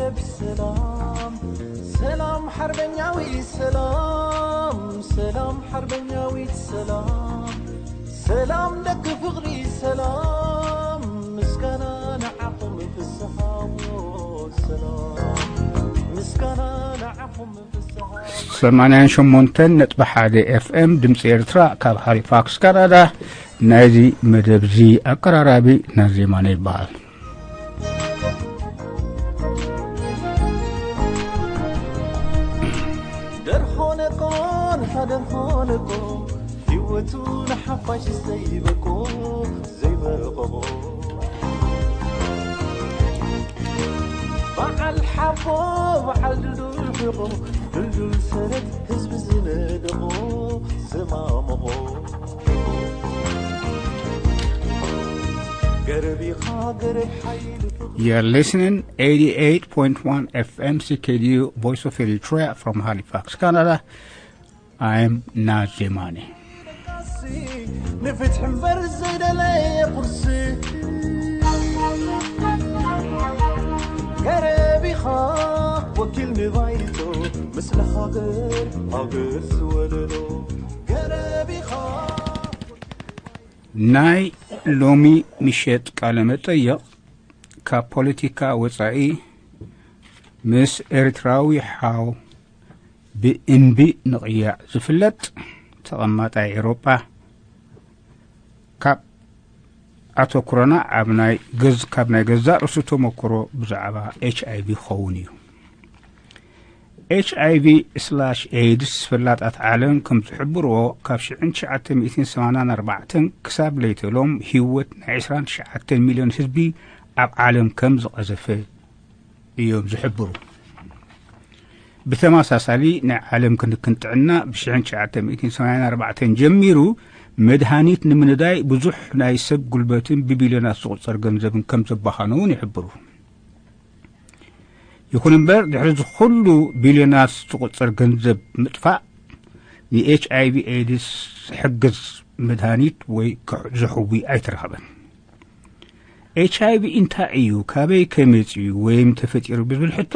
ሰላም ሰላም ሓርበኛዊ ሰላም ሰላም ሓርበኛዊት ሰላም ሰላም ደቂ ፍቕሪ ሰላም ምስጋና ንዓኹም ፍስሃዎ ሰላም ምስጋና ንዓኹም ፍስሃ ሰማንያን ሸሞንተን ነጥቢ ሓደ ኤፍኤም ድምፂ ኤርትራ ካብ ሃሊፋክስ ካናዳ። ናይዚ መደብ እዚ ኣቀራራቢ ናዜማነ ይበሃል። ደርሆነኮ ንታ ደርሆነኮ ህይወቱ ንሓፋሽ ዘይበቆ ዘይበቆ በዓል ሓቦ በዓል ድልዱል ሕቆ ድልዱል ሰረት ህዝቢ ዝነደቆ ዘማምቆ ገረብ ኢኻ ገረብ ሓይሊ ፍቕሪ You're listening eighty-eight point one F M C K D U Voice of Eritrea from Halifax, Canada. I'm Nazemani. ንፍትሒ እምበር ዘይደለየ ቁርሲ ገረብ ኢኻ ወኪል ንባይቶ ምስሊ ሃገር ሃገር ዝወለሎ ገረብ ኢኻ ናይ ሎሚ ምሸት ቃለ መጠይቕ ካብ ፖለቲካ ወጻኢ ምስ ኤርትራዊ ሓው ብእምቢ ንቕያዕ ዝፍለጥ ተቐማጣይ ኤውሮጳ ካብ ኣተኩሮና ኣብ ናይ ገዝ ካብ ናይ ገዛእ ርእሱ ተመክሮ ብዛዕባ ኤች ኣይ ቪ ክኸውን እዩ። ኤች ኣይ ቪ ስላሽ ኤድስ ፈላጣት ዓለም ከም ዝሕብርዎ ካብ ሽሕን ትሽዓተ ሚእትን ሰማንያን ኣርባዕተን ክሳብ ለይተሎም ህይወት ናይ ዕስራን ትሽዓተን ሚልዮን ህዝቢ ኣብ ዓለም ከም ዝቐዘፈ እዮም ዝሕብሩ። ብተመሳሳሊ ናይ ዓለም ክንክን ጥዕና ብሽሕን ትሽዓተ ሚእትን ሰማንያን ኣርባዕተን ጀሚሩ መድሃኒት ንምንዳይ ብዙሕ ናይ ሰብ ጉልበትን ብቢልዮናት ዝቑጸር ገንዘብን ከም ዘባኸኑ እውን ይሕብሩ። ይኹን እምበር ድሕሪ እዚ ኩሉ ቢልዮናት ዝቑጸር ገንዘብ ምጥፋእ ንኤች ኣይ ቪ ኤድስ ዝሕግዝ መድሃኒት ወይ ክሕ- ዝሕዊ ኣይተረኸበን። ኤች ኣይ ቪ እንታይ እዩ፣ ካበይ ከመጽኡ ወይም ተፈጢሩ ብዝብል ሕቶ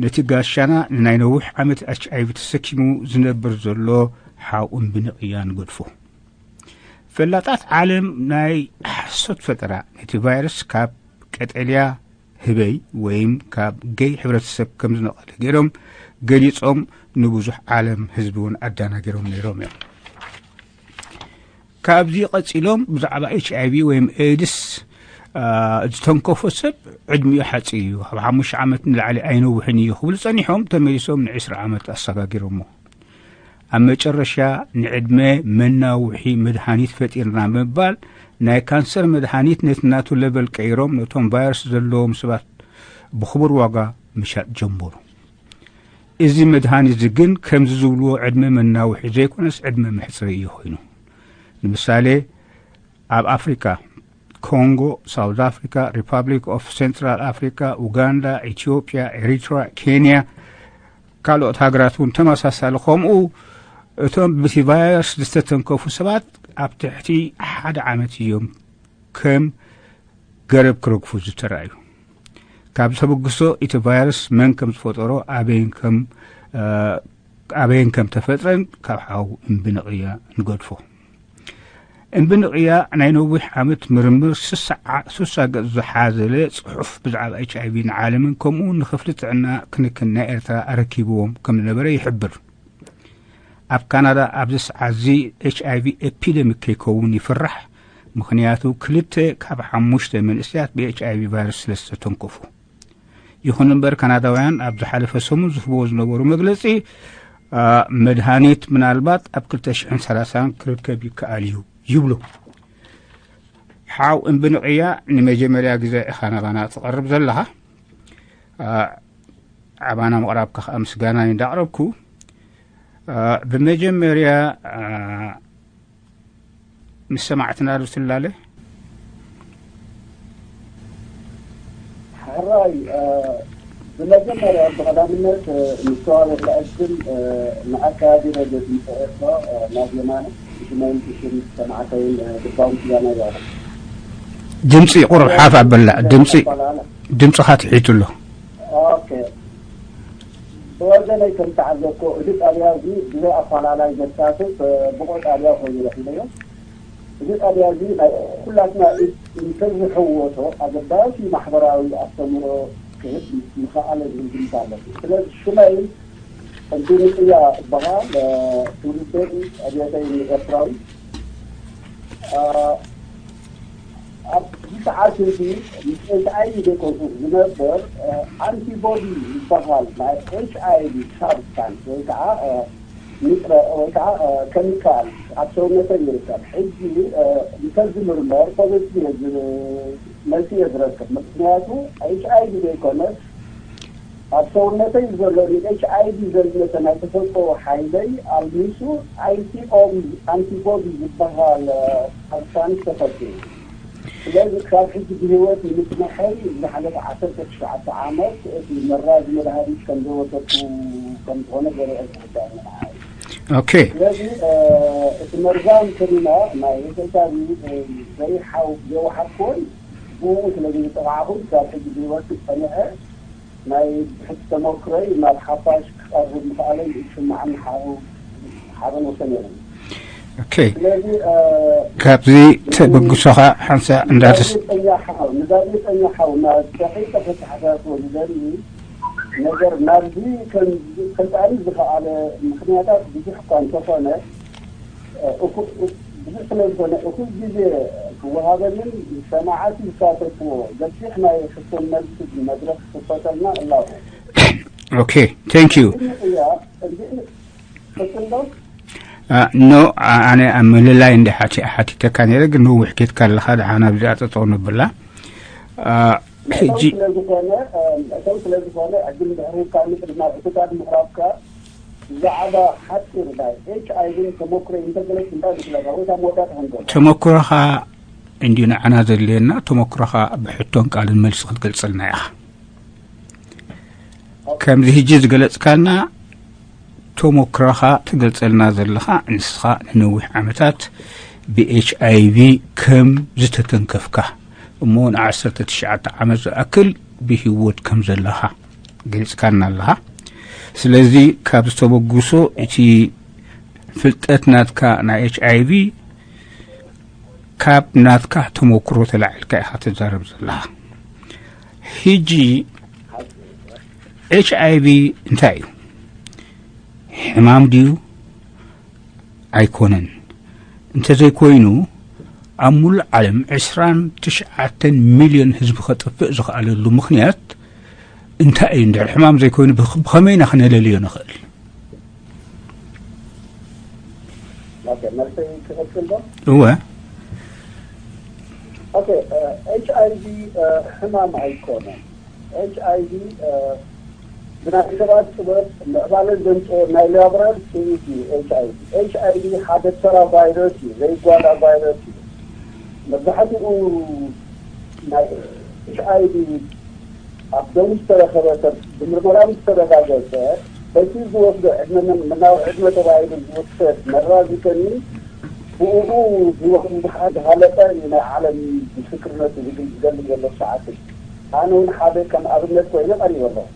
ነቲ ጋሻና ንናይ ነዊሕ ዓመት ኤች ኣይ ቪ ተሰኪሙ ዝነብር ዘሎ ሓው እምቢ ንቕያ ንገድፎ። ፈላጣት ዓለም ናይ ሓሶት ፈጠራ ነቲ ቫይረስ ካብ ቀጠልያ ህበይ ወይም ካብ ገይ ሕብረተሰብ ከም ዝነቐለ ገይሮም ገሊጾም ንብዙሕ ዓለም ህዝቢ እውን ኣዳናጊሮም ነይሮም እዮም። ካብዚ ቀጺሎም ብዛዕባ ኤች ኣይ ቪ ወይም ኤድስ ዝተንከፎ ሰብ ዕድሚኡ ሓጺር እዩ፣ ካብ ሓሙሽተ ዓመት ንላዕሊ ኣይነውሕን እዩ ክብሉ ጸኒሖም ተመሊሶም ንዕስራ ዓመት ኣሰጋጊሮሞ። ኣብ መጨረሻ ንዕድመ መናውሒ መድሃኒት ፈጢርና ብምባል ናይ ካንሰር መድሃኒት ነቲ ናቱ ለቨል ቀይሮም ነቶም ቫይረስ ዘለዎም ሰባት ብኽቡር ዋጋ ምሻጥ ጀመሩ። እዚ መድሃኒት እዚ ግን ከምዚ ዝብልዎ ዕድመ መናውሒ ዘይኮነስ ዕድመ መሕጽሪ እዩ ኮይኑ። ንምሳሌ ኣብ ኣፍሪካ ኮንጎ፣ ሳውዝ ኣፍሪካ፣ ሪፓብሊክ ኦፍ ሴንትራል ኣፍሪካ፣ ኡጋንዳ፣ ኢትዮጵያ፣ ኤሪትራ፣ ኬንያ፣ ካልኦት ሃገራት እውን ተመሳሳሊ። ከምኡ እቶም ብቲ ቫይረስ ዝተተንከፉ ሰባት ኣብ ትሕቲ ሓደ ዓመት እዮም ከም ገረብ ክረግፉ ዝተራእዩ። ካብ ተበግሶ እቲ ቫይረስ መን ከም ዝፈጠሮ ኣበይን ከም ኣበይን ከም ተፈጥረን ካብ ሓው እምቢ ንቕያ ንገድፎ። እምቢ ንቕያ ናይ ነዊሕ ዓመት ምርምር ስሳ ገጽ ዝሓዘለ ጽሑፍ ብዛዕባ ኤች ኣይ ቪ ንዓለምን ከምኡ እውን ንክፍሊ ጥዕና ክንክን ናይ ኤርትራ ኣረኪብዎም ከም ዝነበረ ይሕብር። ኣብ ካናዳ ኣብዚ ሰዓት እዚ ኤች ኣይ ቪ ኤፒደሚክ ከይከውን ይፍራሕ። ምኽንያቱ ክልተ ካብ ሓሙሽተ መንእሰያት ብኤች ኣይ ቪ ቫይረስ ስለ ዝተተንከፉ። ይኹን እምበር ካናዳውያን ኣብ ዝሓለፈ ሰሙን ዝህብዎ ዝነበሩ መግለጺ መድሃኒት ምናልባት ኣብ ክልተ ሽሕን ሰላሳን ክርከብ ይከኣል እዩ ይብሉ። ሓው እምቢ ንቕያ ንመጀመርያ ግዜ ኢኻ ናባና ትቐርብ ዘለኻ። ኣባና ምቕራብካ ከዓ ምስጋና እንዳቕረብኩ ብመጀመርያ ምስ ሰማዕትና ዶ ትላለ? ሕራይ ብመጀመርያ ብቐዳምነት ምስተዋወቕ ዕድል ንኣካያዲ ረድዮ ድምፂ ኤርትራ ናብ የማነ ብሽመይን ብሽም ሰማዕተይን ልባዊ ምስጋና ይቐርብ። ድምፂ ቁሩብ ሓፍ ኣበላ ድምፂ ድምፅኻ ትሒቱ ኣሎ። ብወገነይ ከም ተዓዘብኮ፣ እዚ ጣብያ እዚ ብዘይ ኣፋላላይ ዘሳትፍ፣ እ፣ ብቑዕ ጣብያ ኮይኑ ረኺበዮ። እዚ ጣብያ እዚ ናይ ኩላትና ኢድ እንተዝሕወሶ ኣገዳሲ ማሕበራዊ ኣስተምህሮ ክህብ ምኸኣለ ዝብል ግምት ኣለኒ። ስለዚ ሽመይ ከምቲ ንቅያ እበሃል፣ እ፣ ትውልደይ ኣብያተይ ኤርትራዊ፣ እ፣ ኣብዚ ሰዓት እዚ ምስ ኤች ኣይ ቪ ዘይኮንኩ ዝነበር፣ እ፣ ኣንቲቦዲ ዝበሃል ናይ ኤች ኣይ ቪ ሳብስታንስ ወይ ከዓ፣ እ፣ ንጥረ ወይ ከዓ፣ እ፣ ከሚካል ኣብ ሰውነተይ ይርከብ። ሕጂ፣ እ፣ እንተዝምርመር ፖዘቲቭ እየ ዝ-፣ መልሲ እየ ዝረክብ። ምክንያቱ ኤች ኣይ ቪ ዘይኮነስ ኣብ ሰውነተይ ዘሎ ን ኤች ኣይ ቪ ዘዝመተ ናይ ተፈጥሮ ሓይለይ ኣልሚሱ ኣንቲኦም-፣ ኣንቲቦዲ ዝበሃል፣ እ፣ ሳብስታንስ ተፈጢሩ። ስለዚ ክሳብ ሕጂ ብህይወት ንምጽንሐይ ዝሓለፈ ዓሰርተ ትሽዓተ ዓመት እቲ መራዚ መድሃኒት ከም ዘይወሰድኩ ከም ዝኾነ ገለ ኣይተረዳእን ንዓይ። ኦኬ። ስለዚ፣ እ፣ እቲ መርዛም ከኒና ናይ ኤች ኣይ ቪ፣ እ፣ ዘይሓው-፣ ዘይወሓድኩዎን ብኡ ስለ ዘይጠቓዕኹ ክሳብ ሕጂ ብህይወት ዝጸንሐ ናይ ብሕቲ ተመክሮይ ናብ ሓፋሽ ክቐርብ ምኽኣለይ ዝስምዓኒ ሓበን ወሰን የለን። ኦኬ። ስለዚ፣ እ፣ ካብዚ ተበግሶኻ ሓንሳእ እንዳተስ- ንጋዜጠኛ ሓው፣ ንጋዜጠኛ ሓው፣ ናብ ደቂቕ ከተተሓሳስቦ ዝደሊ ነገር ናብዚ ከም-፣ ከምጻኒ ዝኸኣለ ምኽንያታት ብዙሕ እኳ እንተኾነ፣ እ፣ እኩ-፣ ብዙሕ ስለ ዝኾነ፣ እኹል ግዜ ክወሃበንን ሰማዕቲ ዝሳተፍዎ ገፊሕ ናይ ሕቶን መልስን መድረኽ ክኽፈተልና እላቦ። ኦኬ፣ thank you። እዚ ንቅያ፣ እዚ ን-፣ ቅጽል ዶ? አ፣ ኖ፣ አ-፣ ኣነ ኣብ ምልላይ እንዲ ሓቲ-፣ ሓቲተካ ነይረ፣ ግን ነዊሕ ኬድካ ኣለኻ፣ ደሓን ኣብዚኣ ጠጠው ነብላ። አ፣ ሕጂ መእተዊ ስለ ዝኾነ፣ እ፣ መእተዊ ስለ ዝኾነ፣ ዕድል እንድሕር ሂብካኒ፣ ቅድሚ ናብ ሕቶታት ምቕራብካ፣ ብዛዕባ ሓጺር ናይ ኤች ኣይ ቪን ተመክሮይ እንተገለጽ እንታይ ይመስለካ? ወይ ካብ መወዳእታ ክንገብሮ? ተመክሮኻ እንድዩ ንዓና ዘድልየና፣ ተመክሮኻ ብሕቶን ቃልን መልሲ ክትገልጸልና ኢኻ። ከምዚ ሕጂ ዝገለጽካልና ተመክሮኻ ትገልጸልና ዘለኻ፣ ንስኻ ንነዊሕ ዓመታት ብ ኤች ኣይ ቪ ከም ዝተተንከፍካ፣ እሞ ን ዓሰርተ ትሽዓተ ዓመት ዝኣክል ብህይወት ከም ዘለኻ ገሊጽካልና ኣለኻ። ስለዚ ካብ ዝተበግሶ እቲ ፍልጠት ናትካ ናይ ኤች ኣይ ቪ ካብ ናትካ ተመክሮ ተላዒልካ ኢኻ ትዛረብ ዘለኻ። ሕጂ ኤች ኣይ ቪ እንታይ እዩ? ሕማም ድዩ? ኣይኮነን። እንተዘይኮይኑ ኣብ ሙሉእ ዓለም ዕስራን ትሽዓተን ሚልዮን ህዝቢ ከጥፍእ ዝኸኣለሉ ምኽንያት እንታይ እዩ? እንድሕር ሕማም ዘይኮይኑ ብኸ-፣ ብኸመይ ኢና ክነለልዮ ንኽእል? ኦኬ፣ መልሰይ ክቕጽል ዶ? እወ። ኦኬ፣ እ፣ ኤች ኣይ ቪ፣ እ፣ ሕማም ኣይኮነን። ኤች ኣይ ቪ፣ እ፣ ብናይ ሰባት ጥበብ ምዕባለን ዘምጽኦ ናይ ላብራሪ ውጽኢት እዩ። ኤች ኣይ ቪ፣ ኤች ኣይ ቪ ሓደ ተራ ቫይረስ እዩ፣ ዘይጓዳ ቫይረስ እዩ። መብዛሕትኡ ናይ ኤች ኣይ ቪ ኣብ ደሙ ዝተረኸበ ሰብ ብምርመራ ምስ ተረጋገጸ፣ በቲ ዝወስዶ ዕድመ መን-፣ መናውሒ ዕድመ ተባሂሉ ዝውሰድ መራዚ ከኒን ብእኡ ህይወቱ ዝሓ-፣ ዝሃለቀ እዩ ናይ ዓለም ምስክርነቱ ዝግል-፣ ዝገልጽ ዘሎ ሰዓት እዩ። ኣነ እውን ሓደ ከም ኣብነት ኮይነ ቀሪበ ኣለኹ።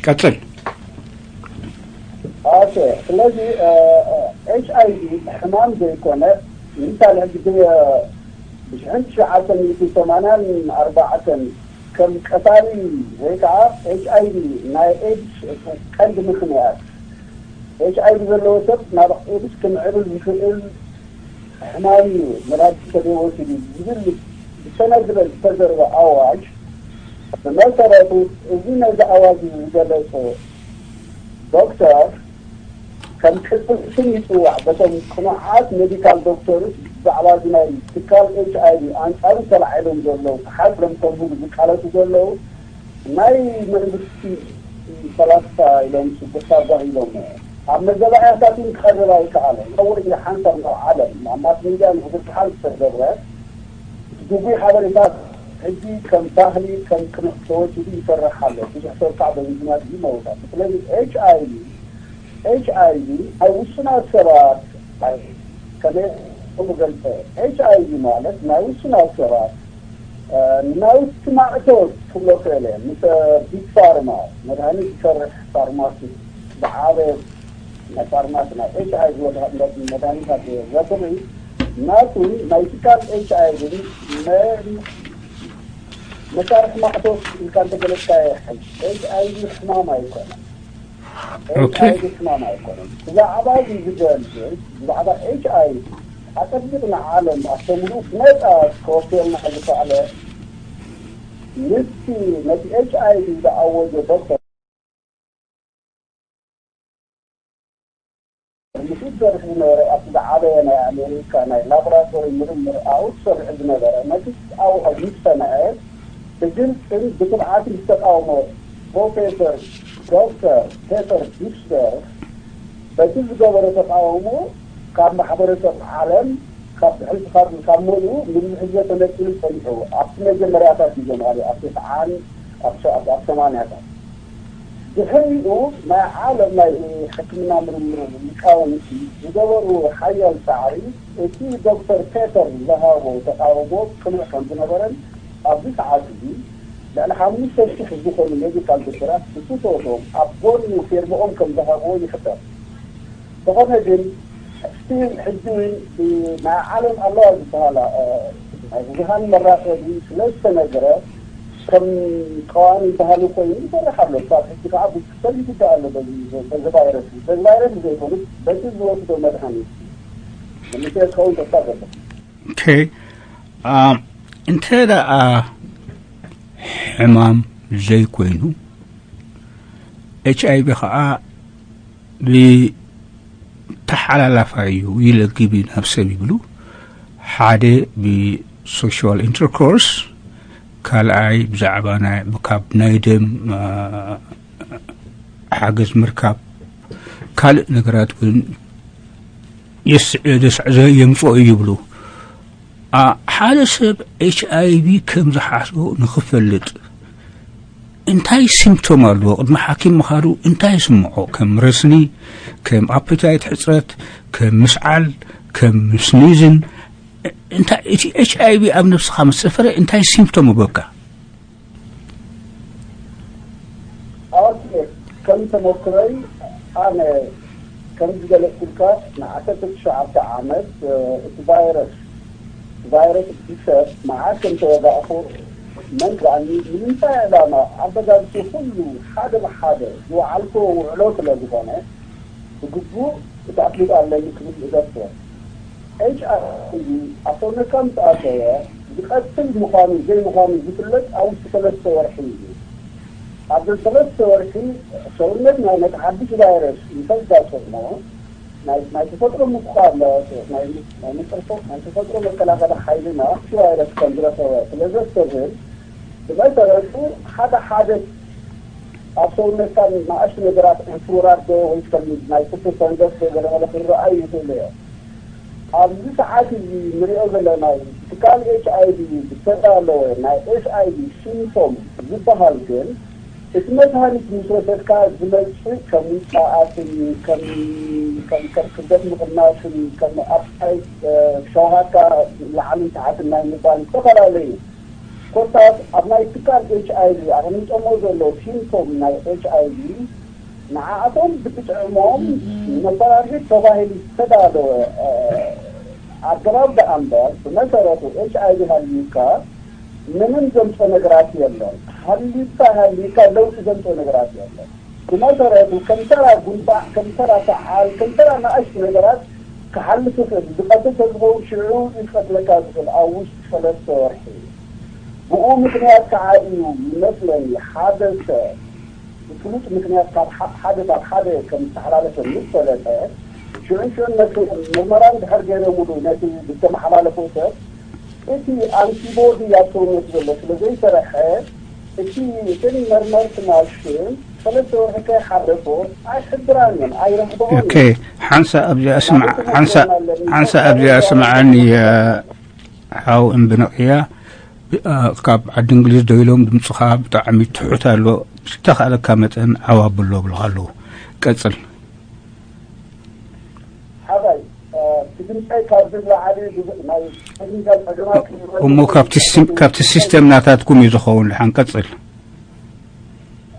ቀጽል። ኦኬ፣ ስለዚ፣ እ፣ እ፣ ኤች ኣይ ቪ ሕማም ዘይኮነ፣ ንምሳሌ፣ ሕጂ ብ-፣ ብሽሕን ትሽዓተ ሚእትን ሰማንያን ኣርባዕተን ከም ቀታሊ ወይ ከዓ ኤች ኣይ ቪ ናይ ኤድስ ቀንዲ ምኽንያት፣ ኤች ኣይ ቪ ዘለዎ ሰብ ናብ ኤድስ ክምዕብል ዝኽእል ሕማም እዩ፣ መድሃኒት እንተዘይወሲዱ ዝብል ብሰነድ ዝበል ዝተዘርበ ኣዋጅ፣ ብመሰረቱ እዚ ነዚ ኣዋጅ እዚ ዝገለጸ ዶክተር ከም ቅጽል ስም ይጽዋዕ። በቶም ቅኑዓት ሜዲካል ዶክተርስ ብዛዕባ እዚ ናይ ትካል ኤች ኣይ ቪ ኣንጻሩ ተላዒሎም ዘለዉ፣ ተሓጽሮም ከንብቡ ዝቃለሱ ዘለዉ፣ ናይ መንግስቲ ፈላስፋ ኢሎም ስጉምቲ ኣጓሂሎም። ኣብ መገባእያታት እውን ክቐርብ ኣይከኣለን። ነውሪ ሓንሳብ ናብ ዓለም ኣብ ማስ ሚድያ ንክዝርግሓ ዝተገብረ ግጉይ ሓበሬታ ሕጂ ከም ባህሊ፣ ከም ቅኑዕ ተወሲዱ ይሰርሕ ኣሎ። ብዙሕ ሰብ ከዓ በዚ ምኽንያት ይመውት ኣሎ። ስለዚ ኤች ኣይ ቪ፣ ኤች ኣይ ቪ ናይ ውሱናት ሰባት፣ ኣይ፣ ከመይ ክገልጸ? ኤች ኣይ ቪ ማለት ናይ ውሱናት ሰባት ናውቲ ማእቶ ክብሎ ክእለ ምስ ቢግ ፋርማ መድሃኒት ዝሰርሕ ፋርማሲ ዝዓበ ናይ ፋርማሲ ናይ ኤች ኣይ ቪ መድሃኒታት ዘፍሪ ናቱ ናይ ትካል ኤች ኣይ ቪ መሳርሒ ማእቶ ኢልካ እንተገለጽካዮ ይሕል። ኤች ኣይ ቪ ሕማም ኣይኮነን። ኤች ኣይ ቪ ሕማም ኣይኮነን። ብዛዕባ እዚ ዝገልጽ ብዛዕባ ኤች ኣይ ቪ ኣጸቢቕና ዓለም ኣስተምሩ ብነጻ ክወስደልና ዝኸኣለ ምስቲ ነቲ ኤች ኣይ ቪ ዝኣወጀ ዶክተር ምስኡ ዝሰርሕ ዝነበረ ኣብቲ ዝዓበየ ናይ ኣሜሪካ ናይ ላቦራቶሪ ምርምር ኣብኡ ዝሰርሕ ዝነበረ ነቲ ኣዋጅ ምስ ሰምዐ ብግልጽን ብትብዓትን ዝተቃወሞ ፕሮፌሰር ዶክተር ፔተር ዱስተር በቲ ዝገበሮ ተቃውሞ ካብ ማሕበረሰብ ዓለም ካብ ብሕልፊ ካብ ካብ መሊኡ ንብዙሕ ግዜ ተነጺሉ ጸኒሑ ኣብቲ መጀመርያታት እዩ ማለት ኣብ ተስዓን ኣብ ሰ- ኣብ ሰማንያታት ድሕሪኡ ናይ ዓለም ናይ ሕክምና ምርምር ሊቃውንቲ ዝገበሩ ሓያል ጻዕሪ እቲ ዶክተር ፔተር ዝሃቦ ተቃውሞ ቅኑዕ ከም ዝነበረን ኣብዚ ሰዓት እዚ ልዕሊ ሓሙሽተ ሽሕ ዝኾኑ ሜዲካል ዶክተራት ብፍትወቶም ኣብ ጎኒ ፌርምኦም ከም ዝሃብዎ ይሕበር። ዝኾነ ግን ስቲል ሕጂ እውን ናይ ዓለም ኣለዋ ዝበሃላ ናይ ብዙሃን መራኸቢ ስለ ዝተነገረ ከም ቀዋሚ ባህሊ ኮይኑ ይሰርሕ ኣሎ። ክሳብ ሕጂ ከዓ ብዙሕ ሰብ ይጉዳእ ኣሎ በዚ በዚ ቫይረስ በዚ ቫይረስ ዘይኮኑስ በዚ ዝወስዶ መድሃኒት ምልክት ክኸውን ተስፋ ዘሎ። ኦኬ። እንተ ደኣ ሕማም ዘይኮይኑ ኤች ኣይ ቪ ከዓ ብተሓላላፋይ እዩ ይለግብ እዩ ናብ ሰብ ይብሉ። ሓደ ብሶሻል ኢንተርኮርስ፣ ካልኣይ ብዛዕባ ናይ ካብ ናይ ደም ሓገዝ ምርካብ፣ ካልእ ነገራት እውን የምፅኦ እዩ ይብሉ። ሓደ ሰብ ኤች ኣይ ቪ ከም ዝሓዞ ንክፈልጥ እንታይ ሲምፕቶም ኣለዎ? ቅድሚ ሓኪም ምኻዱ እንታይ ይስምዖ? ከም ረስኒ፣ ከም ኣፕታይት ሕፅረት፣ ከም ምስዓል፣ ከም ስኒዝን እንታይ እቲ ኤች ኣይ ቪ ኣብ ነብስኻ ምስ ሰፈረ እንታይ ሲምፕቶም ይበካ? ኣወት ከም ተመክሮይ ኣነ ከም ዝገለጽኩልካ ንዓሰርተ ትሽዓተ ዓመት እቲ ቫይረስ ቫይረስ ብሰብ መዓስ ከም ተወጋእኹ መን ዛኒ ንምንታይ ዕላማ ኣበጋግሲ ኩሉ ሓደ ብሓደ ዝወዓልኮ ውዕሎ ስለ ዝኾነ ብግቡእ እቲ ኣፍሊጥ ኣለኒ ክብል እገፍር። ኤች ኣይ ቪ ኣብ ሰውነትካ ምስ ኣተወ ዝቐትል ምዃኑ ዘይምዃኑ ዝፍለጥ ኣብ ውሽጢ ሰለስተ ወርሒ እዩ። ኣብዘን ሰለስተ ወርሒ ሰውነትና ነቲ ሓድሽ ቫይረስ ምስ ኣጋጠሞ ናይ ናይ ተፈጥሮ ምቁቃር ናይ ናይ ምጥርፎ ናይ ተፈጥሮ መከላኸሊ ሓይልና እቲ ቫይረስ ከም ዝረኸበ ስለ ዘስተብህል ብመሰረቱ ሓደ ሓደ ኣብ ሰውነትካ ንኣሽቱ ነገራት ዕንፍሩራት ዶ ወይ ከም ናይ ፍርሒ ፈንገስ ዶ ገለመለ ክረኣዩ ይኽእሉ እዮም። ኣብዚ ሰዓት እዚ ንሪኦ ዘለና ትካል ኤች ኣይ ቪ ዝተዳለወ ናይ ኤች ኣይ ቪ ሲምቶም ዝበሃል ግን እቲ መድሃኒት ምስ ወሰድካ ዝመፅእ ከም ውፃኣትን ከም ከም ከም ክብደት ምቕናስን ከም ኣፕታይት ሸውሃትካ ላዕልን ታሕትን ናይ ምባል ዝተፈላለዩ ኮታስ ኣብ ናይ ትካል ኤች ኣይ ቪ ኣቐሚጦሞ ዘለዉ ሲምቶም ናይ ኤች ኣይ ቪ ንዓኣቶም ብጥዕሞም ንመፈራርሒ ተባሂሉ ዝተዳለወ ኣገባብ ደኣ እምበር ብመሰረቱ ኤች ኣይ ቪ ሃልዩካ ምንም ዘምፅኦ ነገራት የለን። ሃልዩካ ሃልዩካ ለውጢ ዘምፅኦ ነገራት የለን። ብመሰረቱ ከም ተራ ጉንፋዕ፣ ከም ተራ ሰዓል፣ ከም ተራ ንኣሽቱ ነገራት ክሓልፍ ይኽእል። ዝቐትል ተዝኸውን ሽዑ እዩ ዝቐትለካ ዝኽእል ኣብ ውሽጢ ሰለስተ ወርሒ። ብኡ ምኽንያት ከዓ እዩ ይመስለኒ ሓደ ሰብ ብፍሉጥ ምኽንያት ካብ ሓደ ናብ ሓደ ከም ዝተሓላለፈ ምስ ፈለጠ ሽዑን ሽዑን ነቲ ምርመራ እንድሕር ገይረምሉ ነቲ ዝተመሓላለፎ ሰብ እቲ ኣንቲቦዲ ኣብ ሰውነቱ ዘሎ ስለ ዘይሰረሐ እቲ እተን መርመርቲ ማሽን ሰለስተ ወርሒ ከይሓለፎ ኣይሕብራን እየን ኣይረኽብኦን ኦኬ። ሓንሳ ኣብዚኣ ስምዓ ሓንሳ ሓንሳ ኣብዚኣ ስምዓኒ ሓው እምብንቕያ ካብ ዓዲ እንግሊዝ ደዊሎም ድምፅኻ ብጣዕሚ ትሑት ኣሎ። ዝተኻለካ መጠን ዓው ኣብሎ ብለኻ ኣለዉ። ቀፅል። ሓባይ እቲ ድምፀይ ካብዚ ንላዕሊ ብዙሕ ናይ ቴክኒካል ፀገማት እሞ ካብቲ ሲስተም ናታትኩም እዩ ዝኸውን። ድሓን ቀፅል።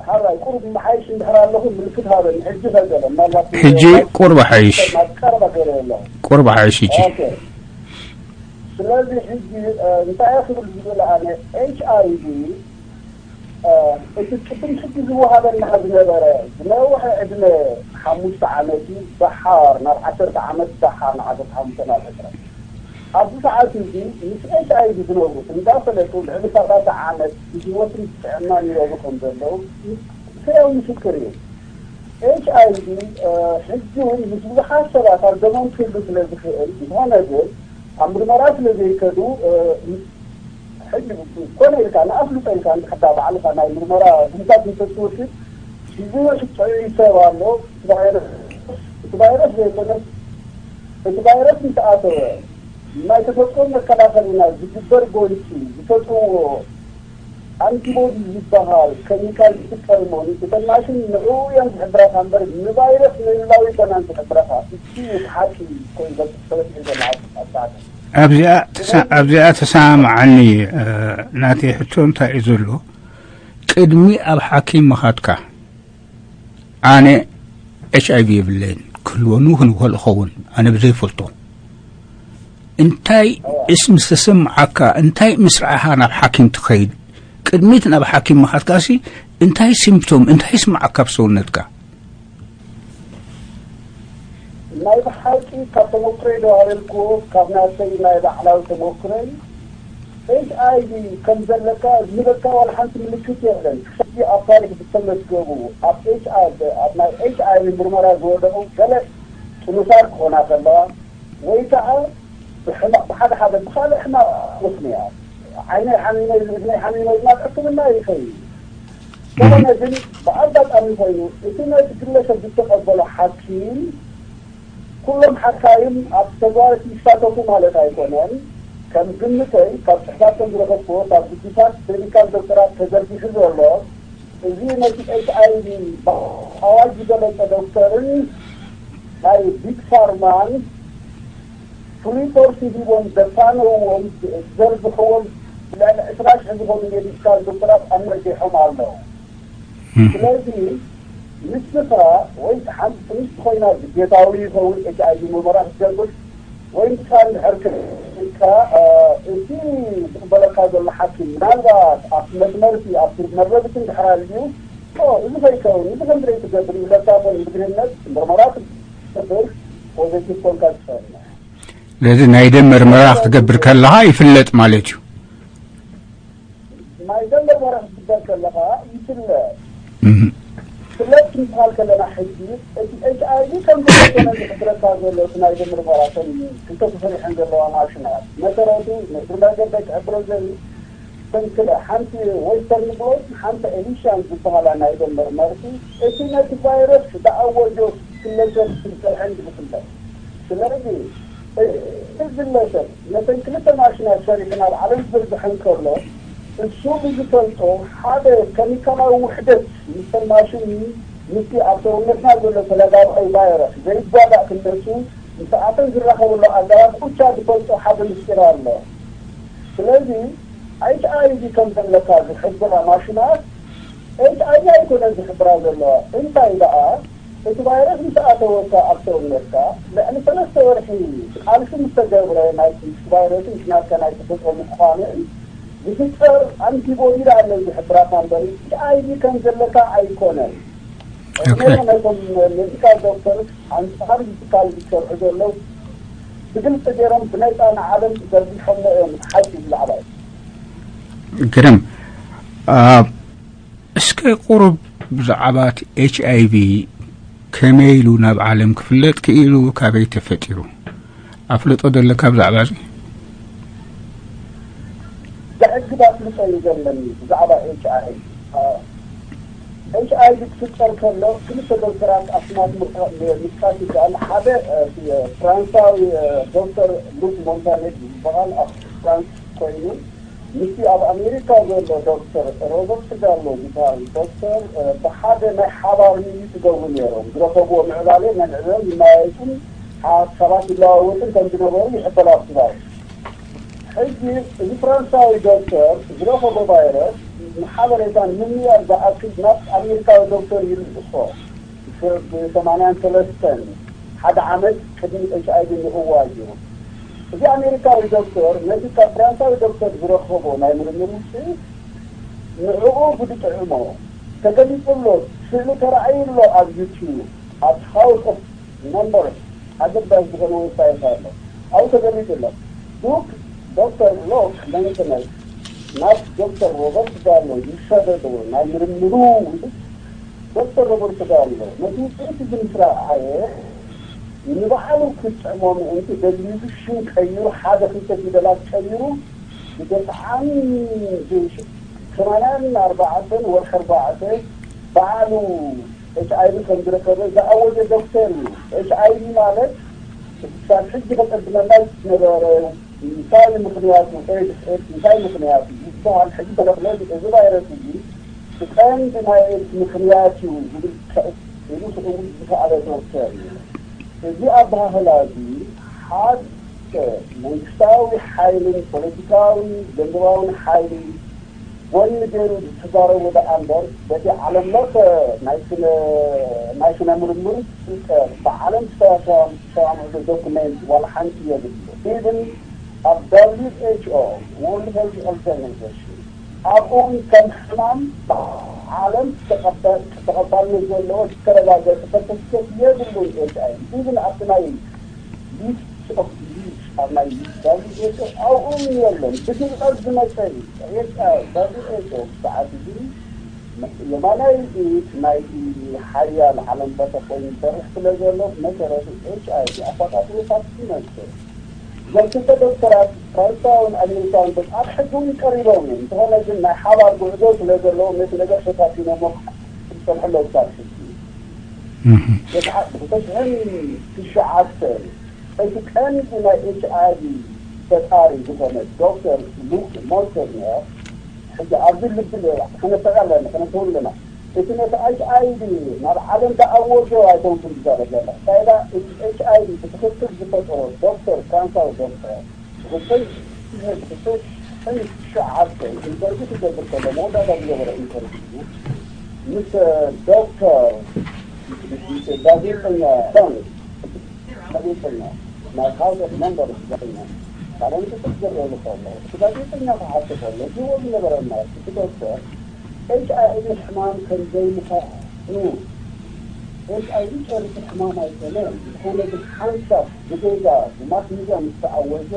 ሓራይ ቁሩብ መሓይሽ እንድሕር ኣለኹ ምልክት ሃበኒ። ሕጂ ከገለ ምናልባት ሕጂ ቁርብ ሓይሽ። ናብ ቀረባ ገለ ኣለኹ። ቁርብ ሓይሽ ሕጂ። ኦኬ። ስለዚ ሕጂ እንታይ ክብል ዝብል ኣነ፣ ኤች ኣይ ቪ እቲ ቅድም ሕጂ ዝወሃበና ዝነበረ ዝነውሐ ዕድመ ሓሙሽተ ዓመት እዩ። ደሓር ናብ ዓሰርተ ዓመት፣ ደሓር ናብ ዓሰርተ ሓሙሽተ ናብ ዕስራ። ኣብዚ ሰዓት እዚ ምስ ኤች ኣይ ቪ ዝነብሩ እንዳፈለጡ ልዕሊ ሰላሳ ዓመት ብህይወትን ብጥዕናን ይነብሩ ከም ዘለዉ ህያው ምስክር እዩ። ኤች ኣይ ቪ ሕጂ እውን ምስ ብዙሓት ሰባት ኣብ ደሞም ክህሉ ስለ ዝኽእል፣ ዝኾነ ግን ኣብ ምርመራ ስለ ዘይከዱ፣ ሕጂ ኮነ ኢልካ ንኣፍልጦ ኢልካ እንድሕዳ ባዕልኻ ናይ ምርመራ ህንታት እንተትወስድ፣ ብዙሕ ጥዑይ ሰብ ኣሎ። እቲ ቫይረስ፣ እቲ ቫይረስ ዘይኮነስ፣ እቲ ቫይረስ እንተኣተወ ናይ ተፈጥሮ መከላኸልና ዝግበር ጎንፂ ዝፈጥርዎ ኣንቲቦዲ ዝበሃል ከሚካል ዝፍጠር እሞ፣ እተን ማሽን ንዕኡ እየን ዝሕብረኻ እምበር፣ ንቫይረስ ምህላው ኣይኮናን ዝሕብረኻ። እቲ እዩ እቲ ሓቂ ኮይኑ በፂሑ ዘሎ ኣብ ኣባታ። ኣብዚኣ ተሳ-፣ ኣብዚኣ ተሰማምዓኒ፣ እ፣ ናተይ ሕቶ እንታይ እዩ ዘሎ? ቅድሚ ኣብ ሓኪም ምኻድካ፣ ኣነ ኤች ኣይ ቪ የብለይን፣ ክህልወኒ ይኽእል ይኸውን፣ ኣነ ብዘይፈልጦ። እንታይ ምስ ተሰምዓካ፣ እንታይ ምስ ረኣኻ ናብ ሓኪም ትኸይድ? ቅድሚት ናብ ሓኪም ምኻድካሲ እንታይ ሲምፕቶም፣ እንታይ ይስምዓካ ኣብ ሰውነትካ? ናይ ብሓቂ ካብ ተመክሮይ ዶ ኣበልክዎ፣ ካብ ናተይ ናይ ባዕላዊ ተመክሮይ፣ ኤች ኣይ ቪ ከም ዘለካ ዝህበካ ዋላ ሓንቲ ምልክት የለን። ሕጂ ኣብ ታሪኽ ዝተመዝገቡ ኣብ ኤች ኣይ ቪ፣ ኣብ ናይ ኤች ኣይ ቪ ምርመራ ዝወደቑ ገለ ጥኑሳት ክኾና ከለዋ፣ ወይ ከዓ ብሕማቕ፣ ብሓደ ሓደ ብኻልእ ሕማቕ ወስንያ፣ ዓይነይ ሓሚመ፣ እዝነይ ሓሚመ ናብ ሕክምና ይኸይድ። እንተኾነ ግን ብኣጋጣሚ ኮይኑ እቲ ነቲ ግለሰብ ዝተቐበሎ ሓኪም፣ ኩሎም ሓካይም ኣብ ተግባር ይሳተፉ ማለት ኣይኮነን። ከም ግምተይ ካብ ጽሕፋቶም ዝረኸብክዎ፣ ካብ ግዱሳት ክሊኒካል ዶክተራት ተዘርጊሑ ዘሎ፣ እዚ ነቲ ኤች ኣይ ቪ ኣዋጅ ዝገለጸ ዶክተርን ናይ ቢግ ፋርማን ፍሉይ ኮርስ ሂቦም ዘፋነውዎም፣ ዘርግሕዎም ልዕሊ ዕስራ ሽሕ ዝኾኑ ሜዲካል ዶክተራት ኣመርጊሖም ኣለዉ። ስለዚ ንስኻ ወይ ሓንቲ ትንሽ ኮይና ግዴታዊ ይኸውን ኤች ኣይ ቪ ምርመራ ክትገብር፣ ወይ ንስኻ እንድሕር ክልካ፣ እ፣ እቲ ዝቕበለካ ዘሎ ሓኪም ምናልባት ኣብቲ መስመር እቲ ኣብቲ መረብ እቲ እንድሕር ኣልዩ፣ ኦ፣ እዚ ከይከውን፣ እዚ ከምዚ ትገብር ይብለካ እሞ፣ ንምድህነት ምርመራ ክትገብር ፖዘቲቭ ኮንካ ትጸንሕ። ስለዚ ናይ ደም መርመራ ክትገብር ከለኻ ይፍለጥ ማለት እዩ። ናይ ደም መርመራ ክትግበር ከለኻ ይፍለጥ። እህ። ፍለጥ ክንበሃል ከለና ሕጂ፣ እቲ ኤች ኣይ ቪ ከም ዘይኮነ ዝሕብረካ ዘሎ እቲ ናይ ደም ምርመራ፣ እተን ክልተ ተሰሪሐን ዘለዋ ማሽናት፣ መሰረቱ፣ ንእግሪ መርገድ ትሕብሮ ዘል-፣ እተን ክልተ፣ ሓንቲ ዌስተርን ብሎት፣ ሓንቲ ኤሊሻን ዝበሃላ ናይ ደም መርመርቲ፣ እቲ ነቲ ቫይረስ ዝኣወጆ ግለሰብ ዝሰርሐን ዝፍለጥ። ስለዚ፣ እዚ ግለሰብ ነተን ክልተ ማሽናት ሰሪሑ ናብ ዓለም ክዝርግሐን ከሎ፣ እሱ ብዝፈልጦ ሓደ ከሚካላዊ ውሕደት ምስቲ ማሽን፣ ምስቲ ኣብ ሰውነትና ዘሎ ተለጋባኢ ቫይረስ ዘይጓዳእ ክነሱ፣ ምስ ኣተን ዝራኸበሉ ኣገባብ ብቻ ዝፈልጦ ሓደ ምስጢር ኣሎ። ስለዚ፣ ኤች ኣይ ቪ ከም ዘለካ ዝሕብራ ማሽናት፣ ኤች ኣይ ቪ ኣይኮነን ዝሕብራ ዘለዋ። እንታይ ደኣ፣ እቲ ቫይረስ ምስ ኣተወካ ኣብ ሰውነትካ፣ ልዕሊ ሰለስተ ወርሒ ቃልሲ ምስ ተገብረ፣ ናይቲ ቫይረስ ምስ ናትካ ናይ ተፈጥሮ ምዃኑ ዝፍጠር ኣንቲቦዲ ደኣ እለን ዝሕብራካ እምበር፣ ኤች ኣይ ቪ ከም ዘለካ ኣይኮነን። ኦኬ። እሞ ነቶም ሜዲካል ዶክተርስ ኣንጻር እዚ ትካል ዝሰርሑ ዘለዉ ብግልጺ ገይሮም ብነጻ ንዓለም ዘርጊሖሞ እዮም። ሓቂ ብዛዕባ እዩ። ግርም። አ፣ እስከ ቁሩብ ብዛዕባ እቲ ኤች ኣይ ቪ ከመይ ኢሉ ናብ ዓለም ክፍለጥ ክኢሉ፣ ካበይ ተፈጢሩ? ኣፍልጦ ዘለካ ብዛዕባ እዚ? ዘዕግብ ኣፍልጦ እዩ ዘለኒ ብዛዕባ ኤች ኣይ ቪ። ኤች ኣይ ቪ ክፍጠር ከሎ ክልተ ዶክተራት ኣስማት ምጥቃስ ይከኣል። ሓደ፣ እ፣ ፍራንሳዊ፣ እ፣ ዶክተር ሉክ ሞንታኔ ዝበሃል ኣብ ፍራንስ ኮይኑ፣ ምስቲ ኣብ ኣሜሪካ ዘሎ ዶክተር ሮበርት ጋሎ ዝበሃል ዶክተር፣ እ፣ ብሓደ ናይ ሓባር ምይይጥ ይገብሩ ነይሮም። ዝረኸብዎ ምዕባለ ነንዕዮም ይመያየጡን ሓሳባት ይለዋወጥን ከም ዝነበሩ ይሕበሩ ኣብቲ ዛዕባ። ሕጂ እዚ ፍራንሳዊ ዶክተር ዝረኸቦ ቫይረስ ንሓበሬታ ንምምያር ዝኣክል ናብ ኣሜሪካዊ ዶክተር ይልእኾ። ብሰማንያን ሰለስተን ሓደ ዓመት ቅድሚ ኤች ኣይ ቪ ምእዋጅ እዩ። እዚ ኣሜሪካዊ ዶክተር ነቲ ካብ ፍራንሳዊ ዶክተር ዝረኸቦ ናይ ምርምር ውፅኢት ንዕኡ ብዝጥዕሞ ተገሊፁ ኣሎ። ስእሊ ተራእዩ ኣሎ ኣብ ዩቲዩብ፣ ኣብ ሃውስ ኦፍ ነምበርስ ኣገዳሲ ዝኾነ ዌብሳይት ኣሎ። ኣብኡ ተገሊፁ ኣሎ። ዱክ ዶክተር ሎክ ለንትነር ናብ ዶክተር ሮበርት ጋሎ ዝሰደዶ ናይ ምርምሩ ውፅኢት ዶክተር ሮበርት ጋሎ ነቲ ውፅኢት እዚ ምስ ረኣየ ንባዕሉ ክጥዕሞ ምእንቲ ደብሊው ሽም ቀይሩ ሓደ ክልተ ፊደላት ቀይሩ ብተስዓን ሰማንያን ኣርባዕተን ወርሒ ኣርባዕተ ባዕሉ ኤች ኣይ ቪ ከም ዝረከበ ዝኣወጀ ዶክተር እዩ። ኤች ኣይ ቪ ማለት ክሳብ ሕጂ ከጸግመና ዝነበረ እንታይ ምኽንያቱ ኤድስ ኤድስ እንታይ ምኽንያቱ ዝበሃል ሕጂ ተለቕለል። እዚ ቫይረስ እዚ ብቐንዲ ናይ ኤድስ ምኽንያት እዩ ዝብል ኢሉ ክእውጅ ዝኸኣለ ዶክተር እዩ። እዚ ኣበሃህላ እዚ ሓደ መንግስታዊ ሓይልን ፖለቲካዊ ገንዘባውን ሓይሊ ጎኒ ገይሩ ዝተዛረቦ ደኣ እምበር በቲ ዓለም ለኸ ናይ ስነ ናይ ስነ ምርምር ፍልጠት ብዓለም ዝተሰማምዑ ዶክመንት ዋላ ሓንቲ የብሉ። ኢቭን ኣብ ደብሊው ኤች ኦ፣ ወርልድ ሄልዝ ኦርጋናይዜሽን፣ ኣብኡ እውን ከም ሕማም ዓለም ተቐባልነት ዘለዎ ዝተረጋገጸ ሰርተፊኬት የብሉን። ኤች ኣይ ቪ ኢቭን ኣብቲ ናይ ሊስት ኦፍ ዲዚዝ ኣብ ናይ ሊስት ዳብሊው ኤች ኦ ኣብኡ እውን የለን። ብግልጸት ዝመጸ እዩ። ኤች ኣይ ዳብሊው ኤች ኦ ብሰዓት እዚ የማናይ ኢድ ናይቲ ሓያል ዓለም ለኸ ኮይኑ ይሰርሕ ስለ ዘሎ ብመሰረቱ ኤች ኣይ ቪ ኣፈጣጥሩ ካብቲ ይመጽእ። እዞም ክልተ ዶክተራት ፍራንሳውን ኣሜሪካውን በ ኣብ ሕጂ እውን ቀሪቦም እዮም። እንተኾነ ግን ናይ ሓባር ጉዕዞ ስለ ዘለዎም ነቲ ነገር ፈታቲኖሞ ክጸንሑ ኣለዉ ክሳብ ሕጂ። ብኽልተ ሽሕን ትሽዓተ እቲ ቀንዲ ናይ ኤች ኣይ ቪ ፈጣሪ ዝኾነ ዶክተር ሉክ ሞንተግነር ሕጂ ኣብዚ ልቢ ከነስተውዕል ኣለና፣ ከነስተውዕል ኣለና። እቲ ነቲ ኤች ኣይ ቪ ናብ ዓለም ዝኣወጆ ኣይኮንኩን ዝዛረብ ዘለኹ። እንታይ ደኣ፣ እቲ ኤች ኣይ ቪ ብትኽክል ዝፈጠሮ ዶክተር፣ ፍራንሳዊ ዶክተር፣ ብኽልተ ሽሕን ትሽዓተ ኢንተርቪው ክገብር ከሎ፣ መወዳእታ ዝገበረ ኢንተርቪው ምስ ዶክተር፣ ምስ ጋዜጠኛ፣ ጋዜጠኛ፣ ናይ ካልኦት መንበር ጋዜጠኛ፣ ቃለ መጠይቕ ክገብረሉ ከሎ፣ እቲ ጋዜጠኛ ክሓቶ ከሎ፣ ዝህቦ ዝነበረ መልሲ፣ እቲ ዶክተር ኤች ኣይ ቪ ሕማም ከም ዘይምዃኑ፣ ኤች ኣይ ቪ ጨሪሱ ሕማም ኣይኮነን፣ ዝኾነ ግን ሓንሳብ ብጌጋ ብማስ ሚድያ ምስ ተኣወጀ፣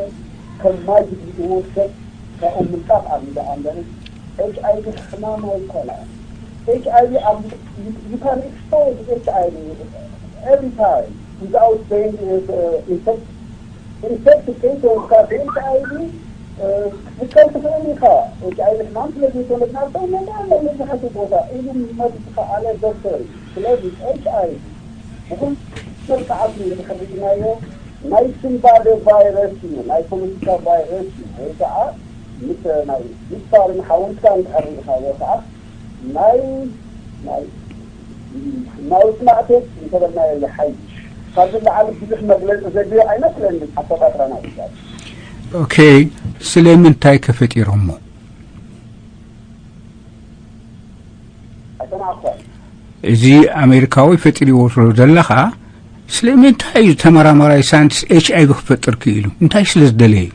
ከም ማጅክ ዝእወጅ ሰብ ካብኡ ምልቃቕ ኣቢሉ እምበር፣ ኤች ኣይ ቪ ሕማም ኣይኮነን። ኤች ኣይ ቪ ኣብ፣ you can expose ኤች ኣይ ቪ every time without being, uh, infected. ኢንፌክት ከይኮንካ ብኤች ኣይ ቪ ክትከል ትኽእል ኢኻ። ኤች ኣይ ቪ ሕማም ስለ ዘይኮነት ናብ ሰውነትና ኣብ መብዛሕትኡ ቦታ ኢሉ መዚ ዝኸኣለ ዶክተር እዩ። ስለዚ ኤች ኣይ ቪ ብኹሉ መልክዓቱ እንተኸሪድናዮ ናይ ስንባደ ቫይረስ እዩ፣ ናይ ፖለቲካ ቫይረስ እዩ። ወይ ከዓ ምስ ናይ ሂትለርን ሓውልትካ እንድሕር ርኢኻዮ ከዓ ናይ ናይ ናይ ውስማዕቴት እንተበልናዮ ይሓይሽ። ካብዚ ንላዕሊ ብዙሕ መግለፂ ዘድልዮ ኣይመስለኒ ኣፈጣጥራና ኢትዮጵያ። ኦኬ፣ ስለምንታይ ከ ፈጢሮሞ? ኣይሰማዕኳን። እዚ ኣሜሪካዊ ፈጢርዎ ስለ ዘለኻ፣ ስለምንታይ እዩ ተመራማራይ ሳይንቲስት ኤች ኣይ ቪ ክፈጥር ክኢሉ? እንታይ ስለ ዝደለየ እዩ?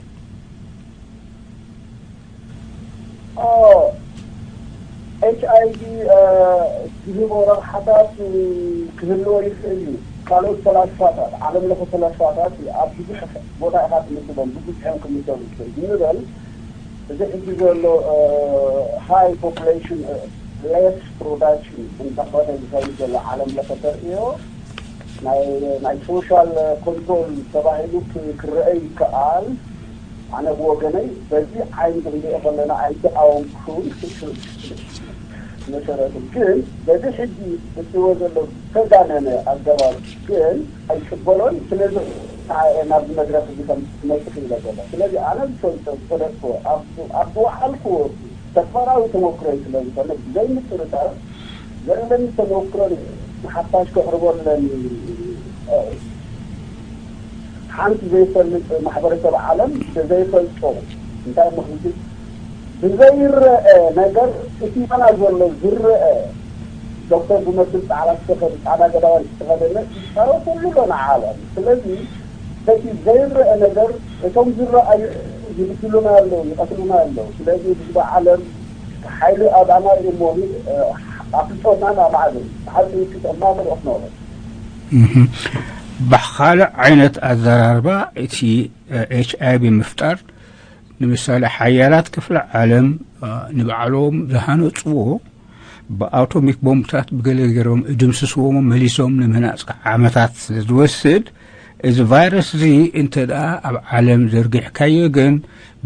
ኤች ኣይ ቪ ዝህቦ ረብሓታት ክህልዎ ይኽእል እዩ። ካልኦት ፈላስፋታት፣ ዓለም ለኸ ፈላስፋታት ኣብ ብዙሕ ቦታ ኢኻ ትምድቦም፣ ብዙሕ እዮም ክምደቡ ይኽእል። ንበል እዚ ሕጂ ዘሎ ሃይ ፖፑሌሽን ሌስ ፕሮዳክሽን እንዳኾነ ዝኸይድ ዘሎ ዓለም ለኸ ተርእዮ ናይ ናይ ሶሻል ኮንትሮል ተባሂሉ ክ- ክረአ ይከኣል። ኣነ ብወገነይ በዚ ዓይኒ ክንሪኦ ከለና ኣይተቃወምኩን። መሰረቱ ግን በዚ ሕጂ እትዎ ዘሎ ዝተጋነነ ኣገባብ ግን ኣይቅበሎን። ስለዚ ናብዚ መድረክ እዚ ከም ትመፅእ ክኢለ ዘሎ። ስለዚ ኣነ ዝፈልጦ ዝፈለጥኩዎ ኣብ ኣብ ዝወዓልኩዎ ተግባራዊ ተመክሮይ ስለ ዝኾነ ብዘይ ምጥርጣር ዘለኒ ተመክሮ ንሓፋሽ ከቕርቦ ኣለኒ። ሓንቲ ዘይፈልጥ ማሕበረሰብ ዓለም ዘይፈልጦ እንታይ ምኽንያት ብዘይረአ ነገር እቲ ና ዘሎ ዝረአ ዶክተር ዝመስል ፃዕዳ ዝተኸደ ፃዕዳ ገዳዋን ዝተኸደነ ይፃረፉ ኣሎ ንዓለም። ስለዚ በቲ ዘይረአ ነገር እቶም ዝረኣዩ ይብድሉና ኣለዉ፣ ይቐትሉና ኣለዉ። ስለዚ ህዝቢ ዓለም ሓይሊ ኣባና እዩ እሞ ኣፍልጦና ናማዕብል ሓቂ ክጠማ መልእኽ ነበሩ። ብካልእ ዓይነት ኣዘራርባ እቲ ኤች ኣይ ቪ ምፍጣር ንምሳሌ ሓያላት ክፍለ ዓለም ንባዕሎም ዝሃነፅዎ ብኣቶሚክ ቦምብታት ብገለ ገይሮም እድምስስዎም መሊሶም ንምህናፅ ከዓ ዓመታት ስለ ዝወስድ እዚ ቫይረስ እዚ እንተ ደኣ ኣብ ዓለም ዘርጊሕካዮ ግን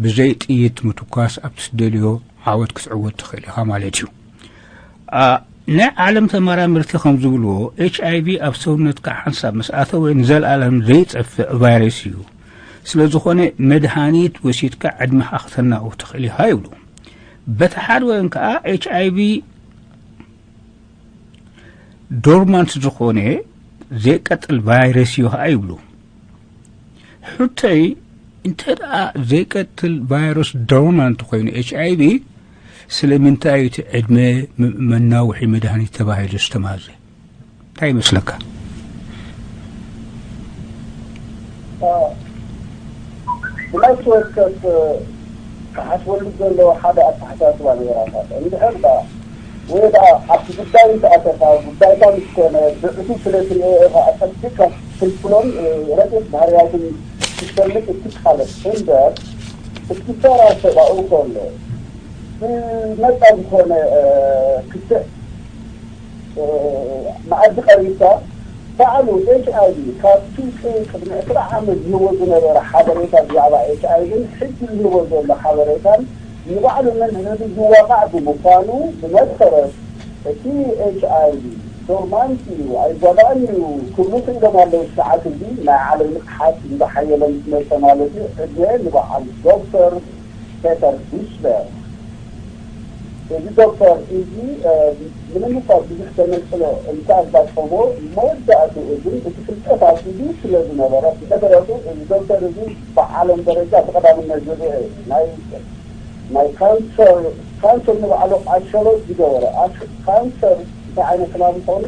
ብዘይ ጥይት ምትኳስ ኣብቲ ትደልዮ ዓወት ክትዕወት ትኽእል ኢኻ ማለት እዩ። ናይ ዓለም ተመራመርቲ ከም ዝብልዎ ኤች ኣይ ቪ ኣብ ሰውነትካ ሓንሳብ ምስ ኣተወ ንዘለኣለም ዘይጠፍእ ቫይረስ እዩ። ስለ ዝኾነ መድሃኒት ወሲድካ ዕድመኻ ክተናውሕ ትኽእል ኢኻ ይብሉ። በቲ ሓደ ወገን ከዓ ኤች ኣይ ቪ ዶርማንት ዝኾነ ዘይቀጥል ቫይረስ እዩ ከዓ ይብሉ። ሕቶይ እንተ ደኣ ዘይቀትል ቫይረስ ዶርማንት ኮይኑ ኤች ኣይ ቪ ስለምንታይ እቲ ዕድመ መናውሒ መድሃኒት ተባሂሉ ዝተማዘ? እንታይ ይመስለካ? ብናይ ወድከት ክሓስበሉ ዘለዎ ሓደ ኣተሓሳስባ ነገራታት እንድሕር ዳ ወይ ዳ ኣብቲ ጉዳይ እንተኣተካ ጉዳይካ ምስ ኮነ ብዕቱ ስለ ትሪኦ ኢኻ ኣጸቢቕካ ትፍልፍሎን ረቂቕ ባህርያትን ክትፈልጥ እትቃለስ እምበር እቲ ተራ ሰብኣዊ ከሎ ብነጻ ዝኾነ ክትዕ መኣዲ ቀሪብካ ባዕሉ ኤች ኣይ ቪ ካብቲ ቅድሚ ዕስራ ዓመት ዝህቦ ዝነበረ ሓበሬታ ብዛዕባ ኤች ኣይ ቪን ሕጂ ዝህቦ ዘሎ ሓበሬታን ንባዕሉ ነንሕድሕዱ ዝዋቃዕ ብምዃኑ ብመሰረት እቲ ኤች ኣይ ቪ ዶርማንት እዩ ኣይጓዳእን እዩ ክብሉ ክኢሎም ኣለዉ። ሰዓት እዚ ናይ ዓለም ንቕሓት እንዳሓየለ ምስ መጸ ማለት እዩ። ዕድመ ንበዓል ዶክተር ፔተር ቢሽለር እዚ ዶክተር እዚ ምንም እኳ ብዙሕ ተመንጥሎ እንተኣጋጠሞ መወዳእትኡ ግን እቲ ፍልጠት ኣቢሉ ስለ ዝነበረ ብመሰረቱ እዚ ዶክተር እዚ ብዓለም ደረጃ ብቐዳምነት ዝርአ ናይ ናይ ካንሰር ካንሰር ንባዕሉ ኣሸሎት ዝገበረ ካንሰር እንታይ ዓይነት ሕማም ምዃኑ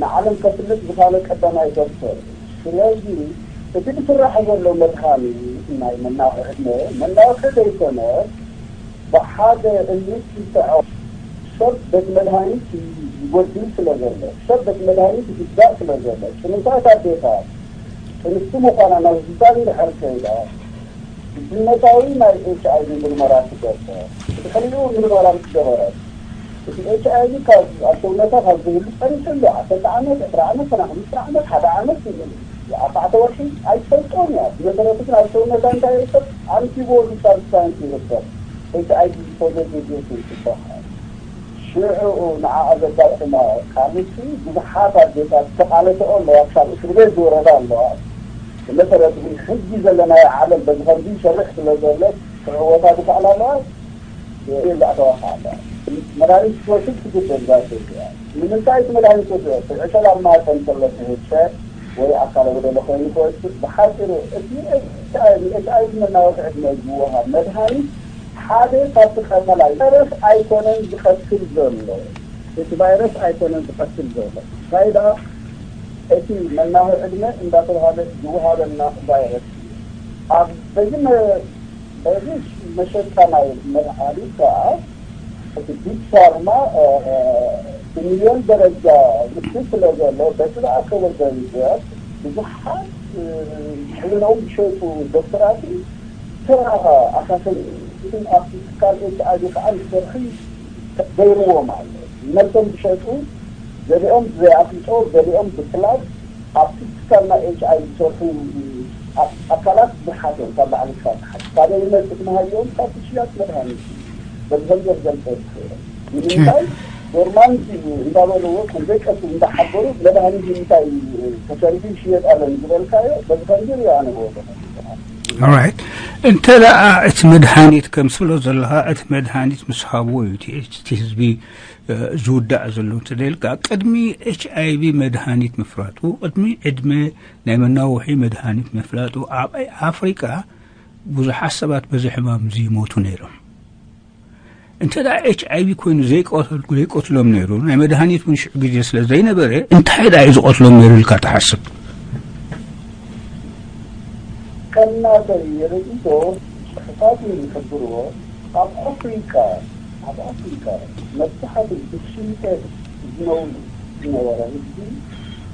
ንዓለም ከፍልጥ ዝኻለ ቀዳማይ ዶክተር ስለዚ እቲ ዝስራሕ ዘሎ መድሃኒት ናይ መናውሒ ዕድመ መናውሒ ዘይኮነ ብሓደ እምኒት ይስዖ ሰብ ቤት መድሃኒት ይጎድል ስለ ዘሎ ሰብ ቤት መድሃኒት ይግዛእ ስለ ዘሎ ጥንሳት ኣዴታት ጥንስቲ ምዃና ናብ ሆስፒታል እንድሕር ከይዳ ግድነታዊ ናይ ኤች ኣይ ቪ ምርመራ ትገብር። ብድሕሪኡ ምርመራ ምስ ገበረት እቲ ኤች ኣይ ቪ ካብ ኣብ ሰውነታ ካብ ዝህሉ ጸኒሑ ኣሎ። ዓሰርተ ዓመት፣ ዕስራ ዓመት፣ ኮነ ሓሙሽተ ዓመት፣ ሓደ ዓመት ይብል። ኣርባዕተ ወርሒ ኣይትፈልጦን እያ። ብመሰረቱ ግን ኣብ ሰውነታ እንታይ ይርከብ? ኣንቲቦዲ ሳብስታንስ ይርከብ። ኤች ኣይ ቪ ፖዘቲቭ ይበሃል። ሽዑ ንዓኣ ዘጋጥማ ቃልሲ ብዙሓት ኣዴታት ዝተቓለሰኦ ኣለዋ፣ ክሳብ እስር ቤት ዝወረዳ ኣለዋ። ብመሰረቱ ግን ሕጂ ዘለናዮ ዓለም በዚ ከምዚ ይሰርሕ ስለ ዘሎ ክዕወታ ዝኽኣላ ኣለዋ፣ የላእተዋ ከዓ ኣለዋ። መድሃኒት ክትወስድ ትግደድ እዛ ኣደ እዚኣ። ንምንታይ እቲ መድሃኒት ወስደ? ትዕሸል ኣብ ማህፀን ከሎ ትህሸ ወይ ኣካለ ጎደሎ ኮይኑ ክወስድ። ብሓፂሩ እቲ ኤች ኣይ ቪ መናውሒ ዕድመ ዝወሃብ መድሃኒት ሓደ ካብቲ ቀመላ ቫይረስ ኣይኮነን ዝቐትል ዘሎ። እቲ ቫይረስ ኣይኮነን ዝቐትል ዘሎ። እንታይ ደኣ እቲ መናውሒ ዕድመ እንዳተባሃለ ዝወሃበና ቫይረስ እዩ። ኣብ በዚ መ- በዚ መሸጣ ናይ መድሃኒት ከኣ እቲ ቢግ ፋርማ ብሚልዮን ደረጃ ውስን ስለ ዘሎ በቲ ዝኣከቦ ገንዘብ ብዙሓት ሕልናኦም ዝሸጡ ዶክተራት ተራ ኣሳሰብትን ኣብቲ ትካል ኤች ኣይ ቪ ከዓ ዝሰርሑ ገይርዎም ኣሎ። ነቶም ዝሸጡ ገሊኦም ብዘይኣፍልጦ ገሊኦም ብፍላጥ ኣብቲ ትካል ናይ ኤች ኣይ ቪ ዝሰርሑ ኣካላት ብዙሓት እዮም። ካብ ላዕሊ ክሳብ ታሕቲ ካበይ ይመፅእ ትምሃርዮም ካብቲ ሽያጥ መድሃኒት እዩ። በዚ ከምዚ ክገልፀ ዝኽእል ንምንታይ ዶርማንት እዩ እንዳበልዎ ከም ዘይቀትል እንዳሓበሩ መድሃኒት ንምንታይ ተሰሪሑ ይሽየጥ ኣሎ ዝበልካዮ በዚ ከምዚ ሪኦ ኣነ ብወገነ ኦራይት እንተ ደኣ እቲ መድሃኒት ከም ስብሎ ዘለኻ እቲ መድሃኒት ምስ ሃብዎ እዩ እቲ ህዝቢ ዝውዳእ ዘሎ እንተደልካ፣ ቅድሚ ኤች ኣይ ቪ መድሃኒት ምፍላጡ፣ ቅድሚ ዕድመ ናይ መናውሒ መድሃኒት ምፍላጡ፣ ኣብ ኣፍሪቃ ብዙሓት ሰባት በዚ ሕማም እዚ ይሞቱ ነይሮም። እንተ ደኣ ኤች ኣይ ቪ ኮይኑ ዘይቀተልኩ ዘይቀትሎም ነይሩ፣ ናይ መድሃኒት እውን ሽዑ ግዜ ስለ ዘይነበረ፣ እንታይ ደኣ እዩ ዝቐትሎም ነይሩ ኢልካ ትሓስብ? ከናተይ ርእይቶ፣ ጽሑፋት ይሕብርዎ፣ ኣብ ኣፍሪቃ ኣብ ኣፍሪቃ መብዛሕትኡ ብሽምጠት ዝነብሩ ዝነበረ ህዝቢ፣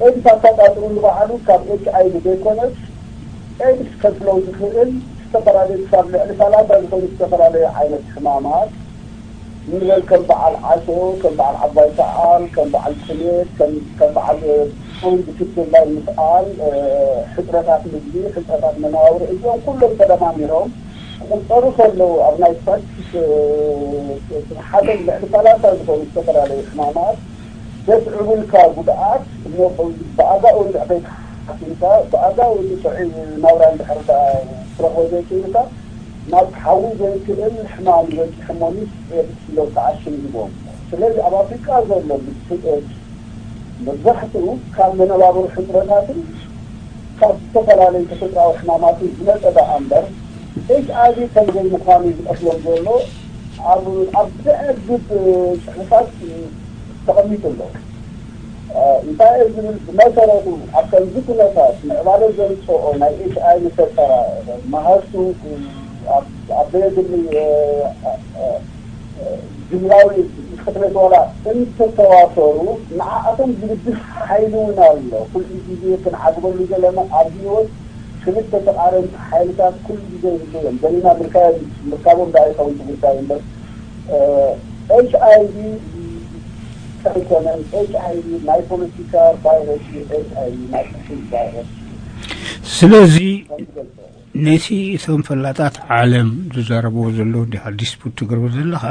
ኤድስ ኣፈጣጥሩ ንባዕሉ ካብ ኤች ኣይ ቪ ዘይኮነስ፣ ኤድስ ከፍለው ዝኽእል ዝተፈላለዩ ክሳብ ልዕሊ ሰላሳ ዝኾኑ ዝተፈላለዩ ዓይነት ሕማማት ንበል፣ ከም በዓል ዓሶ፣ ከም በዓል ዓባይ ሰዓል፣ ከም በዓል ጥሜት፣ ከም ከም በዓል ጡንጅ ክትብላይ ምስኣል፣ ሕፅረታት ምግቢ፣ ሕፅረታት መነባብሮ፣ እዚኦም ኩሎም ተደማሚሮም ክቁፀሩ ከለዉ፣ ኣብ ናይ ስታቲስቲክስ ሓደ ልዕሊ ሰላሳ ዝኾኑ ዝተፈላለዩ ሕማማት ዘስዕቡልካ ጉድኣት እሞ፣ ብኣጋኡ እንድሕር ዘይተሓኪምካ፣ ብኣጋኡ ጥዑይ ናብራ እንድሕር ደኣ ክትረኽቦ ዘይክኢልካ፣ ናብ ክሓዊ ዘይክእል ሕማም በፂሑ ሞኒስ ኤድስ ኢሎም ከዓ ሽም ሂቦም። ስለዚ ኣብ ኣፍሪቃ ዘሎ ብስል ኤድስ መብዛሕትኡ ካብ መነባብሮ ሕፅረታትን ካብ ዝተፈላለዩ ተፈጥራዊ ሕማማትን ዝመፀ ደኣ እምበር፣ ኤች ኣይ ቪ ከም ዘይምዃኑ እዩ ዝቐትሎም ዘሎ ኣብ ኣብ ዘዕግብ ፅሑፋት ተቐሚጡ ኣሎ። እንታይ እዩ ዝብል? ብመሰረቱ ኣብ ከምዚ ኩነታት ምዕባለ ዘምፅኦ ናይ ኤች ኣይ ቪ ፈጠራ፣ ማህዝቱ ኣብ ኣብ ዘየድሊ ጅምላዊ ቅትለት ዋላ እንተተዋፈሩ፣ ንዓኣቶም ዝብድህ ሓይሊ እውን ኣሎ። ኩሉ ግዜ ክንዓግበሉ ዘለና ኣብ ህይወት ክልተ ተቓረንቲ ሓይልታት ኩሉ ግዜ ይህሉ እዮም። በሊና ምርካቦም ዳኣ ይኸውን እቲ ጉዳይ እምበር፣ ኤች ኣይ ቪ ኣይኮነን። ኤች ኣይ ቪ ናይ ፖለቲካ ቫይረስ እዩ። ኤች ኣይ ቪ ናይ ሕሱም ቫይረስ እዩ። ስለዚ ነቲ እቶም ፈላጣት ዓለም ዝዛረብዎ ዘለዉ እንዲኻ ዲስፑት ትገብሮ ዘለኻ፣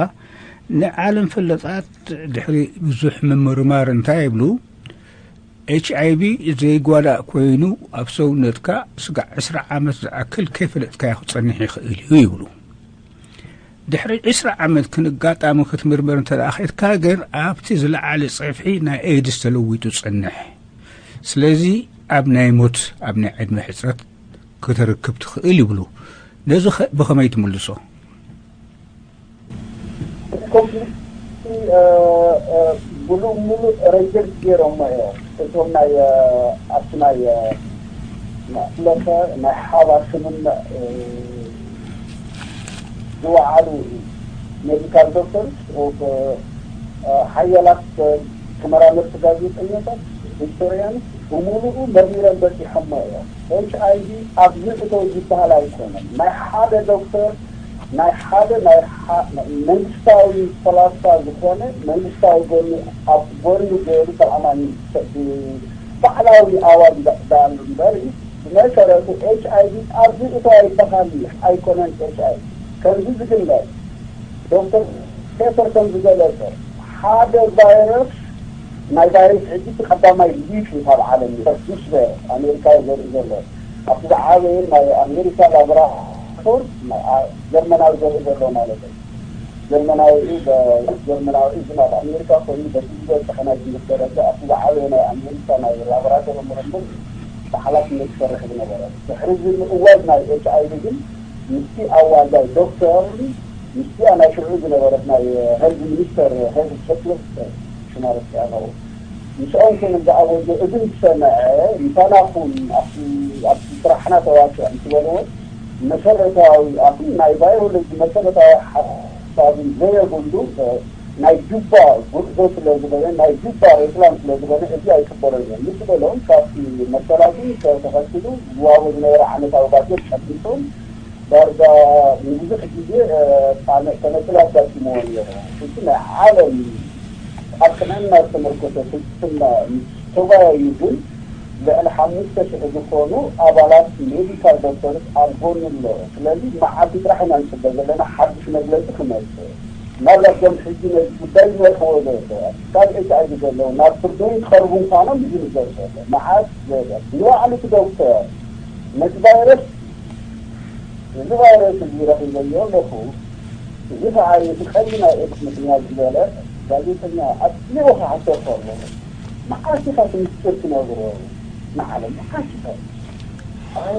ንዓለም ፈላጣት ድሕሪ ብዙሕ ምምርማር እንታይ ይብሉ? ኤች ኣይ ቪ ዘይጓዳእ ኮይኑ ኣብ ሰውነትካ ስጋዕ ዕስራ ዓመት ዝኣክል ከይፈለጥካዮ ክጸንሕ ይኽእል እዩ ይብሉ። ድሕሪ ዕስራ ዓመት ክንጋጣሚ ክትምርመር እንተ ደኣ ኸድካ ግን ኣብቲ ዝለዓለ ጸፍሒ ናይ ኤድስ ተለዊጡ ጸንሕ። ስለዚ ኣብ ናይ ሞት ኣብ ናይ ዕድመ ሕጽረት ክተርክብ ትኽእል ይብሉ። ነዚ ኸ ብኸመይ ትምልሶ? ኮምፕሊትሊ ሙሉእ ሙሉእ ረጀክት ገይሮሞ እዮም። እቶም ናይ ኣብቲ ናይ ማእለፈ ናይ ሓባር ስምምዕ ዝወዓሉ ሜዲካል ዶክተርስ፣ ሓያላት ተመራመርቲ፣ ጋዜጠኛታት፣ ሂስቶሪያንስ ብሙሉኡ መርሚሮም በፂሖሞ እዮም። ኤች ኣይ ቪ ኣብዚ እቶ ዝበሃል ኣይኮነን። ናይ ሓደ ዶክተር፣ ናይ ሓደ ናይ መንግስታዊ ፈላስፋ ዝኾነ መንግስታዊ ጎኑ ኣብ ጎኑ ገይሩ ተኣማኒ ባዕላዊ ኣዋጅ ደኣሉ እምበር፣ ብመሰረቱ ኤች ኣይ ቪ ኣብዚ እቶ ኣይበሃል ኣይኮነን። ኤች ኣይ ቪ ከምዚ ዝግለጽ ዶክተር ፔተር ከም ዝገለጸ፣ ሓደ ቫይረስ፣ ናይ ቫይረስ ሕጂ እቲ ቀዳማይ ሊፍ እዩ ካብ ዓለም እዩ። ፈርዱስ ቫይረስ ኣሜሪካ እዩ ዘርኢ ዘሎ። ኣብቲ ዝዓበየ ናይ ኣሜሪካ ላቦራቶር ጀርመናዊ ዘርኢ ዘሎ ማለት እዩ። ጀርመናዊ እዩ፣ ጀርመናዊ እዩ፣ ግን ኣብ ኣሜሪካ ኮይኑ በቲ ዝበፅሐ ናይ ትምህርቲ ደረጃ ኣብቲ ዝዓበየ ናይ ኣሜሪካ ናይ ላቦራቶሪ ምርምር ብሓላፍነት ይሰርሕ ዝነበረ። ድሕሪ እዚ ምእዋጅ ናይ ኤች ኣይ ቪ ግን ምስቲ ኣዋጃይ ዶክተር ምስቲኣ ናይ ሽዑ ዝነበረት ናይ ሄልዝ ሚኒስተር ሄልዝ ቸክሊስት ሽማ ረሲዐ ኣለኹ። ምስኦም ከም ዝኣወጀ እዚ ምስ ሰምዐ፣ ምሳና ኩን ኣብቲ ኣብቲ ስራሕና ተዋስእ ምስ በልዎ፣ መሰረታዊ ኣብቲ ናይ ባዮሎጂ መሰረታዊ ሓሳብ ዘየብሉ ናይ ጁባ ጉዕዞ ስለ ዝኾነ፣ ናይ ጁባ ሬክላም ስለ ዝኾነ፣ እዚ ኣይቅበሎን እየ ምስ በሎም፣ ካብቲ መሰላቱ ተኸትሉ ዝዋቦ ዝነበረ ዓመታዊ ባጀት ቀንሶም ዳርጋ ንብዙሕ ግዜ ቃንዕ ተነጽል ኣጋጢምዎ ነይሩ። እቲ ናይ ዓለም ኣብ ጥዕና ዝተመርኮሰ ፍልስፍና ምስ ተጓየዩ ግን ልዕሊ ሓሙሽተ ሽሕ ዝኾኑ ኣባላት ሜዲካል ዶክተርስ ኣብ ጎኑ ኣለዉ። ስለዚ መዓልቲ ጥራሕ ኢና ንጽበ ዘለና ሓድሽ መግለጺ ክመጽእ። ምናልባት ዞም ሕጂ ነዚ ጉዳይ ዝመርሕዎ ዘለዉ ካብ ኤች ኣይ ቪ ዘለዉ ናብ ፍርዲ እውን ክቐርቡ ምዃኖም እዩ ዝንገር ዘሎ። መዓት ዘበል ንባዕሉ እቲ ዶክተር ነቲ ቫይረስ እዚ ቫይረስ እዚ ረኺበዮ ኣለኹ፣ እዚ ከዓ እቲ ቀንዲ ናይ ኤድስ ምኽንያት ዝበለ ጋዜጠኛ ኣጽኒዑ ክሓተት ኣለዎ። መዓስ ኢኻ እቲ ምስጢር ትነግሮ ንዓለም? መዓስ ኢኻ? ኣይ፣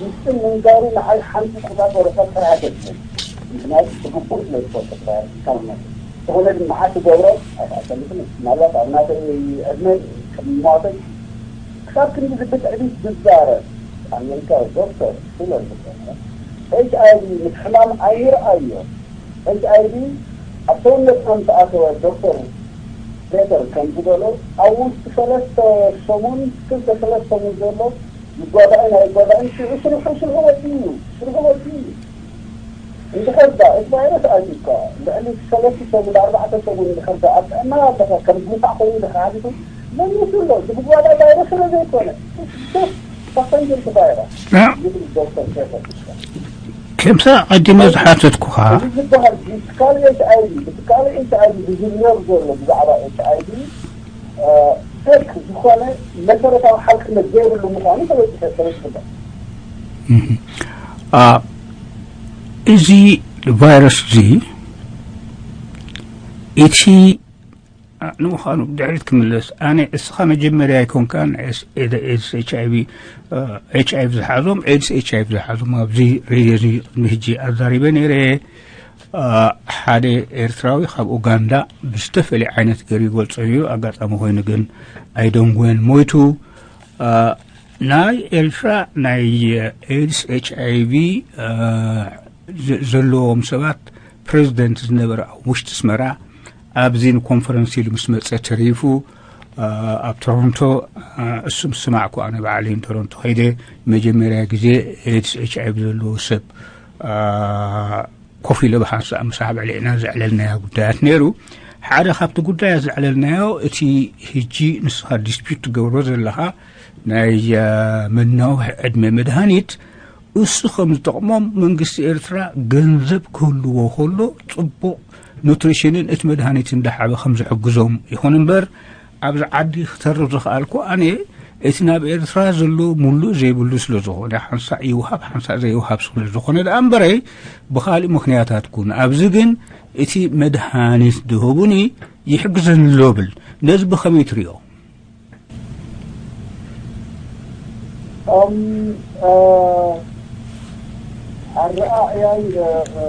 ምስጢር ምንጋሩ ንዓይ ሓንቲ ቁራጽ ወረቐት ጥራይ ኣይፈትሕን። ምኽንያቱ ብግቡእ ስለ ዝፈልጦ ጥራይ፣ ካብ እምነት። እንተኾነ ግን መዓስ እገብሮ ኣይክኣልኩን። ምናልባት ኣብ ናተይ ዕድመ ቅድሚ ሞተይ ክሳብ ክንዲ ብትዕቢት ዝዛረብ ኣሜሪካዊ ዶክተር ፉለር ዝኾነ፣ ኤች ኣይ ቪ ምስ ሕማም ኣይርኣዮ። ኤች ኣይ ቪ ኣብ ሰውነትና ምስ ኣተወ፣ ዶክተር ፔተር ከም ዝበሎ፣ ኣብ ውሽጢ ሰለስተ ሰሙን፣ ክልተ ሰለስተ ሰሙን ዘሎ ይጓዳእን ኣይጓዳእን፣ ሽዑ ስርሑ፣ ስርሑ ወዲኡ እዩ። ስርሑ ወዲኡ እዩ። እንድሕር ዳ እቲ ቫይረስ ኣትዩካ ልዕሊ ሰለስተ ሰሙን፣ ኣርባዕተ ሰሙን እንድሕር ዳ ኣብ ጥዕና ኣለኻ፣ ከም ጉንፋዕ ኮይኑ ኢኻ ሓሊፉ፣ መሊሱ ኣሎ። ዝጓዳእ ቫይረስ ስለ ዘይኮነ፣ ፓሰንጀር ቫይረስ ያ። ይብል ዶክተር ፔተር። ከምሳ ቀዲመ ዝሓተትኩኻ። እዚ ዝበሃል ብትካል ኤች ኣይ ቪ፣ ብትካል ኤች ኣይ ቪ ዝዝረብ ዘሎ ብዛዕባ ኤች ኣይ ቪ፣ እ፣ ፌክ ዝኾነ መሰረታዊ ሓቅነት ዘይብሉ ምዃኑ ተበፂሑ፣ ተበፂሑ። እህ። አ፣ እዚ ቫይረስ እዚ፣ እቲ፣ አ፣ ንምዃኑ ብድሕሪት ክምለስ፣ ኣነ እስኻ መጀመርያ ኣይኮንካን፣ ኤስ-፣ ኤ-፣ ኤድስ ኤች ኣይ ቪ፣ አ፣ ኤች ኣይ ቪ ዝሓዞም፣ ኤድስ ኤች ኣይ ቪ ዝሓዞም ኣብዚ ሬድዮ እዚ ቅድሚ ሕጂ ኣዛሪበ ነይረ። አ፣ ሓደ ኤርትራዊ ካብ ኡጋንዳ ብዝተፈልየ ዓይነት ገይሩ ይገልጾ እዩ። ኣጋጣሚ ኮይኑ ግን ኣይደንጎን ሞይቱ። አ፣ ናይ ኤርትራ ናይ ኤድስ ኤች ኣይ ቪ፣ አ፣ ዘ-፣ ዘለዎም ሰባት ፕሬዚደንት ዝነበረ ኣብ ውሽጢ ኣስመራ ኣብዚ ንኮንፈረንስ ኢሉ ምስ መጸ ተሪፉ፣ አ፣ ኣብ ቶሮንቶ፣ አ፣ እሱ ምስ ሰማዕኩ ኣነ ባዕለይ ንቶሮንቶ ከይደ መጀመርያ ግዜ ኤድስ ኤች ኣይ ቪ ዘለዎ ሰብ፣ አ፣ ኮፍ ኢለ ብሓንሳእ ምሳሕ በሊዕና ዘዕለልናዮ ጉዳያት ነይሩ። ሓደ ካብቲ ጉዳያት ዘዕለልናዮ እቲ ሕጂ ንስኻ ዲስፒዩት ትገብሮ ዘለኻ ናይ፣ አ፣ መናውሒ ዕድመ መድሃኒት እሱ ከም ዝጠቕሞም መንግስቲ ኤርትራ ገንዘብ ክህልዎ ከሎ ጽቡቕ ኑትሪሽንን እቲ መድሃኒት እንዳሓበ ከም ዝሕግዞም ይኹን እምበር ኣብዚ ዓዲ ክተርፍ ዝኸኣልኩ ኣነ እቲ ናብ ኤርትራ ዘሎ ሙሉእ ዘይብሉ ስለ ዝኾነ ሓንሳእ ይውሃብ ሓንሳእ ዘይውሃብ ስለ ዝኾነ ደኣ እምበረይ ብኻልእ ምኽንያታት ኩን ኣብዚ ግን እቲ መድሃኒት ድህቡኒ ይሕግዘኒ ኣሎ ብል ነዚ ብኸመይ ትሪኦ? እም፣ እ፣ ኣረኣእያይ፣ እ፣ እ፣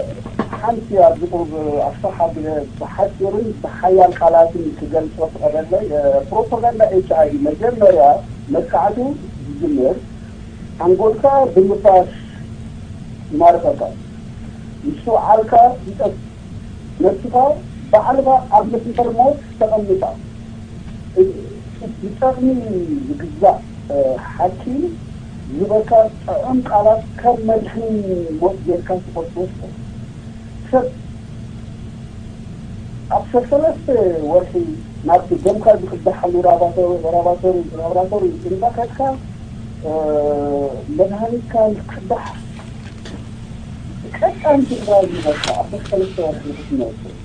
ሓንቲ ኣብዚ ቁሩብ ኣስፍሕ ኣቢለ ብሓጺርን ብሓያል ቃላትን ክገልጾ ፍቐደለይ። እ፣ ፕሮፓጋንዳ ኤች ኣይ ቪ መጀመርያ መጥቃዕቱ ዝጅምር ሓንጎልካ ብምባስ ይማርኸካ። ምስ ውዓልካ ይጠፍ-፣ ነብስኻ ባዕልኻ ኣብ መስመር ሞት ተቐምጣ። እ-፣ ብጠቕሚ ዝግዛእ፣ እ፣ ሓኪም ዝህበካ ጥዑም ቃላት ከም መድሕን ሞት ጌርካ ትወስዶ። ሰብ ኣብ ሰለስተ ወርሒ ናብቲ ደምካ ዝቅዳሓሉ ላቦራቶሪ፣ ላቦራቶሪ፣ ላቦራቶሪ እንዳኸድካ፣ እ፣ መድሃኒትካ ንክቅዳሕ ቀጣን ትእዛዝ ይበካ። ኣብ ሰለስተ ወርሒ ንክትመጽእ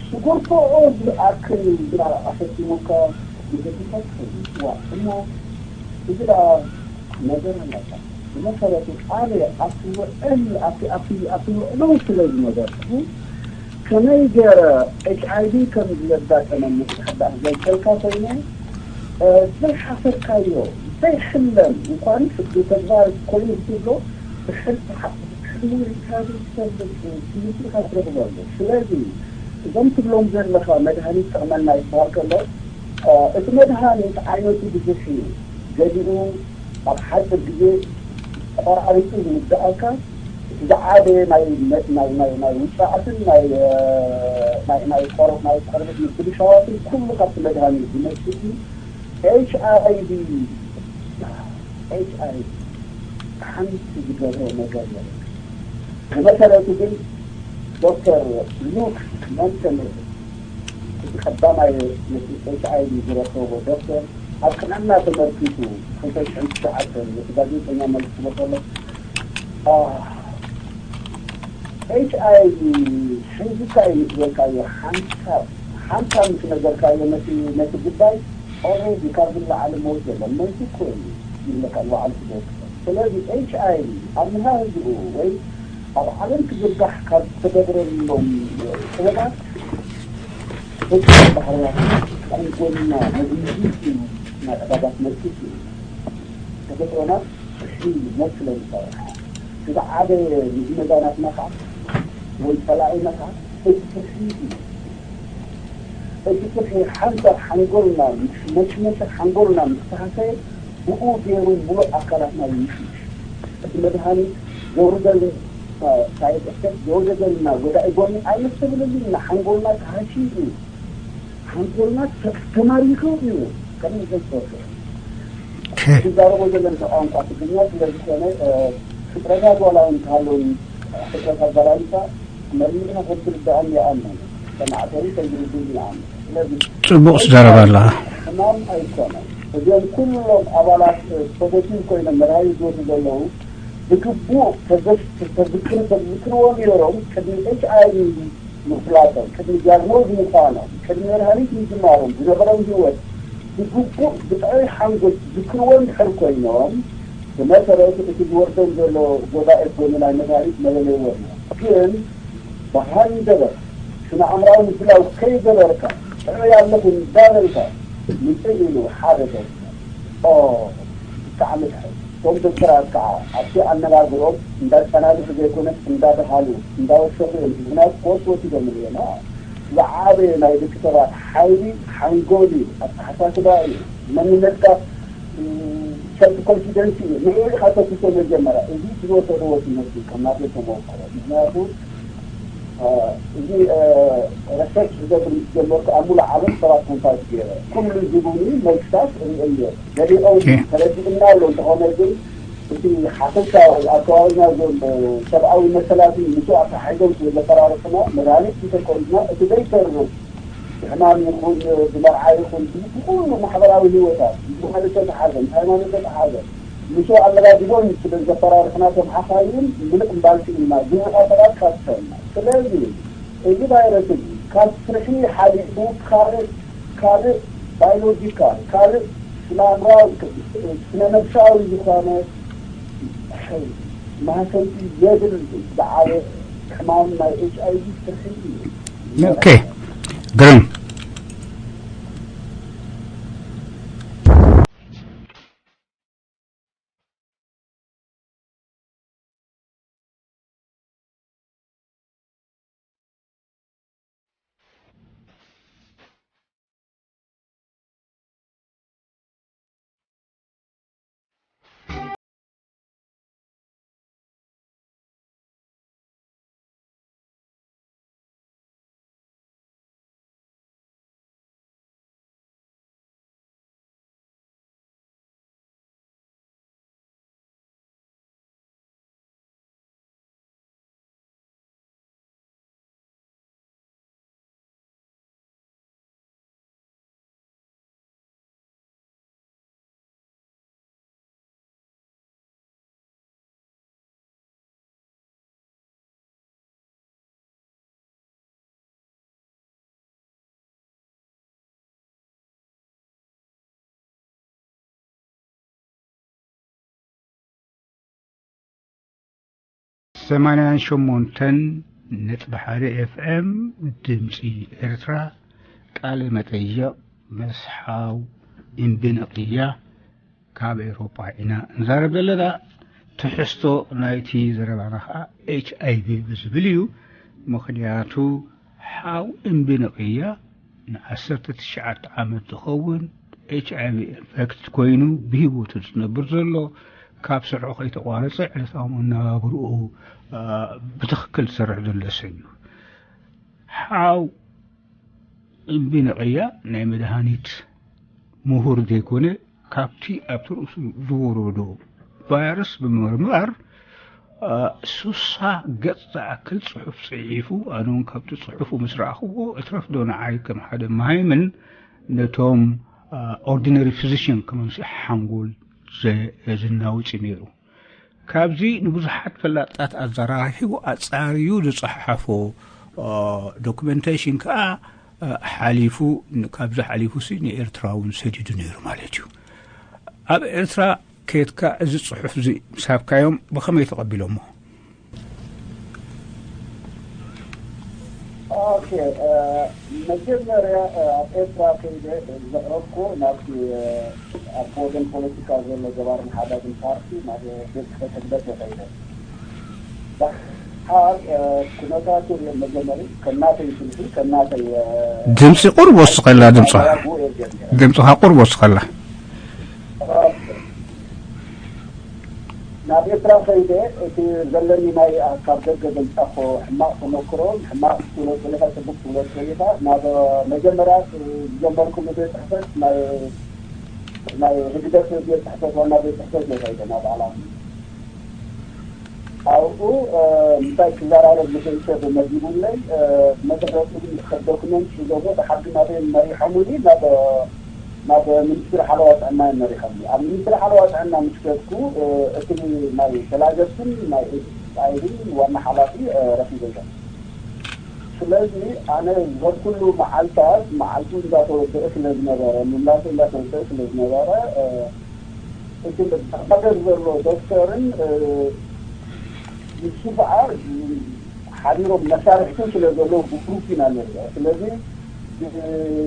ሽጉርትኦ ዝኣክል እንጀራ ኣፈቲሙካ ንገዲፈካ እዩ። ዋ፣ እሞ እዚ ደኣ ነገር ኣለካ። ብመሰረቱ ኣነ ኣብቲ ውዕል፣ ኣብቲ፣ ኣብቲ፣ ኣብቲ ውዕሉ ስለ ዝነበርኩ፣ ከመይ ገይረ ኤች ኣይ ቪ ከም ዘጋጠመኒ ክትሕባእ ዘንቀልካ ኮይነ፣ እ፣ ዘይሓሰብካዮ፣ ዘይሕለም፣ እንኳንስ ብተግባር ኮይኑ ክትብሎ፣ ብሕልሚ፣ ብሕልሚ ርኢኻዮ ዝፈልጥ ትምህርቲ ኢኻ ትረኽበሉ። ስለዚ፣ እዞም ትብሎም ዘለኻ መድሃኒት ይጠቕመና ይበሃል ከሎ፣ እ፣ እቲ መድሃኒት ዓይነቱ ብዙሕ እዩ። ገሊኡ ኣብ ሓፂር ግዜ ቆራሪጡ ዝውድኣካ፣ እቲ ዝዓበየ ናይ፣ ናይ፣ ናይ፣ ናይ ውፃኣትን ናይ፣ እ፣ ናይ፣ ናይ ቆር-፣ ናይ ቆርበት ምብልሻዋትን ኩሉ ካብቲ መድሃኒት ዝመፅእ እዩ። ኤች ኣይ ቪ፣ ኤች ኣይ ቪ ሓንቲ ዝገብሮ ነገር የለን። ብመሰረቱ ግን ዶክተር ሉክ መንተን እቲ ቀዳማይ ነቲ ኤች ኣይ ቪ ዝረኸቦ ዶክተር ኣብ ቅንዕና ተመርኪቱ ክልተ ሽሕን ትሽዓተን ነቲ ጋዜጠኛ መልሲ ክህቦ ከሎ፣ አ፣ ኤች ኣይ ቪ ሒዙካ እዩ ምስ በልካዮ፣ ሓንሳብ፣ ሓንሳብ ምስ ነገርካዮ ነቲ፣ ነቲ ጉዳይ፣ ኦልሬዲ ካብዚ ንላዕሊ ሞት የለን፣ ሞይቱ እኮ እዩ ይብለካ ንባዕሉ ክደርስ። ስለዚ ኤች ኣይ ቪ ኣብ መሃህዝኡ ወይ ኣብ ዓለም ክዝርጋሕ ካብ ዝተገብረሎም ጥበባት ፍጹም ባህርያት ሓንጎልና መግለጺ እዩ። ናይ ዕዳጋት መልክት እዩ። ተፈጥሮና ፍርሒ ይመስለን ይሰርሕ። ዝዓበየ ንዝመዳናትና ከዓ ወይ ጸላኢና ከዓ እቲ ፍርሒ እዩ። እቲ ፍርሒ ሓንሳብ ሓንጎልና ምስ መሽመሸ፣ ሓንጎልና ምስ ተሃሰየ፣ ብኡ ገይሩ ሙሉእ ኣካላትና ይሽሽ። እቲ መድሃኒት ዘውርደልና ሳይድ ኤፌክት፣ ዘውረደልና ጎዳኢ ጎኒ ኣይነስተብህለሉን ኢና። ሓንጎልና ተሃስዩ እዩ። ሓንጎልና ተ-፣ ተማሪኹ እዩ። ከመይ ዘዝፈርሑ? ኦኬ። ዝዛረቦ ዘለና ቋንቋ ትግርኛ ስለ ዝኾነ፣ እ፣ ፍጥረታት ዋላ እውን እንተሃለውን፣ ፍጥረት ኣበላልጻ መሪርካ ከምትርድኣኒ ይኣምን። ሰማዕተይ ከይርድእኒ ይኣምን። ስለዚ ጽቡቕ ትዛረብ ኣለኻ። ሕማም ኣይኮነን። እዚኦም ኩሎም ኣባላት፣ እ፣ ፖዘቲቭ ኮይኖም መድሃኒት ዝወስዱ ዘለዉ ብግቡእ ተዘስ-፣ ተዝክር-፣ ተዝክርዎ ነይሮም ቅድሚ ኤች ኣይ ቪ ምፍላጦም፣ ቅድሚ ዲያግኖዝ ምዃኖም፣ ቅድሚ መድሃኒት ምጅማሮም ዝነበሮም ህይወት ብግቡእ ብጥዑይ ሓንጎል ዝዝክርዎ እንድሕር ኮይኖም፣ ብመሰረት እቲ ዝወርዶም ዘሎ ጎዳኢ ጎኒ ናይ መድሃኒት መለለይዎ እዩ። ግን ብሃንደበት ስነ ኣእምራዊ ምድላው ከይገበርካ፣ ጥዑይ ኣለኹ እንዳበልካ፣ ምጽእ ኢሉ ሓደ ሰብ፣ ኦ፣ ብጣዕሚ ጥዑይ። እቶም ዶክተራት ከዓ ኣብቲ ኣነጋግሮም እንዳጸናንሑ ዘይኮነስ እንዳበሃሉ፣ እንዳወሰኹ እዮም። ምኽንያቱ ኮርስ ወሲዶምሉ እዮም። ዝዓበየ ናይ ደቂ ሰባት ሓይሊ ሓንጎል እዩ፣ ኣተሓሳስባ እዩ፣ መንነትካ፣ እም፣ ሰልፍ ኮንፊደንስ እዩ። ንዕኡ ኢኻ ተኩሶ መጀመርያ። እዚ ዝወሰድዎ ትምህርቲ ከም ናተይ ተመክሮ። ምኽንያቱ፣ እ፣ እዚ፣ እ፣ ሪሰርች ክገብር ምስ ጀመርኩ ኣብ ሙሉእ ዓለም ሰባት ኮንታክት ገይረ። ኩሉ ዝቡኒ መልስታት እሪኦ እየ። ገሊኦም ኦኬ። ተረዲእና ኣሎ፣ እንተኾነ ግን እቲ ሓፈሻዊ ኣብ ከባቢና ዘሎ ሰብኣዊ መሰላት እዩ። ምስኡ ኣተሓሒዞም ስለ ዘፈራርሑና፣ መድሃኒት እንተኮይድና እቲ ዘይተርፍ ብሕማም ይኹን ብመርዓ ይኹን ብኩሉ ማሕበራዊ ህይወታት፣ ብባህሊ ተተሓዘ፣ ምስ ሃይማኖት ተተሓዘ፣ ምስኡ ኣለጋጊቦም ስለ ዘፈራርሑና፣ እቶም ሓኻይም ምልእ እምባልቲ ኢና ዝወቓ ሰባት ካሰና። ስለዚ እዚ ቫይረስ እዚ ካብ ፍርሒ ሓሊፉ ካልእ፣ ካልእ ባዮሎጂካል፣ ካልእ ስነ ኣእምራዊ፣ ስነ ነብሳዊ ዝኾነ ማህሰንቲ የብል። ዝዓበየ ሕማም ናይ ኤች ኣይ ቪ ፍርሒ እዩ። ኦኬ፣ ግርም። ሰማንያን ሸሞንተን ነጥቢ ሓደ ኤፍ ኤም ድምፂ ኤርትራ፣ ቃለ መጠይቕ ምስ ሓው እምቢ ንቕያ ካብ ኤውሮጳ ኢና እንዛረብ ዘለና። ትሕዝቶ ናይቲ ዘረባና ኸዓ ኤች ኣይ ቪ ብዝብል እዩ። ምኽንያቱ ሓው እምቢ ንቕያ ንዓሰርተ ትሽዓተ ዓመት ዝኸውን ኤች ኣይ ቪ ኢንፌክትድ ኮይኑ ብህይወቱ ዝነብር ዘሎ፣ ካብ ስርሑ ከይተቋረጸ ዕለታዊ መነባብርኡ፣ አ፣ ብትኽክል ዝሰርሕ ዘሎ ሰብ እዩ። ሓው እምቢ ንቕያ ናይ መድሃኒት ምሁር ዘይኮነ፣ ካብቲ ኣብቲ ርእሱ ዝወረዶ ቫይረስ ብምምርማር፣ አ፣ ሱሳ ገጽ ዝኣክል ጽሑፍ ጽሒፉ፣ ኣነ እውን ካብቲ ጽሑፉ ምስ ረኣኽዎ፣ እትረፍዶ ንዓይ ከም ሓደ መሃይምን ነቶም፣ አ፣ ኦርዲነሪ ፊዚሽን ከመምስሕ ሓንጎል ዘ-፣ ዝናውጽ እዩ ነይሩ። ካብዚ ንብዙሓት ፈላጣት ኣዘራሪቡ ኣጻርዩ ዝጸሓፎ፣ ኦ፣ ዶክመንቴሽን ከኣ፣ እ፣ ሓሊፉ፣ ን-፣ ካብዚ ሓሊፉሲ ንኤርትራ እውን ሰዲዱ ነይሩ ማለት እዩ። ኣብ ኤርትራ ኬድካ እዚ ጽሑፍ እዚ ምስ ሃብካዮም ብኸመይ ተቐቢሎሞ? ኦኬ፣ መጀመርያ ኣብ ኤርትራ ከይደ ዘቕረብኩ ናብቲ ኣብ ወገን ፖለቲካ ዘሎ ገባር መሓዳግን ፓርቲ ናብ ቤት ጽሕፈት ህግደፍ የኸይደ። ብሓር ኩነታቱ መጀመሪ ከናተይ ስልፊ ከናተይ ድምፂ ቁርብ ወስኸላ ድምፅኻ ድምፅኻ ቁርብ ወስኸላ ናብ ኤርትራ ከይደ እቲ ዘለኒ ናይ ካብ ደገ ዘምጻእኮ ሕማቕ ተመክሮን ሕማቕ ትብሎ ጽሑፋት ጽቡቕ ትብሎ ጽሑፋት ናብ መጀመርያ ዝጀመርኩሉ ቤት ጽሕፈት ናይ ናይ ህግደፍ ቤት ጽሕፈት ዋና ቤት ጽሕፈት እየ ከይደ ናብ ዓላም ኣብኡ እንታይ ክዘራረብ ዝኽእል ሰብ መዲቡለይ መሰረቱ ዶክመንት ሒዞሞ ብሓቂ ናበይ መሪሖሙኒ ናብ ናብ ሚኒስትሪ ሓለዋ ጥዕና መሪሖም ኣብ ሚኒስትሪ ሓለዋ ጥዕና ምስ ከድኩ እቲ ናይ ተላገብትን ናይ ኤችአይቪን ዋና ሓላፊ ረኪበ እዮም ስለዚ ኣነ ዝኸድኩሉ መዓልታት መዓልቱ እንዳተወደአ ስለ ዝነበረ ምላሱ እንዳተወደአ ስለ ዝነበረ እቲ ሃገር ዘሎ ዶክተርን ንሱ ከዓ ሓቢሮም መሳርሕቱ ስለ ዘሎ ብግሩፕ ኢና ንርአ ስለዚ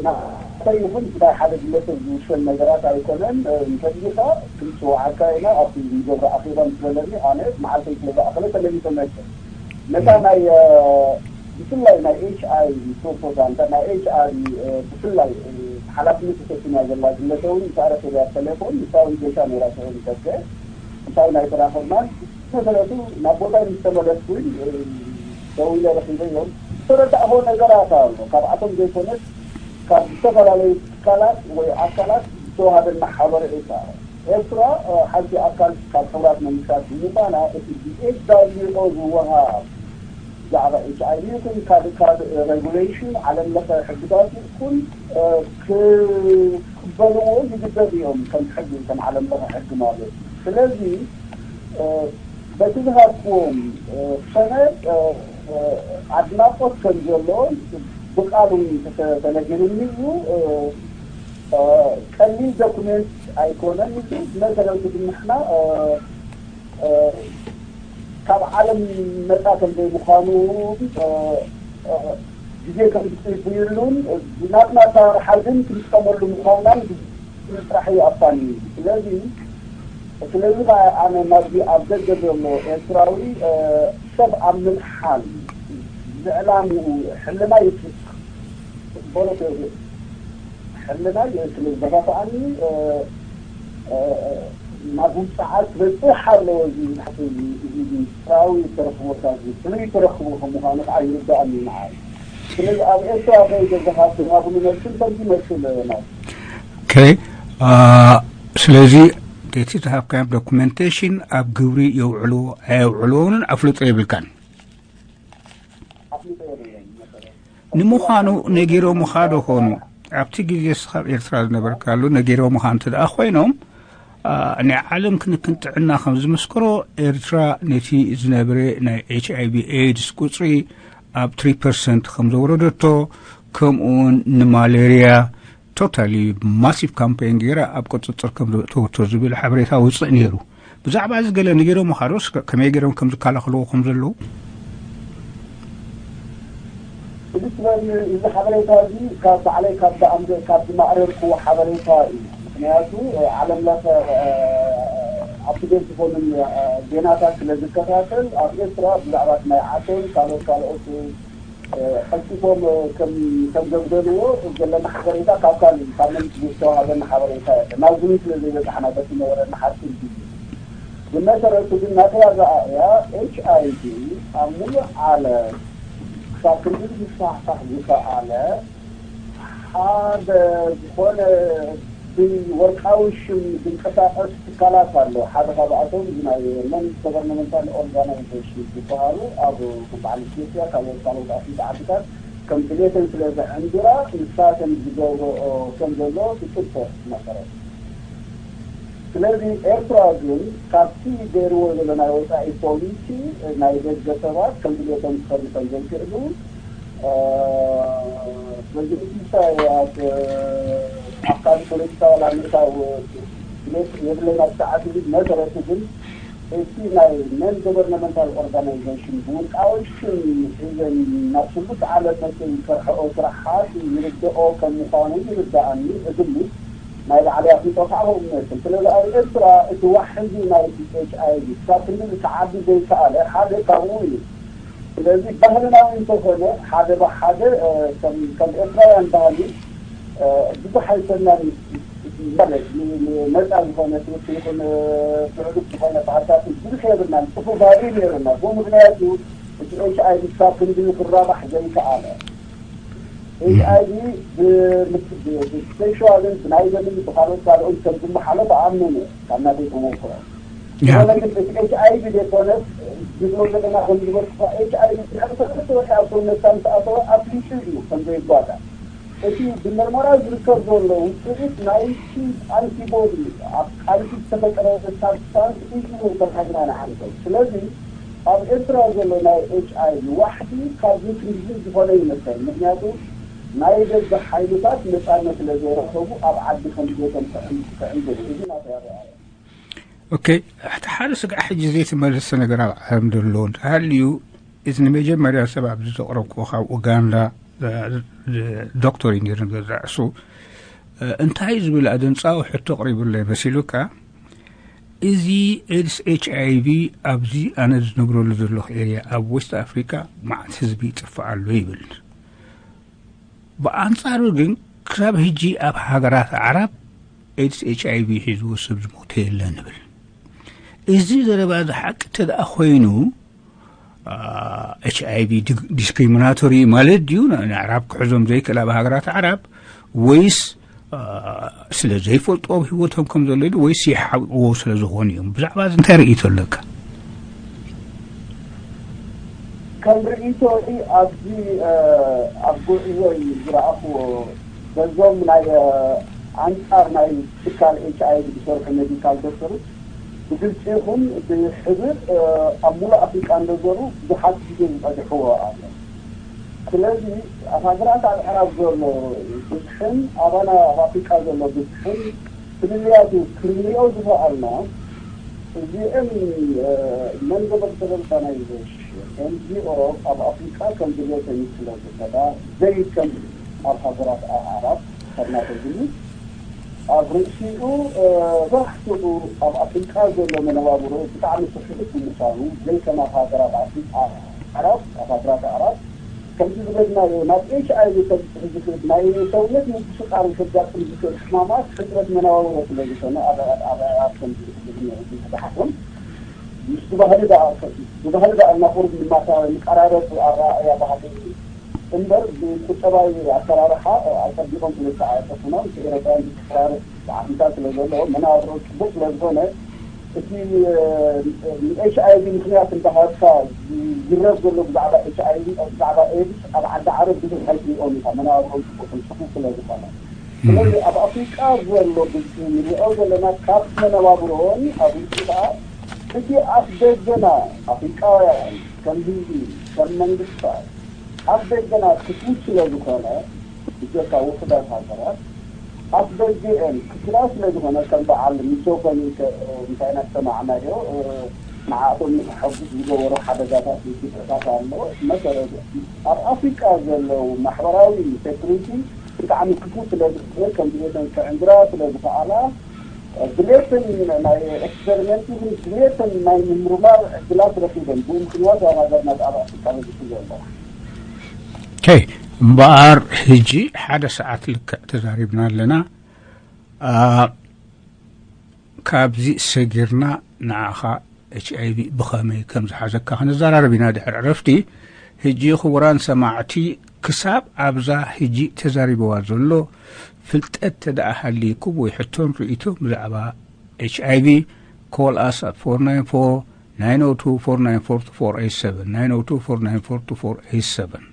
ናተይ ይኹን ናይ ሓደ ግለሰብ ዝውሰን ነገራት ኣይኮነን እንተሊካ ክንፅዋዓካ ኢና ኣብቲ ንገብሮ ኣኼባ ምስ በለኒ ኣነ መዓልተይ ክለኣኸለ ተመሊሰ መፅእ ነታ ናይ ብፍላይ ናይ ኤች ኣይ ፕሮፖዛል ናይ ኤች ኣይ ብፍላይ ሓላፍነት ተሰኪማ ዘላ ግለሰብ እውን ምስ ኣረከብያ ተሌፎን ንሳ እውን ጌሻ ነይራ ሽዑ ንሰከ ንሳ እውን ኣይተራኸብናን መሰረቱ ናብ ቦታይ ምስ ተመለስኩ እውን ደዊለ ረኺበዮም ዝተረዳእኹዎ ነገራት ኣሎ ካብኣቶም ዘይኮነስ ካብ ዝተፈላለዩ ትካላት ወይ ኣካላት ዝተዋሃበና ሓበሬታ ኤርትራ ሓንቲ ኣካል ካብ ሕቡራት መንግስታት ብምዃና እቲ ብ ኤች ዳብሊው ኦ ዝወሃብ ብዛዕባ ኤች ኣይ ቪ ይኹን ካልእ ካልእ ሬጉሌሽን ዓለም ለኸ ሕግታት ይኹን ክቅበልዎ ይግደዱ እዮም ከም ሕጊ ከም ዓለም ለኸ ሕጊ ማለት እዩ ስለዚ በቲ ዝሃብክዎም ሰነድ ኣድናቆት ከም ዘሎ ብቃሉ ተነጊሩኒ እዩ ቀሊል ዶኩሜንት ኣይኮነን እዚ መሰረቱ ግን ንሕና ካብ ዓለም ነፃ ከም ዘይምዃኑ ግዜ ከም ዝፅብይሉን ብናትና ኣሰራርሓ ግን ክንጥቀመሉ ምዃንናን ጥራሕ እዩ ኣፋኒ ስለዚ ስለዚ ኣነ ናብዚ ኣብ ደገ ዘሎ ኤርትራዊ ሰብ ኣብ ምድሓን ዝዕላምኡ ሕልና ይስቅ በሎ ሕልና ስለ ዝደፋፍኣኒ ናብ ውፅዓት በፅሕ ኣለዎ እዚ ዝሓሰብ እዚ ኤርትራዊ ተረክቦታት ፍሉይ ተረክቦ ከም ምዃኑ ከዓ ይርዳእኒ ንዓይ ስለዚ ኣብ ኤርትራ ከይደ ዝሃብቲ ናብሉ መልስን ከምዚ ይመስል ማለት ኦኬ ስለዚ እቲ ዝሃብካዮም ዶኩመንቴሽን ኣብ ግብሪ የውዕልዎ ኣየውዕልዎን ኣፍልጦ የብልካን ንምዃኑ ነጊሮምኻ ዶ ኾኑ ኣብቲ ግዜ ስኻብ ኤርትራ ዝነበርካሉ ነጊሮምኻ እንተ ደኣ ኮይኖም ናይ ዓለም ክንክን ጥዕና ከም ዝመስከሮ ኤርትራ ነቲ ዝነበረ ናይ ኤች ኣይቪ ኤድስ ቁፅሪ ኣብ ትሪ ፐርሰንት ከም ዘወረደቶ ከምኡውን ንማሌርያ ቶታሊ ማሲቭ ካምፔን ገይራ ኣብ ቁፅፅር ከም ዘእተወቶ ዝብል ሓበሬታ ውፅእ ነይሩ ብዛዕባ እዚ ገለ ነጊሮምኻ ዶስ ከመይ ገይሮም ከም ዝከላኸልዎ ከም ዘለዉ እዚ ጥበብ እዚ ሓበሬታ እዚ ካብ ባዕለይ ካብ ብኣምደ ካብ ዝማዕረርክዎ ሓበሬታ እዩ ምክንያቱ ዓለም ለኸ ኣብቲ ቤት ዝኾኑ ዜናታት ስለ ዝከታተል ኣብ ኤርትራ ብዛዕባ ናይ ዓሰብ ካልኦት ካልኦት ቀልጢፎም ከም ዘጉደልዎ ዘለና ሓበሬታ ካብ ካልእ ካብ መንግስቲ ዝተዋሃበና ሓበሬታ የለን። ናብዚ እውን ስለ ዘይበጻሕና በቲ ነበረና ሓጺር ግዜ ብመሰረቱ ግን ናተይ ኣረኣእያ ኤች ኣይ ቪ ኣብ ሙሉእ ዓለም ክሳብ ክንድዚ ዝስፋሕፋሕ ዝኸኣለ ሓደ ዝኾነ ብወርቃዊ ሽም ዝንቀሳቐስ ትካላት ኣሎ። ሓደ ካብኣቶም እዚ ናይ non governmental organization ዝበሃሉ ኣብ በዓል ኢትዮጵያ ካልኦት ካልኦት ኣፍሪካ ዓድታት ከም ድሌተን ስለ ዘዕንድራ ንሳተን ዝገብረኦ ከም ዘሎ ትፅበ መሰረት። ስለዚ ኤርትራ ግን ካብቲ ገይርዎ ዘሎ ናይ ወፃኢ ፖሊሲ ናይ ደገ ሰባት ከም ድሌቶም ክኸዱ ከም ዘይክእሉ በዚ ኢሳያስ ኣካል ፖለቲካ ዋላ ምእታው ድሌት የብለና ሰዓት እዚ መሰረቱ ግን እቲ ናይ non governmental organization ብውልቃዊ ሽም ሒዘን ናብ ስሉስ ዓለም መፅእ ዝሰርሐኦ ስራሓት ይርድኦ ከም ምዃኑ ይርድኣኒ፣ እግምት። ናይ ላዕሊ ኣፍልጦ ከዓ ከምኡ ይመስል። ስለዚ ኣብ ኤርትራ እቲ ዋሕዚ ናይ ኤች ኣይ ቪ ክሳብ ክንዲ ዝተዓቢ ዘይከኣለ ሓደ ካብኡ እዩ። ስለዚ ባህልናዊ እንተኾነ ሓደ ብሓደ ከም ኤርትራውያን ባህሊ ብዙሕ ኣይሰናን ማለት ነፃ ዝኾነ ትምህርቲ ይኹን ብዕሉግ ዝኾነ ባህልታት ብዙሕ የብልናን። ጥፉ ባህሊ ነይሩና። ብኡ ምክንያት እዩ እቲ ኤች ኣይ ቪ ክሳብ ክንዲ ክራባሕ ዘይከኣለ። ኤች ኣይ ቪ ብስፔሻልን ብናይ ደምን ብካልኦት ካልኦት ከም ዝመሓለፍ ኣኣምን እየ ካብ ናተይ ተመክሮ። ዝኾነ ግን እቲ ኤች ኣይ ቪ ዘይኮነስ ዝብሎ ዘለና ከም ዝበልኩኻ ኤች ኣይ ቪ ድሕሪ ሰለስተ ወርሒ ኣብ ሰውነትካ ምስ ኣተወ ኣፍሊጡ እዩ ከም ዘይጓዳእ። እቲ ብመርመራ ዝርከብ ዘሎ ውፅኢት ናይቲ ኣንቲቦዲ ኣብ ቃልሲ ዝተፈጠረ ሳብስታንስ እዩ ተታሂና ንዓንተው። ስለዚ ኣብ ኤርትራ ዘሎ ናይ ኤች ኣይ ቪ ዋሕዲ ካብዚ ክንድዚ ዝኾነ ይመስል። ምክንያቱ ናይ ደገ ሓይልታት ነፃነት ስለ ዘይረኸቡ ኣብ ዓዲ ከም ዘቶም ክዕንድሩ እዚ ናተይ ኣረኣእያ። ኦኬ፣ እቲ ሓደ ስጋዕ ሕጂ ዘይተመለሰ ነገር ኣብ ዓለም ዘሎ እንተሃልዩ፣ እቲ ንመጀመርያ ሰብ ኣብዚ ዘቕረብኩዎ ካብ ኡጋንዳ ዶክተር እዩ ነይሩ ንገዛዕ እሱ እንታይ ዝብል ኣደንፃዊ ሕቶ ኣቕሪቡለይ መሲሉካ? እዚ ኤድስ ኤች ኣይ ቪ ኣብዚ ኣነ ዝነብረሉ ዘለኹ ኤርያ ኣብ ዌስት ኣፍሪካ መዓት ህዝቢ ይጥፍእ ኣሎ ይብል። ብኣንፃሩ ግን ክሳብ ሕጂ ኣብ ሃገራት ኣዕራብ ኤድስ ኤች ኣይ ቪ ሒዝዎ ሰብ ዝሞተ የለን ይብል። እዚ ዘረባ እዚ ሓቂ እንተ ደኣ ኮይኑ ኤች ኣይ ቪ ዲስክሪሚናቶሪ ማለት ድዩ? ንኣዕራብ ክሕዞም ዘይክእል ኣብ ሃገራት ኣዕራብ ወይስ ስለ ዘይፈልጥዎ ኣብ ህይወቶም ከም ዘሎ ኢሉ ወይስ ይሓብእዎ ስለ ዝኾኑ እዮም? ብዛዕባ እዚ እንታይ ርእይቶ ኣለካ? ከም ርእይቶይ ኣብዚ ኣብ ጉዕዞይ ዝረኣኽዎ በዞም ናይ ኣንጻር ናይ ትካል ኤች ኣይ ቪ ዝሰርሑ ሜዲካል ዶክተርስ ብግልፂ ይኹን ብሕብር ኣብ ሙሉእ ኣፍሪቃ እንደዞሩ ብዙሓት ግዜ ዝቐድሕዎ ኣሎ። ስለዚ ኣብ ሃገራት ኣብ ዕራብ ዘሎ ብዝሕን ኣባና ኣብ ኣፍሪቃ ዘሎ ብዝሕን ፍልልያቱ ክንሪኦ ዝኸኣልና እዚአን non governmental organization ኤን ጂ ኦ ኣብ ኣፍሪቃ ከም ድሌተን ስለ ዝኸዳ ዘይከም ኣብ ሃገራት ኣዕራብ ከድና ተዝሉ ኣብ ርእሲኡ መብዛሕትኡ ኣብ ኣፍሪቃ ዘሎ መነባብሮ ብጣዕሚ ስሕት ብምዃኑ ዘይከም ኣብ ሃገራት ኣፍሪቃ ኣዕራብ ኣብ ሃገራት ኣዕራብ ከምቲ ዝበልናዮ ናብ ኤች ኣይ ቪ ከብፅሕ ዝኽእል ናይ ሰውነት ምንቅስቃር ከጋጥም ዝኽእል ሕማማት ሕፅረት መነባብሮ ስለ ዝኾነ ኣብ ኣዕራብ ከም ዝዝሕዛሕኹም ምስ ብባህሊ ደኣ ብባህሊ ደኣ እናቑርብ ንማሳ ንቀራረብ ኣረኣእያ ባህሊ እምበር ብቁጠባዊ ኣሰራርሓ ኣጸቢቖም ስለ ዝተዓጸፉና ምስ ኤሮጳውያን ዝተቀራረብ ጣዕምታት ስለ ዘለዎ መናብሮ ጽቡቕ ስለ ዝኾነ እቲ ንኤች ኣይ ቪ ምኽንያት እንዳሃብካ ዝዝረብ ዘሎ ብዛዕባ ኤች ኣይ ቪ ብዛዕባ ኤድስ ኣብ ዓዲ ዓረብ ብዙሕ ኣይትሪኦን ኢኻ መናብሮም ጽቡቕ ጽፉፍ ስለ ዝኾነ ስለዚ ኣብ ኣፍሪቃ ዘሎ ብዝሒ ንሪኦ ዘለና ካብ መነባብሮን ኣብ ውሽጢ ከዓ እቲ ኣፍ ደገና ኣፍሪቃውያን ከም ህዝቢ ከም መንግስታት ኣፍ ደገና ክፉት ስለ ዝኾነ ብጀካ ውሑዳት ሃገራት ኣፍ ደገኤን ክፍላ ስለ ዝኾነ ከም በዓል ሚሶፈኒ እንታይ ኢና ዝሰማዕናዮ ንዓቶም ንክሐጉስ ዝገበሮ ሓደጋታት ውድቀታት ኣሎ መሰረቱ ኣብ ኣፍሪቃ ዘለዉ ማሕበራዊ ሴኩሪቲ ብጣዕሚ ክፉት ስለ ዝኾነ ከም ድሌተን ክዕንድራ ስለ ዝኸኣላ ድሌትን ናይ ኤክስፐሪመንት ይኹን ድሌትን ናይ ምምርማር ዕድላት ረኺበን ብኡ ምክንያት ኣብ ሃገርና ኣብ ኣፍሪቃ በዚሑ ዘሎ ኦኬ እምበኣር ሕጂ ሓደ ሰዓት ልክዕ ተዛሪብና ኣለና ካብዚ ሰጊርና ንዓኻ ኤች ኣይ ቪ ብኸመይ ከም ዝሓዘካ ክንዘራረብ ኢና ድሕሪ ዕረፍቲ። ሕጂ ክቡራን ሰማዕቲ ክሳብ ኣብዛ ሕጂ ተዛሪብዋ ዘሎ ፍልጠት ተደኣ ሃልይኩም ወይ ሕቶን ርእይቶ ብዛዕባ ኤች ኣይ ቪ call us at four nine four nine oh two four nine four two four eight seven nine oh two four nine four two four eight seven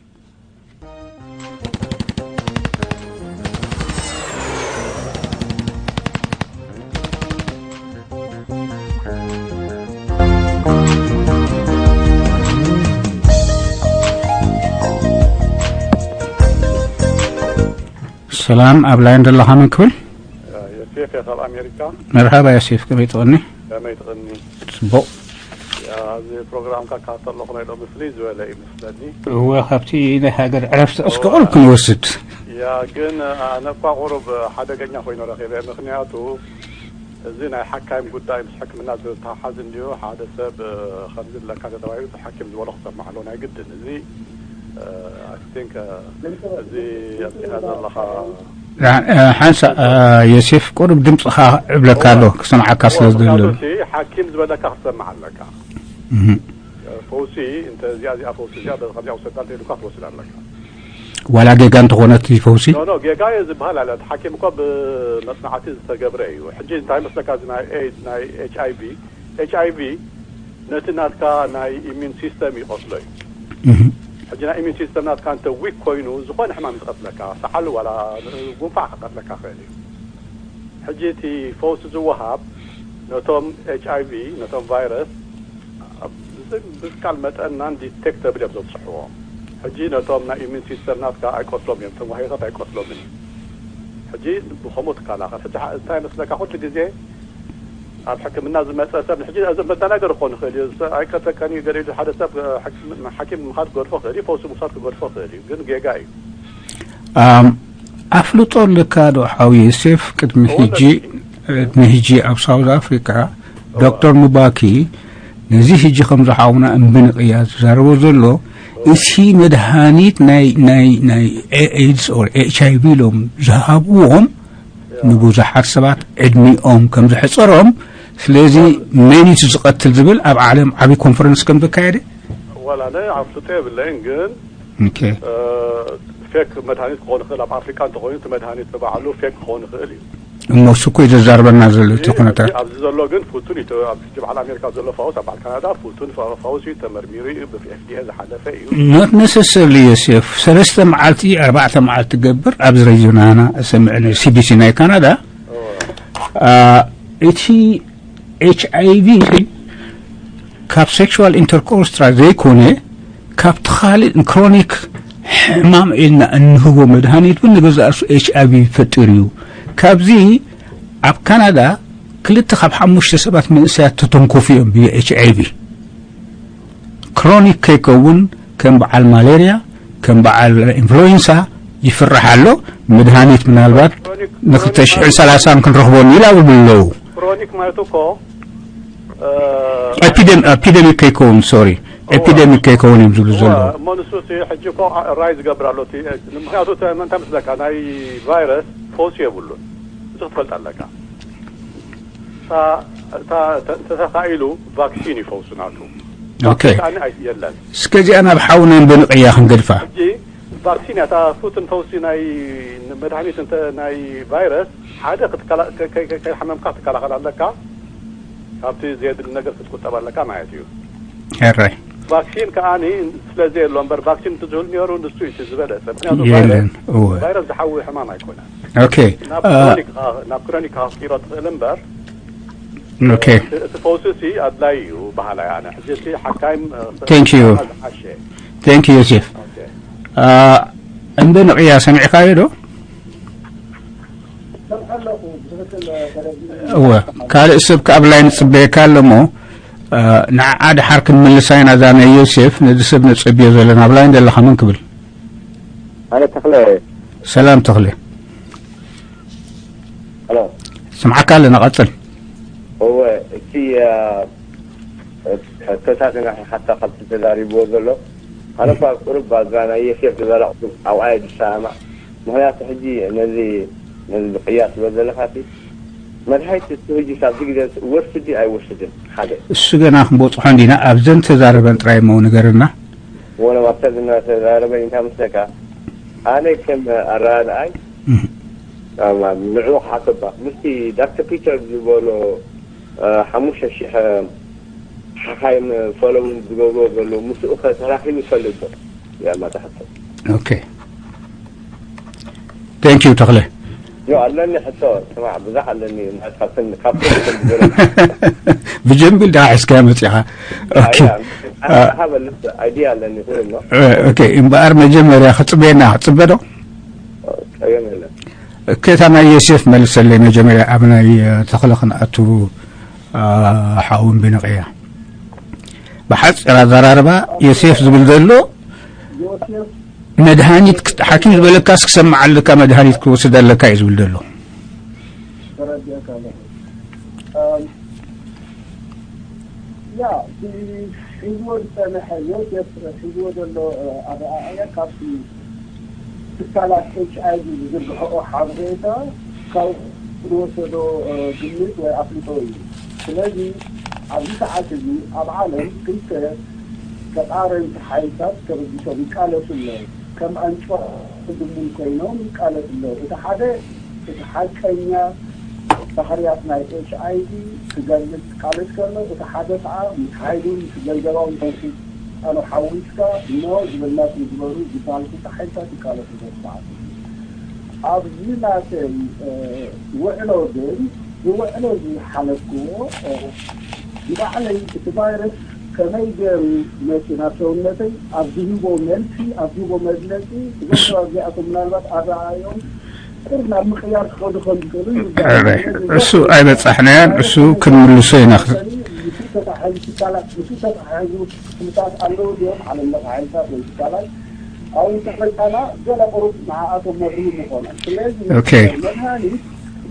ሰላም ኣብ ላይን ዘለኻ መን ክብል ዮሴፍ እየ ካብ ኣሜሪካ መርሃባ ዮሴፍ ከመይ ትቐኒ ከመይ ትቕኒ ጽቡቕ እዚ ፕሮግራምካ ካብ ተለኹ ናይ ሎሚ ፍልይ ዝበለ እዩ መስለኒ። እወ፣ ካብቲ ናይ ሃገር ዕረፍቲ እስከ ቁሩብ ክንወስድ። ያ ግን ኣነ እኳ ቁሩብ ሓደገኛ ኮይኑ ረኺበ። ምኽንያቱ እዚ ናይ ሓካይም ጉዳይ ምስ ሕክምና ዝተሓዝ እንዲዩ። ሓደ ሰብ ከምዚ ኣለካ ተባሂሉ እቲ ሓኪም ዝበሎ ክሰምዕ ኣለዎ ናይ ግድን። እዚ ኣይ ቲንክ እዚ ኣብዚኻ ዘለኻ ሓንሳ ዮሴፍ፣ ቁሩብ ድምፅኻ እብለካ ኣሎ ክሰምዓካ ስለ ዝደለ። ሓኪም ዝበለካ ክትሰምዕ ኣለካ። ፈውሲ እንተ እዚኣ እዚኣ ፈውሲ እዚኣ በዚ ከምዚኣ ውሰዳ እንተ ኢሉካ ክትወስድ ኣለካ። ዋላ ጌጋ እንተኾነት ፈውሲ ኖ ኖ ጌጋ እየ ዝበሃል ኣለ። እቲ ሓኪም እኮ ብመፅናዕቲ ዝተገብረ እዩ። ሕጂ እንታይ መስለካ፣ እዚ ናይ ኤድስ ናይ ኤች ኣይ ቪ ኤች ኣይ ቪ ነቲ ናትካ ናይ ኢሚን ሲስተም ይቐትሎ እዩ። ሕጂ ናይ ኢሚን ሲስተም ናትካ እንተ ዊክ ኮይኑ ዝኾነ ሕማም ዝቐትለካ፣ ሰዓል ዋላ ጉንፋዕ ክቐትለካ ክእል እዩ። ሕጂ እቲ ፈውሲ ዝወሃብ ነቶም ኤች ኣይ ቪ ነቶም ቫይረስ ብዝካል መጠን ናን ዲቴክተብል እዮም ዘብፅሕዎም። ሕጂ ነቶም ናይ ኢሚን ሲስተም ናትካ ኣይቀትሎም እዮም፣ እቶም ዋህዮታት ኣይቀትሎምን እዩ። ሕጂ ብኸምኡ ትከላኸል። ሕጂ እንታይ መስለካ፣ ኩሉ ግዜ ኣብ ሕክምና ዝመፀ ሰብ ሕጂ እዚ መዘናገሪ ክኾን ይኽእል እዩ። ኣይቀተከን እዩ ገለ ኢሉ ሓደ ሰብ ሓኪም ምኻድ ክገድፎ ክእል እዩ፣ ፈውሲ ምውሳድ ክገድፎ ክእል እዩ፣ ግን ጌጋ እዩ። ኣፍልጦ ኣለካ ዶ ሓው ዮሴፍ? ቅድሚ ሕጂ ቅድሚ ሕጂ ኣብ ሳውዝ ኣፍሪካ ዶክተር ሙባኪ ነዚ ሕጂ ከም ዝሓውና እምብንቕያ ዝዛረቦ ዘሎ፣ እሲ መድሃኒት ናይ ናይ ናይ ኤድስ ኦር ኤች ኣይ ቪ ኢሎም ዝሃብዎም ንብዙሓት ሰባት ዕድሚኦም ከም ዘሕፀሮም፣ ስለዚ መን እዩ ዝቐትል ዝብል ኣብ ዓለም ዓብዪ ኮንፈረንስ ከም ዘካየደ ወላ ኣነ ኣፍልጦ የብለይን፣ ግን ኦኬ። ፌክ መድሃኒት ክኾን ይኽእል። ኣብ ኣፍሪካ እንተኾይኑ እቲ መድሃኒት ንባዕሉ ፌክ ክኾን ይኽእል እዩ። እሞ እሱ እኮ እዩ ዘዛርበና ዘሎ እቲ ኩነታት። ኣብዚ ዘሎ ግን ፍቱን እዩ። ኣብ ሕጂ በዓል ኣሜሪካ ዘሎ ፈውስ ኣብ በዓል ካናዳ ፍቱን ፈውስ እዩ፣ ተመርሚሩ እዩ፣ ብኤፍ ዲ ኤ ዝሓለፈ እዩ። ኖት ነሰሰርሊ ዮሴፍ፣ ሰለስተ መዓልቲ ኣርባዕተ መዓልቲ ገብር ኣብዚ ሬድዮ ናና እሰምዕ ነይሩ፣ ሲ ቢ ሲ ናይ ካናዳ። እቲ ኤች ኣይ ቪ ካብ ሴክሹዋል ኢንተርኮርስ ጥራይ ዘይኮነ ካብቲ ካልእ ክሮኒክ ሕማም ኢልና እንህቦ መድሃኒት እውን ንገዛእ ርእሱ ኤች ኣይ ቪ ይፈጥር እዩ። ካብዚ ኣብ ካናዳ ክልተ ካብ ሓሙሽተ ሰባት መንእሰያት ተተንኮፉ እዮም ብ ኤች ኣይ ቪ። ክሮኒክ ከይከውን ከም በዓል ማሌርያ ከም በዓል ኢንፍሉዌንሳ ይፍራሕ ኣሎ። መድሃኒት ምናልባት ንክልተ ሽሕን ሰላሳን ክንረኽቦ ኢላ ብብለዉ ክሮኒክ ማለት እኮ ኤፒደሚክ ከይከውን ሶሪ ኤፒደሚክ ከይከውን እዮም ዝብሉ ዘለዉ። እሞ ንሱ ሕጂ እኮ ራይ ዝገብር ኣሎ። ምክንያቱ እንታይ ምስለካ ናይ ቫይረስ ፈውሲ የብሉን። እዚ ክትፈልጥ ኣለካ። ተተኻኢሉ ቫክሲን ይፈውሱ ናቱ ኦኬ። የለን። እስከዚኣ ናብ ሓውና ንበንቕያ ክንገድፋ ቫክሲን እያ እታ ፍቱን ፈውሲ ናይ መድሃኒት ናይ ቫይረስ ሓደ ከይሓመምካ ክትከላኸል ኣለካ። ካብቲ ዘየድሊ ነገር ክትቁጠብ ኣለካ ማለት እዩ። ሕራይ ቫክሲን ከዓኒ ስለዚ የሎ እምበር ቫክሲን እንትዝህሉ ነሩ ንሱ እዩ ዝበለፀ። ምክንያቱ የለን እወ ቫይረስ ዝሓዊ ሕማም ኣይኮነን። ኦኬ ናብ ክሮኒክ ከኣ ክትቂሮ ትኽእል እምበር ኦኬ እቲ ፈውሲ ሲ ኣድላይ እዩ በሃላይ ኣነ። ሕጂ ሲ ሓካይም Thank you. ዝሓሸ Thank you ዮሴፍ። እንደ ንቕያ ሰሚዕካዮ ዶ? እወ ካልእ ሰብ ከኣ ኣብ ላይን ጽበየካ ኣሎ እሞ ንዓ ድሓር ክንምልሳ ኢና። እዛ ናይ ዮሴፍ ነዚ ሰብ ነጸብዮ ዘለና ኣብ ላይን ዘለኻ መን ክብል? ኣነ ተኽለ። ሰላም ተኽለ። ሄሎ። ስምዓካ ኣለና ቀጽል። እወ እቲ ሕቶታት ኢና ሓታ ካብቲ ተዛሪብዎ ዘሎ ኣነ እኳ ቁሩብ ባዛ ናይ የሴፍ ዝበላቕቱ ኣብኣ እየ ዝሰማማዕ። ምኽንያቱ ሕጂ ነዚ ነዚ ብቕያ ትብሎ ዘለኻ እቲ መድሃኒት እቲ ሕጂ ኣብዚ ግዜ ወስድ ድዩ ኣይወስድን ሓደ እሱ ገና ክንበፅሖ እንዲና ኣብዘን ተዛረበን ጥራይ እሞ ንገርና። ወላ ኣብታ ዝናተዛረበ እንታይ መስለካ ኣነ ከም ኣረዳድኣይ ንዕኡ ክሓተባ ምስቲ ዳክተር ፒተር ዝበሎ ሓሙሽተ ሽሕ ሓኻይም ፈለውን ዝገብርዎ ዘለዉ ምስኡ ከ ተራኺቡ ይፈልጥ ዶ? እያ ማታ ሕቶ። ኦኬ thank you ተኽለ። ዮ ኣለኒ ሕቶ ስማዕ ብዙሕ ኣለኒ ማለት ካብተን ካብተን ዝገለ ብጀምቢል ደኣ ሒዝካዮ መጺኻ። ኦኬ ሃበልስ ኣይዲያ ኣለኒ ኩሉ እሞ ኦኬ እምበኣር መጀመርያ ክጽበየና ክጽበ ዶ? ጸገም የለን። እከታ ናይ ዮሴፍ መልሰለይ መጀመርያ ኣብ ናይ ተኽለ ክንኣቱ ሓውን ብንቕያ ብሓፂር ኣዘራርባ ዮሴፍ ዝብል ዘሎ፣ መድሃኒት ክት-፣ ሓኪም ዝበለካስ ክሰምዕ ኣለካ፣ መድሃኒት ክወስድ ኣለካ እዩ ዝብል ዘሎ። ተረዲእካ ኣለኹ። እም፣ ያ፣ እቲ ሒዝዎ ዝጸንሐ ዮሴፍ ሒዝዎ ዘሎ፣ እ፣ ኣረኣእያ ካብቲ ትካላት ኤች ኣይ ቪ ዝዝርግሕኦ ሓበሬታ ካብ ዝወሰዶ፣ እ፣ ግምት ወይ ኣፍልጦ እዩ። ስለዚ ኣብዚ ሰዓት እዚ ኣብ ዓለም ክልተ ተቓረንቲ ሓይልታት ተበጊሶም ይቃለሱ ኣለዉ። ከም ኣንጭዋ ድሙን ኮይኖም ይቃለሱ ኣለዉ። እቲ ሓደ እቲ ሓቀኛ ባህርያት ናይ ኤች ኣይ ቪ ክገልጽ ክቃለስ ከሎ፣ እቲ ሓደ ከኣ ምስ ሓይሉን ምስ ገንዘባውን ስልጣኑ ሓዊስካ ኖ ዝበልናኩም ግበሩ ዝበሃሉ ክልተ ሓይልታት ይቃለሱ ኣለዉ። ኣብዚ ናተይ፣ እ፣ ውዕሎ ግን፣ ዝውዕሎ ዝሓለፍክዎ፣ እ፣ ንባዕለይ እቲ ቫይረስ ከመይ ገይሩ መፂኡ ናብ ሰውነተይ ኣብ ዝህቦ መልሲ፣ ኣብ ዝህቦ መግለፂ፣ እዞም ሰባት እዚኣቶም ምናልባት ኣረኣእዮም ቁር ናብ ምቕያር ክኸዱ ከም ዝኽእሉ ይርዳእ። ኧረ፣ እሱ ኣይበጻሕናዮን፣ እሱ ክንምልሶ ኢና። ምስ ተታሓዙ ትካላት፣ ምስ ተታሓዙ ክፍልታት ኣለዉ ድዮም? ዓለም ለኸ ሓይልታት ወይ ትካላት ኣብኡ እንተመጻና ገለ ቁሩብ ንዓኣቶም መብርሂ ምኾነ። ስለዚ ኦኬ። መድሃኒት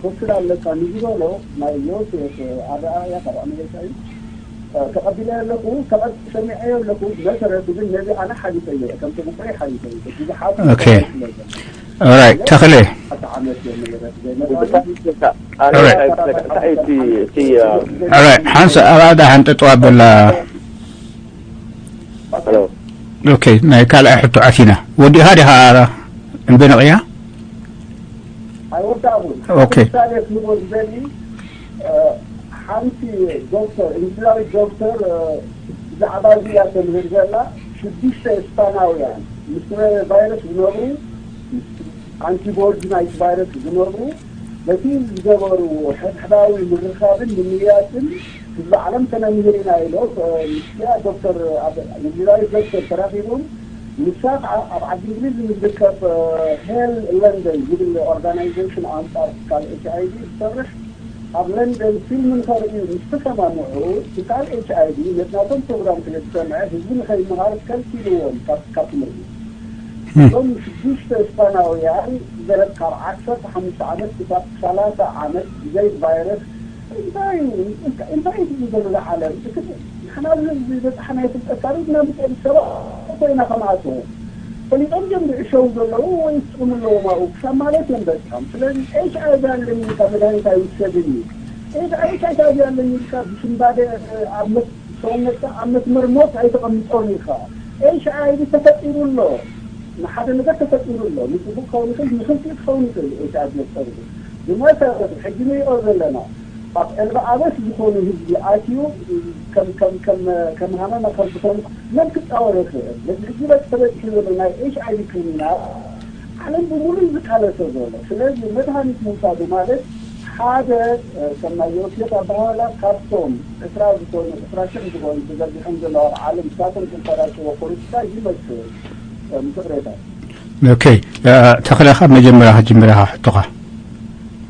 ክወስድ ኣለካ ንዝበሎ ናይ ዮሴፍ ኣረኣእያ ካብ ኣሜሪካ እዩ። ተቐቢለ ኣለኹ፣ ተቐ-፣ ሰሚዐዮ ኣለኹ። መሰረቱ ግን ነዚ ኣነ ሓሊፈዮ፣ ከም ተመክሮይ ሓሊፈዮ። ብዙሓት ኦኬ። ስለዘሎ ኦራይት፣ ተኽለ። ኣተ ዓመት እዮም መሰረት ዘይመጣ። ኦራይት። እንታይ እቲ፣ እቲ፣ እ፣ ኦራይት፣ ሓንሳ ኣብኣ ደኣ ሓንጠጥ ኣበላ። ሄሎ። ኦኬ፣ ናይ ካልኣይ ሕቶ ኣቲና። ወዲእኻ ዲኻ እምቢ ነቕያ? ኣይወዳእኹን። ኦኬ። ምሳሌ ክህቦ ዝደሊ፣ እ፣ ሓንቲ ዶክተር፣ እንግሊዛዊት ዶክተር፣ እ፣ ብዛዕባ እዚ እያ ተምህር ዘላ። ሽዱሽተ ስፓናውያን ምስ ቫይረስ ዝነብሩ፣ ኣንቲቦዲ ናይቲ ቫይረስ ዝነብሩ፣ በቲ ዝገበርዎ ሕድሕዳዊ ምርኻብን ምምይያጥን ህዝቢ ዓለም ከነምህር ኢና ኢሎ። እ፣ ምስያ ዶክተር ኣብ-፣ እንግሊዛዊት ዶክተር ተራኺቦም፣ ንሳ ከዓ ኣብ ዓዲ እንግሊዝ ንዝርከብ፣ እ፣ ሄል ለንደን ዝብል ኦርጋናይዜሽን ኣንጻር ትካል ኤች ኣይ ቪ ዝሰርሕ ኣብ ለንደን ፊልም ንኸርእዩ ምስ ተሰማምዑ፣ ትካል ኤች ኣይ ቪ ነቲ ናቶም ፕሮግራም ስለ ዝሰምዐ ህዝቢ ንኸይመሃር ከልኪልዎም ካብ፣ ካብ ትምህርቲ። እም። እዞም ሽዱሽተ ስፓናውያን ገለ ካብ ዓሰርተ ሓሙሽተ ዓመት ክሳብ ሰላሳ ዓመት ብዘይ ቫይረስ እንታይ፣ እንታይ፣ እንታይ እዩ ዝገብር ዓለም? እቲ ንሕና ኣብዚ ዝበጻሕናዮ ፍልጠት ካልእ ናብ ሰብ ኮይና ከምኣትዎ ፈሊጦም እዮም ዝዕሸው ዘለዉ ወይ ይስጥሙ ኣለዎም ኣብኡ ክሳብ ማለት እዮም በጺሖም። ስለዚ ኤች ኣይ ቪ ኣለኒ ኢልካ መድሃኒት ኣይውሰድን እዩ። ኤች ኣይ ቪ ኣለኒ ኢልካ ብስንባደ ኣብ መስ-፣ ሰውነትካ ኣብ መስመር ሞት ኣይተቐምጦን ኢኻ። ኤች ኣይ ቪ ተፈጢሩ ኣሎ። ንሓደ ነገር ተፈጢሩ ኣሎ። ንጽቡቕ ክኸውን ይኽእል፣ ንኽልቲኡ ክኸውን ይኽእል። ኤች ኣይ ቪ መፍጠሩ ብመሰረት ሕጂ ንሪኦ ዘለና ኣብ ዕልባ ኣበስ ዝኾኑ ህዝቢ ኣትዩ ከም፣ ከም፣ ከም፣ ከም ሃመማ ከም ዝኾኑ መን ክጻወሮ ይኽእል? ነዚ ሕጂ በጽ-፣ ተበጺሑ ዘሎ ናይ ኤች ኣይ ቪ ክሪሚናል ዓለም ብምሉእ ዝቃለሶ ዘሎ። ስለዚ መድሃኒት ምውሳዱ ማለት ሓደ፣ እ፣ ከም ናይ ዮሴፍ ኣበሃህላ ካብቶም ዕስራ ዝኾኑ፣ ዕስራ ሽሕ ዝኾኑ ተዘርጊሖም ዘለዉ ኣብ ዓለም ንሳቶም ዝንፈራጭዎ ፖለቲካ ይመስል፣ እ፣ ምስ ይቕሬታ። ኦኬ፣ እ፣ ተኽለ ካብ መጀመርያ ክትጅምር ኢኻ ሕቶኻ።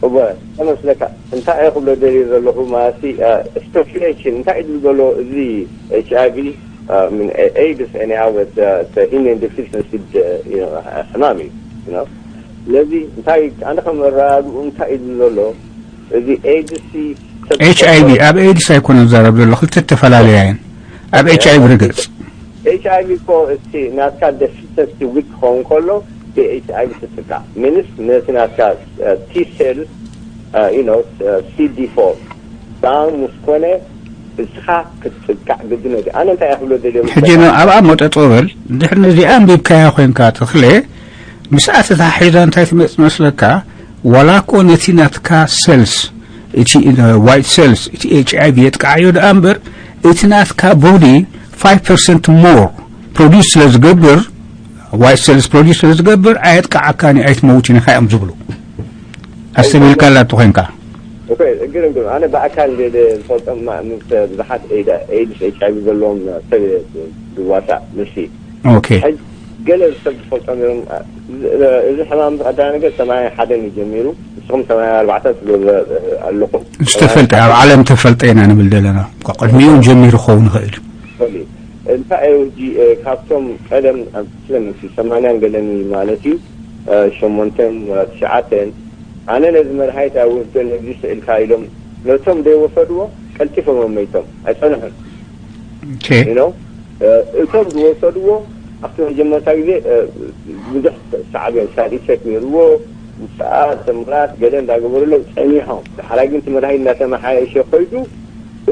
እወ፣ ከመስለካ እንታይ እየ ክብሎ ደልየ ዘለኹ ማለትሲ፣ እ፣ ስፔኩሌሽን እንታይ እዩ ዝብል ዘሎ እዚ ኤች ኣይ ቪ፣ እ፣ ምን ኤ-፣ ኤድስ፣ anyhow፣ it's, እ፣ it's a human deficiency፣ እ፣ you know፣ ሕማም እዩ፣ you know። ስለዚ እንታይ ኣነ ከም እረዳድኡ እንታይ እዩ ዝብል ዘሎ እዚ ኤድስ ሲ ሰብ ኤች ኣይ ቪ ዝፈጥሮ ኣብ ኤድስ ኣይኮነን ዝዛረብ ዘሎ፣ ክልተ ዝተፈላለያ እየን። ኣብ ኤች ኣይ ቪ ርግጽ። ኤች ኣይ ቪ እኮ እቲ ናትካ ደፊሰንሲ ዊክ ክኸውን ከሎ ብኤች ኣይ ቪ ትጥቃዕ። ሚንስ ነቲ ናትካ፣ እ፣ ቲ ሴልስ፣ እ፣ you know፣ እ፣ ሲ ዲ ፎር ዳውን ምስ ኮነ እስኻ ክትጥቃዕ ግድነት እዩ። ኣነ እንታይ እየ ክብሎ ደልየ ሕጂ ን-፣ ኣብኣ መጠጦ በል። ድሕሪ ነዚኣ ኣንቢብካያ ኮይንካ ተኽለ፣ ምስኣ ተታሒዛ እንታይ ትመጽእ መስለካ? ዋላ እኮ ነቲ ናትካ ሴልስ፣ እቲ፣ እ፣ ዋይት ሴልስ፣ እቲ ኤች ኣይ ቪ የጥቅዓዮ ደኣ እምበር፣ እቲ ናትካ ቦዲ ፋይቭ ፐርሰንት ሞር ፕሮዲስ ስለ ዝገብር፣ ዋይት ሴልስ ፕሮዲስ ስለ ዝገብር፣ ኣየጥቅዓካን እዩ፣ ኣይትመውትን ኢኻ እዮም ዝብሉ። ኣስተብሂልካላ እንተኾይንካ። ኦኬ፣ ግርም፣ ግርም። ኣነ ብኣካል ደ-፣ ደ-፣ ዝፈልጦም ማ-፣ ምስ ብዙሓት ኤዳ-፣ ኤድስ፣ ኤች ኣይ ቪ ዘለዎም ሰብ እየ ዝ-፣ ዝዋሳእ፣ ምሲ። ኦኬ። ሕጂ ገለ ሰብ ዝፈልጦም እዮም። እዚ፣ እዚ ሕማም እዚ ቀዳማይ ነገር ሰማንያ ሓደን እዩ ጀሚሩ። ንስኹም ሰማንያ ኣርባዕተ ትብሉ ኣለኹም። ዝተፈልጠ፣ ኣብ ዓለም ተፈልጠ ኢና ንብል ዘለና። እኳ ቅድሚኡ ጀሚሩ ክኸውን ይኽእል እዩ። ይኽእል እዩ። እንታይ እዩ ሕጂ፣ እ፣ ካብቶም ቀደም ኣብ ስለምሲ ሰማንያን ገለን ማለት እዩ፣ እ፣ ሸሞንተን፣ እ፣ ትሽዓተን፣ ኣነ ነዚ መድሃኒት ኣይወስዶን ነዚ ስእልካ ኢሎም ነቶም ዘይወሰድዎ ቀልጢፎም እዮም መይቶም። ኣይጸንሑን። ኦኬ። You know? እ፣ እቶም ዝወሰድዎ ኣብቲ መጀመርታ ግዜ፣ እ፣ ብዙሕ ሳዕቤን፣ ሳይድ ኢፌክት ነይርዎ። ውፅኣት፣ ተምራት፣ ገለ እንዳገበሩሎም ጸኒሖም። ዳሕራይ ግን እቲ መድሃኒት እንዳተመሓየሸ ከይዱ፣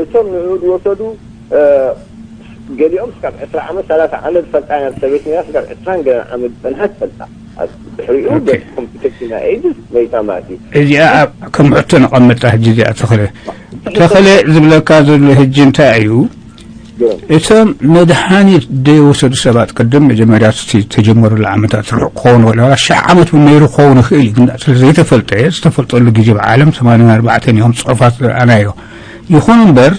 እቶም ንዕኡ ዝወሰዱ፣ እ፣ ገሊኦም ስጋብ ዕስራ ዓመት፣ ሰላሳ ዓመት ዝፈልጣ ኢና፣ ሰበይቲ ነይራ፣ ስጋብ ዕስራን ገለን ዓመት ዝጸንሓ ትፈልጣ። ኣብ ድሕሪኡ ኦኬ። በቲ ኮምፕሊኬሽን ናይ ኤድስ መይታ ማለት እዩ። እዚኣ ኣብ ከም ሕቶ ነቐመጣ ሕጂ እዚኣ ተኽለ። ተኽለ ዝብለካ ዘሎ ሕጂ እንታይ እዩ? ግን እቶም መድሃኒት ዘይወሰዱ ሰባት ቅድም መጀመርያ እቲ ተጀመሩሉ ዓመታት ርሑቕ ክኸውን ወላ ሽሕ ዓመት እውን ነይሩ ክኸውን ይኽእል እዩ። ግን ስለ ዘይተፈልጠ ዝተፈልጠሉ ግዜ ብዓለም ሰማንያን ኣርባዕተን እዮም ጽሑፋት ዝረኣናዮ። ይኹን እምበር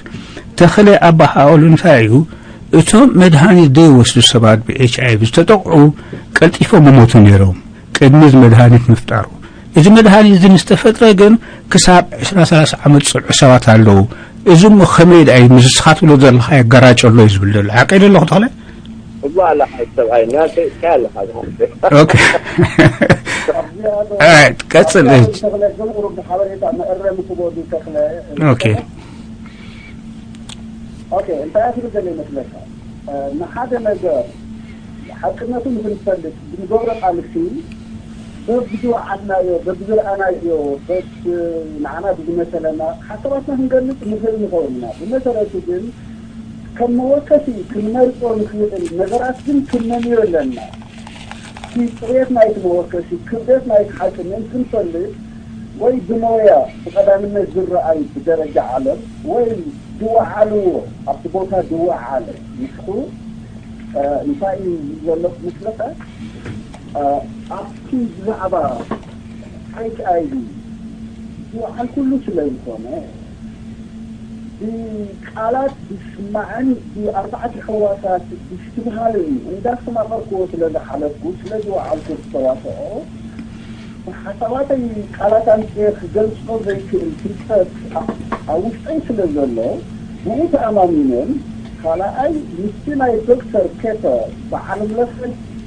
ተኽለ ኣባሃኦሉ እንታይ እዩ? እቶም መድሃኒት ዘይወስዱ ሰባት ብኤች ኣይ ቪ ዝተጠቕዑ ቀልጢፎም ይሞቱ ነይሮም ቅድሚ እዚ መድሃኒት ምፍጣሩ። እዚ መድሃኒት እዚ ምስ ተፈጥረ ግን ክሳብ ዕስራ ሰላሳ ዓመት ዝጸንሑ ሰባት ኣለዉ። እዚ እሞ ከመይ ደኣ እዩ ምስኻ ትብሎ ዘለኻ የጋራጭ ኣሎ እዩ ዝብል ዘሎ። ሓቀይ ዶ ኣለኹ ተኽለ? እሞ ኣለኻ ሰብኣይ ናተይ እንታይ ኣለኻ ዝሓፍር? ኦኬ። ኦራይት፣ ቀጽል እህጅ። ተኽለ ግን ቁሩብ ሓበሬታ መእረሚ ክበዱ ተኽለ ኦኬ። ኦኬ እንታይ ኣስሉ ገለ ይመስለካ ንሓደ ነገር ሓቅነቱ ንክንፈልጥ ብንገብሮ ቃልሲ በብዝወዓልናዮ በብዝረኣናዮ በብ ንዓና ብዝመሰለና ሓሳባትና ክንገልጽ ንኽእል ንኸውን ኢና። ብመሰረቱ ግን ከም መወከሲ ክንመርጾ ንኽእል ነገራት ግን ክንመንዮ ኣለና። እቲ ጽሬት ናይቲ መወከሲ፣ ክብደት ናይቲ ሓቂ ምእንቲ ክንፈልጥ ወይ ብሞያ ብቐዳምነት ዝረኣዩ ብደረጃ ዓለም ወይ ዝወዓልዎ ኣብቲ ቦታ ዝወዓለ ንሱ እንታይ እዩ ዘሎ ክመስለካ ኣብቲ ብዛዕባ ኤች ኣይ ቪ ዝወዓልኩሉ ስለ ዝኾነ ብቃላት ብስማዕን ብኣርባዕተ ሕዋሳት ብስትብሃልን እንዳስተማቐርክዎ ስለ ዝሓለፍኩ ስለ ዝወዓልኩ ዝተዋስኦ ሓሳባተይ ቃላት ኣምፅኤ ክገልፆ ዘይክእል ፍልጠት ኣብ ውሽጠይ ስለ ዘሎ ብኡ ተኣማሚነን ካልኣይ ምስቲ ናይ ዶክተር ኬፐር ብዓለም ለኸ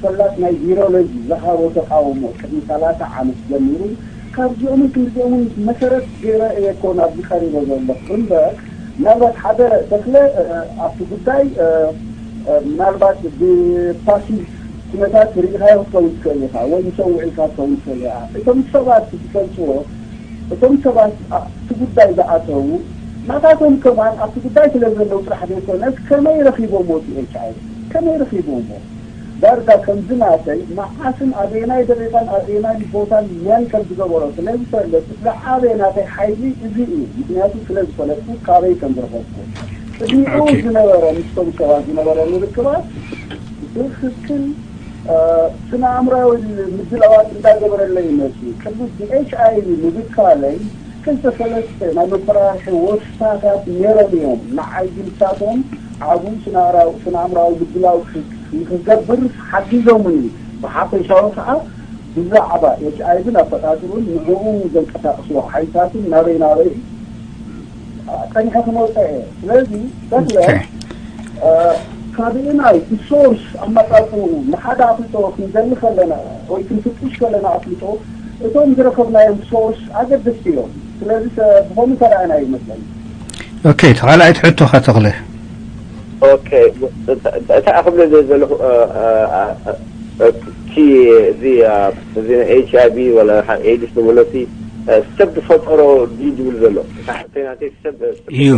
ፈላጥ ናይ ቪሮሎጂ ዝሃቦ ተቃውሞ ቅድሚ ሰላሳ ዓመት ጀሚሩ ካብዚኦምን ክንዲዚኦምን መሰረት ገይረ እየ እኮ ናብዚ ቀሪበ ዘለኹ እምበር ምናልባት ሓደ ተኽለ ኣብቲ ጉዳይ ምናልባት ብፓሲቭ ኩነታት ርኢኻዮ ክትከውን ትኽእል ኢኻ ወይ ንሰው ውዒልካ ክትከውን ትኽእል ኢኻ እቶም ሰባት ዝፈልፅዎ እቶም ሰባት ኣብቲ ጉዳይ ዝኣተዉ ናታቶም ከማን ኣብቲ ጉዳይ ስለ ዘለዉ ጥራሕ ዘይኮነስ ከመይ ረኺቦምዎ እቲ ኤች ኣይ ከመይ ረኺቦምዎ ዳርጋ ከምዚ ናተይ መዓስን ኣበየናይ ደቂቃን ኣበየናይ ቦታን መን ከም ዝገበሮ ስለ ዝፈልጥ ዝዓበየ ናተይ ሓይሊ እዚ እዩ ምክንያቱ ስለ ዝፈለጥኩ ካበይ ከም ዝረኸብኩ ቅድሚኡ ዝነበረ ምስቶም ሰባት ዝነበረ ምርክባት ብትክክል ስነ ኣእምራዊ ምድላዋት እንዳገበረለይ ይመፅእ ቅድሚ ብኤች ኣይ ቪ ምብካለይ ክልተ ሰለስተ ናይ መፈራርሒ ወስታታት ነይሮም እዮም ንዓይ ግን ንሳቶም ዓብዩ ስነ ኣእምራዊ ምድላው ንክገብር ሓጊዞምኒ ብሓፈሻዊ ከዓ ብዛዕባ ኤች ኣይ ቪን ኣፈጣጥሩን ንዕኡ ዘንቀሳቅስዎ ሓይልታትን ናበይ ናበይ ፀኒሐ ክመፀ እየ ስለዚ ተክለ ካበየናይ ብሶርስ ኣመፃፅኡ ንሓደ ኣፍልጦ ክንደሊ ከለና ወይ ክንፍትሽ ከለና ኣፍልጦ እቶም ዝረከብናዮም ሶርስ ኣገደስቲ እዮም ስለዚ ብኸምኡ ተረኣና ይመስለኒ ኦኬ እቲ ካልኣይቲ ሕቶኻ ተኽለ ኦኬ እታ ክብለ ዘለኹ እቲ እዚ እዚ ኤች ኣይ ቪ ወላ ኤድስ ንብሎ እቲ ሰብ ዝፈጠሮ ድዩ ዝብል ዘሎ ሓተይ ናተይ ሰብ እዩ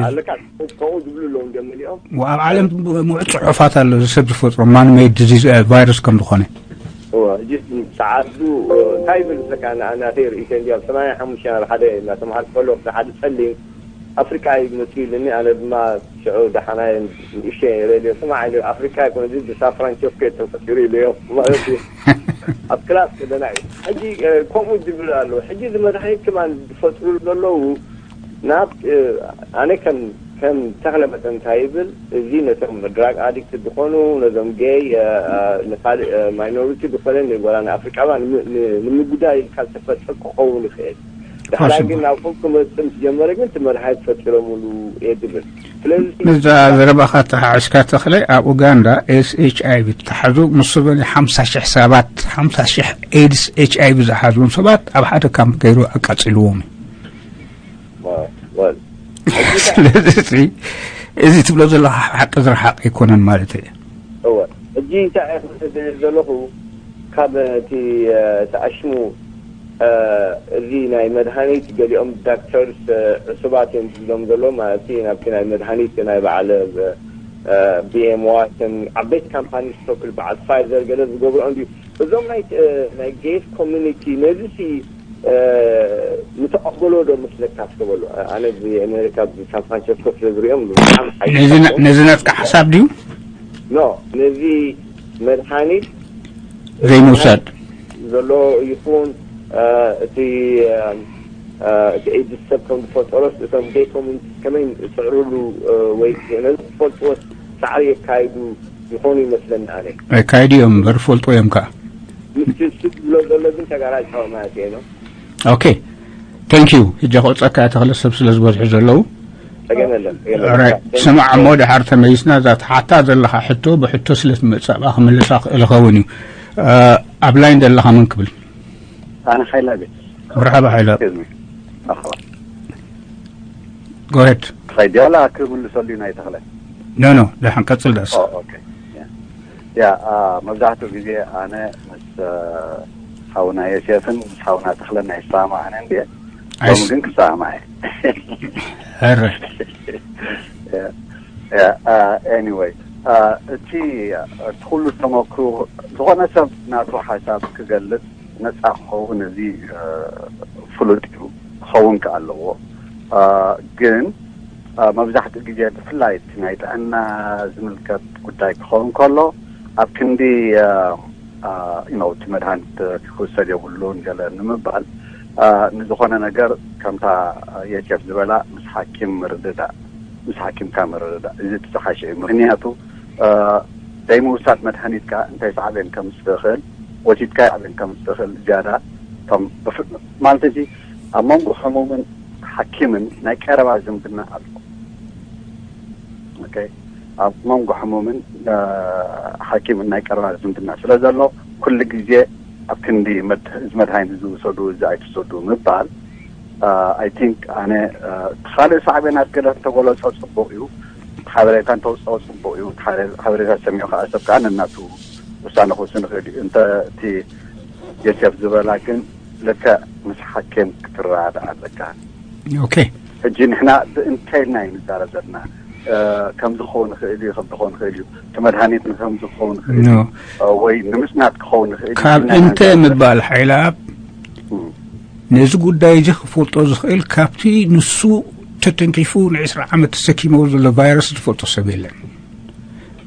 ኣለካ ከምኡ ዝብሉ ኣለዉ ገመሊኦም ኣብ ዓለም ሙዑ ፅሑፋት ኣሎ እዚ ሰብ ዝፈጥሮ ማንመይድ ዲዚዝ ቫይረስ ከም ዝኾነ ሕጂ ሰዓቱ እንታይ ይብል ዝለካ ናተይ ርእይቶ እንዲ ኣብ ሰማንያ ሓሙሽተ ናብ ሓደ እናተምሃር ከሎ ሓደ ጸሊም ኣፍሪቃ እዩ መፅኡ ኢሉኒ ኣነ ድማ ሽዑ ደሓናይ ንእሽተይ ሬድዮ ስማዕ ኢሉ ኣፍሪቃ ይኮነ እዚ ብሳን ፍራንቸስኮ ተፈጢሩ ኢለዮ ማለት እዩ ኣብ ክላስ ከለና እዩ ሕጂ ከምኡ ዝብል ኣለዉ ሕጂ እዚ መድሃኒት ከማን ዝፈጥሩ ዘለዉ ናብ ኣነ ከም ከም ተኽለ መጠን እንታይ ይብል እዚ ነቶም ድራግ ኣዲክት ዝኾኑ ነዞም ጌይ ንካልእ ማይኖሪቲ ዝኾነ ንጎላ ንኣፍሪቃባ ንምጉዳይ ኢልካ ዝተፈጥረ ክኸውን ይኽእል ድሕራይ ግን ናብ ኹም ክመጽእ ምስ ጀመረ ግን እቲ መድሃኒት ፈጢሮምሉ እየ ዝብል። ስለዚ ነዛ ዘረባኻ ተሓዕሽካ ተኽለ፣ ኣብ ኡጋንዳ ኤስ ኤች ኣይ ቪ ተታሓዙ ምስ በለ ሓምሳ ሽሕ ሰባት፣ ሓምሳ ሽሕ ኤድስ ኤች ኣይ ቪ ዝሓዝዎም ሰባት ኣብ ሓደ ካምፕ ገይሩ ኣቃጺልዎም እዩ። ስለዚ እዚ ትብሎ ዘለኻ ሓቂ ዝረሓቕ ኣይኮነን ማለት እዩ። እወ። ሕጂ እንታይ እየ ክብል ዘለኹ፣ ካብ እቲ ተኣሽሙ እዚ ናይ መድሃኒት ገሊኦም ዳክተርስ ዕሱባት እዮም ዝብሎም ዘሎ ማለት እዩ። ናብቲ ናይ መድሃኒት ናይ በዓል ቢኤምዋይ ን ዓበይቲ ካምፓኒ ቶክል በዓል ፋይዘር ገለ ዝገብሮ እንዲ እዞም ናይ ናይ ጌት ኮሚኒቲ ነዚ ሲ ምተቐበሎ ዶ መስለካ? እስከ በሉ። ኣነ እዚ ኣሜሪካ ብሳን ፍራንቸስኮ ስለ ዝሪኦም ብጣዕሚ ሓይሊ ነዚ ነ- ነዚ ናትካ ሓሳብ ድዩ? ኖ፣ ነዚ መድሃኒት ዘይምውሳድ ዘሎ ይኹን እቲ እቲ ኤድስ ሰብ ከም ዝፈጠሮስ እቶም ጌት ኮሚኒቲ ከመይ ዝስዕርሉ ወይ ነዚ ዝፈልጥዎስ ሳዕሪ የካይዱ ይኾኑ ይመስለኒ ኣነ። ኣካይዲ እዮም እምበር ፈልጦ እዮም ከዓ። ምስቲ እሱ ዝብሎ ዘሎ ግን ተጋራጭ ማለት እየ ነው። ኦኬ፣ ታንክ ዩ። ሕጂ ክቕፀካ እየ ተኽለ፣ ሰብ ስለ ዝበዝሑ ዘለዉ። ጸገም የለን፣ ጸገም የለን። ኦራይት፣ ስማዕ እሞ ድሓር ተመይስና እዛ ትሓታ ዘለኻ ሕቶ ብሕቶ ስለ ትመጽእ ኣብኣ ክምልሳ ክእል ይኸውን እዩ። ኣብ ላይን ዘለኻ መን ክብል? ኣነ ሓይላ ቤት። መርሓባ ሓይላ። ኤክስኪውዝ ሚ። መርሓባ። ጎሄድ። ኸይድ ያላ ክምልሰሉ ናይ ተኽለ። ኖ ኖ፣ ደሓን ቀጽል ዳስ። ኦ፣ ኦኬ። ያ። ያ፣ አ፣ መብዛሕትኡ ግዜ ኣነ ምስ፣ አ፣ ሓውና ዮሴፍን ምስ ሓውና ተኽለን ኣይሰማማዕን እንድየ። ሎሚ ኣይስ- ግን ክሰማማዕ እየ። ኧረ። ያ፣ ያ፣ አ፣ ኤኒወይ፣ አ፣ እቲ፣ እቲ ኩሉ ተመክሮ፣ ዝኾነ ሰብ ናቱ ሓሳብ ክገልጽ ነጻ ክኸውን እዚ፣ አ፣ ፍሉጥ እዩ፣ ክኸውን ከ ኣለዎ። አ፣ ግን፣ አ፣ መብዛሕትኡ ግዜ ብፍላይ እቲ ናይ ጥዕና ዝምልከት ጉዳይ ክኸውን ከሎ ኣብ ክንዲ፣ አ፣ አ፣ you know፣ እቲ መድሃኒት ክውሰድ የብሉን ገለ ንምባል፣ አ፣ ንዝኾነ ነገር ከምታ የሴፍ ዝበላ ምስ ሓኪም ምርድዳእ፣ ምስ ሓኪምካ ምርድዳእ፣ እዚ እቲ ዝሓሸ እዩ። ምኽንያቱ፣ አ፣ ዘይምውሳድ መድሃኒት ከኣ እንታይ ሳዕቤን ከም ዝኽእል፣ ወሲድካ ሳዕቤን ከም ዝኽእል ዝያዳ ከም ብፍ-፣ ማለት እዚ ኣብ መንጎ ሕሙምን ሓኪምን ናይ ቀረባ ዝምድና ኣሎ። ኦኬ፣ ኣብ መንጎ ሕሙምን፣ አ፣ ሓኪምን ናይ ቀረባ ዝምድና ስለ ዘሎ፣ ኩሉ ግዜ ኣብ ክንዲ መድ-፣ እዚ መድሃኒት ዝውሰዱ፣ እዚ ኣይትውሰዱ ምባል፣ አ፣ I think ኣነ፣ አ፣ እቲ ካልእ ሳዕቤናት ገለ እንተገለጾ ጽቡቕ እዩ። ሓበሬታ እንተውጽኦ ጽቡቕ እዩ። ሓበሬ-፣ ሓበሬታ ሰሚዑ ከኣ ሰብ ከኣ ነናቱ ውሳነ ክውስን ይኽእል እዩ። እንተ እቲ የሴፍ ዝበላ ግን ልክዕ ምስ ሓኪም ክትረዳዳእ ኣለካ። ኦኬ። ሕጂ ንሕና ብእንታይ ኢልና እዩ ንዛረብ ዘለና? እ፣ ከምዚ ክኸውን ይኽእል እዩ፣ ከምዚ ክኸውን ይኽእል እዩ፣ እቲ መድሃኒት ንከምዚ ክኸውን ይኽእል እዩ፣ ኖ። እ፣ ወይ ንምጽናት ክኸውን ይኽእል እዩ። ካብ ኢልና እንተ ንዛረብ። ምባል ሓይላ እም። ነዚ ጉዳይ እዚ ክፈልጦ ዝኽእል ካብቲ ንሱ ተተንኪፉ ንዕስራ ዓመት ተሰኪሞ ዘሎ ቫይረስ ዝፈልጦ ሰብ የለን።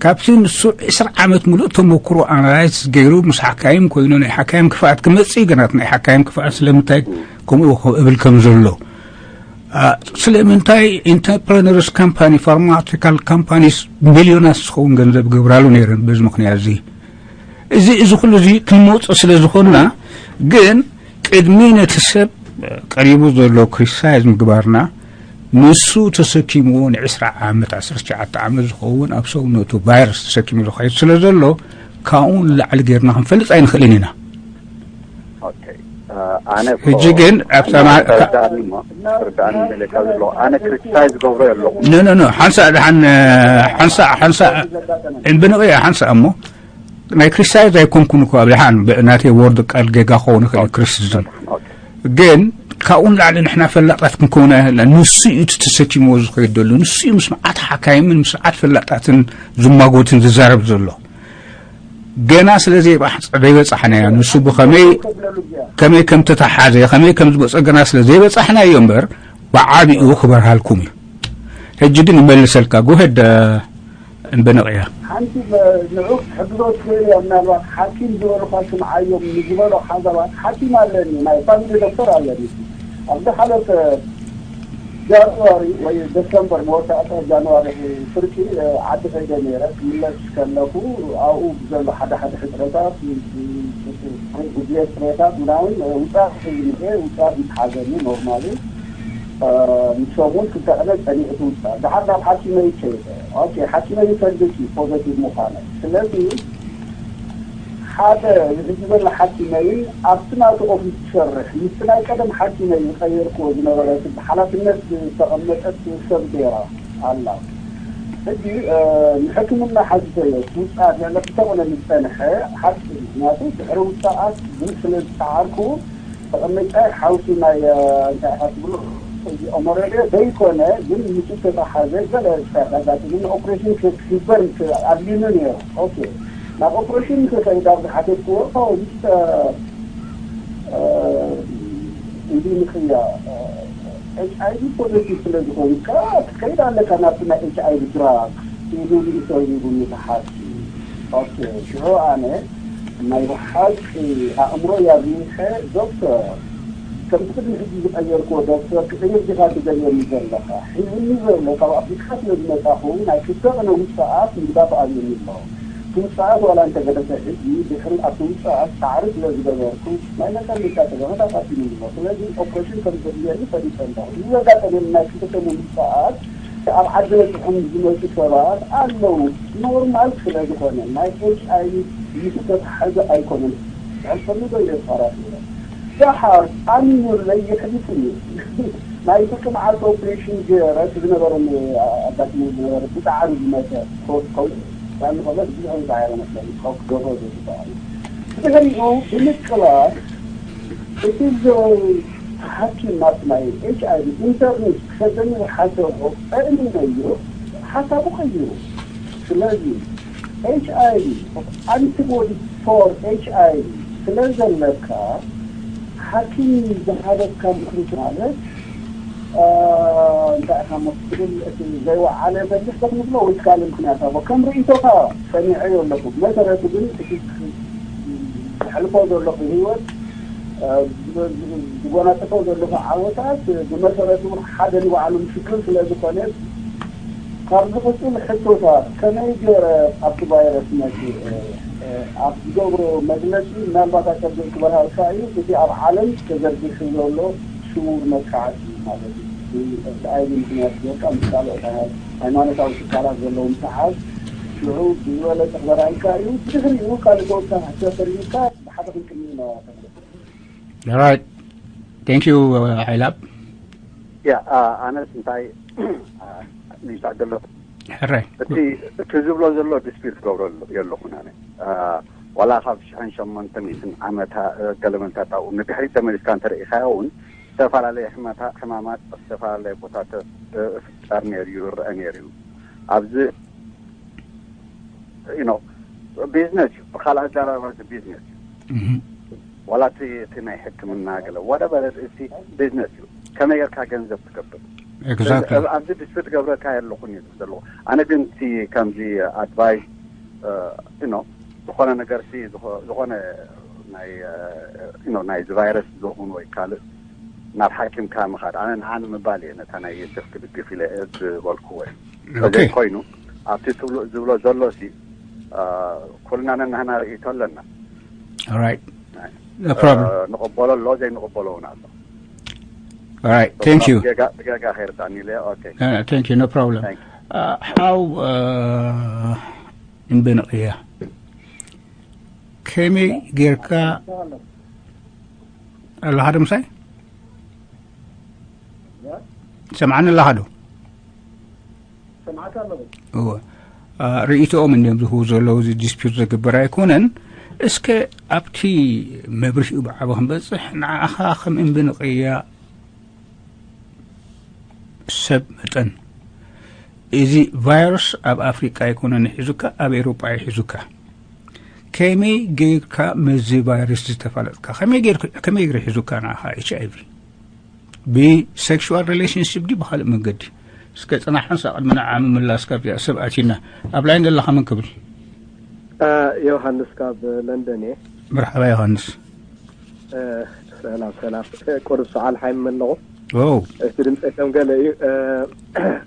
ካብቲ ንሱ ዕስራ ዓመት ሙሉእ ተመክሮ ኣናላይዝ ገይሩ ምስ ሓካይም ኮይኑ ናይ ሓካይም ክፍኣት ክመጽእ እዩ። ገናት ናይ ሓካይም ክፍኣት ስለምንታይ ከምኡ እብል ከም ዘሎ፣ አ፣ ስለምንታይ ኢንተርፕረነርስ ካምፓኒ፣ ፋርማሲካል ካምፓኒስ ሚልዮናት ዝኸውን ገንዘብ ገብራሉ ነይረን በዚ ምኽንያት እዚ። እዚ፣ እዚ ኩሉ እዚ ክንመውጽእ ስለ ዝኾንና፣ ግን ቅድሚ ነቲ ሰብ ቀሪቡ ዘሎ ክሪቲሳይዝ ምግባርና፣ ንሱ ተሰኪምዎ ንዕስራ ዓመት፣ ዓሰርተ ትሽዓተ ዓመት ዝኸውን ኣብ ሰውነቱ ቫይረስ ተሰኪሙ ዝኸይድ ስለ ዘሎ፣ ካብኡ ንላዕሊ ጌርና ክንፈልጥ ኣይንኽእልን ኢና። ኦኬ። እ፣ ኣነ እኮ ሕጂ ግን ኣብታ ማ-፣ ተረዳእኒ እሞ፣ ተረዳእኒ መለካ ዘለዎ፣ ኣነ ክሪቲሳይዝ ዝገብሮ የለኹ። ኖ፣ ኖ፣ ኖ፣ ሓንሳእ ደሓን፣ ሓንሳእ፣ ሓንሳእ፣ ብንቕያ ሓንሳእ እሞ፣ ናይ ክሪቲሳይዝ ኣይኮንኩን እኮ፣ ኣብ ደሓን ብ-፣ ናተይ ወርድ ቃል ጌጋ ክኸውን ይኽእል እዩ፣ ክሪቲሲዝም። ኦኬ። ግን ካብኡ ንላዕሊ ንሕና ፈላጣት ክንከውን ኣይኽእልና። ንሱ እዩ እቲ ተሰኪምዎ ዝኸይድ ዘሎ። ንሱ እዩ ምስ መዓት ሓካይምን ምስ መዓት ፈላጣትን ዝማጎትን ዝዛረብ ዘሎ። ገና ስለ ዘይበሕ-፣ ዘይበጻሕናዮ፣ ንሱ ብኸመይ፣ ከመይ ከም ተተሓዘ፣ ከመይ ከም ዝመጸ ገና ስለ ዘይበጻሕናዮ እምበር፣ ብዓቢኡ ክበርሃልኩም እዩ። ሕጂ ግን ይመልሰልካ። ጎሄድ፣ እ፣ እምበነቕያ። ሓንቲ መ-፣ ንዑ ክትሕግዞ ትኽእል እያ። ምናልባት ሓኪም ዝበሉኻ ስምዓዮም ንዝበሎ ሓሳባት፣ ሓኪም ኣለኒ፣ ናይ ፋሚሊ ዶክተር ኣለኒ። ኣብ ዝሓለፈ ጃንዋሪ ወይ ደሰምበር፣ መወዳእታ ጃንዋሪ ፍርቂ፣ እ፣ ዓዲ ከይደ ነይረ። ክምለስ ከለኹ ኣብኡ ብዘሎ ሓደ ሓደ ሕጽረታት፣ እ፣ እ፣ ግዜ ፍሬታት ምናምን ውፃእ ሒዝኒኤ ውፃእ ይትሓዘኒ ኖርማሊ። ንሶም እውን ክልተ ቀለ ፀኒዑ እቲ ውፃእ ድሓር ናብ ሓኪመይ ከይደ። ኦኬ፣ ሓኪመይ ይፈልጥ እዩ ፖዘቲቭ ምዃነ። ስለዚ ሓደ ዝሕጂ ዘሎ ሓኪመይን ኣብቲ ናቱ ኦፊስ ዝሰርሕ ምስቲ ናይ ቀደም ሓኪመይ ዝቀየርክዎ ዝነበረ ሓላፍነት ዝተቐመጠት ሰብ ገይራ ኣላ። ሕጂ ንሕክምና ሓዚተዮ ውፅኣት ልዕሊ ክልተ ቀነ ዝፀንሐ ሓቂ እዩ። ምክንያቱ ድሕሪ ውፅኣት ግን ስለ ዝፀዓርኩ ተቐመጫ ሓውሲ ናይ እንታይ ኢኻ ትብሎ እዚ ኦሞረደ ዘይኮነ ግን ምስ ዝተሓዘ ገለ ኣጋጣሚ ኦፕሬሽን ክግበር ኣድልዩኒ ነይሩ። ኦኬ፣ ናብ ኦፕሬሽን ክኸይድ ኣብ ዝሓተትክዎ ኦ፣ ምስ እንዲ ንክያ ኤች ኣይ ቪ ፖዘቲቭ ስለ ዝኾንካ ክትከይድ ኣለካ ናብቲ ናይ ኤች ኣይ ቪ ድራግ ኢሉ ንእቶ ሂቡኒ ተሓቲ። ኦኬ፣ ሽዑ ኣነ ናይ ብሓቂ ኣእምሮ ያብይሐ ዶክተር ከምቲ ቅድሚ ሕጂ ዝቀየርክዎ ዶክተር ክቅይር ዲኻ ትደልየኒ ዘለኻ? ሒዝኒ ዘሎ ካብ ኣፍሪካ ስለ ዝመጻኹ ናይ ክልተ ቅነ ውፅኣት ምግዳፍ ኣብዩኒ ኣሎ። እቲ ውፅኣት ዋላ እንተገደፈ ሕጂ ድሕሪ ኣብቲ ውፅኣት ፃዕሪ ስለ ዝገበርኩ ናይ መጠን ብልጫ ተገመት ኣቃቲሉኒ ኣሎ። ስለዚ ኦፕሬሽን ከም ዘድልየኒ ፈሊጠ ኣለኹ። እዚ ዘጋጠመኒ ናይ ክልተ ሰሙን ውፅኣት ኣብ ዓዲ በፂሖም ዝመፁ ሰባት ኣለዉ። ኖርማል ስለ ዝኾነ ናይ ኤች ኣይ ቪ ምስ ተተሓዘ ኣይኮነን ዝሕልፈሉ ዶ ኢለ ተኸራኺረ። ደሓር ኣሚኑለይ የሕሊፉኒ። ናይ ፍርቂ መዓልቲ ኦፕሬሽን ገይረ እቲ ዝነበረኒ ኣጋጢሙ ዝነበረ ብጣዕሚ ዝመተ ክኸውን ብጣዕሚ ከሎ ብዙሕ ዝፀዓረ መስለኒ ካብ ክገብሮ ዘይግባኣኒ። ብድሕሪኡ ብምቅላል እቲ ሓኪም ናብቲ ናይ ኤች ኣይ ቪ ኢንተርኔት ክሰደኒ ዝሓሰቦ ኣእሚነዮ ሓሳቡ ቀይሩ። ስለዚ ኤች ኣይ ቪ ኣንቲቦዲ ፎር ኤች ኣይ ቪ ስለ ዘለካ ሓኪም ዝሃበካ ምኽንያት ማለት እንታይ ኢኻ መስል እቲ ዘይወዓለ መልስ ዶ ክንብሎ ወይ ካልእ ምኽንያት ኣቦ ከም ርእይቶኻ ሰሚዐዮ ኣለኹ። ብመሰረቱ ግን እቲ ዝሕልፎ ዘለኹ ህይወት ዝጎናፀፈው ዘለኹ ዓወታት ብመሰረቱ ሓደ ንባዕሉ ምስክር ስለ ዝኾነ ካብ ዝቕፅል ሕቶታት ከመይ ገይረ ኣብቲ ቫይረስ መፂ ኣብ ዝገብሮ መግለፂ ምናልባት ኣፀብቕ ክበርሃልካ እዩ። እቲ ኣብ ዓለም ተዘርጊሑ ዘሎ ስውር መጥቃዕቲ ማለት እዩ። ብኣይዲ ምክንያት ጌርካ ምስ ካልኦት ሃይማኖታዊ ትካላት ዘለዎም ሰዓት ሽዑ ብዝበለፀ ክበርሃልካ እዩ። ብድሕሪኡ ካልእ ተወሳኺ ሕቶ ተሪእካ ብሓደ ክንቅኒ ኢና ተምልጥ። All right. Thank you, uh, Hailab. ያ ኣነስ እንታይ ንይሳዕ ዘለኹ ሕራይ እቲ እቲ ዝብሎ ዘሎ ዲስፒት ገብሮ የለኹን ኣነ ዋላ ካብ ሽሕን ሸሞንተ ሚእትን ዓመታ ገለመንታት ኣብኡ ንድሕሪት ተመሊስካ እንተርኢኻዮ እውን ዝተፈላለየ ሕማማት ኣብ ዝተፈላለየ ቦታታት ይፍጠር ነይሩ ይርአ ነይሩ እዩ ኣብዚ you know ቢዝነስ እዩ ብካልእ ኣዘራርባ እዚ ቢዝነስ እዩ ዋላ እቲ እቲ ናይ ሕክምና ገለ whatever እቲ ቢዝነስ እዩ ከመይ ጌርካ ገንዘብ ትገብር exactly ኣብዚ ዲስፒት ገብረካ የለኹን እዩ ዘለዎ ኣነ ግን እቲ ከምዚ ኣድቫይስ you know ዝኾነ ነገር ሲ ዝኾነ ናይ you know ናይ ዚ ቫይረስ ዝኾኑ ወይ ካልእ ናብ ሓኪምካ ምኻድ ኣነ ንዓ ንምባል እየ ነታ ናይ ዮሴፍ ክድግፍ ኢለ ዝበልክዎ እዩ okay ኮይኑ ኣብቲ ትብሎ ዝብሎ ዘሎ ሲ ኩልና ነናህና ርእይቶ ኣለና all right no problem ንቕበሎ ኣሎ ዘይንቕበሎ እውን ኣሎ all right thank you ብጌጋ ከይርዳእኒ ኢለ okay Uh, thank you no problem uh, how uh, እምበንቕያ ከመይ ጌርካ ኣለኻ ዶ ምሳይ ሰምዓኒ ኣለኻ ዶ ሰምዓካ ኣለኹ እወ ርእይቶኦም እንዲዮም ዝህቡ ዘለዉ እዚ ዲስፒት ዘግበር ኣይኮነን እስከ ኣብቲ መብርሂኡ ብዓቢ ክንበፅሕ ንዓኻ ከም እምቢ ንቕያ ሰብ መጠን እዚ ቫይረስ ኣብ ኣፍሪቃ ኣይኮነን ይሒዙካ ኣብ ኤሮጳ ይሒዙካ ከመይ ገይርካ መዚ ቫይረስ ዝተፋለጥካ ከመይ ገይሩ ሒዙካ ንዓኻ ኤች ኣይ ቪ ብሴክሹዋል ሪሌሽንሽፕ ድዩ ብካልእ መንገዲ እስከ ፅናሕ ሓንሳ ቅድሚ ንዓ ምምላስ ካብዚኣ ሰብ ኣቲና ኣብ ላይን ዘለካ መን ክብል ዮሃንስ ካብ ለንደን እየ መርሓባ ዮሃንስ ሰላም ሰላም ቁሩብ ሰዓል ሓይም ኣለኹ ኦ እቲ ድምፀ ከም ገለ እዩ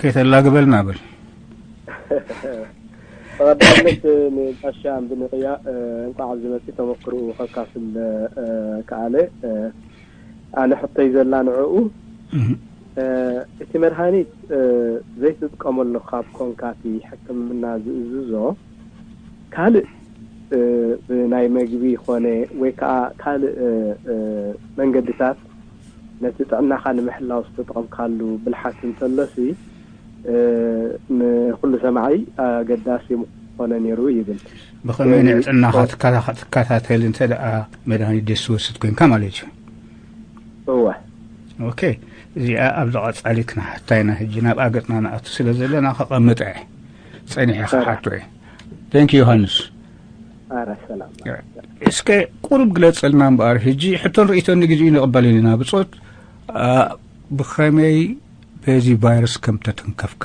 ከይተላግበልና በል ብቐዳምነት ንጋሻ ኣንብንቕያ እንቋዕ ኣብዚ መፂ ተመክርኡ ከካፍል ከኣለ። ኣነ ሕቶይ ዘላ ንዕኡ፣ እቲ መድሃኒት ዘይትጥቀመሉ ካብ ኮንካ እቲ ሕክምና ዝእዝዞ ካልእ ብናይ መግቢ ኮነ ወይ ከዓ ካልእ መንገድታት ነቲ ጥዕናኻ ንምሕላው ዝተጠቐምካሉ ብልሓት እንተሎሲ ንኩሉ ሰማዒ ኣገዳሲ ምኾነ ነይሩ ይብል። ብኸመይ ንዕጥናኻ ትከታተል እንተ ደኣ መድሃኒት ደስ ወስድ ኮንካ ማለት እዩ። እወ። ኦኬ፣ እዚኣ ኣብዚ ቐጻሊ ክንሓታ ኢና። ሕጂ ናብ ኣገጽና ንኣቱ ስለ ዘለና ከቐምጠ እየ። ጸኒሐ ክሓቶ እየ። ቴንክ ዩ ዮሃንስ። ኣረ ሰላም። እስከ ቁሩብ ግለጸልና እምበኣር፣ ሕጂ ሕቶን ርእይቶን ንግዜኡ ንቕበል ኢና። ብጾት፣ ኣ፣ ብኸመይ በዚ ቫይረስ ከም ተተንከፍካ፣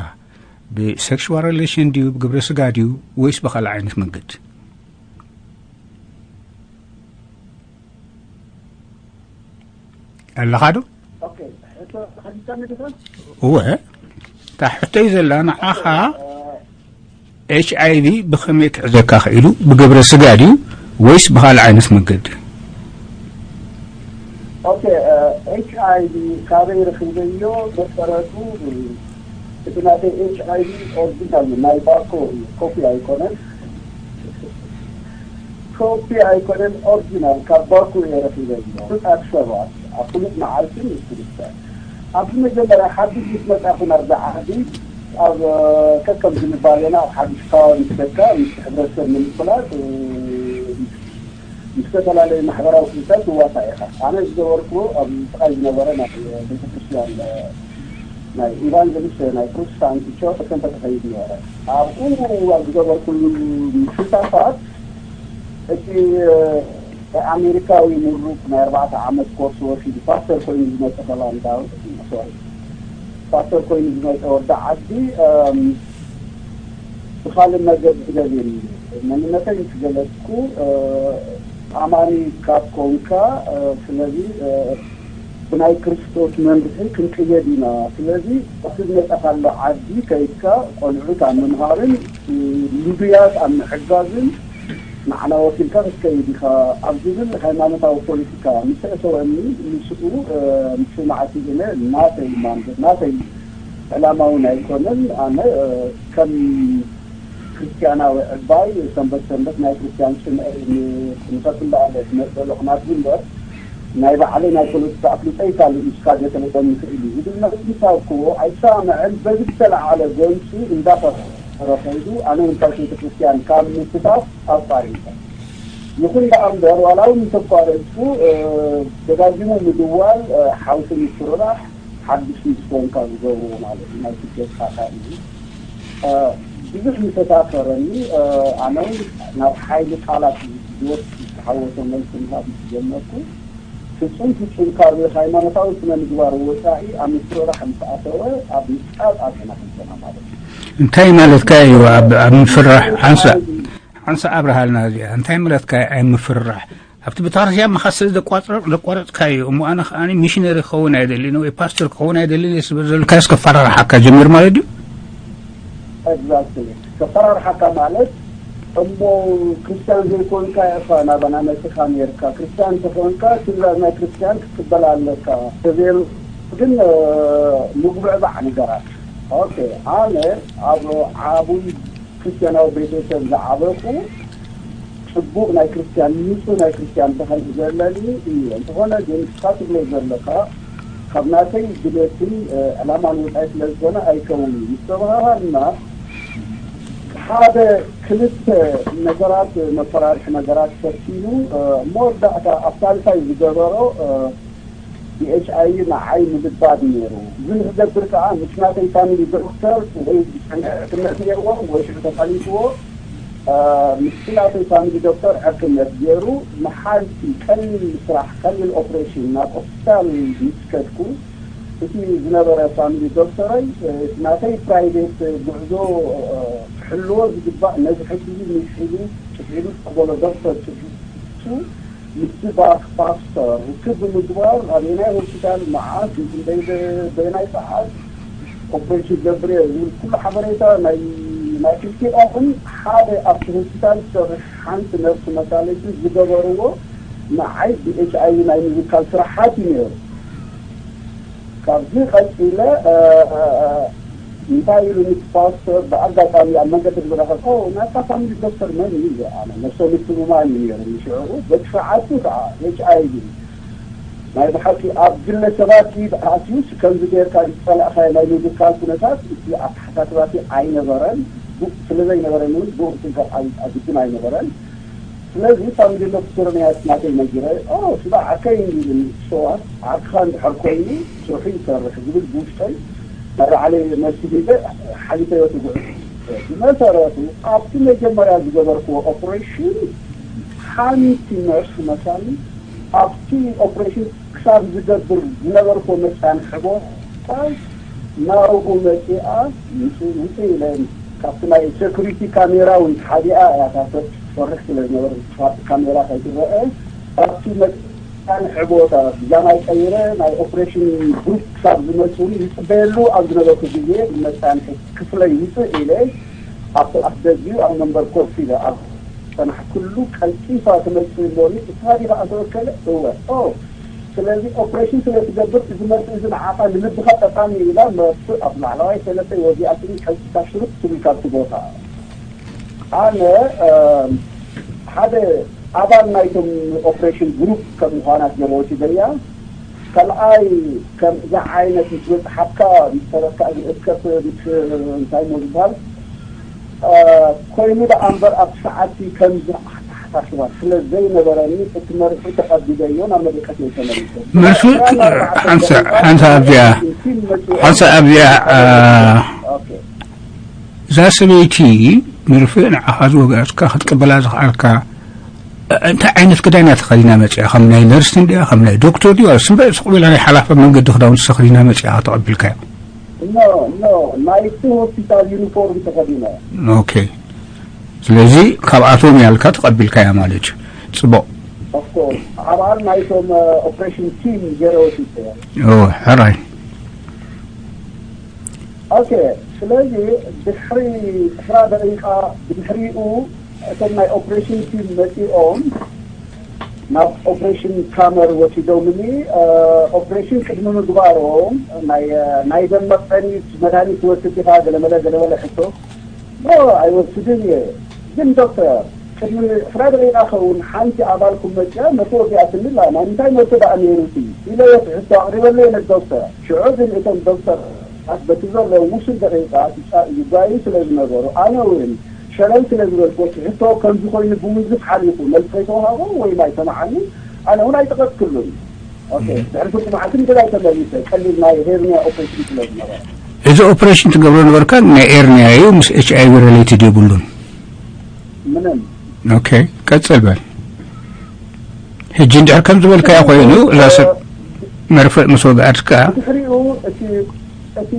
ብሴክሽዋል ሪሌሽን ድዩ፣ ብግብረ ስጋ ድዩ፣ ወይስ ብኻልእ ዓይነት መንገዲ? ኣለኻ ዶ? ኦኬ፣ ሕቶ ሓቲትካኒ ዲኻ? እወ፣ እታ ሕቶይ ዘላ ንዓኻ ኤች ኣይ ቪ ብኸመይ ክሕዘካ ክኢሉ? ብግብረ ስጋ ድዩ ወይስ ብኻልእ ዓይነት መንገዲ? ኦኬ፣ ኤች ኣይ ቪ ካበይ ረኺበዮ? መሰረቱ እቲ ናተይ ኤች ኣይ ቪ ኦሪጂናል ናይ ባኮ እዩ፣ ኮፒ ኣይኮነን። ኮፒ ኣይኮነን፣ ኦሪጂናል ካብ ባኮ እየ ረኺበዮ። ፍሉጣት ሰባት ኣብ ፍሉጥ መዓልቲ ምስ ክልተ ኣብዚ መጀመርያ ሓድሽ ምስ መጻኹ ናብዛ ዓዲ ኣብ ከከም ዝንባሌና ኣብ ሓድሽ ከባቢ ምስ ደካ ምስ ሕብረተሰብ ንምፍላጥ ምስ ዝተፈላለዩ ማሕበራዊ ክፍልታት ትዋሳእ ኢኻ። ኣነ ዝገበርኩ ኣብ ጥቓይ ዝነበረ ናይ ቤተክርስትያን ናይ ኢቫንጀሊስት ናይ ፕሮቴስታንት ቸርች ሰንተር ተኸይድ ነበረ። ኣብኡ ኣብ ዝገበርኩሉ ምሽታታት እቲ ኣሜሪካዊ ምሩቕ ናይ ኣርባዕተ ዓመት ኮርስ ወሲዱ ፓስተር ኮይኑ ዝመፀ ሆላንዳዊ፣ ሶሪ፣ ፓስተር ኮይኑ ዝመፀ ወዲ ዓዲ፣ እም፣ ብኻልእ መገዲ ደልየኒ መንነተይ ምስ ገለፅኩ፣ እ፣ ኣማኒ ካብ ኮንካ፣ እ፣ ስለዚ፣ እ፣ ብናይ ክርስቶስ መምርሒ ክንቅየድ ኢና። ስለዚ ኣብቲ ዝመፀኻሎ ዓዲ ከይድካ ቆልዑት ኣብ ምምሃርን፣ እ፣ ልዱያት ኣብ ምሕጋዝን ንዓና ወኪልካ ክትከይድ ኢኻ ኣብ ዝብል ሃይማኖታዊ ፖለቲካ ምስ ኣእተወኒ፣ ምስኡ፣ እ፣ ምስማዕ ስኢነ ናተይ ማንደ-፣ ናተይ ዕላማ እውን ኣይኮነን። ኣነ፣ እ፣ ከም ክርስትያናዊ ዕባይ ሰንበት ሰንበት ናይ ክርስትያን ጽምኢ ን-፣ ንኸፍልኣለ ዝመጸሉ ኩናት እምበር ናይ ባዕለይ ናይ ፖለቲካ ኣፍልጦ ይካልእ እዩ፣ ስካብ የተለጠኒ ክእል እዩ ዝብል መልሲ ምስ ሃብክዎ ኣይሰማምዕን። በዚ ዝተለዓለ ጎንጺ እንዳፈረ ከይዱ፣ ኣነ እውን ካብ ቤተ ክርስትያን ካብ ምስታፍ ኣቋሪጸ። ይኹን ደኣ እምበር፣ ዋላ እውን እንተቋረጽኩ፣ እ፣ ደጋጊሙ ምድዋል፣ እ፣ ሓውሲ ምፍርራሕ፣ ሓድሽ ምስ ኮንካ ዝገብርዎ ማለት እዩ፣ ናይ ስደት ሓሳብ እዩ። እ፣ ብዙሕ ምተሳፈረኒ፣ እ፣ ኣነ እውን ናብ ሓይሊ ቃላት ዝወስድ ዝተሓወሶ መልሲ ምሃብ ምስ ጀመርኩ፣ ፍጹም ፍጹም ካብ ሃይማኖታዊ ስነ ምግባር ወጻኢ ኣብ ምፍርራሕ ምስ ኣተወ፣ ኣብ ምፍጣጥ ኣቲና ክልተና ማለት እዩ። እንታይ ማለትካ እዩ? ኣብ፣ ኣብ ምፍራሕ ሓንሳ፣ ሓንሳ ኣብርሃልና እዚኣ። እንታይ ማለትካ እዩ ኣብ ምፍራሕ? ኣብቲ ቤተክርስትያን መኻሰብ ዘቋረጽካዮ እሞ፣ ኣነ ከኣ ሚሽነሪ ክኸውን ኣይደልን ወይ ፓስተር ክኸውን ኣይደልን እየ ስለ ዘልካዮስ ከፈራርሓካ ጀሚሩ ማለት ድዩ? ኤግዛክትሊ። ከፈራርሓካ ማለት እሞ ክርስትያን ዘይኮንካ ኢኻ ናባና መጺኻ ነርካ። ክርስትያን እንተኾንካ ትእዛዝ ናይ ክርስትያን ክትቅበል ኣለካ። ተዘይሩ ግን፣ እ፣ ምጉብዕባዕ ነገራት። ኦኬ፣ ኣነ ኣብ ዓቡይ ክርስትያናዊ ቤተሰብ ዝዓበኹ ጽቡቕ ናይ ክርስትያን፣ ንጹህ ናይ ክርስትያን ባህሊ ዘለኒ እየ። እንተኾነ ግን ንስኻ ትብሎ ዘለኻ ካብ ናተይ ድሌትን፣ እ፣ ዕላማን ወጻኢ ስለ ዝኾነ ኣይከውን እዩ። ምስ ተመሃሃርና ሓደ ክልተ ነገራት፣ መፈራርሒ ነገራት ፈቲኑ፣ እ፣ መወዳእታ ኣብ ሳልሳይ ዝገበሮ፣ እ፣ ብ ኤች ኣይ ቪ ንዓይ ምልባድ ነይሩ። እዚ ንክገብር ከኣ ምስ ናተይ ፋሚሊ ዶክተር ወይ ሕክምነት ነይርዎ ወይ ሽዑ ተፋሊጥዎ፣ እ፣ ምስቲ ናተይ ፋሚሊ ዶክተር ሕክምነት ገይሩ ንሓንቲ ቀሊል ስራሕ፣ ቀሊል ኦፕሬሽን ናብ ሆስፒታል ምስ ከድኩ፣ እቲ ዝነበረ ፋሚሊ ዶክተረይ፣ እ፣ ናተይ ፕራይቬት ጉዕዞ፣ እ፣ ክሕልዎ ዝግባእ ነዚ ሕጂ እዚ ሚስሒሉ፣ ጭፍዒሉ ተበሎ ዶክተር ጭፍዒሉ ምስቲ ባ-፣ ፓስተር ርክብ ብምግባር ኣበየናይ ሆስፒታል፣ መዓስ፣ ክንደይ በ-፣ በየናይ ሰዓት ኦፕሬሽን ገብር እየ ዝብል ኩሉ ሓበሬታ ናይ ናይ ክልቲኦምን ሓደ ኣብቲ ሆስፒታል ትሰርሕ ሓንቲ ነርስ መሳለይቲ ዝገበርዎ ንዓይ ብኤች ኣይ ቪ ናይ ምዝካል ስራሓት እዩ ነይሩ። ካብዚ ቀፂለ እንታይ ኢሉ ምስ ፓስተር ብኣጋጣሚ ኣብ መንገዲ ዝረኸብ ናታ ፋሚሊ ዶክተር መን እዩ ኣነ ነፍሰ ምትምማን እዩ ነይሩ ሽዕኡ በቲ ሰዓቱ ከዓ ኤች ኣይ ቪ ናይ ብሓቂ ኣብ ግለሰባት ኢድ ኣትዩስ ከምዚ ጌርካ ዝፀላእካዮ ናይ ምብካል ኩነታት እቲ ኣተሓሳስባቲ ኣይነበረን። ስለዘይነበረን እውን ብኡ ክትንከፍ ኣግድም ኣይነበረን። ስለዚ ፋሚሊ ዶክተር ናይ ናተይ ነጊረ ስባ ዓርከይ እንዲልን ሰዋት ዓርክኻ እንድሕር ኮይኑ ስርሑ ይሰርሕ ዝብል ብውሽጠይ ናይ ባዕለይ መልሲ ሂበ ሓሊፈዮ ትጉዕ ብመሰረቱ ኣብቲ መጀመርያ ዝገበርክዎ ኦፕሬሽን ሓንቲ ነርስ መሳሊ ኣብቲ ኦፕሬሽን ክሳብ ዝገብር ዝነበርኮ መጻንሒ ቦታ ናብኡ መጺኣ ውፅእ ኢለ ካብቲ ናይ ሴኩሪቲ ካሜራ እውን ሓዲኣ እያ እታ ትሰርሕ ስለ ዝነበረ ካሜራ ከይትረአ ኣብቲ መጻንሒ ቦታ ብጃማይ ቀይረ ናይ ኦፕሬሽን ግሩፕ ክሳብ ዝመፅኡ ይፅበየሉ ኣብ ዝነበርኩ ግዜ መጻንሒ ክፍለይ ውፅእ ኢለ ኣብቲ ኣፍ ደጊኡ ኣብ መንበር ኮፍ ኢለ ኣብ ዝፀናሕኩሉ ቀልጢፋ ትመፅእ እሞኒ እስኻ ዲኻ ኣቶ ኣከለ? እወ። ኦ ስለዚ ኦፕሬሽን ስለ ትገብር እዚ መርፍእ እዚ ንዓኻ ንልብኻ ጠቃሚ እዩ ኢላ መርፍእ ኣብ ላዕለዋይ ሰለተይ ወዲኣትኒ ቀልጢፋ ሽርጥ ትብል ካብቲ ቦታ። ኣነ ሓደ ኣባል ናይቶም ኦፕሬሽን ግሩፕ ከም ምዃና ገለ ወሲደያ ካልኣይ ከምዚ ዓይነት ምስ መፅሓፍካ ምስ ተረካ ዝእከብ ምስ እንታይ ሞ ዝበሃል ኮይኑ ደኣ እምበር ኣብቲ ሰዓት ከምዚ ኣተሓሳስባ ስለ ዘይነበረኒ እቲ መርፍእ ተቐቢለዮ ናብ መደቀስ እየ ተመሊሰ። መርፍእ ሓንሳ ሓንሳ ኣብዚኣ ሓንሳ ኣብዚኣ እዛ ሰበይቲ መርፍእ ንዓኻ ዝወግኣትካ ክትቅበላ ዝኽኣልካ እንታይ ዓይነት ክዳን እያ ተኸዲና መፅያ? ከም ናይ ነርስ እንድያ ከም ናይ ዶክተር ድዩ? ስምበ ስቕ ኢላ ናይ ሓላፋ መንገዲ ክዳውንቲ ተኸዲና መፅያ ተቐቢልካያ? ኖ ኖ ናይቲ ሆስፒታል ዩኒፎርም ተኸዲነ። ኦኬ ስለዚ ካብኣቶም ያልካ ተቐቢልካያ ማለት እዩ። ፅቡቕ። ኦፍኮርስ ኣባል ናይቶም ኦፕሬሽን ቲም ገይረ ወሲደያ። ኦ ሕራይ። ኦኬ ስለዚ ድሕሪ ዕስራ ደቂቃ ብድሕሪኡ እቶም ናይ ኦፕሬሽን ቲም መፂኦም ናብ ኦፕሬሽን ካመር ወሲዶምኒ። ኦፕሬሽን ቅድሚ ምግባሮም ናይ ደም መቕፀኒት መድሃኒት ትወስድ ዲኻ ገለመለ ገለመለ ሕቶ ኣይወስድን እየ። ግን ዶክተር ቅድሚ ዕስራ ደቂቃ ኸውን ሓንቲ ኣባልኩም መፅያ መርቶ ወዲኣትኒ ኣላ ናይ ምንታይ መርቶ ደኣ ነይሩ እቲ ኢለዮ እቲ ሕቶ ኣቕሪበለየ ነቲ ዶክተር። ሽዑ ግን እቶም ዶክተር ኣት በቲ ዘሎ ውሱን ደቂቃ ይጓዩ ስለ ዝነበሩ ኣነ እውን ሸለል ስለ ዝበልኩ እቲ ሕቶ ከምዚ ኮይኑ ብውዝፍ ሓሊፉ መልሲ ከይተዋሃቦ ወይ ኣይሰምዓኒ ኣነ እውን ኣይጠቐስክሉን። ድሕሪ ፍርቂ መዓልቲ ንገዛይ ተመሊሰ ቀሊል ናይ ሄርኒያ ኦፕሬሽን ስለ ዝነበረ። እዚ ኦፕሬሽን ትገብሮ ነበርካ ናይ ኤርኒያ እዩ ምስ ኤች ኣይ ቪ ሪሌትድ የብሉን። ምንም። ኦኬ ቀጽል በል። ሕጂ እንድሕር ከም ዝበልካዮ ኮይኑ እዛ ሰብ መርፍእ ምስ ወግኣትካ ድሕሪኡ እቲ እቲ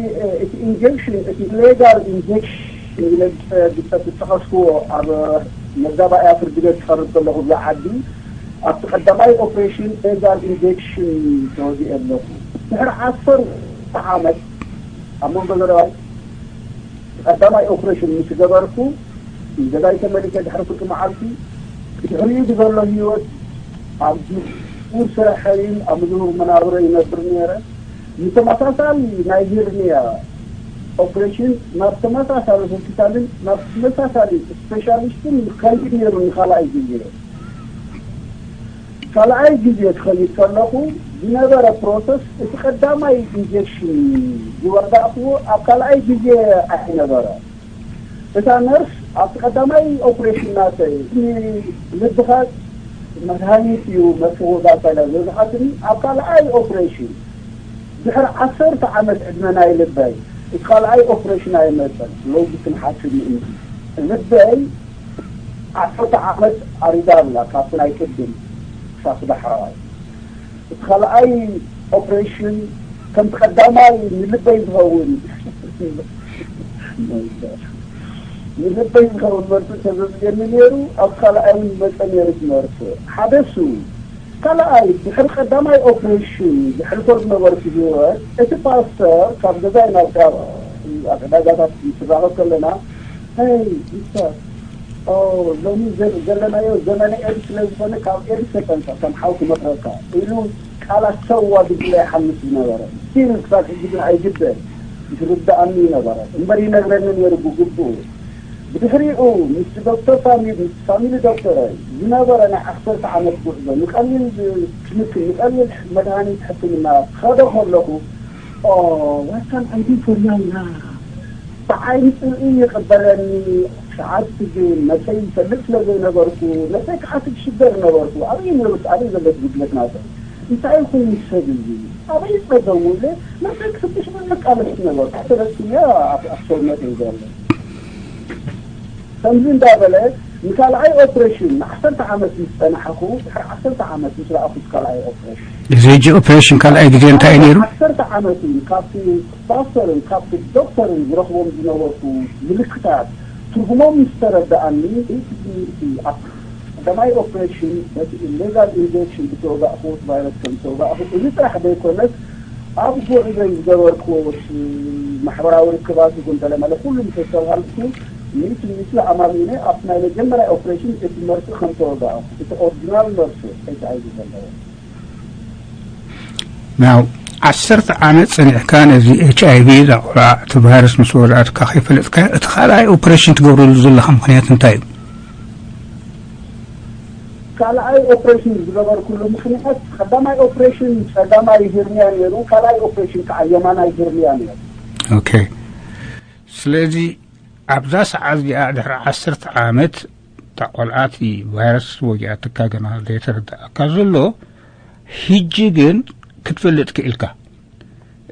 እቲ ኢንጀክሽን እቲ ሌጋል ኢንጀክሽን ኢለ ዝጠቀስክዎ ኣብ መጋባእያ ፍርዲ ቤት ክቐርብ ከለኹ እዛ ዓዲ ኣብቲ ቀዳማይ ኦፕሬሽን ሌጋል ኢንጀክሽን ተወዚአ ኣለኹ። ድሕሪ ዓሰርተ ዓመት ኣብ መንጎ ዘረባይ ቀዳማይ ኦፕሬሽን ምስ ገበርኩ ንገዛይ ተመሊሰ ድሕሪ ፍርቂ መዓልቲ ብድሕሪኡ ብዘሎ ህይወት ኣብ ዝሁር ስራሐይን ኣብ ዝሁር መናብረ ይነብር ነይረ። ንተመሳሳሊ ናይ ሄርኒያ ኦፕሬሽን ናብ ተመሳሳሊ ሆስፒታልን ናብ ተመሳሳሊ ስፔሻሊስትን ከይድ ነይሩ ንካልኣይ ግዜ። ካልኣይ ግዜ ክኸይድ ከለኹ ዝነበረ ፕሮሰስ እቲ ቀዳማይ ኢንጀክሽን ዝወዳእክዎ ኣብ ካልኣይ ግዜ ኣይነበረ። እታ ነርስ ኣብቲ ቀዳማይ ኦፕሬሽን ናተይ ልብኻ መድሃኒት እዩ መርፍእ ወጋእካ ኢላ ዝበዝሓትኒ ኣብ ካልኣይ ኦፕሬሽን ድሕሪ ዓሰርተ ዓመት ዕድመ ናይ ልበይ እቲ ካልኣይ ኦፕሬሽን ኣይመፀን። ሎጂ ክንሓስብ ምእንቲ ልበይ ዓሰርተ ዓመት ኣሪዳ ብላ ካብቲ ናይ ቅድም ክሳብ ዳሕረዋይ እቲ ካልኣይ ኦፕሬሽን ከምቲ ቀዳማይ ንልበይ ዝኸውን ንልበይ ዝኸውን መርፍእ ተዘዝየኒ ነይሩ። ኣብ ካልኣይ እውን መፀ ነይሩ ዝመርፍእ ሓደ እሱ ካልኣይ ድሕሪ ቀዳማይ ኦፕሬሽን ዘሕልፎ ዝነበርኩ ህይወት እቲ ፓስተር ካብ ገዛይ ናብ ኣብ ዕዳጋታት ምስራኸብ ከለና ሄይ ዶክተር፣ ኦ፣ ሎሚ ዘ- ዘለናዮ ዘመነ ኤድስ ስለ ዝኾነ ካብ ኤድስ ተጠንቀቕ፣ ከም ሓው ክመኽረካ ኢሉ ቃላት ሰዋ ድብለ ይሓልፍ ዝነበረ። ስቲል ክሳብ ሕጂ ግን ኣይግበን። ይርድኣኒ ይነበረ እምበር ይነግረኒ ነይሩ ብግብኡ። ብድሕሪኡ ምስ ዶክተር ፋሚሊ ምስ ፋሚሊ ዶክተር ዝነበረ ናይ ዓሰርተ ዓመት ጉዕዞ ንቀሊል ክንክን ንቀሊል መድሃኒት ሕክምና ክኸዶ ከለኹ ኦ ዋታን ኣይዲ ፎርያውና ብዓይኒ ጽልኢ ይቕበለኒ። ሰዓት ግን ነሰይ ይፈልጥ ስለ ዘይነበርኩ ነሰይ ክሓስብ ሽገር ነበርኩ። ኣበይ ነብስ ኣበይ ዘለት ጉድለት ናተ እንታይ ይኹን ሰብ እዚ ኣበይ ጸገሙ ኢለ ነሰይ ክፍትሽ መቃለስ ነበርኩ። ተረስያ ኣብ ሰውነት እዩ ዘሎ። ከምዚ እንዳበለ ንካልኣይ ኦፕሬሽን ንዓሰርተ ዓመት ምስ ጸናሕኹ ድሕሪ ዓሰርተ ዓመት ምስ ረኣኹ ካልኣይ ኦፕሬሽን እዚ ሕጂ ኦፕሬሽን ካልኣይ ግዜ እንታይ እዩ ነይሩ? ዓሰርተ ዓመት እዩ ካብቲ ፓስተርን ካብቲ ዶክተርን ዝረኽቦም ዝነበርኩ ምልክታት ትርጉሞም ምስ ተረዳኣኒ እቲ ቀዳማይ ኦፕሬሽን በቲ ኢሌጋል ኢንጀክሽን ዝተወጋእኩ ቫይረስ ከም ዝተወጋእኩ እዚ ጥራሕ ዘይኮነስ ኣብ ጉዕዞይ ዝገበርኩዎ ማሕበራዊ ርክባት ይኹን ገለመለ ኩሉ ምስ ኣስተብሃልኩ ሚእቲ ሚእቲ ኣማሚነ ኣብቲ ናይ መጀመርያ ኦፕሬሽን እቲ መርፍእ ከም ተወጋእኩ እቲ ኦሪጂናል መርፍእ ኤች ኣይ ቪ ዘለዎ ናው ዓሰርተ ዓመት ጸኒሕካ ነዚ ኤች ኣይ ቪ እዛ ቆልዓ እቲ ቫይረስ ምስ ወድኣትካ ከይፈለጥካ እቲ ካልኣይ ኦፕሬሽን ትገብረሉ ዘለኻ ምኽንያት እንታይ እዩ? ካልኣይ ኦፕሬሽን ዝገበርኩሉ ምኽንያት ቀዳማይ ኦፕሬሽን ጸጋማይ ሄርኒያ ነይሩ፣ ካልኣይ ኦፕሬሽን ከዓ የማናይ ሄርኒያ ነይሩ። ኦኬ። ስለዚ ኣብዛ ሰዓት እዚኣ ድሕሪ ዓሰርተ ዓመት እታ ቆልዓ እቲ ቫይረስ ወጊኣትካ ገና ዘይተረዳእካ ዘሎ ሕጂ ግን ክትፈልጥ ክኢልካ።